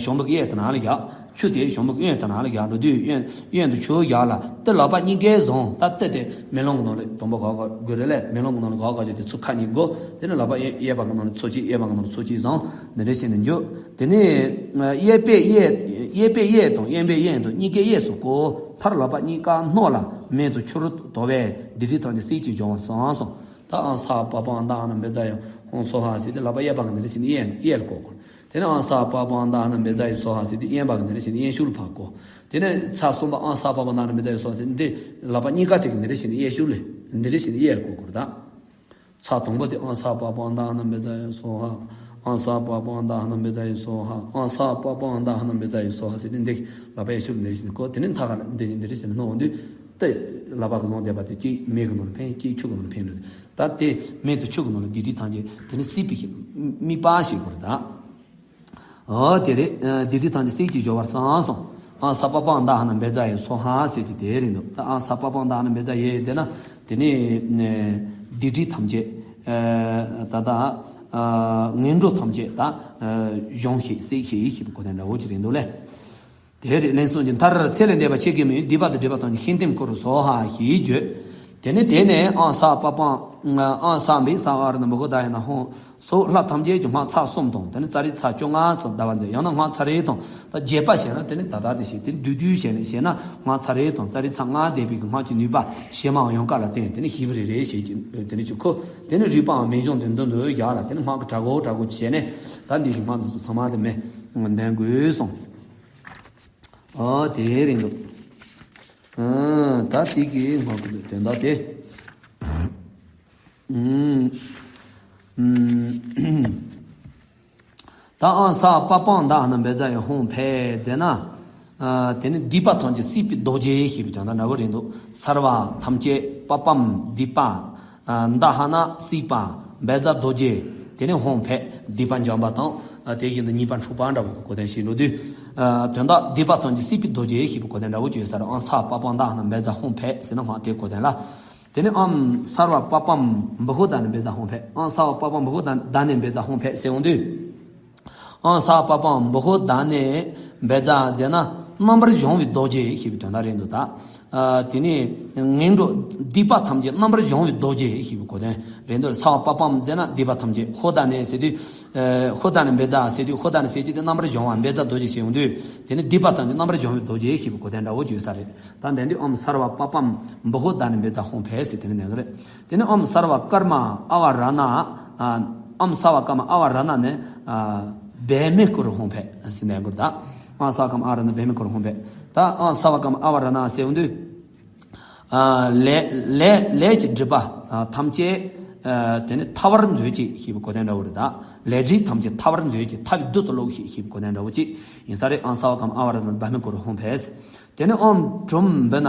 ཞང་པོ་གི་གཡས་དེ་ན་ལ་བཞག་ཆུ་དེ་ཞང་པོ་གཡོན་དེ་ན་ལ་བཞག་འགྲོ་དུས་གཡོན་གཡོན་དུ་ཆུ་བཞག་ལ་ཏི་ལག་པ་གཉིས་ཀས་བཟུང་། ད་ཏི་དེ་མེ་ལོང་གི་ནང་ལ་དང་པོ་ག་ག་དགོས་རེད་ལས། མེ་ལོང་གི་ནང་ལ་ག་ག་བྱས་ཏེ་ཚུར་ཁ་གཉིས་བགོ། དེ་ནས་ལག་པ་གཡས་གཡས་པ་གི་ནང་ལ་ཚུར་གཅིག་གཡས་པ་གི་ནང་ལ་ཚུར་གཅིག་བཟུང་། འདི་འདྲ་བྱས་ནས་འཇུག་དེ་ནས་གཡས་པས་གཡས་གཡས་པས་གཡས་དང་གཡོན་པས་གཡོན་དང་གཉིས་ཀའི་གཡས་སུ་བསྐོར། མཐར་ལག་པ་གཉིས་ཀ་སྣོད་ལ་མེ་དང་ཆུ་རུ་དོར་བས་སྡིག་སྒྲིབ་ཐམས་ཅད་སེལ་ཅིང་སྦྱོང་བར་བསམ་གསུངས། ད་ཨང་ས་པ་པང་ད་ཧ་ན་བེ་ཛ་ཡ་ཧོང་སོ་ཧ་ཟེར་ཏེ་ལག་པ་གཡས་པ་གི་འདི་རེ་ཞིག་ནི་གཡས་གཡས་ལ་བཀོག་དགོས། དེ་ནས་ཨང་ས་པ་པང་ད་ཧ་ན་བེ་ཛ་ཡ་སོ་ཧ་ཟེར་ཏེ་གཡོན་པ་གི་འདི་རེ་ཞིག་ནི་གཡོན་ཤུལ་ལ་ཕར་བཀོག་དེ་ནས་ཚར་གསུམ་པ་ཨང་ས་པ་པང་ད་ཧ་ན་བེ་ཛ་ཡ་སོ་ཧ་ཟེར་ཏེ་ལག་པ་གཉིས་ཀ་དེ་གི་འདི་རེ་ཞིག་ནི་གཡས་ཤུལ་ལ་འདི་རེ་ཞིག་ནི་གཡས་ལ་བཀོག་དགོས་རེད་ད། ཚར་དང་པོ་དེ་ཨང་ས་པ་པང་ད་ཧ་ན་བེ་ཛ་ཡ་སོ་ཧ། ཨང་ས་པ་པང་ད་ཧ་ན་བེ་ཛ་ཡ་སོ་ཧ། ཨང་ས་པ་པང་ད་ཧ་ན་བེ་ཛ་ཡ་སོ་ཧ་ཟེར་ཏེ་འདི་ལག་པ་གཡས་ཤུལ་འདི་རེ་ཞིག་ནི་བཀོག་དེ་ནས་མཐའ་ཁ་ལ་འདི་ནི་འདི་རེ་ཞིག་ནི་སྣོན་འོང་དུས། ཏེ་ལག་པ་གི་བཟུང་བསྡད་པ་དེ་གཅིག་མིག་གི་ནང་ལ་འཕེན། གཅིག་ཆུ་གི་ནང་ལ་འཕེན་འགྲོ། ད་དེ་མིག་དང་ཆུ་གི་ནང་ལ་སྡིག་སྒྲིབ་ཐམས་ཅད་དེ་ནི་སྲིད་པའི་ཞིག་དམིགས་པ་ཞིག་དགོས་རེད་ད། འོ་དེ་རེད། སྡིག་སྒྲིབ་ཐམས་ཅད་སྲིད་ཀྱིས་སྦྱོར་བར་བསམ་གསུངས། ཨང་ས་པ་པང་ད་ཧ་ན་བེ་ཛ་ཡ་སོ་ཧ་ཟེར་གྱི་དེ་རེད་འདུག་ད་ཨང་ས་པ་པང་ད་ཧ་ན་བེ་ཛ་ཡ་ཟེར་ན་དེ་ནི་སྡིག་སྒྲིབ་ཐམས་ཅད་ད་ད་ངན་འགྲོ་ཐམས་ཅད་ད་གཞོམ་ཤེས་སྲེག་ཤེས་ཡེ་ཤེས་པའི་གོ་དོན་འདྲ་བོ་ཅིག་རེད་འདུག་ལེ། དེ་རེད། ལན་གསུམ་གྱི་མཐར་ཚེ་ལས་འདས་པ་ཆེ་གེ་མོས་སྡིག་པ་དང་སྒྲིབ་པ་ཐམས་ཅད་ཤིན་ཏུ་བསྐོར་སོ་ཧ་ཞེས་བརྗོད། དེ་ནས་དེ་ནས་ཨང་ས་པ་པང་ཨང་ས་བི་ས་ཨ་ར་ན་བྷོ་དྷ་ཡ་ན་ཧོང་སོ་ལྷ་ཐམས་ཅད་ཀྱི་སྔགས་ཚར་གསུམ་དང་དེ་ནས་ཙ་རི་ཚར་བཅོ་ལྔ་ཙམ་བཟླ་བ་མཛད། ཡང་ན་སྔགས་ཚར་རེ་དང་ད་རྒྱས་པ་བྱས་ན་དེ་ནས་ད་ལྟ་དེ་བྱས་དེ་བསྡུས་བསྡུས་བྱས་ནས་བྱས་ན་སྔགས་ཚར་རེ་དང་ཙ་རི་ཚར་ལྔ་བཟླས་པའི་གི་སྔགས་ཀྱི་ནུས་པ་ཞེ་མའང་ཡང་དཀའ་ལ་བརྟེན་དེ་ནས་ཞིབ་རེ་རེ་བྱས་ཀྱི་དེ་ནས་ཅིག་ཁོ་དེ་ནས་རིག་པའང་མི་འབྱུང་དུ་འདུ་འདུ་ཡག་ལ་དེ་ནས་སྔགས་ཀྱི་དྲག་གོ་དྲག་གོ་བྱས་ནས་ད་འདི་གི་སྔགས་འདི་ཚོ་ཚང་མ་དེ་མེ་འདོན་དགོས་གསུངས། ཨོ་དེ་རེད་འདུག་ཨ་ད་དེ་གི་སྔགས་ཀྱི་དོན་དག་དེ། ཨུམ། ཨུམ། ད་ཨང་ས་པ་པང་ད་ཧ་ན་བེ་ཛ་ཡ་ཧོང་ཕེ་ཟེར་ན། ཨ་དེ་ནི་སྡིག་པ་ཐམས་ཅད་སྲིད་པའི་རྡོ་རྗེ་ཞེས་པའི་དོན་དག་འདྲ་བོ་རེད་འདུག་སརྦ་ཐམས་ཅད་པ་པམ་སྡིག་པ། ཨ་ད་ཧ་ན་སྲིད་པ། བེ་ཛ་རྡོ་རྗེ། དེ་ནི་ཧོང་ཕེ་སྡིག་པ་འཇོམས་པ་དང་། ཨ་དེ་བཞིན་དུ་གཉིས་པ་འཁྲུགས་པ་འདྲ་བོ་གི་གོ་དོན་ཞིག་འགྲོ་དུས། ཨ་དོན་དག་སྡིག་པ་ཐམས་ཅད་སྲིད་པའི་རྡོ་རྗེ་ཞེས་པའི་གོ་དོན་འདྲ་བོ་བརྗོད་ས་རེད། ཨང་ས་པ་པང་ད་ཧ་ན་བེ་ཛ་ཧོང་ཕེ་ཟེར་ན་སྔགས་དེའི་གོ་དོན་ལ། དེ་ནས་ཨམ་སརྦ་པ་པམ་བྷོ་དྷ་ནི་བེ་ཛ་ཧོང་ཕེ། ཨང་སརྦ་པ་པམ་བྷོ་དྷ་ནི་བེ་ཛ་ཧོང་ཕེ་ཟེར་འོང་དུས། ཨང་སརྦ་པ་པམ་བྷོ་དྷ་ནི་བེ་ཛ་ཟེར་ན་རྣམ་པར་གཞོམ་པའི་རྡོ་རྗེ་ཞེས་པའི་དོན་དག་རེད་འདུག་ད་ཨ་དེ་ནས་ངན་འགྲོ་སྡིག་པ་ཐམས་ཅད་རྣམ་པར་གཞོམ་པའི་རྡོ་རྗེ་ཞེས་པའི་གོ་དོན་རེད་འདུག་སརྦ་པ་པམ་ཟེར་ན་སྡིག་པ་ཐམས་ཅད། བྷོ་དྷ་ནི་ཟེར་དུས་ཨ་བྷོ་དྷ་ནི་བེ་ཛ་ཟེར་དུས་བྷོ་དྷ་ནི་ཟེར་དུས་དེ་རྣམ་པར་གཞོམ་པ་བེ་ཛ་རྡོ་རྗེ་ཞེས་འོང་དུས་དེ་ནི་སྡིག་པ་ཐམས་ཅད་རྣམ་པར་གཞོམ་པའི་རྡོ་རྗེ་ཞེས་པའི་གོ་དོན་འདྲ་བོ་བརྗོད་ས་རེད། ད་འདི་འདི་ཨོམ་སརྦ་པ་པམ་བྷོ་དྷ་ནི་བེ་ཛ་ཧོང་ཕེ་ཟེར་དེ་ནི་ནས་གི་རེད། དེ་ནི་ཨོམ་སརྦ་ཀརྨ་ཨ་བ་ར་ཎ། ཨོམ་སརྦ་ཀརྨ་ཨ་བ་ར་ཎ་ནི་བེ་མི་ཀུ་རུ་ཧོང་ཕེ་ཟེར་ནས་གི་རེད། ད་ཨོམ་སརྦ་ཀརྨ་ཨ་བ་ར་ཎ་བེ་མི་ཀུ་རུ་ཧོང་ཕེ། ད་ཨོམ་སརྦ་ཀརྨ་ཨ་བ་ར་ཎ་ཟེར་འོང་དུས། ལས་ལས་ལས་ཀྱི་སྒྲིབ་པ་ཐམས་ཅད་དེ་ནི་ཐར་བར་མཛོད་ཅིག་ཞེས་པའི་གོ་དོན་འདྲ་བོ་རེད། ད་ལས་སྒྲིབ་ཐམས་ཅད་ཐར་བར་མཛོད་ཅིག་ཐར་པའི་རྡུལ་དུ་རློག་ཅིག་ཞེས་པའི་གོ་དོན་འདྲ་བོ་ཅིག་ཡིན་ས་རེད། ཨོམ་སརྦ་ཀརྨ་ཨ་བ་ར་ཎ་བེ་མི་ཀུ་རུ་ཧོང་ཕེ་ཟེར། དེ་ནས་ཨོམ་ཌོམ་བི་ན།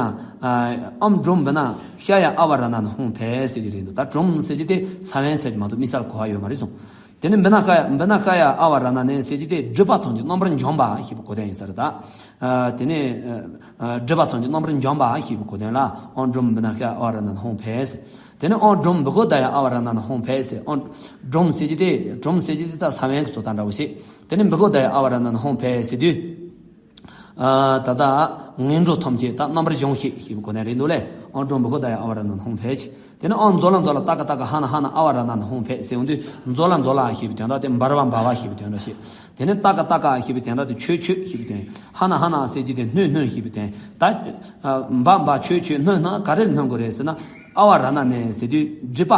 ཨོམ་ཌོམ་བི་ན་ཤ་ཡ་ཨ་བ་ར་ཎ་ནི་ཧོང་ཕེ་ཟེར་གྱི་རེད་འདུག་ད་ཌོམ་ཟེར་གྱི་དེ་ས་བོན་ཟེར་གྱི་མ་གཏོགས་དམིགས་བསལ་གོ་བ་ཡོད་མ་རེད་གསུངས། དེ་ནས་བི་ན་ཤ་ཡ་བི་ན་ཤ་ཡ་ཨ་བ་ར་ཎ་ནི་ཟེར་གྱི་དེ་སྒྲིབ་པ་ཐམས་ཅད་རྣམ་པར་འཇོམས་པ་ཞེས་པའི་གོ་དོན་ཡིན་ས་རེད་ད། དེ་ནས་སྒྲིབ་པ་ཐམས་ཅད་རྣམ་པར་འཇོམས་པ་ཞེས་པའི་གོ་དོན་ལ་ཨོམ་ཌོམ་བི་ན་ཤ་ཡ་ཨ་བ་ར་ཎ་ནི་ཧོང་ཕེ་ཟེར། དེ་ནས་ཨོམ་ཌོམ་བི་ཧོ་དྷ་ཡ་ཨ་བ་ར་ཎ་ནི་ཧོང་ཕེ་ཟེར། ཨོམ་ཌོམ་ཟེར་གྱི་དེ་ཌོམ་ཟེར་གྱི་དེ་ད་ས་བོན་གྱི་བཟོ་ལྟ་འདྲ་བོ་ཞིག་དེ་ནས་བི་ཧོ་དྷ་ཡ་ཨ་བ་ར་ཎ་ནི་ཧོང་ཕེ་ཟེར་དུས། ཨ་ད་ལྟ་ངན་འགྲོ་ཐམས་ཅད་ད་རྣམ་པར་གཞོམ་ཤེས་ཞེས་པའི་གོ་དོན་རེད་འདུག་ལེ། ཨོམ་ཌོམ་བི་ཧོ་དྷ་ཡ་ཨ་བ་ར་ཎ་ནི་ཧོང་ཕེ་ཟེར། དེ་ནས་ཨོམ་ཛོ་ལ་ཛོ་ལ་ཏ་ཀ་ཏ་ཀ་ཧ་ན་ཧ་ན་ཨ་བ་ར་ཎ་ནི་ཧོང་ཕེ་ཟེར་འོང་དུས་ཛོ་ལ་ཛོ་ལ་ཞེས་པའི་དོན་དག་དེ་འབར་བ་འབར་བ་ཞེས་པའི་དོན་དག་ཞིག་དེ་ནས་ཏ་ཀ་ཏ་ཀ་ཞེས་པའི་དོན་དག་དེ་ཆོད་ཆོད་ཞེས་པའི་དོན། ཧ་ན་ཧ་ན་ཟེར་གྱི་དེ་སྣོད་སྣོད་ཞེས་པའི་དོན། ད་འབའ་འབའ་ཆོད་ཆོད་སྣོད་སྣོད་ག་རེ་ལ་སྣོན་དགོས་རེད་ཟེར་ན་ཨ་བ་ར་ཎ་ནི་ཟེར་དུས་སྒྲིབ་པ་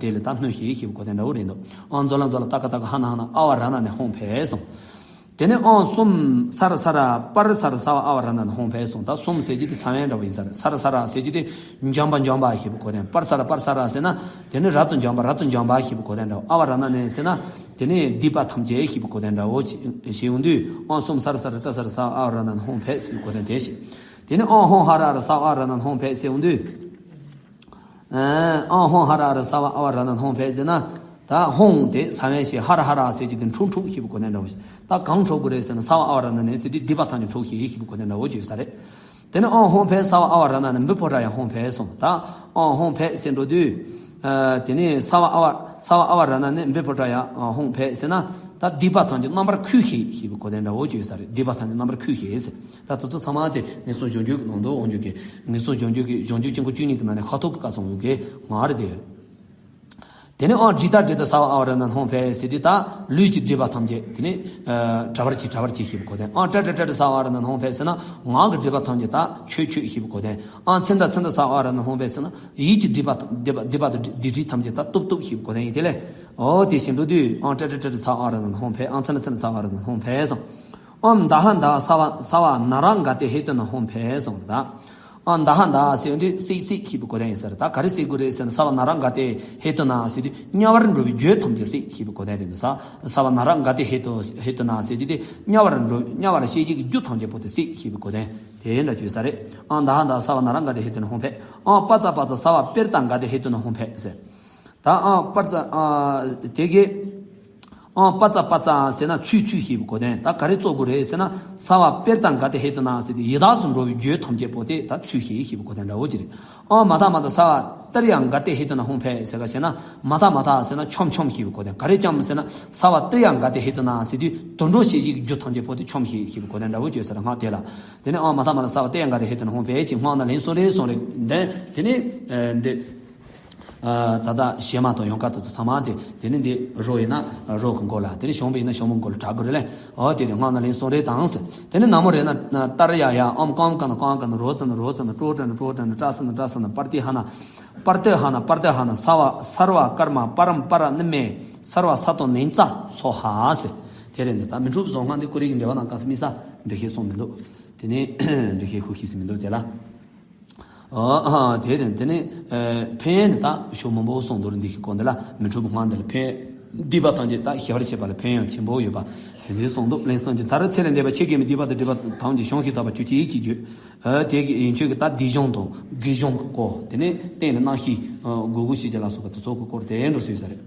དེ་ལ་ད་སྣོད་ཤེས་ཞེས་པའི་གོ་དོན་འདྲ་བོ་རེད་འདུག་ཨོམ་ཛོ་ལ་ཛོ་ལ་ཏ་ཀ་ཏ་ཀ་ཧ་ན་ཧ་ན་ཨ་བ་ར་ཎ་ནི་ཧོང་ཕེ་གསུངས། དེ་ནས་ཨོམ་སུམ་སརྦ་སརྦ་པར་སརྦ་སརྦ་ཨ་བ་ར་ཎ་ནི་ཧོང་ཕེ་གསུངས། ད་སུམ་ཟེར་གྱི་དེ་ས་བོན་འདྲ་བོ་ཡིན་ས་རེད། སརྦ་སརྦ་ཟེར་གྱི་དེ་འཇོམས་པ་འཇོམས་པ་ཞེས་པའི་གོ་དོན། པར་སརྦ་པར་སརྦ་ཟེར་ན་དེ་ནི་རབ་ཏུ་འཇོམས་པ་རབ་ཏུ་འཇོམས་པ་ཞེས་པའི་གོ་དོན་འདྲ་བོ། ཨ་བ་ར་ཎ་ནི་ཟེར་ན་དེ་ནི་སྡིག་པ་ཐམས་ཅད་ཞེས་པའི་གོ་དོན་འདྲ་བོ་ཞེས་ཡོང་དུས་ཨོམ་སུམ་སརྦ་སརྦ་ཏྲ་སརྦ་སརྦ་ཨ་བ་ར་ཎ་ནི་ཧོང་ཕེ་ཟེར་བའི་གོ་དོན་དེ་བཤད། དེ་ནས་ཨོམ་ཧོང་ཧ་ར་ཧ་ར་སརྦ་ཨ་བ་ར་ཎ་ནི་ཧོང་ཕེ་ཟེར་ཡོང་དུས། ཨོམ་ཧོང་ཧ་ར་ཧ་ར་སརྦ་ཨ་བ་ར་ཎ་ནི་ཧོང་ཕེ་ཟེར་ན། ད་ཧོང་དེ་ས་བོན་ཞེས་ཧ་ར་ཧ་ར་ཟེར་གྱི་དེ་འཁྲུག་འཁྲུག་ཞེས་པའི་གོ་དོན་འདྲ་བོ་ཞིག་ད་གང་འཁྲུག་དགོས་རེད་ཟེར་ན་སརྦ་ཨ་བ་ར་ཎ་ནི་ཟེར་དུས་སྡིག་པ་ཐམས་ཅད་འཁྲུག་ཞེས་ཞེས་པའི་གོ་དོན་འདྲ་བོ་བརྗོད་ས་རེད། དེ་ནས་ཨོམ་ཧོང་ཕེ་སརྦ་ཨ་བ་ར་ཎ་ནི་བི་པོ་ཊ་ཡ་ཧོང་ཕེ་གསུངས། ད་ཨོམ་ཧོང་ཕེ་ཟེར་འགྲོ་དུས། དེ་ནས་སརྦ་ཨ་བ་སརྦ་ཨ་བ་ར་ཎ་ནི་བི་པོ་ཊ་ཡ་ཧོང་ཕེ་ཟེར་ན། ད་སྡིག་པ་ཐམས་ཅད་རྣམ་པར་ཁུག་ཞེས་ཞེས་པའི་གོ་དོན་འདྲ་བོ་བརྗོད་ས་རེད། སྡིག་པ་ཐམས་ཅད་རྣམ་པར་ཁུག་ཞེས་ཟེར། ད་དེ་ཚོ་ཚང་མ་དེ་ངེས་སོང་གཞོམ་བྱུང་གི་ནང་དུ་འོང་རྒྱུ་གི་ངེས་སོང་གཞོམ་བྱུང་གི་གཞོམ་བྱུང་ཆེན་པོ་བཅུ་གཉིས་ཀྱི་ནང་ནས་ཁ་ཐུག་གི་བཀའ་གསུང་ཡོད་གི་ང་རེད་དེ། དེ་ནས་ཨང་ཌི་ཏ་ཌི་ཏ་ས་བ་ཨ་བ་ར་ན་ཧོང་ཕེ་ཟེར་དུས་ད་ལུས་ཀྱི་སྒྲིབ་པ་ཐམས་ཅད་དེ་ནས་ཨ་བྲལ་བར་གྱིས་བྲལ་བར་གྱིས་ཞེས་པའི་གོ་དོན། ཨང་ཏྲ་ཏྲ་ཏྲ་ཏྲ་ས་བ་ཨ་བ་ར་ན་ཧོང་ཕེ་ཟེར་ན་ངག་གི་སྒྲིབ་པ་ཐམས་ཅད་ད་ཆོད་ཆོད་ཞེས་པའི་གོ་དོན། ཨང་ཚན་ད་ཚན་ད་ས་བ་ཨ་བ་ར་ན་ཧོང་ཕེ་ཟེར་ན་ཡིད་ཀྱི་སྒྲིབ་པ་སྒྲིབ་པ་སྒྲིབ་པ་དང་སྒྲིབ་སྒྲིབ་ཐམས་ཅད་ད་གཏུབ་གཏུབ་ཞེས་པའི་གོ་དོན་ཡིན། དེ་ལས་ཨོ་དེ་བཞིན་དུ་དུས་ཨང་ཏྲ་ཏྲ་ཏྲ་ཏྲ་ས་བ་ཨ་བ་ར་ན་ཧོང་ཕེ། ཨང་ཚན་ད་ཚན་ད་ས་བ་ཨ་བ་ར་ན་ཧོང་ཕེ་སོང་། ཨོམ་ད་ཧ་ད་ས་བ་ས་བ་ན་ར་ག་ཏེ་ཧེ་ཏུ་ན་ཧོང་ཕེ་སོང་ད། ཨ་ད་ཧ་ད་ཟེར་དུས་སྲེག་སྲེག་ཞེས་པའི་གོ་དོན་ཡིན་ས་རེད། ད་ག་རེ་སྲེག་དགོས་རེད་ཟེར་ན་ས་བ་ན་ར་ག་ཏེ་ཧེ་ཏུ་ན་ཟེར་དུས་དམྱལ་བར་འགྲོ་བའི་རྒྱུ་ཐམས་ཅད་སྲེག་ཞེས་པའི་གོ་དོན་རེད་འདུག་ས། ས་བ་ན་ར་ག་ཏེ་ཧེ་ཏུ་ཧེ་ཏུ་ན་ཟེར་དུས་དེ་དམྱལ་བར་འགྲོ་དམྱལ་བར་སྐྱེ་བྱེད་ཀྱི་རྒྱུ་ཐམས་ཅད་པོ་དེ་སྲེག་ཞེས་པའི་གོ་དོན་དེ་འདྲ་བརྗོད་ས་རེད། ཨ་ད་ཧ་ད་ས་བ་ན་ར་ག་ཏེ་ཧེ་ཏུ་ན་ཧོང་ཕེ། ཨ་པ་ཙ་པ་ཙ་ས་བ་པེར་ཏ་ག་ཏེ་ཧེ་ཏུ་ན་ཧོང་ཕེ་ཟེར། ད་ཨང་པར་ཙ་ཨ་དེ་གའི་ཨང་པར་ཙ་པར་ཙ་ཟེར་ན་ཚུད་ཚུད་ཞེས་པའི་གོ་དོན། ད་ག་རེ་རྩོད་དགོས་རེད་ཟེར་ན་ས་བ་པེར་ཏ་ག་ཏེ་ཧེ་ཏུ་ན་ཟེར་ཏེ་ཡི་དྭགས་སུ་འགྲོ་བའི་རྒྱུ་ཐམས་ཅད་པོ་དེ་ད་ཚུད་ཞེས་ཞེས་པའི་གོ་དོན་འདྲ་བོ་ཅིག་རེད། ཨང་མ་ཐ་མ་ད་ས་བ་ཏར་ཡང་ག་ཏེ་ཧེ་ཏུ་ན་ཧོང་ཕེ་ཟེར་ག་ཞེ་ན་མ་ཐ་མ་ཐ་ཟེར་ན་འཆོམ་འཆོམ་ཞེས་པའི་གོ་དོན། ག་རེ་འཆོམ་ཟེར་ན་ས་བ་ཏར་ཡང་ག་ཏེ་ཧེ་ཏུ་ན་ཟེར་དུས་དུད་འགྲོ་སྐྱེ་བྱེད་ཀྱི་རྒྱུ་ཐམས་ཅད་པོ་དེ་འཆོམ་ཞེས་ཞེས་པའི་གོ་དོན་འདྲ་བོ་བརྗོད་ས་རེད་སྔགས་དེ་ལ། དེ་ནས་ཨང་མ་ཐ་མ་ཐ་ས་བ་ཏར་ཡང་ག་ཏེ་ཧེ་ཏུ་ན་ཧོང་ཕེ་ཅིག་སྔགས་ན་ལན་གསུམ་རེ་གསུམ་རེ་འདོན། དེ་ནས་ཨ་འདི། ཨ་ད་ལྟ་གཞས་མ་དང་ཡོང་ཁ་དེ་ཚོ་ཚང་མ་དེ་དེ་ནི་འདི་རོ་ཡིན་ན་རོ་གི་མགོ་ལ། དེ་ནི་ཞོན་པ་ཡིན་ན་ཞོན་པ་མགོ་ལ་གྲགས་དགོས་རེད་ལེ། ཨོ་དེ་རེད། སྔགས་ན་ལན་གསུམ་རེ་དང་ཟེར། དེ་ནི་ན་མོ་རེད་ན་ཏར་ཡ་ཡ་ཨོམ་ཀམ་ཀ་ན་ཀམ་ཀ་ན་རོ་ཙ་ན་རོ་ཙ་ན་ཀྲོ་ཏྲ་ན་ཀྲོ་ཏྲ་ན་ཏྲ་ས་ན་ཏྲ་ས་ན་པར་ཏི་ཧ་ན་པར་ཏི་ཧ་ན་པར་ཏི་ཧ་ན་ས་བ་སར་བ་ཀར་མ་པ་རམ་པ་ར་ནི་མེ་སར་བ་ས་དང་ནན་ཙ་སོ་ཧ་ཟེར། དེ་རེད་འདི་ད་མི་འཁྲུགས་བཟང་ཁང་འདི་ཀུ་རེ་གི་འགྲེལ་པ་ནང་ག་ས་མི་ས་འགྲེལ་བཤད་གསུངས་མི་འདུག་དེ་ནི་འགྲེལ་བཤད་ཤུགས་ཤིག་སི་མི་འདུག་དེ་ལ། ཨ་ཨ་དེ་རེད། དེ་ནི་ཨ་ཕན་ཡོན་ནི་ད་ཤོག་མང་པོ་གསུངས་འདུག་འདི་གི་སྐོར་འདི་ལ་མི་འཁྲུགས་པ་སྔགས་འདི་ལ་ཕན་སྡིག་པ་ཐམས་ཅད་ད་ཞི་བར་བྱེད་པ་ལ་ཕན་ཡོན་ཆེན་པོ་ཡོད་པ་དེ་འདྲའི་གསུངས་འདུག་ལན་གསུམ་གྱི་ད་རུང་ཚེ་ལས་འདས་པ་ཆོས་དགེ་མི་སྡིག་པ་དང་སྒྲིབ་པ་ཐམས་ཅད་བྱང་ཞིང་དག་པ་ཆོས་ཅན་ཡིད་ཀྱིས་བརྗོད། ཨ་དེ་གི་ཡན་ཆོད་ཀྱི་ད་སྡིག་སྦྱོང་དང་དགེ་སྦྱོང་གི་སྐོར། དེ་ནི་སྟེང་ནས་རྣམ་ཤེས་ཨ་དགོས་དགོས་ཤེས་བྱ་ལ་སོགས་པ་དེ་ཚོ་གི་སྐོར་དེ་འགྲོ་སྲོལ་ཡོད་ས་རེད།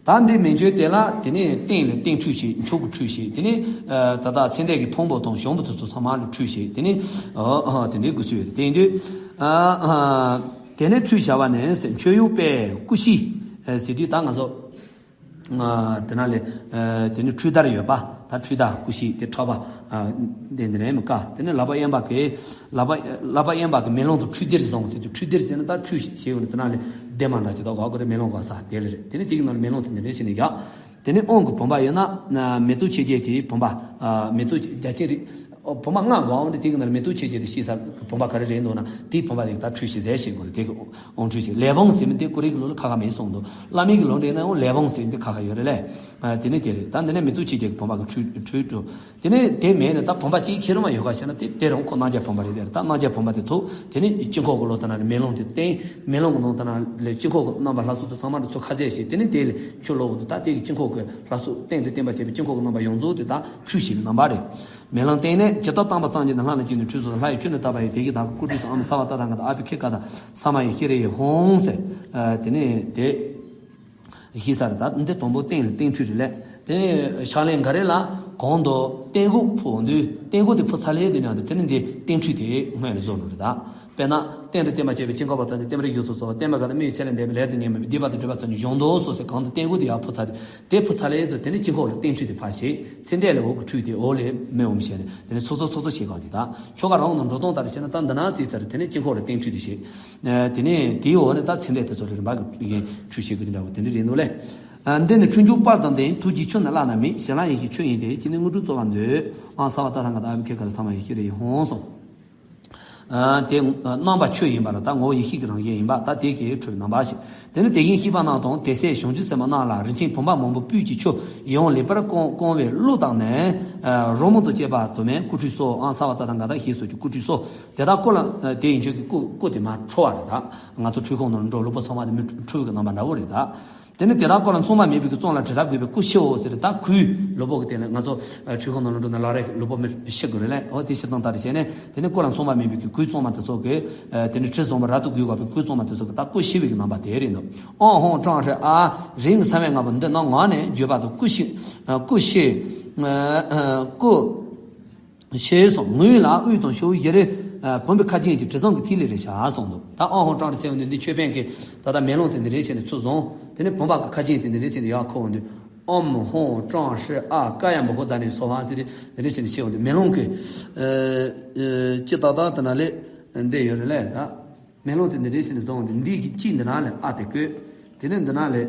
ད་འདི་མན་ཆོད་དེ་ལ་དེ་ནས་སྟེང་ལ་སྟེང་ཁྲུས་བྱེད། མཆོག་གི་ཁྲུས་བྱེད། དེ་ནས་ཨ་ད་ལྟ་ཚེ་འདས་ཀྱི་ཕུང་པོ་དང་ཞང་པོ་དེ་ཚོ་ཚང་མ་ལ་ཁྲུས་བྱེད། དེ་ནས་ཨ་ཨ་དེ་འདྲའི་དགོས་ཚུལ་ཡོད། དེ་ཡིན་དུས་ཨ་ཨ་དེ་ནས་ཁྲུས་བྱ་བ་ནས་ཟེར། མཆོད་གཡོག་པས་ཀུ་ཤི་ཨ་ཟེར་དུས་ད་ང་ཚོ་ཨ་དེ་ན་ལས་ཨ་དེ་ནས་ཁྲུས་དར་ཡོད་པ། ད་ཁྲུས་དར་ཀུ་ཤི་དེ་ཁྲག་པ་ཨ་དེ་འདི་རེད་མི་དཀའ། དེ་ནས་ལག་པ་གཡོན་པ་གི་ལག་པ་ལག་པ་གཡོན་པ་གི་མེ་ལོང་དུ་ཁྲུས་གདེར་བཟུང་ཟེར་དུས། ཁྲུས་གདེར་ཟེར་ན་ད་ཁྲུས་བྱེད་ཡོང་ནས་དེ་ན་ལས་ལྡེ་མ་འདྲ་ཅིག་ད་ག་གོ་རེ་མེ་ལོང་གོ་ས་དེ་ལ་རེད། དེ་ནས་དེ་གི་ནང་ལ་མེ་ལོང་དེ་འདི་འདྲ་བྱས་ནས་བཞག་དེ་ནས་དབང་གི་བུམ་པ་ཡོད་ན་མེ་ཏོག་ཆོས་རྒྱན་གྱི་བུམ་པ། ཨ་མེ་ཏོག་བརྒྱ་བྱིན་རིགས། ཨོ་བུམ་པ་ལྔ་གོ་འོང་དེ་དེ་གི་ནང་ལ་མེ་ཏོག་ཆོས་རྒྱན་དེ་ཤེས་ས་བུམ་པ་ག་རེ་རེད་འདུག་ན་དེའི་བུམ་པ་དེ་ད་ཁྲུས་བྱེད་ཟེར་ཞེས་གོ་རེ། དེ་གི་དབང་ཁྲུས་བྱེད། ལས་བུམ་ཟེར་མི་དེ་ཀོ་རེ་གི་ལོ་ལ་ཁ་ཁ་མེད་གསུངས་འདུག་བླ་མའི་གི་ལོ་འདྲེན་ན་ཡང་ལས་བུམ་ཟེར་མི་དེ་ཁ་ཁ་ཡོད་རེད་ལས། ཨ་དེ་ནས་དེ་རེད། ད་འདི་ནས་མེ་ཏོག་ཆོས་རྒྱན་གྱི་བུམ་པ་གི་ཁྲུས་ཁྲུས་འགྲོ། དེ་ནས་དེ་མེད་ནས་ད་བུམ་པ་གཅིག་ཁྱེར་མ་ཡོད་ག་ཞེ་ན་དེ་དེ་རང་ཁོ་རྣམ་རྒྱལ་བུམ་པ་རེད་དེ། ད་རྣམ་རྒྱལ་བུམ་པ་དེ་ཐུག་དེ་ནས་དཀྱིལ་འཁོར་གྱི་ལོགས་དེ་ན་ལས་མེ་ལོང་དེ་བསྟན། མེ་ལོང་གི་ནང་དེ་ན་ལས་དཀྱིལ་འཁོར་གྱི་རྣམ་པ་ལྷ་ཚོགས་དེ་ཚང་མ་རུ་ཚུར་ཁ་ཟས་བྱས། དེ་ནས་དེ་ལས་ཆུ་ལོག་དེ་ད་དེ་གི་དཀྱིལ་འཁོར་གྱི་ལྷ་ཚོགས་བསྟན་དེ་བསྟན་པ་བྱས་པའི་དཀྱིལ་འཁོར་གྱི་རྣམ་པ་ཡོངས་རྫོགས་དེ་ད་ཁྲུས་བྱེད་པའི་རྣམ་པ་རེད། མེ་ལོང་བསྟན་ནས་ཇི་ལྟར་བཏང་པ་ཙམ་གྱིས་ནི་ལྷ་རྣམས་ཀྱིས་ནི་ཁྲུས་སོ། ལྷ་ཡི་ཆུ་ནི་དག་པ་ཡིས། དེ་བཞིན་བདག་གི་སྐུ་ཁྲུས་སོ། ཨ་མ་ས་བ་ཏ་ཐཱ་ག་ཏ་ཨ་བྷི་ཥིཀ་ཏ་ས་མ་ཡེ་ཤྲཱི་ཡེ་ཧཱུྃ་ཟེར། ཨ་དེ་ནས་དེ། ཞེས་ཟེར། ད་འདི་དང་པོ་སྟེང་ལ་སྟེང་ཁྲུས་རེད་ལས། དེ་ཕྱག་ལེན་འགའ་རེ་ལ་གོང་དུ་སྟེང་འགུགས་ཕུལ་འོང་དུས། སྟེང་འགུགས་དེ་ཕུལ་ཚར་ལས་དེ་ནས་དེ་ནི་འདི་སྟེང་ཁྲུས་དེ་སྔོན་ལ་བཟོ་འགྲོ་རེད་ད། དཔེར་ན་སྟེང་དུ་བརྟེན་པར་བཅས་པའི་དཀྱིལ་འཁོར་པ་ཐམས་ཅད་བརྟན་པར་གྱུར་ཚུལ་སོགས། བརྟན་པ་ག་དང་སྨིན་ཚད་ལས་འདས་པའི་ལས་དང་ཉེ་བའི་སྡིག་པ་དང་སྒྲིབ་པ་ཐམས་ཅད་སྦྱོང་དོ་སོགས་ཟེར། གོང་དུ་སྟེང་འགུགས་དེ་ཡར་ཕུལ་ཚར་ཏེ། དེ་ཕུལ་ཚར་ལས་དུ་དེ་ནི་དཀྱིལ་འཁོར་ལ་སྟེང་ཁྲུས་དེ་ཕར་བྱེད། ཚེ་འདས་ལ་འོག་གི་ཁྲུས་དེ་འོག་ལས་མི་འོང་བྱས་ནས་དེ་ནི་ཚོགས་གསོག་ཚོགས་གསོག་བྱེད་གང་ཅིག་དང་། ཆོ་ག་རང་ནང་འགྲོ་སྟངས་ལྟར་བྱས་ན་ད་འདི་ན་བརྩིས་ཚར་དེ་ནི་དཀྱིལ་འཁོར་ལ་སྟེང་ཁྲུས་དེ་བྱེད། དེ་ནས་དེའི་འོག་ནས་ད་ཚེ་འདས་དེ་ཚོ་རེ་རེ་འབའ་གི་ཁྲུས་བྱེད་དགོས་དེ་འདྲ་བོ་དེ་འདྲ་རེད་འདུག་ལས། ཨ་འདི་ནི་ཁྲུས་མཆོག་དཔལ་དང་ལྡན། ཐུགས་རྗེའི་ཆུ་ནི་བླ་ན་མེད། གཞན་ལ་ཡིད་བཞིན་ཆུ་ཡིན་ཏེ། ཅི་ནས་དངོས་གྲུབ་སྩོལ་བར་འདོད། ཨང་ས་བ་ཏ་ཐཱ་ག་ཏ་ཨ་བྷི་ཥིཀ་ཏ་ས་མ་ཡེ་ཤྲཱི་ཡེ་ཧཱུྃ་སོགས། ཨ་དེ་རྣམ་པ་ཆུ་ཡིན་པ་ལ་ད་ངོ་བོ་ཡེ་ཤེས་ཀྱི་རང་བཞིན་ཡིན་པ་ད་དེ་གའི་ཁྲུས་རྣམ་པ་ཞིག་དེ་ནི་དེ་བཞིན་གཤེགས་པ་རྣམས་དང་། དེ་སྲས་བྱང་ཆུབ་སེམས་དཔའ་རྣམས་ལ། རིན་ཆེན་བུམ་པ་མང་པོ་སྤོས་ཀྱི་ཆུ། ཡིད་འོང་ལེགས་པར་བཀང་བཀང་བའི་གླུ་དང་ནི། ཨ་རོལ་མོ་དང་བཅས་པ་དུ་མས་སྐུ་ཁྲུས་གསོལ། ཨང་ས་བ་ཏ་ཐཱ་ག་ཏ་ཞེས་སོགས་ཀྱི་སྐུ་ཁྲུས་གསོལ། དེ་དག་སྐུ་ལ་དེ་ཡིན་ཆོས་ཀྱི་སྐུ་སྐུ་དེ་མར་འཁྲུ་བ་རེད་ད། ང་ཚོ་ཁྲུས་ཁང་ནང་ལ་འགྲོ་ལུས་པོ་ཚང་མ་དེ་མི་འཁྲུ་བའི་རྣམ་པ་འདྲ་བོ་རེད་ད། དེ་ནི་དེ་དག་སྐུ་ལ་མཚུངས་པ་མེད་པའི་གཙོང་ལ་དྲི་རབ་བགོས་པའི་སྐུ་ཞེའོ་ཟེར། ད་གོས་ལུས་པོ་གི་སྟེང་ལ་ང་ཚོ་ཁྲུས་ཁང་ནང་ལ་འགྲོ་ན་ལག་རས་ལུས་པོ་མི་ཞི་དགོས་རེད་ལས། འོ་དེ་ཞི་སྟངས་ལྟར་བྱས་ནས་དེ་ནི་སྐུ་ལ་མཚུངས་པ་མེད་པའི་གོས་གཙང་མ་དེ་ཚོ་གི་དེ་ནི་དྲི་བཟང་པོ་རབ་ཏུ་བགོས་པའི་སྐུ་གཙང་མ་དེ་ཚོ་གི་ད་སྐུ་ཞི་བའི་རྣམ་པ་དེ་རེད་འདུག་ཨང་ཧོང་ཀྲང་ཧྲི་ཨ་རིང་གི་ས་བོན་ལྔ་པོ་འདི་རྣམས་ངག་ནས་བརྗོད་པ་དང་། སྐུ་ཞི་སྐུ་ཞི་སྐུ། ཞེས་སོགས། ངུས་ལ་དབུས་དང་ཕྱོགས་བཞི་རེ། བུམ་པའི་ཁ་རྒྱན་གྱི་དྲི་བཟང་གི་ཐིག་ལེ་རེ་བྱ་གསུངས་འདུག་ད་ཨོཾ་ཧོཾ་ཀྲང་ཧྲཱིཿ་ཟེར་བ་འདི་འདི་མཆོད་པའི་གི་ད་ལྟ་མེ་ལོང་དེ་འདི་རེ་བྱས་ནས་ཚུར་བཟུང་། དེ་ནས་བུམ་པ་གི་ཁ་རྒྱན་དེ་འདི་རེ་བྱས་ནས་ཡར་ཁུར་འོང་དུས། ཨོཾ་ཧོཾ་ཀྲང་ཧྲཱིཿ་ཨཱ་ཀཱ་ཡ་མུ་ཧུ་ད་ནི་སྭཱ་ཧཱ་ཟེར་ཏེ་འདི་རེ་བྱས་ནས་བྱས་འོང་དུས་མེ་ལོང་གི་ཨ་ཨ་ཅི་ཏག་ཏག་དེ་ན་ལས་འདི་ཡོད་རེད་ལས་ད། མེ་ལོང་དེ་འདི་འདྲའི་ཞིག་ནས་བཟུང་སྟེ་འདི་གི་དཀྱིལ་འདི་ནང་ལས་ཨ་དེ་བཀོད། དེ་ནས་འདི་ནང་ལས་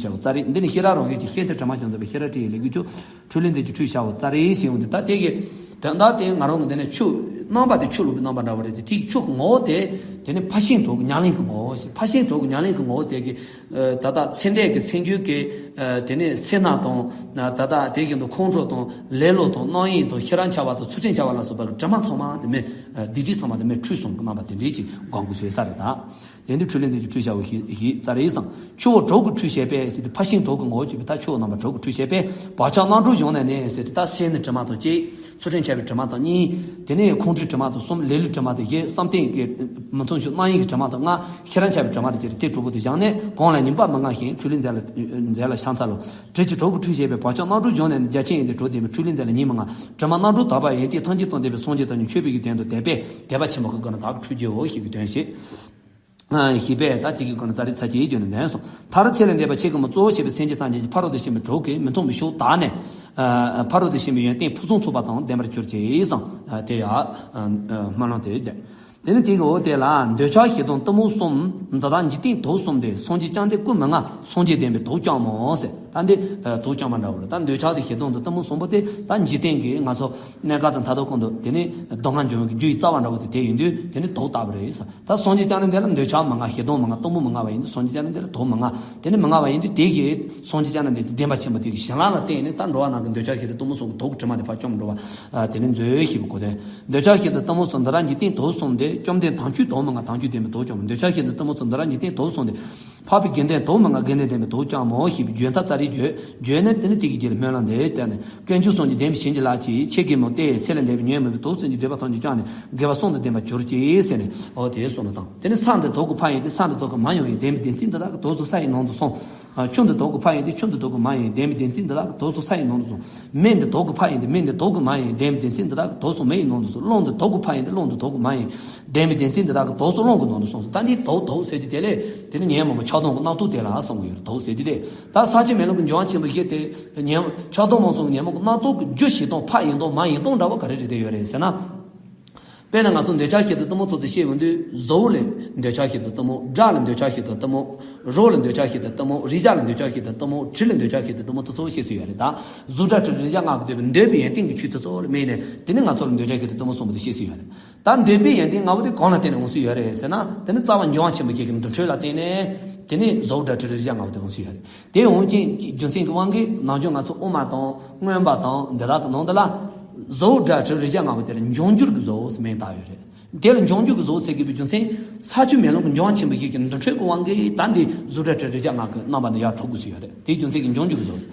ཁྲུས་བྱའོ་རྩ་རེད། འདི་ནི་ཤེས་རབ་རང་ཡུལ་གྱི་ཤེས་མཐུན་དྲི་མ་ཅན་འཛིན་པའི་ཤེས་རབ་ཀྲི་ཡའི་ལས་ཀྱི་ཆུ། ཁྲུས་ལེན་མཛད་ཀྱི་ཁྲུས་བྱའོ་རྩ་རེད་ཟེར་འོང་དུས། ད་དེ་གི་དོན་དག་དེ་ང་རང་གི་འདི་ནས་ཆུ་རྣམ་པ་དེ་ཆུ་ལུག་གི་རྣམ་པ་འདྲ་བ་རེད་དེ། དེ་གི་ཆུ་གི་ངོ་བོ་དེ། དེ་ནི་ཕར་ཕྱིན་དྲུག་གི་ཉམས་ལེན་གྱི་ངོ་བོ་ཞེས། ཕར་ཕྱིན་དྲུག་གི་ཉམས་ལེན་གྱི་ངོ་བོ་དེ་གི་ད་ལྟ་ཚེ་འདས་ཀྱི་སེམས་རྒྱུད་ཀྱི་དེ་ནི་སེར་སྣ་དང་། ད་ལྟ་དེ་བཞིན་དུ་ཁོང་ཁྲོ་དང་ལེ་ལོ་དང་རྣམ་གཡེང་དང་ཤེས་རབ་འཆལ་བ་དང་ཚུལ་ཁྲིམས་འཆལ་བ་ལ་སོགས་པ་གི་དྲི་མ་ཚང་མ་དེ་མེད། སྡིག་སྒྲིབ་ཚང་མ་དེ་མེད་ཁྲུས་གསུམ་གྱི་རྣམ་པ་དེ་འདྲས་ཀྱི་སྒོམ་དགོས་ཟེར་ས་རེད་ད། དེ་འདི་ཁྲུས་ལེན་མཛད་ཀྱི་ཁྲུས་བྱའོ་ཞེས་ཞེས་རྩ་རེད་གསུངས། ཆུ་བོ་དྲུག་གི་ཁྲུས་བྱས་པས་ཟེར་ཏེ། ཕར་ཕྱིན་དྲུག་གི་ངོ་བོ་བཅུ་པའི་ད་ཆུ་བོ་རྣམ་པ་དྲུག་གི་ཁྲུས་བྱས་པས། བག་ཆགས་རྣམ་གྲོལ་བྱུང་ནས་ནི་ཟེར་ཏེ། ད་སེར་སྣའི་དྲི་མ་དང་གཅིག་ཚུལ་ཁྲིམས་འཆལ་བའི་དྲི་མ་དང་གཉིས། དེ་ནས་ཁོང་ཁྲོའི་དྲི་མ་དང་གསུམ། ལེ་ལོའི་དྲི་མ་དང་བཞི། བསམ་གཏན་གྱི་མི་མཐུན་ཕྱོགས་རྣམ་གཡེང་གི་དྲི་མ་དང་ལྔ། ཤེས་རབ་འཆལ་བའི་དྲི་མ་དང་བཅས་ཏེ། དེ་དྲུག་པོ་དེ་བཞག་ནས་གང་ལ་ཉིན་པ་མི་མངའ་ཞིང་། ཁྲུས་ལེན་མཛད་ལ་མཛད་ལ་ཕྱག་འཚལ་ལོ། དྲི་ཆུ་དྲུག་གི་ཁྲུས་བྱས་པས། བག་ཆགས་རྣམ་གྲོལ་བྱུང་ནས་ནི། རྒྱལ་ཆེན་ཡོན་ཏན་དྲུག་ལྡན་པའི། ཁྲུས་ལེན་མཛད་ལ་ཉིན་མི་མངའ། དྲི་མ་རྣམ་གྲོལ་དག་པ་ཡོན་ཏན་ཐམས་ཅད་དང་ལྡན་པའི་སངས་རྒྱས་དང་ནི་མཆོད་པའི་གི་དོན་དུ་དད་པས་དད་པ་ཆེན་པོ་གི་སྒོ་ནས་བདག་གིས་ཁྲུས་བགྱིའོ་ཞེས་པའི་དོན་བཤད། ཞེས་པས་ད་དེ་གི་སྒོ་ནས་རྩ་རེ་ཚར་གཅིག་བརྗོད་ནས་ལན་གསུངས། མཐར་ཚེ་ལས་འདས་པ་ཆོས་ཀྱི་མུ་གཙོ་བོ་ཞེས་པའི་སེམས་ཅན་ཐམས་ཅད་ཀྱི་ཕ་རོལ་ཏུ་ཕྱིན་པའི་དྲུག་གི་མི་མཐུན་པའི་ཕྱོགས་དག་ནས། ཨ་ཕ་རོལ་ཏུ་ཕྱིན་པའི་ཡོན་ཏན་ཕུན་སུམ་ཚོགས་པ་དང་ལྡན་པར་གྱུར་ཅིག་གསུངས། ཨ་དེ་ཡང་ཨ་སྨོན་ལམ་དེ་བསྡད། དེ་ནི་དེ་གི་འོག་དེ་ལ། འདོད་ཆགས་ཞེ་སྡང་གཏི་མུག་གསུམ། འདི་དག་འཇིག་རྟེན་དུག་གསུམ་སྟེ། སངས་རྒྱས་བཅོམ་ལྡན་ཀུན་མི་མངའ། སངས་རྒྱས་བསྟན་པའི་དུག་ཀྱང་སྨོ་ཟེར། ད་འདི་ཨ་དུག་ཀྱང་མ་འདྲ་བོ་རེད། ད་འདོད་ཆགས་དང་ཞེ་སྡང་དང་གཏི་མུག་གསུམ་པོ་དེ་ད་འཇིག་རྟེན་གྱི་ང་ཚོ་གནས་སྐབས་དང་མཐར་ཐུག་གོང་དུ་དེ་ནི་སྡུག་བསྔལ་འབྱུང་བའི་རྒྱུ་ཡི་རྩ་བ་འདྲ་བོ་དེ་དེ་ཡིན་དུས། དེ་ནི་དུག་ལྟ་བུ་རེད་ཟེར། ད་སངས་རྒྱས་བཅོམ་ལྡན་འདས་ལ་འདོད་ཆགས་མ་མངའ། ཞེ་སྡང་མ་མངའ། གཏི་མུག་མ་མངའ་བ་ཡིན་དུས། སངས་རྒྱས་བཅོམ་ལྡན་འདས་ལ་དུག་མ་མངའ། དེ་ནི་མ་མངའ་བ་ཡིན་དུས། དེ་གིས་སངས་རྒྱས་བཅོམ་ལྡན་འདས་ཀྱི་བདེན་པ་ཆེན་པོ་དེ་གི་གཞན་ལ་ལ་བརྟེན་ནས། ད་འགྲོ་བ་རྣམས་ཀྱི་འདོད་ཆགས་ཞེ་སྡང་གཏི་མུག་གསུམ་གྱི་དུག་གི་དྲི་མ་དེ་ཕར་བཅོམ་འགྲོ་བ། ཨ་དེ་ནི་མཛོད་ཞེས་པའི་གོ་དོན། འདོད་ཆགས་ཞེ་སྡང་གཏི་མུག་གསུམ། འདི་དག་འཇིག་རྟེན་དུག་གསུམ་སྟེ། བཅོམ་ལྡན་དམ་ཆོས་དུག་མ་མངའ། དམ་ཆོས་བདེན་པའི་དུག་ཀྱང་སྨོ། འདོད་ཆགས་ཞེ་སྡང་གཏི་མུག་གསུམ། འདི་དག་འཇིག་རྟེན་དུག་གསུམ་སྟེ། འཕགས་པའི་དགེ་འདུན་དུག་མ་མངའ། དགེ་འདུན་བདེན་པའི་དུག་ཀྱང་སྨོ་ཞེས་པའི་བརྗོད་མཐའ་རྩ་རེ་བརྗོད། བརྗོད་ནས་དེ་ནི་དེ་གི་རྗེས་ལ་སྨོན་ལམ་འདི་བཏབ་ནས། དཀོན་མཆོག་སངས་རྒྱས་བདེན་པའི་བྱིན་གྱིས་བརླབ་ཅིང་། ཆེ་གེ་མོ་སྟེ། ཚེ་ལས་འདས་པའི་ཉོན་མོངས་པའི་དུག་གསུམ་གྱི་སྒྲིབ་པ་ཐམས་ཅད་བཅོམ་ནས། དགེ་བ་གསུམ་དང་ལྡན་པར་གྱུར་ཅིག་ཟེར་ནས། འོ་དེ་གསུངས་ནས་དང་། དེ་ནི་ས་འདི་དུག་གིས་ཕར་གཡོས་ཏེ། ས་འདི་དུག་གིས་མར་གཡོས་པས། བདེན་པའི་བདེན་ཚིག་འདི་དག་གི་དུག་ཚོ་ས་ཡི་ནང་དུ་སོང་། ཆུ་འདི་དུག་གིས་ཕར་གཡོས་ཏེ། ཆུ་འདི་དུག་གིས་མར་གཡོས་པས། བདེན་པའི་བདེན་ཚིག་འདི་དག་གི་དུག་ཚོ་ས་ཡི་ནང་དུ་སོང་། མེ་འདི་དུག་གིས་ཕར་གཡོས་ཏེ། མེ་འདི་དུག་གིས་མར་གཡོས་པས། བདེན་པའི་བདེན་ཚིག་འདི་དག་གི་དུག་ཚོ་མེ་ཡི་ནང་དུ་སོང་། རླུང་འདི་དུག་གིས་ཕར་གཡོས་ཏེ། རླུང་འདི་དུག་གིས་མར་གཡོས་པས། བདེན་པའི་བདེན་ཚིག་འདི་དག་གི་དུག་ཚོ་རླུང་གི་ནང་དུ་སོང་ཟེར། ད་འདི་དུག་དུག་ཟེར་གྱི་དེ་ལས། དེ་ནི་ཉོན་མོངས་པ་ཆགས་སྡང་གི་རྣམ་རྟོག་དེ་ལ་གསུང་གི་ཡོད་རེད། དུག་ཟེར་གྱི་དེ། ད་ས་བཅུ་མེ་རླུང་གི་འབྱུང་བ་ཆེན་པོ་བཞི་དེ། ཉོན་ཆགས་སྡང་རྨུགས་གསུམ་ཉོན་མོངས་ཀྱི་རྣམ་རྟོག་གི་རྒྱུ་ཞེ་སྡང་ཕ་ཡིན་སྟངས་མ་ཡིན་སྟངས་འདྲ་བོ་ག་རེ་རེད་དེ་ཡོད་རེད་ཟེར་ན། དཔེར་ན་ང་ཚོ་འདོད་ཆགས་ཞེ་སྡང་གཏི་མུག་ཚོ་དེ་བཤད་ཡོང་དུས། གཟུགས་ལ་འདོད་ཆགས་ཞེ་སྡང་གཏི་མུག། སྒྲ་ལ་འདོད་ཆགས་ཞེ་སྡང་གཏི་མུག། རོ་ལ་འདོད་ཆགས་ཞེ་སྡང་གཏི་མུག། རེག་བྱ་ལ་འདོད་ཆགས་ཞེ་སྡང་གཏི་མུག། དྲི་ལ་འདོད་ཆགས་ཞེ་སྡང་གཏི་མུག་དེ་ཚོ་བཤད་སྲོལ་ཡོད་རེད་ད། གཟུགས་སྒྲ་དྲི་རེག་བྱ་ལྔ་གིས་བསྡུས་པའི་འདོད་པའི་ཡོན་ཏན་གྱི་ཆོས་དེ་ཚོ་ལ་དམིགས་ནས། དེ་ནི་ང་ཚོ་ལ་འདོད་ཆགས་ཞེ་སྡང་གཏི་མུག་གསུམ་པོ་དེ་བཤད་སྲོལ་ཡོད་རེད། ད་འདོད་པའི་ཡོན་ཏན་ལྔ་པོ་དེ་གང་ལ་བརྟེན་ནས་འོང་སྲོལ་ཡོད་རེད་ཟེར་ན། དེ་ནི་རྩ་བ་འབྱུང་བ་ཆེན་པོ་བརྒྱད་ཀྱི་འདུ་འཕྲོད་ལ་བརྟེན་ནས། དེ་ནི་གཟུགས་སྒྲ་དྲི་རེག་བྱ་ལྔ་པོ་དེ་འོང་སྲོལ་ཡོད་རེད། དེ་འོང་རྐྱེན་རྒྱུ་མཚན་གྱི་དབང་གིས། ནམ་རྒྱུན་ང་ཚོ་དབུ་མ་དང་མངོན་པ་དང་འདི་དག་གི་ནང་དུ་ལ། གཟུགས་སྒྲ་དྲི་རེག་བྱ་ལྔ་པོ་དེ་ལ་འབྱུང་འགྱུར་གྱི་གཟུགས་ཟེར་མིང་བཏགས་ཡོད་རེད། དེ་ལ་འབྱུང་འགྱུར་གྱི་གཟུགས་ཟེར་དགོས་པའི་རྒྱུ་མཚན། ས་བཅུ་མེ་རླུང་གི་འབྱུང་བ་ཆེན་པོ་བཞི་གི་འདུ་འཕྲོད་ཀྱི་དབང་གིས། ད་འདི་གཟུགས་སྒྲ་དྲི་རེག་བྱ་ལྔ་གི་རྣམ་པ་ནི་ཡར་གྲུབ་དགོས་སྲོལ་ཡོད་རེད། དེའི་རྒྱུ་མཚན་གྱིས་འབྱུང་འགྱུར་གྱི་གཟུགས།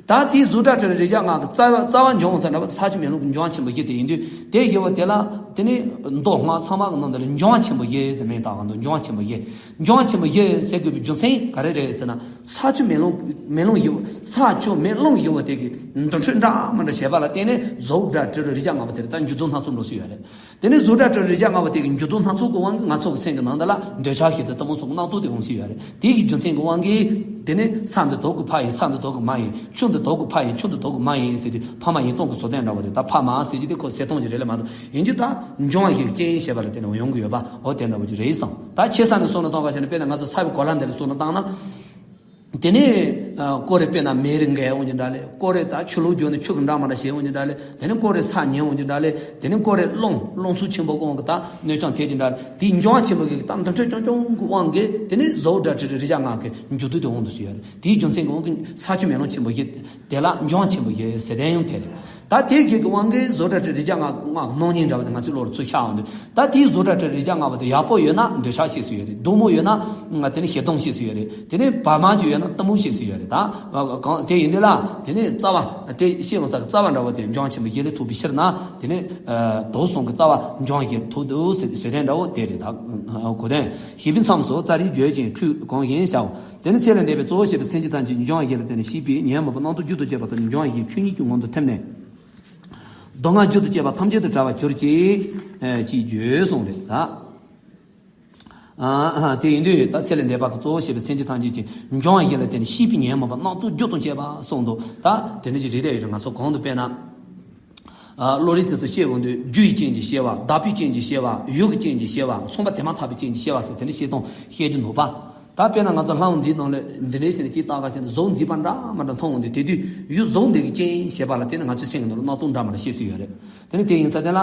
ད་དེའི་གཟུགས་སྒྲ་དྲི་རོ་རེག་བྱ་ལྔ་གི་རྩ་བ་རྩ་བ་འབྱུང་ཟེར་འདྲ་བ་ས་བཅུ་མེ་ལོང་གི་འབྱུང་བ་ཆེན་པོ་བཞི་དེ་ཡིན་དུས། དེ་བཞི་བོ་དེ་ལ་དེ་ནི་མདོ་སྔགས་ཚང་མ་གི་ནང་དུ་ལ་འབྱུང་བ་ཆེན་པོ་བཞི་ཟེར་མིང་བཏགས་པ་འདུག་འབྱུང་བ་ཆེན་པོ་བཞི། འབྱུང་བ་ཆེན་པོ་བཞི་ཟེར་དགོས་པའི་རྒྱུ་མཚན་ག་རེ་རེད་ཟེར་ན། ས་བཅུ་མེ་ལོང་མེ་ལོང་བཞི་བོ་ས་བཅུ་མེ་ལོང་བཞི་བོ་དེ་གི་འདུ་འཕྲོད་འདྲ་མི་འདྲ་བྱས་པ་ལ་བརྟེན་ནས་གཟུགས་སྒྲ་དྲི་རོ་རེག་བྱ་ལྔ་པོ་དེར་ད་འགྱུར་ལྡོག་སྣ་ཚོགས་འགྲོ་སྲིད་ཡོད་རེད། དེ་ནས་གཟུགས་སྒྲ་དྲི་རོ་རེག་བྱ་ལྔ་པོ་དེ་གི་འགྱུར་ལྡོག་སྣ་ཚོགས་ཀྱི་དབང་གིས་ང་ཚོ་གི་སེམས་ཀྱི་ནང་དུ་ལ་འདོད་ཆགས་ཞེ་སྡང་གཏི་མུག་སོགས་ཀྱི་རྣམ་རྟོག་དེ་འོང་སྲིད་ཡོད་རེད། དེ་གི་རྒྱུ་མཚན་གྱི་དབང་གིས་དེ་ནས་ས་འདི་དོག་གི་ཕ་ཡིན། ས་འདི་དོག་གི་མ་ཡིན། ཆུ་འདི་དོག་གི་ཕ་ཡིན། ཆུ་འདི་དོག་གི་མ་ཡིན་ཟེར་ཏེ་ཕ་མ་ཡིན་སྟོང་གི་བཟོ་ལྟ་འདྲ་བོ་དེ། ད་ཕ་མ་ཟེར་གྱི་དེ་ཁོ་ཟེར་སྟོང་ཅིག་རེད་ལ་མ་གཏོགས། ཡིན་རྒྱུ་ད་འབྱུང་བ་ཞིག་རྐྱེན་བྱས་པ་ལ་བརྟེན་ནས་ཡོང་གི་ཡོད་པ་འོ་དེ་འདྲ་བོ་ཅིག་རེད་བསམ། ད་ཆེ་ས་ནས་སོང་ན་ཐོག་ཁ་ཤས་ནས་དཔེར་ན་ང་ཚོ་ས་བའི་གོ་ལ་འདི་ལ་སོང་ན་བཏང་ན། དེ་ནས་ཨ་ཀོ་རེ་དཔེར་ན་མེ་རི་འགས་འོང་གི་འདྲ་ལེ། ཀོ་རེ་ད་ཆུ་ལོག་བརྒྱབ་ནས་ཆུ་གི་འདྲ་མ་འདྲ་བྱས་འོང་གི་འདྲ་ལེ། དེ་ནས་ཀོ་རེ་ས་ཉིལ་འོང་གི་འདྲ་ལེ། དེ་ནས་ཀོ་རེ་རླུང་རླུང་འཚུབ་ཆེན་པོ་འོང་གི་ད་གནོད་སྐྱོན་ཐེབས་ཀྱི་འདྲ་ལེ། དེའི་འབྱུང་བ་ཆེན་པོ་གི་ད་འདུ་འཕྲོད་རྐྱང་རྐྱང་གི་དབང་གིས་དེ་ནས་གཟུགས་སྒྲ་དྲི་རོ་རེག་བྱ་ལྔ་གི་འགྱུར་ལྡོག་དེ་འོང་དུ་ཞུ་ཡ་རེད། དེའི་རྒྱུ་མཚན་གྱི་དབང་གིས་ས་བཅུ་མེ་ལོང་ཆེན་པོ་བཞི་དེ་ལ་འབྱུང་བ་ཆེན་པོ་བཞི་ཟེར་དོན་ཡང་དེ་རེད། ད་དེ་གི་དབང་གིས་གཟུགས་སྒྲ་དྲི་རོ་རེག་བྱ་ལྔ་ལྔ་གི་སྣང་བརྙན་འདྲ་བ་དེ་ང་ཚོའི་བློ་ལ་ཚུར་ཤར་འོང་དུས། ད་དེའི་གཟུགས་སྒྲ་དྲི་རོ་རེག་བྱ་ལྔ་པོ་དེ་ཡག་པོ་ཡོད་ན་འདོད་ཆགས་སྐྱེ་སྲིད་ཡོད་རེད། སྡུག་མོ་ཡོད་ན་དེ་ནི་ཞེ་སྡང་སྐྱེ་སྲིད་ཡོད་རེད། དེ་ནི་བར་མ་ཅིག་ཡོད་ན་གཏི་མུག་སྐྱེ་སྲིད་ཡོད་རེད། ད་གང་དེ་ཡིན་དུས་ལ་དེ་ནི་རྩ་བ་དེ་ཤེས་འོང་ས་གི་རྩ་བ་འདྲ་བོ་དེ་འབྱུང་བ་ཆེན་པོ་བཞི་ལས་ཐུག་པའི་ཕྱིར་ན། དེ་ནི་དོགས་གསུམ་གྱི་རྩ་བ་འབྱུང་བཞི་ཐུག་འདུག་ཟེར་ཟེར་དོན་འདྲ་བོ་དེ་རེད། ད་གོ་དོན་ཞེས་པའི་མཚམས་སུ་ཙཱ་རིས་བརྗོད་ཅིང་ཁྲུས་གང་བཞིན་བྱའོ། དེ་ནི་ཚེ་ལས་འདས་པའི་གཙོ་བོ་ཞེས་པའི་སེམས་ཅན་ཐམས་ཅད་འབྱུང་བཞི་ལ་བརྟེན་ནས་ཤེས་པས་ཉོན་མོངས་པ་རྣམ་རྟོག་རྒྱུད་དུ་སྐྱེས་པ་དང་འབྱུང་བཞིའི་ཆོས་ཉིད་ཀྱི་ངང་དུ་ཐིམ་ནས། སྡུག་བསྔལ་རྒྱུད་དུ་སྐྱེས་པ་ཐམས་ཅད་དང་བྲལ་བར་གྱུར་ཅིག་ཅེས་བརྗོད་གསུངས་རེད་ད། དེ་ཡིན་དུས་ད་ཚེ་ལས་འདས་པ་དང་གཙོ་བོ་ཞེས་པའི་སེམས་ཅན་ཐམས་ཅད་ཀྱི་འབྱུང་བ་ཡིན་ལ་བརྟེན་ནས་ཤེས་པའི་ཉོན་མོངས་པ་རྣམ་རྟོག་རྒྱུད་དང་བཅས་པ་གསུངས་འདུག་ད་དེ་འདྲ་ཅིག་རེད་དེ་ཡོད་རེད། ང་ཚོ་གོང་དུ་དཔེར་ན། བློ་རིག་དེ་ཚོ་ཤེས་འོང་དུས་རྒྱུ་ཡི་རྐྱེན་གྱིས་ཤེས་པ། བདག་པོའི་རྐྱེན་གྱིས་ཤེས་པ། ཡུལ་གྱི་རྐྱེན་གྱིས་ཤེས་པ། མཚུངས་པ་དེ་མ་ཐག་པའི་རྐྱེན་གྱིས་ཤེས་པ་ཟེར་དེ་འདྲ་བཤད་སྟངས་བཤད་རྒྱུ་འདུག་པ། ད་དཔེར་ན་ང་ཚོ་ལྷ་མོ་འདིའི་ནང་ལ་འདི་འདྲའི་ཟེར་ནས་ཅིག་བཏགས་ཁ་བྱས་ན་གཟུགས་མཛེས་པ་འདྲ་མི་འདྲ་མཐོང་འོང་དུས་དེ་དུས་ཡུལ་གཟུགས་འདི་གི་རྐྱེན་ཞེས་པ་ལ་བརྟེན་ནས་ང་ཚོའི་སེམས་ཀྱི་ནང་ལ་རྣམ་རྟོག་འདྲ་མི་འདྲ་སྐྱེ་སྲིད་ཡོད་རེད། དེ་ནི་དེ་ཡིན་ཙང་དེ་ལ་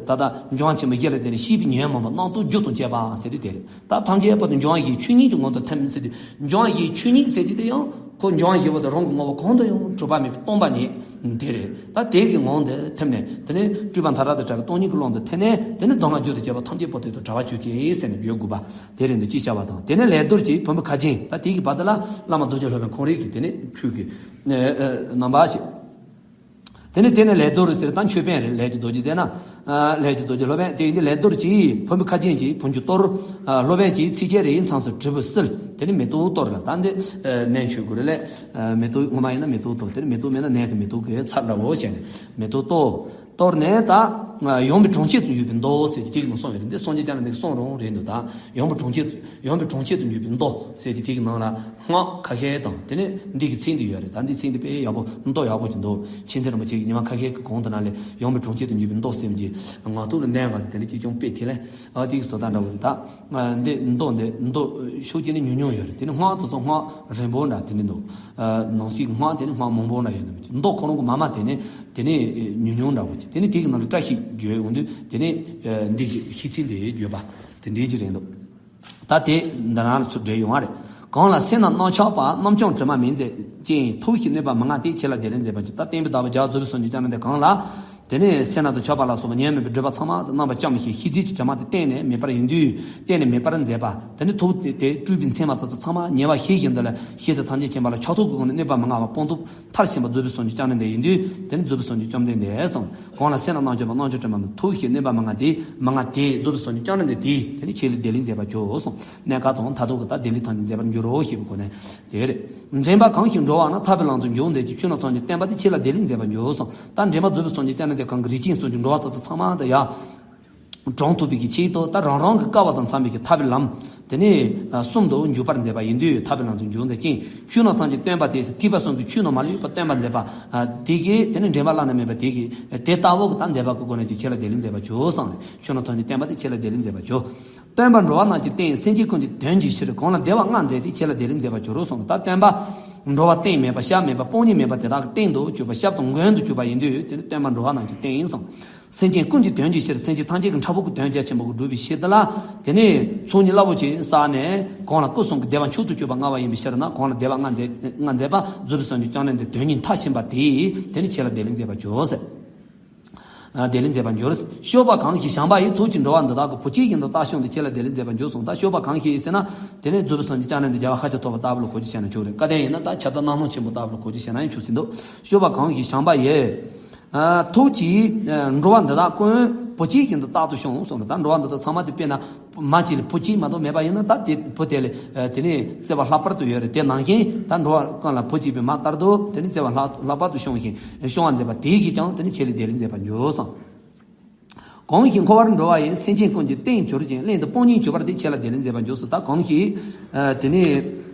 ད་ལྟ་འབྱུང་བ་ཆེན་པོ་བཞི་ལ་བརྟེན་ནས་ཤེས་པའི་ཉོན་མོངས་པ་རྣམ་རྟོག་རྒྱུད་དང་བཅས་པ་ཟེར་དུས་དེ་རེད། ད་ཐམས་ཅད་པོ་དེ་འབྱུང་བ་བཞིའི་ཆོས་ཉིད་ཀྱི་ངང་དུ་ཐིམ་ཟེར་དུས་འབྱུང་བ་བཞིའི་ཆོས་ཉིད་ཟེར་དུས་དེ་ཡང་ཁོ་འབྱུང་བ་བཞི་པོ་དེ་རང་གི་ངོ་བོ་གང་དུ་ཡང་གྲུབ་པ་མེད་པའི་སྟོང་པ་ཉིད་དེ་རེད། ད་དེ་གི་ངང་དུ་ཐིམ་ནས་དེ་ནི་སྤྲོས་པ་མཐའ་དག་ཏུ་བྲལ་བའི་སྟོང་ཉིད་ཀྱི་ཀློང་དུ་ཐིམ་ནས་དེ་ནི་སྡུག་བསྔལ་རྒྱུད་དུ་སྐྱེས་པ་ཐམས་ཅད་པོ་དེ་དང་བྲལ་བར་གྱུར་ཅིག་ཟེར་ནས་བརྗོད་དགོས་པ། དེ་རེད་འདུག་ཅེས་བྱ་བ་དང་། དེ་ནས་ལས་རྡོར་གྱིས་བུམ་པའི་ཁ་རྒྱན། ད་དེ་གི་བར་དུ་ལ་བླ་མ་རྡོ་རྗེ་སློབ་དཔོན་ཁོང་རང་གིས་དེ་ནས་ཆོས་ཀྱི་རྣམ་པ་ཞིག་དེ་ནས་དེ་ནས་ལས་རྡོར་ཟེར་ད་མཆོད་དཔོན་རེད། ལས་ཀྱི་རྡོ་རྗེ་ཟེར་ན། ལས་ཀྱི་རྡོ་རྗེ་སློབ་དཔོན་དེ་ཡིན་དུས་ལས་རྡོར་གྱིས་བུམ་པའི་ཁ་རྒྱན་གྱིས་བུམ་ཆུ་གཏོར། སློབ་དཔོན་གྱིས་ཚིགས་བཅད་རེའི་མཚམས་སུ་དྲིལ་བུ་བསིལ། དེ་ནས་མེ་ཏོག་གཏོར་ལ་ད་འདི་ནས་མཆོད་དགོས་རེད་ལས། མེ་ཏོག་ངོ་མ་ཡིན་ན་མེ་ཏོག་གཏོར། དེ་ནས་མེ་ཏོག་མེད་ན་ནས་ཀྱི་མེ་ཏོག་གི་ཚབ་འདྲ་བོ་བྱས་ནས་མེ་ཏོག་གཏོར། གཏོར་ནས་ད་ཡངས་པའི་གྲོང་ཁྱེར་དུ་འཇུག་པའི་མདོ་ཟེར་གྱི་དེ་གི་ནང་གསུངས་ཡོད་རེད། འདི་སངས་རྒྱས་བསྐྱངས་ན་འདི་གི་གསུང་རང་རེད་འདུག་ད་ཡངས་པའི་གྲོང་ཁྱེར་ཡངས་པའི་གྲོང་ཁྱེར་དུ་འཇུག་པའི་མདོ་ཟེར་གྱི་དེ་གི་ནང་ལ་སྔགས་ཁ་ཤས་དང་དེ་ནས་འདི་གི་ཚིག་འདི་ཡོད་རེད། ད་འདི་ཚིག་འདི་དཔེ་ཡག་པོ་མདོ་ཡག་པོ་ཞིག་འདུག་མཁྱེན་བརྩེ་རིན་པོ་ཆེ་གིས་ཉི་མ་ཁ་ཤས་ཀྱི་གོང་དུ་ན་ལས་ཡངས་པའི་གྲོང་ཁྱེར་དུ་འཇུག་པའི་མདོ་ཟེར་གྱི་ངག་ཐོག་ལ་གནས་པ་དེ་འདྲ་ཅིག་ཀྱང་དཔེ་དེ་ལས་ཨ་དེ་གི་བཟོ་ལྟ་འདྲ་བོ་རེད། ད་འདི་མདོ་འདི་མདོ་ཤུགས་ཀྱིས་ནི་ཉུང་ཉུང་ཡོད་རེད། དེ་ནི་སྔགས་དེ་ཚོ་སྔགས་རིང་པོ་འདྲ་དེ་འདྲ་འདུག་ནང་གསེས་ཀྱི་སྔགས་དེ་ནི་སྔགས་མང་པོ་འདྲ་ཡོད་ནི་མདོ་ཁོ་རང་གི་མ་མ་དེ་ནི་དེ་ནི་ཉུང་ཉུང་འདྲ་བོ་ཅིག་དེ་ནི་དེ་གི་ནང་ལ་བཀྲ་ཤིས་བརྗོད་ཡོང་དུས་དེ་ནི་འདི་གི་ཤེས་ཚིག་འདི་བརྗོད་པ་དེ་འདྲའི་ཅིག་རེད་འདུག་ད་དེ་འདི་ནང་ལ་ཚུར་འགྲེལ་ཡོང་བ་རེད། གང་ལ་སེར་སྣ་རྣམ་ཆགས་པ། རྣམ་བྱང་དྲི་མ་མེད་མཛད་ཅིང་ཐུགས་བཞེད་གནོད་པ་མི་མངའ་སྟེ། ཁྱེད་ལ་བདེ་ལེགས་མཛད་པར་གྱུར། ད་བསྟན་པའི་བདག་པོ་རྒྱ་རྫོགས་པའི་སངས་རྒྱས་བསྐྱངས་གནས་འདི་གང་ལ། དེ་ནས་སེར་སྣ་དང་ཆགས་པ་ལ་སོགས་པ་ཉོན་མོངས་པའི་སྒྲིབ་པ་ཚང་མ་དང་རྣམ་པར་བཅོམ་ཞིང་ཤེས་བྱའི་དྲི་མ་དེ་གཏན་ནས་མེད་པར་ཡིན་དུས་གཏན་ནས་མེད་པར་མཛད་པ། དེ་ནི་ཐུགས་དེ་སྤྲུལ་པའི་མཚན་མ་དེ་ཚོ་ཚང་མ་ཉེ་བར་ཞི་ཞིང་དུ་ལ་ཤེས་བྱ་ཐམས་ཅད་མཁྱེན་པ་ལ་ཕྱག་ཐོག་གི་སྒོ་ནས་གནོད་པ་མི་མངའ་བ་སྤངས་རྟོགས་མཐར་ཕྱིན་པ་རྫོགས་པའི་སངས་རྒྱས་བསྐྱངས་གནས་འདི་ཡིན་དུས་དེ་ནི་རྫོགས་པའི་སངས་རྒྱས་བསྐྱངས་གནས་འདི་གསུངས། གང་ལ་སེར་སྣ་རྣམ་བྱང་པ། རྣམ་བྱང་དྲི་མ་མེད། ཐུགས་བཞེད་གནོད་པ་མི་མངའ་སྟེ། མི་མངའ་སྟེ་རྫོགས་པའི་སངས་རྒྱས་བསྐྱངས་གནས་འདི་དེ་དེ་ནི་ཁྱེད་ལ་བདེ་ལེགས་མཛད་པར་གྱུར་གསུངས། གནས་སྐབས་དང་མཐར་ཐུག་གི་ད་བདེ་ལེགས་ཐམས་ཅད་མཛད་པར་འགྱུར་རོ་ཞེས་པའི་སྒོ་ནས་དེ་རེད། འདྲེན་པ་གང་ཞིག་འགྲོ་བ་ན། ཐར་པའི་ལམ་དུ་འཇུག་མཛད་ཅིང་། ཆོས་རྣམས་ཐམས་ཅད་བསྟན་པ་དེས། ཁྱེད་ལ་བདེ་ལེགས་མཛད་པར་འགྱུར་གསུངས། ད་འདྲེན་པ་རྫོགས་པའི་སངས་རྒྱས་བསྐྱངས་གནས་འདི་གང་གི་རིགས་ཅན་སོགས་ཀྱི་འགྲོ་བ་དེ་ཚོ་ཚང་མ་དང་ཡ་གྲོང་ཐུབ་པའི་གི་ཆེད་དུ་ད་རང་རང་གི་སྐལ་བ་དང་འཚམ་པའི་གི་ཐར་པའི་ལམ་དེ་ནས་གསུམ་དུ་འཇུག་པར་མཛད་པ་ཡིན་དུས་ཐར་པའི་ལམ་དུ་འཇུག་མཛད་ཅིང་། ཆོས་རྣམས་ཐམས་ཅད་བསྟན་པ་དེས། ཐེག་པ་གསུམ་གྱི་ཆོས་རྣམས་མ་ལུས་པར་སྟོན་པར་མཛད་པ་དེ་གིས་དེ་ནི་འདྲེན་པ་བླ་ན་མེད་པ་དེ་གིས་དེ་ལྟ་བུ་གི་ད་མཛད་པ་གི་སྒོ་ནས་ཀྱི་ཁྱེད་ལ་བདེ་ལེགས་མཛད་པར་གྱུར་གསུངས་ནས། ཆོས་རྣམས་ཐམས་ཅད་བསྟན་པ་དེས། ཁྱེད་ལ་བདེ་ལེགས་མཛད་པར་གྱུར། སྟོན་པ་འགྲོ་བ་རྣམས་ཀྱི་རྟེན། སེམས་ཅན་ཀུན་གྱི་དོན་གྱི་ཕྱིར། གང་ལ་བདེ་བ་ལྔ་མཛད་དེ། ཁྱེད་ལ་བདེ་ལེགས་མཛད་པར་གྱུར་གསུངས་ནས། ད་སྟོན་པ་འགྲོ་བ་རྟེན་མེད་པ། སྐྱབས་མེད་པ། དཔུང་གཉེན་མེད་པ་དེ་དག་གི་རྟེན་དུ་གྱུར་པ། ཞབས་དང་མགོན་དུ་གྱུར་པ་ཡིན་དུས་དེ་ནི་སྟོན་པ་འགྲོ་བ་རྣམས་ཀྱི་རྟེན་ཡིན་གསུངས། སེམས་ཅན་ཀུན་གྱི་དོན་གྱི་ཕྱིར། སེམས་ཅན་ཐམས་ཅད་ཀྱི་མཁྲེགས་པོ་གི་དོན་རྒྱ་ཆེན་པོ་གི་སྒྲུབ་པའི་ཕྱིར་དུ་ལ། དེ་ནས་ཚོགས་གཉིས་རླབས་པོ་ཆེ་བསགས་ནས་གང་ལ་སྐུ་གསུམ་གྱི་བདེ་བ་མཆོག་ཏུ་གྱུར་པ་མངའ་བ་ཡིན་པའི་ཕྱིར་ན། གང་ལ་བདེ་བ་ལྔ་མཛད་ལྔ་མཛད་པ་རྫོགས་པའི་སངས་རྒྱས་བསྐྱངས་གནས་འདི་དོན་གཉིས་མཐར་ཕྱིན་པ་དེས་དེ་ནི་ཁྱེད་ལ་བདེ་ལེགས་མཛད་པར་གྱུར་ཟེར། དེ་ལས་མཛད་པར་འགྱུར། སྤྱོད་པ་གང་ཞིག་བྱམས་པ་ཡིས། ཐུགས་ཀྱིས་འགྲོ་བ་འདི་དག་གི། བུ་གཅིག་བཞིན་དུ་བལྟ་བྱུང་སྟེ། ཁྱེད་ལ་དེ་ལས་མཛད་པར་འགྱུར་གསུངས། ད་སྤྱོད་པ་གང་ཞིག་ཟེར་ན། དེ་ནས་མཛོད་བཟང་གི་ཅ་ན་འདི་རྒྱལ་བ་ཤཱཀྱ་ཐུབ་པ་ལྟ་བུ་ལ་གོ་རྒྱུ་བྱས་ན་ཆོག་རེད། སྐལ་ལྡན་ཡིན་ན་ད་ཁྱབ་བདག་སྣང་སྟོང་ཆེན་པོ་ལྟ་བུ་ལ་གོ་རྒྱུ་བྱས་ན་ཡང་ཆོག་ཟིན་འདུག་སྤྱོད་པ་གང་ཞིག་བྱམས་པ་ཡིས། ཐུགས་ཀྱིས་འགྲོ་བ་འདི་དག་ཀུན། བུ་གཅིག་བཞིན་དུ་བལྟ་དུ་བྱུང་གསུངས་རེད། ད་འགྲོ་བ་འདི་དག་ཚང་མ་དེ་དཔེར་ན། མ་གཅིག་ལ་བུ་གཅིག་མ་གཏོགས་མེད་པ་ཡིན་ན། ད་དེ་བུ་དེ་ལས་དེ་ནས་བརྩེ་བ་ལྷག་པར་དུ་ཡོད་རེད། དེ་ནང་བཞིན་ད་འགྲོ་བ་ཀུན་ལ་བུ་གཅིག་པའི་མ་ལྟར་དུ། དེ་ནས་བརྩེ་བ་ལྷག་ལྷག་པར་དུ་བྱུང་ཞིང་སྐྱོང་བར་མཛད་པ་དེ་གིས་ཀྱང་། དེ་ནས་ཁྱེད་ལ་དེ་ལས་མཛད་པར་འགྱུར་གསུངས། གང་ཞིག་འཁོར་བར་འགྲོ་བ་ཡི། སེམས་ཅན་ཀུན་གྱི་རྟེན་གྱུར་ཅིང་། གླེན་དུ་དཔང་ཉིད་གྱུར་པ་དེས། ཁྱེད་ལ་དེ་ལས་མཛད་པར་འགྱུར་གསུངས། ད་གང་ཞིག་དེ་ནས་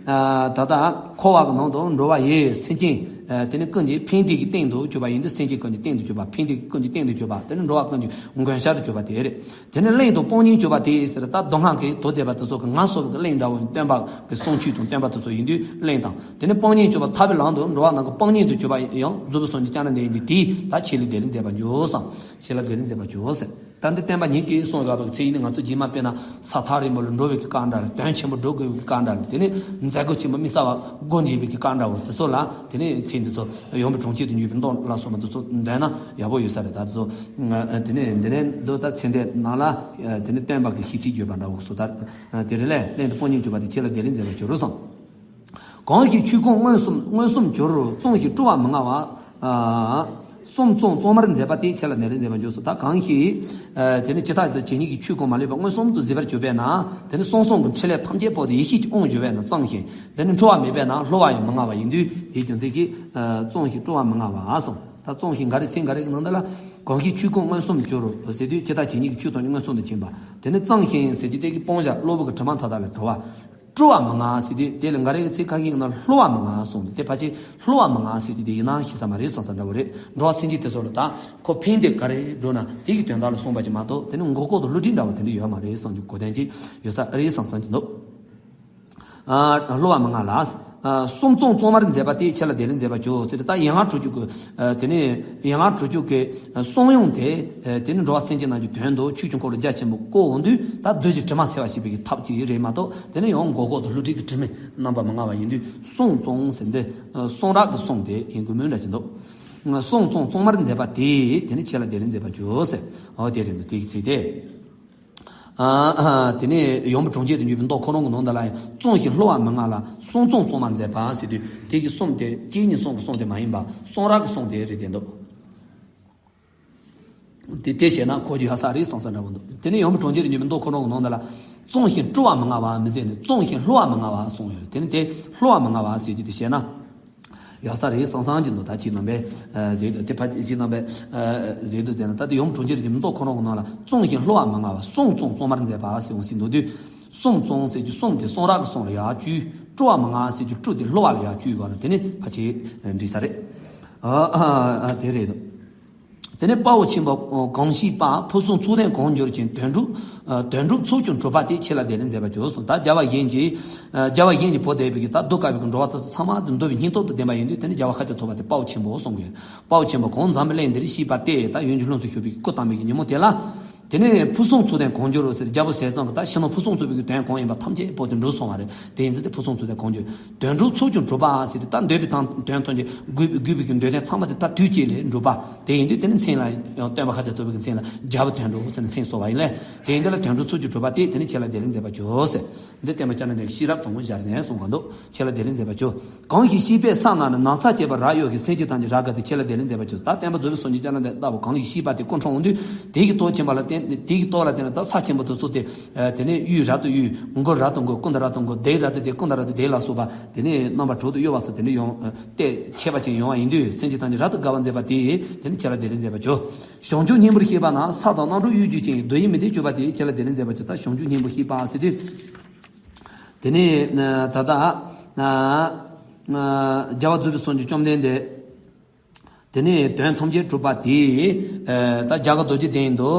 ད་ལྟ་འཁོར་བ་གི་ནང་དུ་འགྲོ་བ་ཡི་སེམས་ཅན་དེ་ནས་ཀུན་གྱི་ཕན་བདེ་གི་རྟེན་དུ་གྱུར་པ་ཡིན་དུས། སེམས་ཅན་ཀུན་གྱི་རྟེན་དུ་གྱུར་པ། ཕན་བདེ་ཀུན་གྱི་རྟེན་དུ་གྱུར་པ། དེ་ནས་འགྲོ་བ་ཀུན་གྱི་མགོན་ཤར་དུ་གྱུར་པ་དེ་རེད། དེ་ནས་གླེན་དུ་དཔང་ཉིད་གྱུར་པ་དེ་ཟེར། ད་སྡུག་བསྔལ་གྱི་དུག་དེ་བ་དེ་ཚོ་གི་ངལ་གསོ་བའི་གླེན་འདྲ་བོ་ཡིན། སྟོན་པ་གི་གསུང་ཆོས་དང་སྟོན་པ་དེ་ཚོ་ཡིན་དུས་གླེན་དང་། དེ་ནས་དཔང་ཉིད་གྱུར་པ། ཐར་པའི་ལམ་དུ་འགྲོ་བ་རྣམས་ཀྱི་དཔང་ཉིད་དུ་གྱུར་པ་ཡང་མཛོད་བཟང་གི་ཅ་ན་འདི་ཡིན་དུས། དེས་ད་ཁྱེད་ལ་དེ་ལས་མཛད་པར་འགྱུར་གསུངས། ཁྱེད་ལ་དེ་ལས་མཛད་པར་འགྱུར་ཟེར། ད་འདི་བསྟན་པ་ཉིད་ཀྱིས་གསུངས་ཡོད་པའི་ཚེ་ཡིན་ནི། ང་ཚོ་རྗེས་མ་དཔེར་ན་ས་ཐག་རིང་པོ་ལ་འགྲོ་བའི་གི་སྐབས་འདྲ་ལ། དོན་ཆེན་པོ་སྒྲུབ་དགོས་པའི་གི་སྐབས་འདྲ་ལ། དེ་ནས་མཛད་སྒོ་ཆེན་པོ་དམིགས་བསལ་བ་སྒོ་འབྱེད་པའི་གི་སྐབས་འདྲ་བོ་དེ་ཚོ་ལ། དེ་ནས་ཚེ་འདི་ཚོ་ཡོངས་པའི་གྲོང་ཁྱེར་དུ་འགྱུར་བའི་མདོ་ལ་སོགས་པ་དེ་ཚོ་འདོན་ན་ཡག་པོ་ཡོད་ས་རེད། ད་དེ་ཚོ་དེ་ནས་འདི་ནས་འདི་ད་ཚེ་འདས་ནང་ལ་དེ་ནས་སྟོན་པ་གི་ཤིས་ཚིག་བརྗོད་པ་འདྲ་བོ་སོགས། ད་དེ་རེད་ལས། གླེན་དུ་དཔང་ཉིད་གྱུར་པ་དེས། ཁྱེད་ལ་དེ་ལས་མཛད་པར་འགྱུར་གསུངས། གང་ཞིག་ཆོས་ཀུན་མངོན་སུམ་མངོན་སུམ་གྱུར། བཙོང་ཞིང་བཀྲུ་བ་མི་མངའ་བ། གསུམ་བཙོང་བཙོང་མར་མཛད་པ་དེས། ཁྱེད་ལ་དེ་ལས་མཛད་པར་འགྱུར་གསུངས། ད་གང་ཞིག་དེ་ནི་ཇི་ལྟ་ཇི་སྙེད་ཀྱི་ཆོས་ཀུན་མ་ལུས་པ་མངོན་སུམ་དུ་གཟིགས་པར་གྱུར་པས་ན། དེ་ནི་བསམ་གསུམ་གྱི་འཕྲིན་ལས་ཐམས་ཅད་པོ་དེ་ཡེ་ཤེས་ཀྱི་དབང་བྱུང་བས་ན་གཙང་ཞིང་། དེ་ནི་འཁྲུལ་བ་མེད་པས་ན་སླུ་བ་ཡང་མི་མངའ་བ་ཡིན་དུས། དེའི་རྒྱུ་མཚན་གྱིས་བཙོང་ཞིང་བཀྲུ་བ་མི་མངའ་བ་གསུངས། ད་བཙོང་ཞིང་ག་རེ་ཚིག་འགའ་རེ་གི་ནང་དུ་ལ། གང་ཞིག་ཆོས་ཀུན་མངོན་སུམ་གྱུར་ཟེར་དུས་ཇི་ལྟ་ཇི་སྙེད་ཀྱི་ཆོས་ཐམས་ཅད་མངོན་སུམ་དུ་མཁྱེན་པ། དེ་ནི་གཙང་ཞིང་ཟེར་གྱི་དེ་གི་སྤང་བྱ་གློ་བུར་གྱི་དྲི་མ་མཐའ་དག་ལས་གྲོལ་བ། བཀྲུ་བ་མི་མངའ་ཟེར་དུས་དེ་ལ་འགའ་རེ་གི་ཚིག་ཁ་ཤས་ཀྱི་ནང་སླུ་བ་མི་མངའ་གསུངས་ཏེ། དེ་ཕལ་ཆེར་སླུ་བ་མི་མངའ་ཟེར་དུས་དེ་ཡིན་ན་ཤི་ས་མ་རེད་བསམ་ས་འདྲ་བོ་རེད། འགྲོ་བ་སེམས་ཅན་དེ་ཚོ་ལ་ད་ཁོ་ཕན་བདེ་ག་རེ་འགྲོ་ན་དེ་གི་དོན་དག་ལ་གསུངས་པ་ཅིག་མ་གཏོགས། དེ་ནི་མགོ་སྐོར་དང་བསླུ་བྲིད་འདྲ་བོ་དེ་འདྲ་ཡོད་མ་རེད་བསམ་གྱི་གོ་དོན་ཅིག་ཡོད་ས་རེད་བསམ་བསམ་གྱི་འདུག་ཨ། སླུ་བ་མི་མངའ་ལ། ཨ། གསུམ་བཙོང་བཙོང་མར་མཛད་པ་དེས། ཁྱེད་ལ་དེ་ལས་མཛད་པར་འགྱུར་ཟེར་ཏེ། ད་ཡན་ལག་དྲུག་ཅུ་གི། ཨ། དེ་ནས་ཡན་ལག་དྲུག་ཅུ་གི། ཨ། གསུང་ཡུམ་དེ། ཨ། དེ་ནི་འགྲོ་བ་སེམས་ཅན་རྣམས་ཀྱི་དོན་དུ་ཆོས་ཀྱི་འཁོར་ལོ་རྒྱ་ཆེན་པོ་བསྐོར་འོང་དུས། ད་བདུད་ཀྱི་དྲི་མ་སེལ་བར་བྱེད་པའི་གི་ཐབས་ཅིག་རེད་མ་གཏོགས། དེ་ནི་ཡང་མགོ་སྐོར་དང་བསླུ་བྲིད་ཀྱི་དྲི་མས་རྣམ་པར་མི་མངའ་བ་ཡིན་དུས། གསུམ་བཙོང་ཟེར་འདི། ཨ། གསུང་རབ་ཀྱི་གསུང་དེ་ཡིན་དགོས་མོད་འདྲ་ཅིག་འདུག་གསུམ་བཙོང་བཙོང་མར་མཛད་པ་དེས། དེ་ནི་ཁྱེད་ལ་དེ་ལས་མཛད་པར་འགྱུར་ཟེར། འོ་དེ་རེད་འདུག་དེ་གི་ཚིག་དེ། ཨ། ཨ། དེ་ནས་ཡོངས་པའི་གྲོང་ཁྱེར་དུ་འགྱུར་བའི་མདོ་ཁོ་རང་གི་ནང་དུ་ལ་ཡང་། བཙོང་ཞིང་སླུ་བ་མི་མངའ་ལ། གསུམ་བཙོང་བཙོང་མར་མཛད་པ་ཟེར་དུས་དེ་གི་གསུམ་དེ་གཅིག་གཉིས་གསུམ་གྱི་གསུམ་དེ་མ་ཡིན་པ་གསུང་རབ་ཀྱི་གསུམ་དེ་རེད་བསྡད་འདུག་དེ་དེ་བྱས་ན་གོ་རྒྱུ་ཡག་ས་རེད་བསམ་ས་འདྲ་བོ་འདུག་དེ་ནས་ཡོངས་པའི་གྲོང་ཁྱེར་དུ་འགྱུར་བའི་མདོ་ཁོ་རང་གི་ནང་དུ་ལ། བཙོང་ཞིང་བཀྲུ་བ་མི་མངའ་བ་མི་ཟེར་ནས། བཙོང་ཞིང་སླུ་བ་མི་མངའ་བ་གསུངས་ཡོད་རེད། དེ་ནི་དེ་སླུ་བ་མི་མངའ་བ་ཟེར་རྒྱུ་དེ་བྱས་ན། ཡག་ས་རེད་བསམ་བསམ་གྱི་འདུག་ད་ཅིག་རྣམ་པས་ཨ་ཟེར་འདུག་དེ་ཕ་ཅིག་རྣམ་པས་ཨ་ཟེར་འདུག་ཟེར་ན། ད་དེ་ཡོངས་གྲོང་ཁྱེར་གྱི་མདོ་ཁོ་རང་གི་ནང་ལ། བཙོང་ཞིང་སླུ་བ་མི་མངའ་བ། གསུམ་བཙོང་བཙོང་མར་མཛད་པ་ཟེར་འོང་ཟེར་འདུག་དུས། གསུམ་བཙོང་ཟེར་རྒྱུ་གསུམ་དེ་གསུང་རབ་ཀྱི་གསུང་ལ་ཡར་བཅུག་བཀྲུ་བ་མི་མངའ་ཟེར་རྒྱུ་བཀྲུ་དེ་སླུ་བ་ལ་ཡར་བཅུག་ཡོད་རེད། དེ་ནི་ཕ་ཆེ་འགྲིག་ས་རེད། ཨ་ཨ་ཨ་དེ་རེད་འདུག་དེ་ནས་དཔའ་བོ་ཆེན་པོ་གང་ཞིག་པ། ཕུན་སུམ་ཚོགས་ལྡན་གང་གྱུར་ཅིང་། དོན་གྲུབ་ཨ་དོན་གྲུབ་ཚོགས་ཀྱང་གྲུབ་པ་དེས། ཁྱེད་ལ་དེ་ལས་མཛད་པར་འགྱུར་གསུངས། ད་རྒྱལ་བ་གཞན་གྱིས་ཨ་རྒྱལ་བ་གཞན་གྱིས་བོད་དེ་བོད་ཀྱི་ད་གདུགས་དཀར་བའི་གི་འགྲོ་བ་དེ་ཚོ་ཚང་མ་འདུལ་བའི་སྙིང་སྟོབས་དང་ལྡན་པ་ཡིན་དུས། དེ་ནི་རྒྱལ་བ་ཤཱཀྱ་ཐུབ་པ་དེ་དཔའ་བོ་ཆེན་པོ་གསུངས་ཡོད། དཔའ་བོ་ཆེན་པོ་གང་འཛམ་བུའི་གླིང་འདིར་གཤེགས་པ་སྟེ། ད་ཡོན་གྱི་ལྷུན་གྱིས་ཕྱུག་པའི་སྐུ་བལྟམས་པའི་གི་ཉིན་མོ་དེ་ལ། དེ་ནས་ཕུན་སུམ་ཚོགས་ལྡན་གང་གྱུར་ཟེར་རྒྱལ་པོ་ཟས་གཙང་གི་ད་ཕྱི་ནང་ཕུན་སུམ་ཚོགས་པའི་གི་དོན་གང་ཡིན་པ་ཐམས་ཅད་པོ་དེ་འགྲུབ་སོང་བ་རེད། དེ་ཡིན་ཙང་དེ་ཕུན་སུམ་ཚོགས་ལྡན་གང་གྱུར། དོན་གྲུབ་ཚོགས་ཀྱང་གྲུབ་པ་ཟེར་ཏེ། ད་འདོད་པའི་དོན་དོན་ཐམས་ཅད་དགོས་དགོས་པའི་གི་འདོད་དོན་ཚང་མ་དེ་ད་དུས་གཅིག་ལ་འགྲུབ་པ་དེ་ཡིན་དུས། དེ་ནི་མཚན་ལ་ཡང་སྟོན་པ་ཤཱཀྱ་ཐུབ་པའི་གི་མཚན་ལ་རྒྱལ་པོ་དོན་གྲུབ་ཟེར་ནས་མཚན་གསོལ་བ་ཡིན་ལས། དེ་ཡིན་དུས་ལ་དོན་གྲུབ་ཚོགས་ཀྱང་གྲུབ་པ་དེས། དེ་ནི་ཁྱེད་ལ་དེ་ལས་མཛད་པར་གྱུར་ཟེར། འདི་བསྟན་པ་བསྐྱངས་ན་འདི་ཤེས་རབ་དང་པོ་སྦྱར་ནས་གསུངས་པ་འདུག་ཁྱེད་ལ་དེ་ལས་མཛད་པར་གྱུར། གང་ཞིག་གཤེགས་པས་ས་རྣམས་ནི། ནགས་ཚལ་བཅས་པ་རབ་གཡོ་བའི། སེམས་ཅན་ཐམས་ཅད་རབ་དགའ་སྟེ། ཁྱེད་ལ་དེ་ལས་མཛད་པར་གྱུར། ད་བསྟན་པ་རྫོགས་པའི་སངས་རྒྱས་བསྐྱངས་ན་འདི་ལྟ་བུ། གང་ཞིག་གཤེགས་པ་དེ་སྐུ་འཁྲུངས་འོང་དུས། དེ་གི་སྟོབས་ཆེན་པོ་ལ་བརྟེན། དེ་གི་སྟོབས་ལ་བརྟེན་ནས་ད་ས་ཆེན་པོ་དེ་ཚོ་དེ་དེ་ནས་གཡུལ་རབ་ཏུ་གཡུལ། མགོ་རབ་ཏུ་མགོ། ཀུན་ཏུ་རབ་ཏུ་མགོ། བརྡེག་རབ་ཏུ་བརྡེག། ཀུན་ཏུ་རབ་ཏུ་བརྡེག་ལ་སོགས་པ། དེ་ནས་རྣམ་པ་དྲུག་ཏུ་གཡོ་བ་སོགས་དེ་ནས་ཡང་ཨ་ཏེ་ཆེ་བ་ཅན་ཡོང་བ་ཡིན་དུས། སེམས་ཅན་ཐམས་ཅད་རབ་ཏུ་དགའ་བར་མཛད་པ་དེས། དེ་ནི་ཁྱེད་ལ་དེ་ལས་མཛད་པར་གྱུར། བྱང་ཆུབ་སྙིང་པོར་གཤེགས་པ་ན། ས་དང་རྣམ་གྲོལ་གཡོ་སྒྱུ་ཅན། རྡོ་ཡི་མི་ལྡན་སྤྱོད་པ་དེས། ཁྱེད་ལ་དེ་ལས་མཛད་པར་གྱུར། ད་བྱང་ཆུབ་སྙིང་པོར་གཤེགས་པ་ཟེར་དུས། དེ་ནས་ད་ལྟ་རྒྱལ་བ་རྫོགས་པའི་སངས་རྒྱས་བཅོམ་ལྡན་འདས། དེ་ནས་དོན་ཐམས་ཅད་གྲུབ་པ་དེས། ད་རྒྱ་གར་རྡོ་རྗེ་གདན་དུ།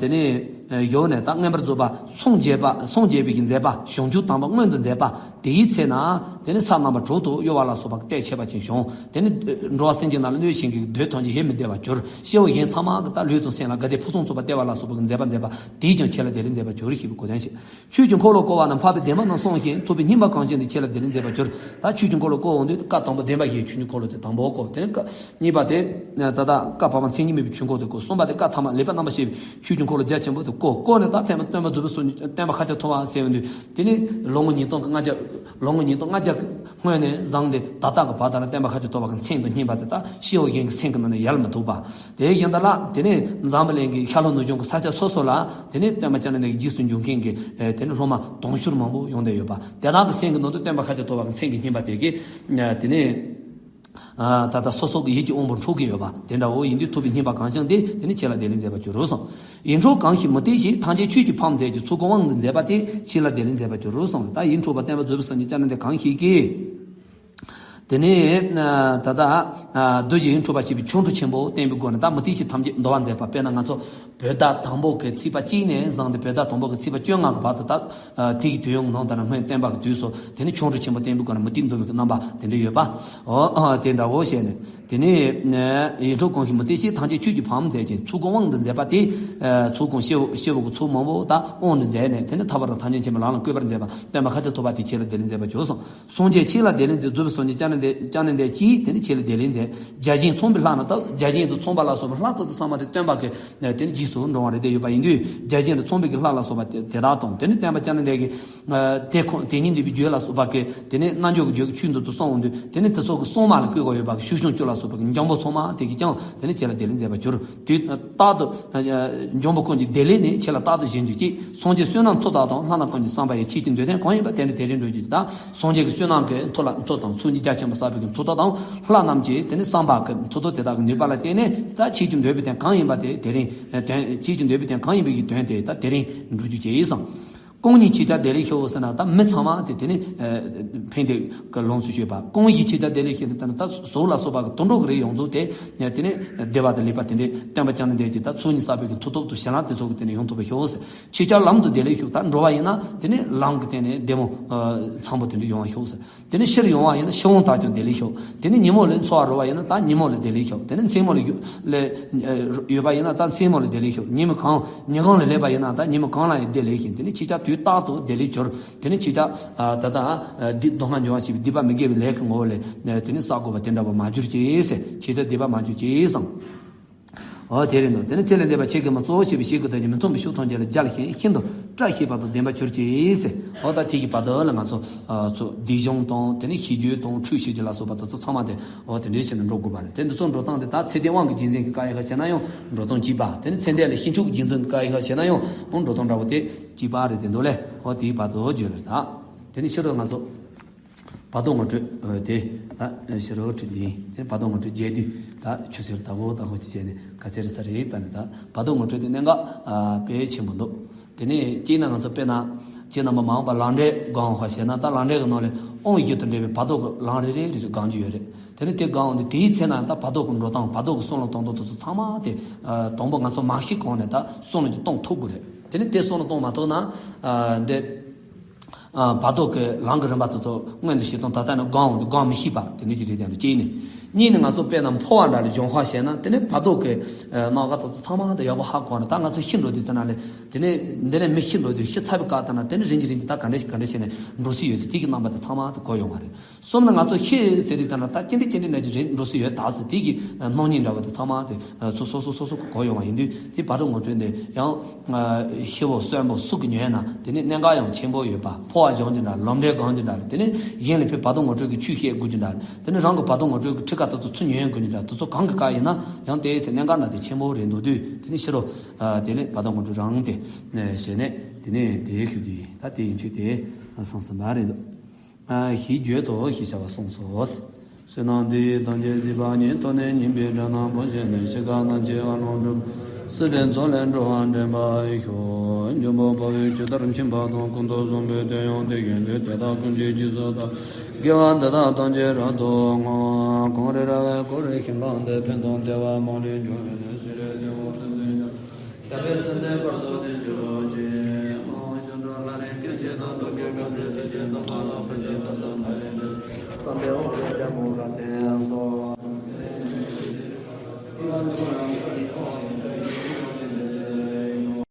དེ་ནས་ གཞོགས་ནས་ད་མངོན་པར་རྫོགས་པ་སངས་རྒྱས་པ་སངས་རྒྱས་པའི་གི་མཛད་པ་བྱང་ཆུབ་དམ་པ་མངོན་དུ་མཛད་པ་དེའི་ཚེ་ན། དེ་ནི་ས་རྣམ་པ་དྲུག་ཏུ་གཡོ་བ་ལ་སོགས་པ་གི་ལྟས་ཆད་པ་ཅན་བྱུང་། དེ་ནི་འགྲོ་བ་སེམས་ཅན་རྣམས་ལ་གནོད་བྱེད་མཁན་གྱི་འདོད་ཐམས་ཅད་ཡེ་མི་བདེ་བར་གྱུར། སྐྱེ་བོ་གཞན་ཚང་མ་གི་ད་ལུས་དང་སེམས་ལ་དགའ་བདེ་ཕུན་སུམ་ཚོགས་པ་སྟེར་བ་ལ་སོགས་པ་གི་མཛད་པ་མཛད་པ་དེས་ཀྱང་ཆེ་ལ་དེ་ལས་མཛད་པར་གྱུར་ཞེས་པའི་གོ་དོན་བཤད། ཆོས་ཀྱི་འཁོར་ལོ་བསྐོར་བ་ན་འཕགས་པའི་བདེན་པ་རྣམས་གསུངས་ཤིང་ཐུབ་པའི་སྙིམ་པ་གང་ཞིག་ནི་ཆེ་ལ་དེ་ལས་མཛད་པར་གྱུར། ད་ཆོས་ཀྱི་འཁོར་ལོ་བསྐོར་འོང་དུས་བཀའ་དང་པོ་བདེན་པ་བཞིའི་ཆོས་ཀྱི་འཁོར་ལོ་དེ་དང་པོ་བསྐོར། དེ་ནས་བཀའ་གཉིས་པ་དེ་ད་ལྟ་བཀའ་བར་མ་མཚན་ཉིད་མེད་པའི་ཆོས་འཁོར་དེ་བསྐོར། གསུམ་པ་དེ་བཀའ་ཐ་མ་ལེགས་པར་རྣམ་པར་ཤེས་པའི་ཆོས་ཀྱི་འཁོར་ལོ་རྒྱ་ཆེན་པོ་དེ་བསྐོར། བསྐོར་ནས་ད་ཐེངས་མ་སྟོན་པ་རྫོགས་པའི་སངས་རྒྱས་བསྟན་པ་ཤཱཀྱ་ཐུབ་པ་ཟེར་བ་འདུག་དེ་ནས་ལོ་ངོ་ཉིས་སྟོང་ལྔ་བརྒྱ། ལོ་ངོ་ཉིས་སྟོང་ལྔ་བརྒྱ་སྔོན་ནས་བཟུང་སྟེ་ད་ལྟ་གི་བར་དག་ལ་བསྟན་པ་ཤཱཀྱ་ཐུབ་པ་གི་མཚན་དང་སྙན་པ་དེ་དག་ཤེས་པ་གཞན་གྱི་སེམས་ཀྱི་ནང་ནས་ཡལ་མི་ཐུབ་པ། དེ་བཞིན་དུ་ལ་དེ་ནས་འཛམ་བུ་གླིང་གི་ཤར་ལྷོ་ནུབ་བྱང་གི་ས་ཆ་སོ་སོ་ལ་དེ་ནས་སྟོན་པ་བཅོམ་ལྡན་འདས་ཀྱི་རྗེས་སུ་འཇུག་མཁན་གྱི་དེ་ནས་སློབ་མ་དུང་ཕྱུར་མང་པོ་ཡོང་བསྡད་ཡོད་པ། དེ་དག་གི་སེམས་ཀྱི་ནང་དུ་སྟོན་པ་ཤཱཀྱ་ཐུབ་པ་གི་མཚན་གྱི་སྙན་པ་དེ་གིས་དེ་ནས། ད་ལྟ་སོ་སོ་གི་ཡིད་ཀྱི་དབང་པོ་འཕྲོག་གི་ཡོད་པ་དེ་འདྲ་བོ་ཡིན་དུས་ཐུབ་པའི་སྙིང་པོ་གང་ཞིག་འདི་དེ་ནི་ཆེ་ལ་དེ་ལས་མཛད་པར་གྱུར་གསུངས། ཡིད་འཕྲོག་གང་ཞིག་མུ་སྟེགས་ཞིག་ཐམས་ཅད་ཆོས་ཀྱི་ཕ་མ་མཛད་ཅིང་ཚུལ་ཁོ་དབང་དུ་མཛད་པ་དེ་ཆེ་ལ་དེ་ལས་མཛད་པར་གྱུར་གསུངས། ད་ཡིད་འཕྲོག་པ་བསྟན་པ་རྫོགས་པའི་སངས་རྒྱས་བཅོམ་ལྡན་འདས་གང་ཞིག་གིས། དེ་ནས་ད་ལྟ་བདུད་བཞི་ཡིད་འཕྲོག་པ་ཞེས་པའི་ཆོ་འཕྲུལ་ཆེན་པོ་བསྟན་པའི་སྒོ་ནས་ད་མུ་སྟེགས་ཞིག་ཐམས་ཅད་འདུལ་བ་མཛད་པ། དཔེར་ན་ང་ཚོ་བོད་ཟླ་དང་པོ་གི་ཚེས་པ་གཅིག་ནས་བཟུང་སྟེ་བོད་ཟླ་དང་པོ་གི་ཚེས་པ་བཅོ་ལྔ་གི་བར་དུ་ད་དེ་གི་དུས་ཡུན་ནང་ལྟར་སྔོན་བསྟན་པ་གི་དུས་སུ་དེ་ནས་ཆོ་འཕྲུལ་ཆེན་པོ་བསྟན་པའི་སྒོ་ནས་མུ་སྟེགས་འདུལ་བའི་རྣམ་པ་དེ་འདྲ་ཡོད་པ། འོ་དེ་འདྲ་བོ་བྱས་ནས་དེ་ནས་ཡིད་འཕྲོག་གང་ཞིག་མུ་སྟེགས་ཞིག་ཐམས་ཅད་ཆོས་ཀྱི་ཕ་མ་མཛད་ཅིང་ཚུལ་ཁོ་དབང་དུ་མཛད་པ་དེ། ཚུལ་ཁོ་སྐྱེ་བོ་སྐྱེ་བོ་གི་ཚུལ་མང་པོ་ད་དབང་དུ་མཛད་ནས་དེ་ནས་ཐར་པ་དང་ཐམས་ཅད་མཁྱེན་པའི་ལམ་ལ་བཀོད་པར་མཛད་པ་སྟོན་པ་ཤཱཀྱ་ཐུབ་པ་དེ་ཆེ་ལ་དེ་ལས་མཛད་པར་གྱུར་གསུངས། སངས་རྒྱས་ཆེ་ལ་དེ་ལས་མཛད། རྫོགས་པའི་སངས་རྒྱས་བཅོམ་ལྡན་འདས་བཅོམ་ལྡན་འདས་ཀྱིས་དེ་ནི་ཆེ་ལ་དེ་ལས་མཛད། བརྒྱ་བྱིན་ཚངས་པའི་ལྷ་ན་ད་བརྒྱ་བྱིན་དང་ཚངས་པ་ལ་སོགས་པའི་ལྷ་ཚོགས་ཚང་མ་དེ་སྟོན་པ་གི་དེ་ནི་རྗེས་སུ་འགྲོ་བ་རེད་བསྡད་ཡོད་པ་ཡིན་དུས་བརྒྱ་བྱིན་དང་ཚངས་པའི་གི་ལྷ་ལ་སོགས་པ་དེ་དེ་དག་དང་དེ་ནི་སྟོན་པ་བཅོམ་ལྡན་འདས་ཀྱིས་དེ་ཁོང་དེ་ཉིད་འདུས་པའི་རྒྱུད་ལ་སོགས་པ་གི་དེ་ནི་རྣལ་འབྱོར་གྱི་རྒྱུད་ཀྱི་ཆོས་འདི་ཚོ་གསུངས་འོང་དུས་དེ་ནི་དེ་ཚོ་གི་གསུང་མ་ལ་བཀོད་དགོས་ཡོད་པ་གི་ཤུགས་བྱུང་བཅུ་ལ་སོགས་པ་གི་འཇམ་པོ་ཚང་མ་དེ་གིས་ཀྱང་དེ་ནི་ཆེ་ལ་དེ་ལས་མཛད་པར་གྱུར། དུས་རྟག་ཏུ་འཇམ་པོ་ཀུན་གྱི་བདེ་ལེགས་ནི་ཆེ་ལ་རྟག་ཏུ་བཞེས་གྱུར་ཅིག་སངས་རྒྱས་བསོད་ནམས་མཐུ་དག་དང་ལྷ་རྣམས་ཀུན་གྱི་བསམ་པ་ཡི། ཆོས་ཀྱི་འདོད་དོན་གང་ཡིན་པ་དེ་ནི་དེ་རིང་འགྲུབ་གྱུར་ཅིག་ད་སངས་རྒྱས་ཀྱི་བསོད་ནམས་ཀྱི་མཐུ་ལ་མཐུ་དང་ཚུལ་གཉིས་རྒྱ་ཆེན་པོ་བསགས་པའི་གི་མཐུ་དག་དང་ལྷ་རྣམས་ཀྱི་དེ་ནི་བསམ་པ་གི་མཐུ་དང་དེ་དག་གི་ནུས་པ་ལ་བརྟེན་ནས་ད་ཆོས་ཀྱི་འདོད་པའི་དོན་གང་ཡིན་པ་དེ་དེ་རིང་དོན་ཆོས་ཀྱི་འདོད་པའི་དོན་གང་ཡིན་པའི་གི་དོན་དེ་ད་དེ་རིང་འགྲུབ་གྱུར་ཅིག་གསུངས། སྐུ་གཉིས་ཆེ་ཆུང་བདེ་ལེགས་ཤོག་ཟེར་ན་ད་མི་ཚང་མ་དེ་དེ་ནི་ཕན་བདེ་གི་ལོངས་སུ་སྤྱོད་པ། སྐུ་བཞི་ཆེ་ཆུང་བདེ་ལེགས་ཤོག་ཟེར་ན་ད་གཟུགས་ལ་སོགས་པ་གི་དུད་འགྲོ་གི་རིགས་ཡོངས་རྫོགས་དེ་དེ་ནི་བདེ་བ་དང་ལེགས་པ་དེ་འདྲའི་སྟོན་པ་བཅོམ་ལྡན་འདས་ཀྱིས་ད་ཚུལ་གཉིས་བསགས་པའི་གི་མཐུ་སྟོབས་དང་བྱིན་རླབས་དེ་ཚོ་གི་དེ་ནི་ཡོང་ཐུབ་པ་ཤོག་ཟེར། ཆེ་ཆུང་ལམ་དུ་བདེ་ལེགས་ཤོག་ད་འགྲོ་བ་ཡིན་ན་དེ་ནི་ལམ་གྱི་སྟེང་ནས་བདེ་མོ་ཚང་པོ་དེ་འདྲ་ཡོང་བ་ཤོག་ཟེར། དེ་ནི་ཕྱིར་ཡོང་བ་ཡིན་ན་ཕྱིར་འོང་དག་ཀྱང་བདེ་ལེགས་ཤོག་དེ་ནི་ཉིན་མོ་ལ་འཚོ་བ་རོལ་བ་ཡིན་ན་ད་ཉིན་མོ་ལ་བདེ་ལེགས་ཤོག་དེ་ནི་མཚན་མོ་ལ་ཡོད་ལ་ཡོད་པ་ཡིན་ན་ད་མཚན་མོ་ལ་བདེ་ལེགས་ཤོག་ཉིན་མོ་གང་ཉིན་གང་ལ་སླེབས་པ་ཡིན་ན་ད་ཉིན་མོ་གང་ལ་ཡང་བདེ་ལེགས་ཤིང་། དེ་ནི་ཆེ་ཆུང་དུས་རྟག་ཏུ་བདེ་ལེགས་གྱུར། དེ་ནི་ཆེ་ཆུང་ད་ལྟ་འདི་སྡུག་བསྔལ་འབྱུང་བ་ཞེས་པའི་སྡིག་པ་མི་དགེ་བའི་ལས་ཀྱི་ངོ་བོ་ལས་དེ་ནི་བསགས་དགོས་པ་དེ་འདྲ་བ་མ་གྱུར་ཅིག་ཟེར། ཆེ་ཆུང་སྡིག་པ་མ་གྱུར་ཅིག་གསུངས། འོ་དེ་རེད་འདུག་དེ་ནི་ཚེ་ལས་འདས་པ་ཆོས་ཀྱི་མ་གཙོ་བོ་ཞེས་པའི་ཤེས་ཀྱི་དོན་གྱིས་མི་མཐུན་པའི་ཕྱོགས་ཐམས་ཅད་ལ་རྒྱལ་ཞིང་ཤིན་ཏུ་བཀྲ་ཤིས་པ་དང་ལྡན་པར་གྱུར་ཅིག་ཟེར། འོ་ད་དེ་གི་བར་དུ་ལ་ང་ཚོ་ཚོ་སྡིག་སྦྱོང་དང་དེ་ནི་ཤེས་རྒྱུད་དང་ཁྲུས་ཤེས་རྒྱུད་ལ་སོགས་པ་དེ་ཚོ་ཚང་མ་དེ་འོ་དེ་འདྲའི་བྱས་ནས་འགྲོ་དགོས་པ་རེད། དེ་འདི་ཚོ་འགྲོ་སྟངས་དེ་ད་ཚེ་འདས་དབང་གི་རྒྱུད་འཛིན་གྱི་བཀའ་ཡི་ཁ་བྱས་ན་ཡང་འགྲོ་སྟངས་གཅིག་པ། དེ་ནི་ཚེ་འདས་ལ་ཤིན་ཕྱུག་གི་རྒྱུད་འཛིན་གྱི་བཀའ་ཡི་ཁ་བྱས་ན་ཡང་འོ་འགྲོ་སྟངས་འདྲ་བོ་དེ་གཅིག་པ་རེད། དེ་འདུག་ལས་འོ་དེའི་བར་དུ་བརྗོད་ལ་ད་དེ་ནི་ཕྱི་རོལ་ང་ཚོ། བར་དོ་ངོ་སྤྲོད་དེ་ད་ཕྱི་རོལ་ཁྲིད་ཡིན། དེ་བར་དོ་ངོ་སྤྲོད་རྒྱས་བསྡུས་ད་ཆུ་ཚོད་ལྟ་བུ་ལྟ་བུ་ཅིག་བྱས་ནས་ག་ཚད་རེད་ས་རེད། ད་ནི་ད་བར་དོ་ངོ་སྤྲོད་དེ་གནད་འགག་དཔེ་ཆེན་པོ་འདུག་དེ་ནས་གཅིག་ན་ང་ཚོ་དཔེར་ན་ཁྱེད་རྣམ་པ་མ་འོངས་པ་ལམ་འབྲས་སྒོམ་པ་བྱས་ན་ད་ལམ་འབྲས་ཀྱི་ནང་ལས་དབང་བཞི་དང་འབྲེལ་བའི་བར་དོ་གི་ལམ་རེ་རེ་རེ་རེ་སྒོམ་རྒྱུ་ཡོད་རེད། དེ་ནས་དེ་སྒོམ་འོང་དུས་དེའི་ཚེ་ན་ད་བར་དོ་གི་འགྲོ་སྟངས་བར་དོ་གི་བསམ་བློ་གཏོང་སྟངས་དེ་ཚོ་ཚང་མ་དེ་དང་པོ་ང་ཚོ་མ་ཤེས་གོང་ནས་ད་བསམ་བློ་ཅིག་གཏོང་ཐུབ་དགོས་རེད། དེ་ནས་དེ་བསམ་བློ་གཏོང་མ་ཐུབ་ན་འདི། བར་དོ་གི་ལམ་གྱི་རིམ་པ་དེ་ཚོ་སྔོན་དུ་ཤེས་སྟངས་ད་ལྟ་ནས་སྒོམ་འོང་དུས་སྒོམ་མི་ཤེས་པ་དེ་འདྲ་ཅིག་རེད། དེ་འདྲ་གཅིག་ནས། གཉིས་ནས་ང་ཚོ་དཔེར་ན་འཕོ་བ་འདྲ་ལ་སྦྱོང་བ་བྱས་ན་དེ་ནས་བར་དོ་གི་རྣམ་གཞག་དེ་ཚོ་ཚང་མ་དེ་ཡག་པོ་ཧ་གོ་ནས་ད་ང་ཚོ་ཤི་འགྲོ་དུས་དེ་ན་ལས་དེ་ནས་འདི་ནས་མི་ཤི་འགྲོ་དུས་ཤི་ཚར་བའི་སྐབས་དེ་ན་དེ་ནས་རིམ་གྱིས་རིམ་གྱིས་ད་ག་འདྲ་ཞིག་ག་འདྲ་བྱས་ནས་འགྲོ་སྲིད་ཡོད་ཟེར་དེ་གི་རྣམ་པ་དེ་ཚང་མ་དེ་གོ་ཡོང་བ་རེད། གསུམ་ནི་ང་ཚོ་ཤི་ཟེར་དུས་ད་ན་ད་ཅི་འདྲ་ཅི་འདྲ་ན་ཅི་རེད་འགྲོ་སྲིད་ཡོད་ད་ཟེར་དེ་གི་སྣང་བརྙན་འདྲ་བ་དེ་ཚང་མ་དེ་ཚོ་སོ་སོ་སོ་སོ་གི་གོ་ཡོང་བ་ཡིན་དུས་དེ་བར་དོ་ངོ་སྤྲོད་འདི་ཡང་ཤི་བོ་གསོན་པོ་སུ་གི་ཉོན་ན་དེ་ནི་གནད་འགག་ཡང་ཆེན་པོ་ཡོད་པ། འཕོ་བ་སྦྱོང་རྒྱུ་འདྲ་ལམ་འབྲས་སྒོམ་རྒྱུ་འདྲ་དེ་ནི་གཞན་ལ་ཕའི་བར་དོ་ངོ་སྤྲོད་ཀྱི་ཆོས་བཤད་དགོས་རྒྱུ་འདྲ་དེ་ནི་རང་གི་བར་དོ་ངོ་སྤྲོད་ཀྱི་ཁྲིད་ཀ་དེ་ཚོ་ཚུར་ཉོན་དགོས་རྒྱུ་འདྲ་དེ་ཚོ་གང་གི་བཀའ་ཡིན་ན་ཡང་དེའི་ཚེ་གནད་འགག་ན་དེ་ཆེན་པོ་རེད་འདུག་དུས་དེ་ནི་ཕྱི་རོལ་དེ་ནི་བར་དོ་ངོ་སྤྲོད་རང་དེ་བྱས་ནས་དེ་ནི་དེའི་ཤུགས་ཀྱིས་ད་དེ་ཡིན་ཚུལ་དེ་གསུངས་ཟིན་པ་རེད་འདུག་ཞེས་བརྗོད་དོ་ཞེས་བྱ་བ་གསུངས་སོ། བསོད་ནམས་འདི་ཡིས་ཐམས་ཅད་གཟིགས་པ་ཉིད། ཐོབ་ནས་ཉེས་པའི་དགྲ་རྣམས་ཕམ་བྱས་ནས། སྐྱེ་རྒ་ན་འཆིའི་རླུང་འཁྲུགས་པ། སྲིད་པའི་མཚོ་ལས་འགྲོ་བ་འདྲེན་པར་ཤོག་འཇམ་དཔལ་དཔའ་བོས་ཇི་ལྟར་མཁྱེན་པ་དང་། ཀུན་ཏུ་བཟང་པོའི་དོན་ཡང་དེ་བཞིན་ཏེ། དེ་དག་ཀུན་གྱི་རྗེས་སུ་བདག་དགེ་བ་འདི་དག་ཐམས་ཅད་རབ་ཏུ་བསྔོ། གངས་རི་ར་བས་བསྐོར་བའི་ཞིང་ཁམས་འདིར། ཕན་དང་བདེ་བ་མ་ལུས་འབྱུང་བའི་གནས། སྲིད་པའི་མཚོ་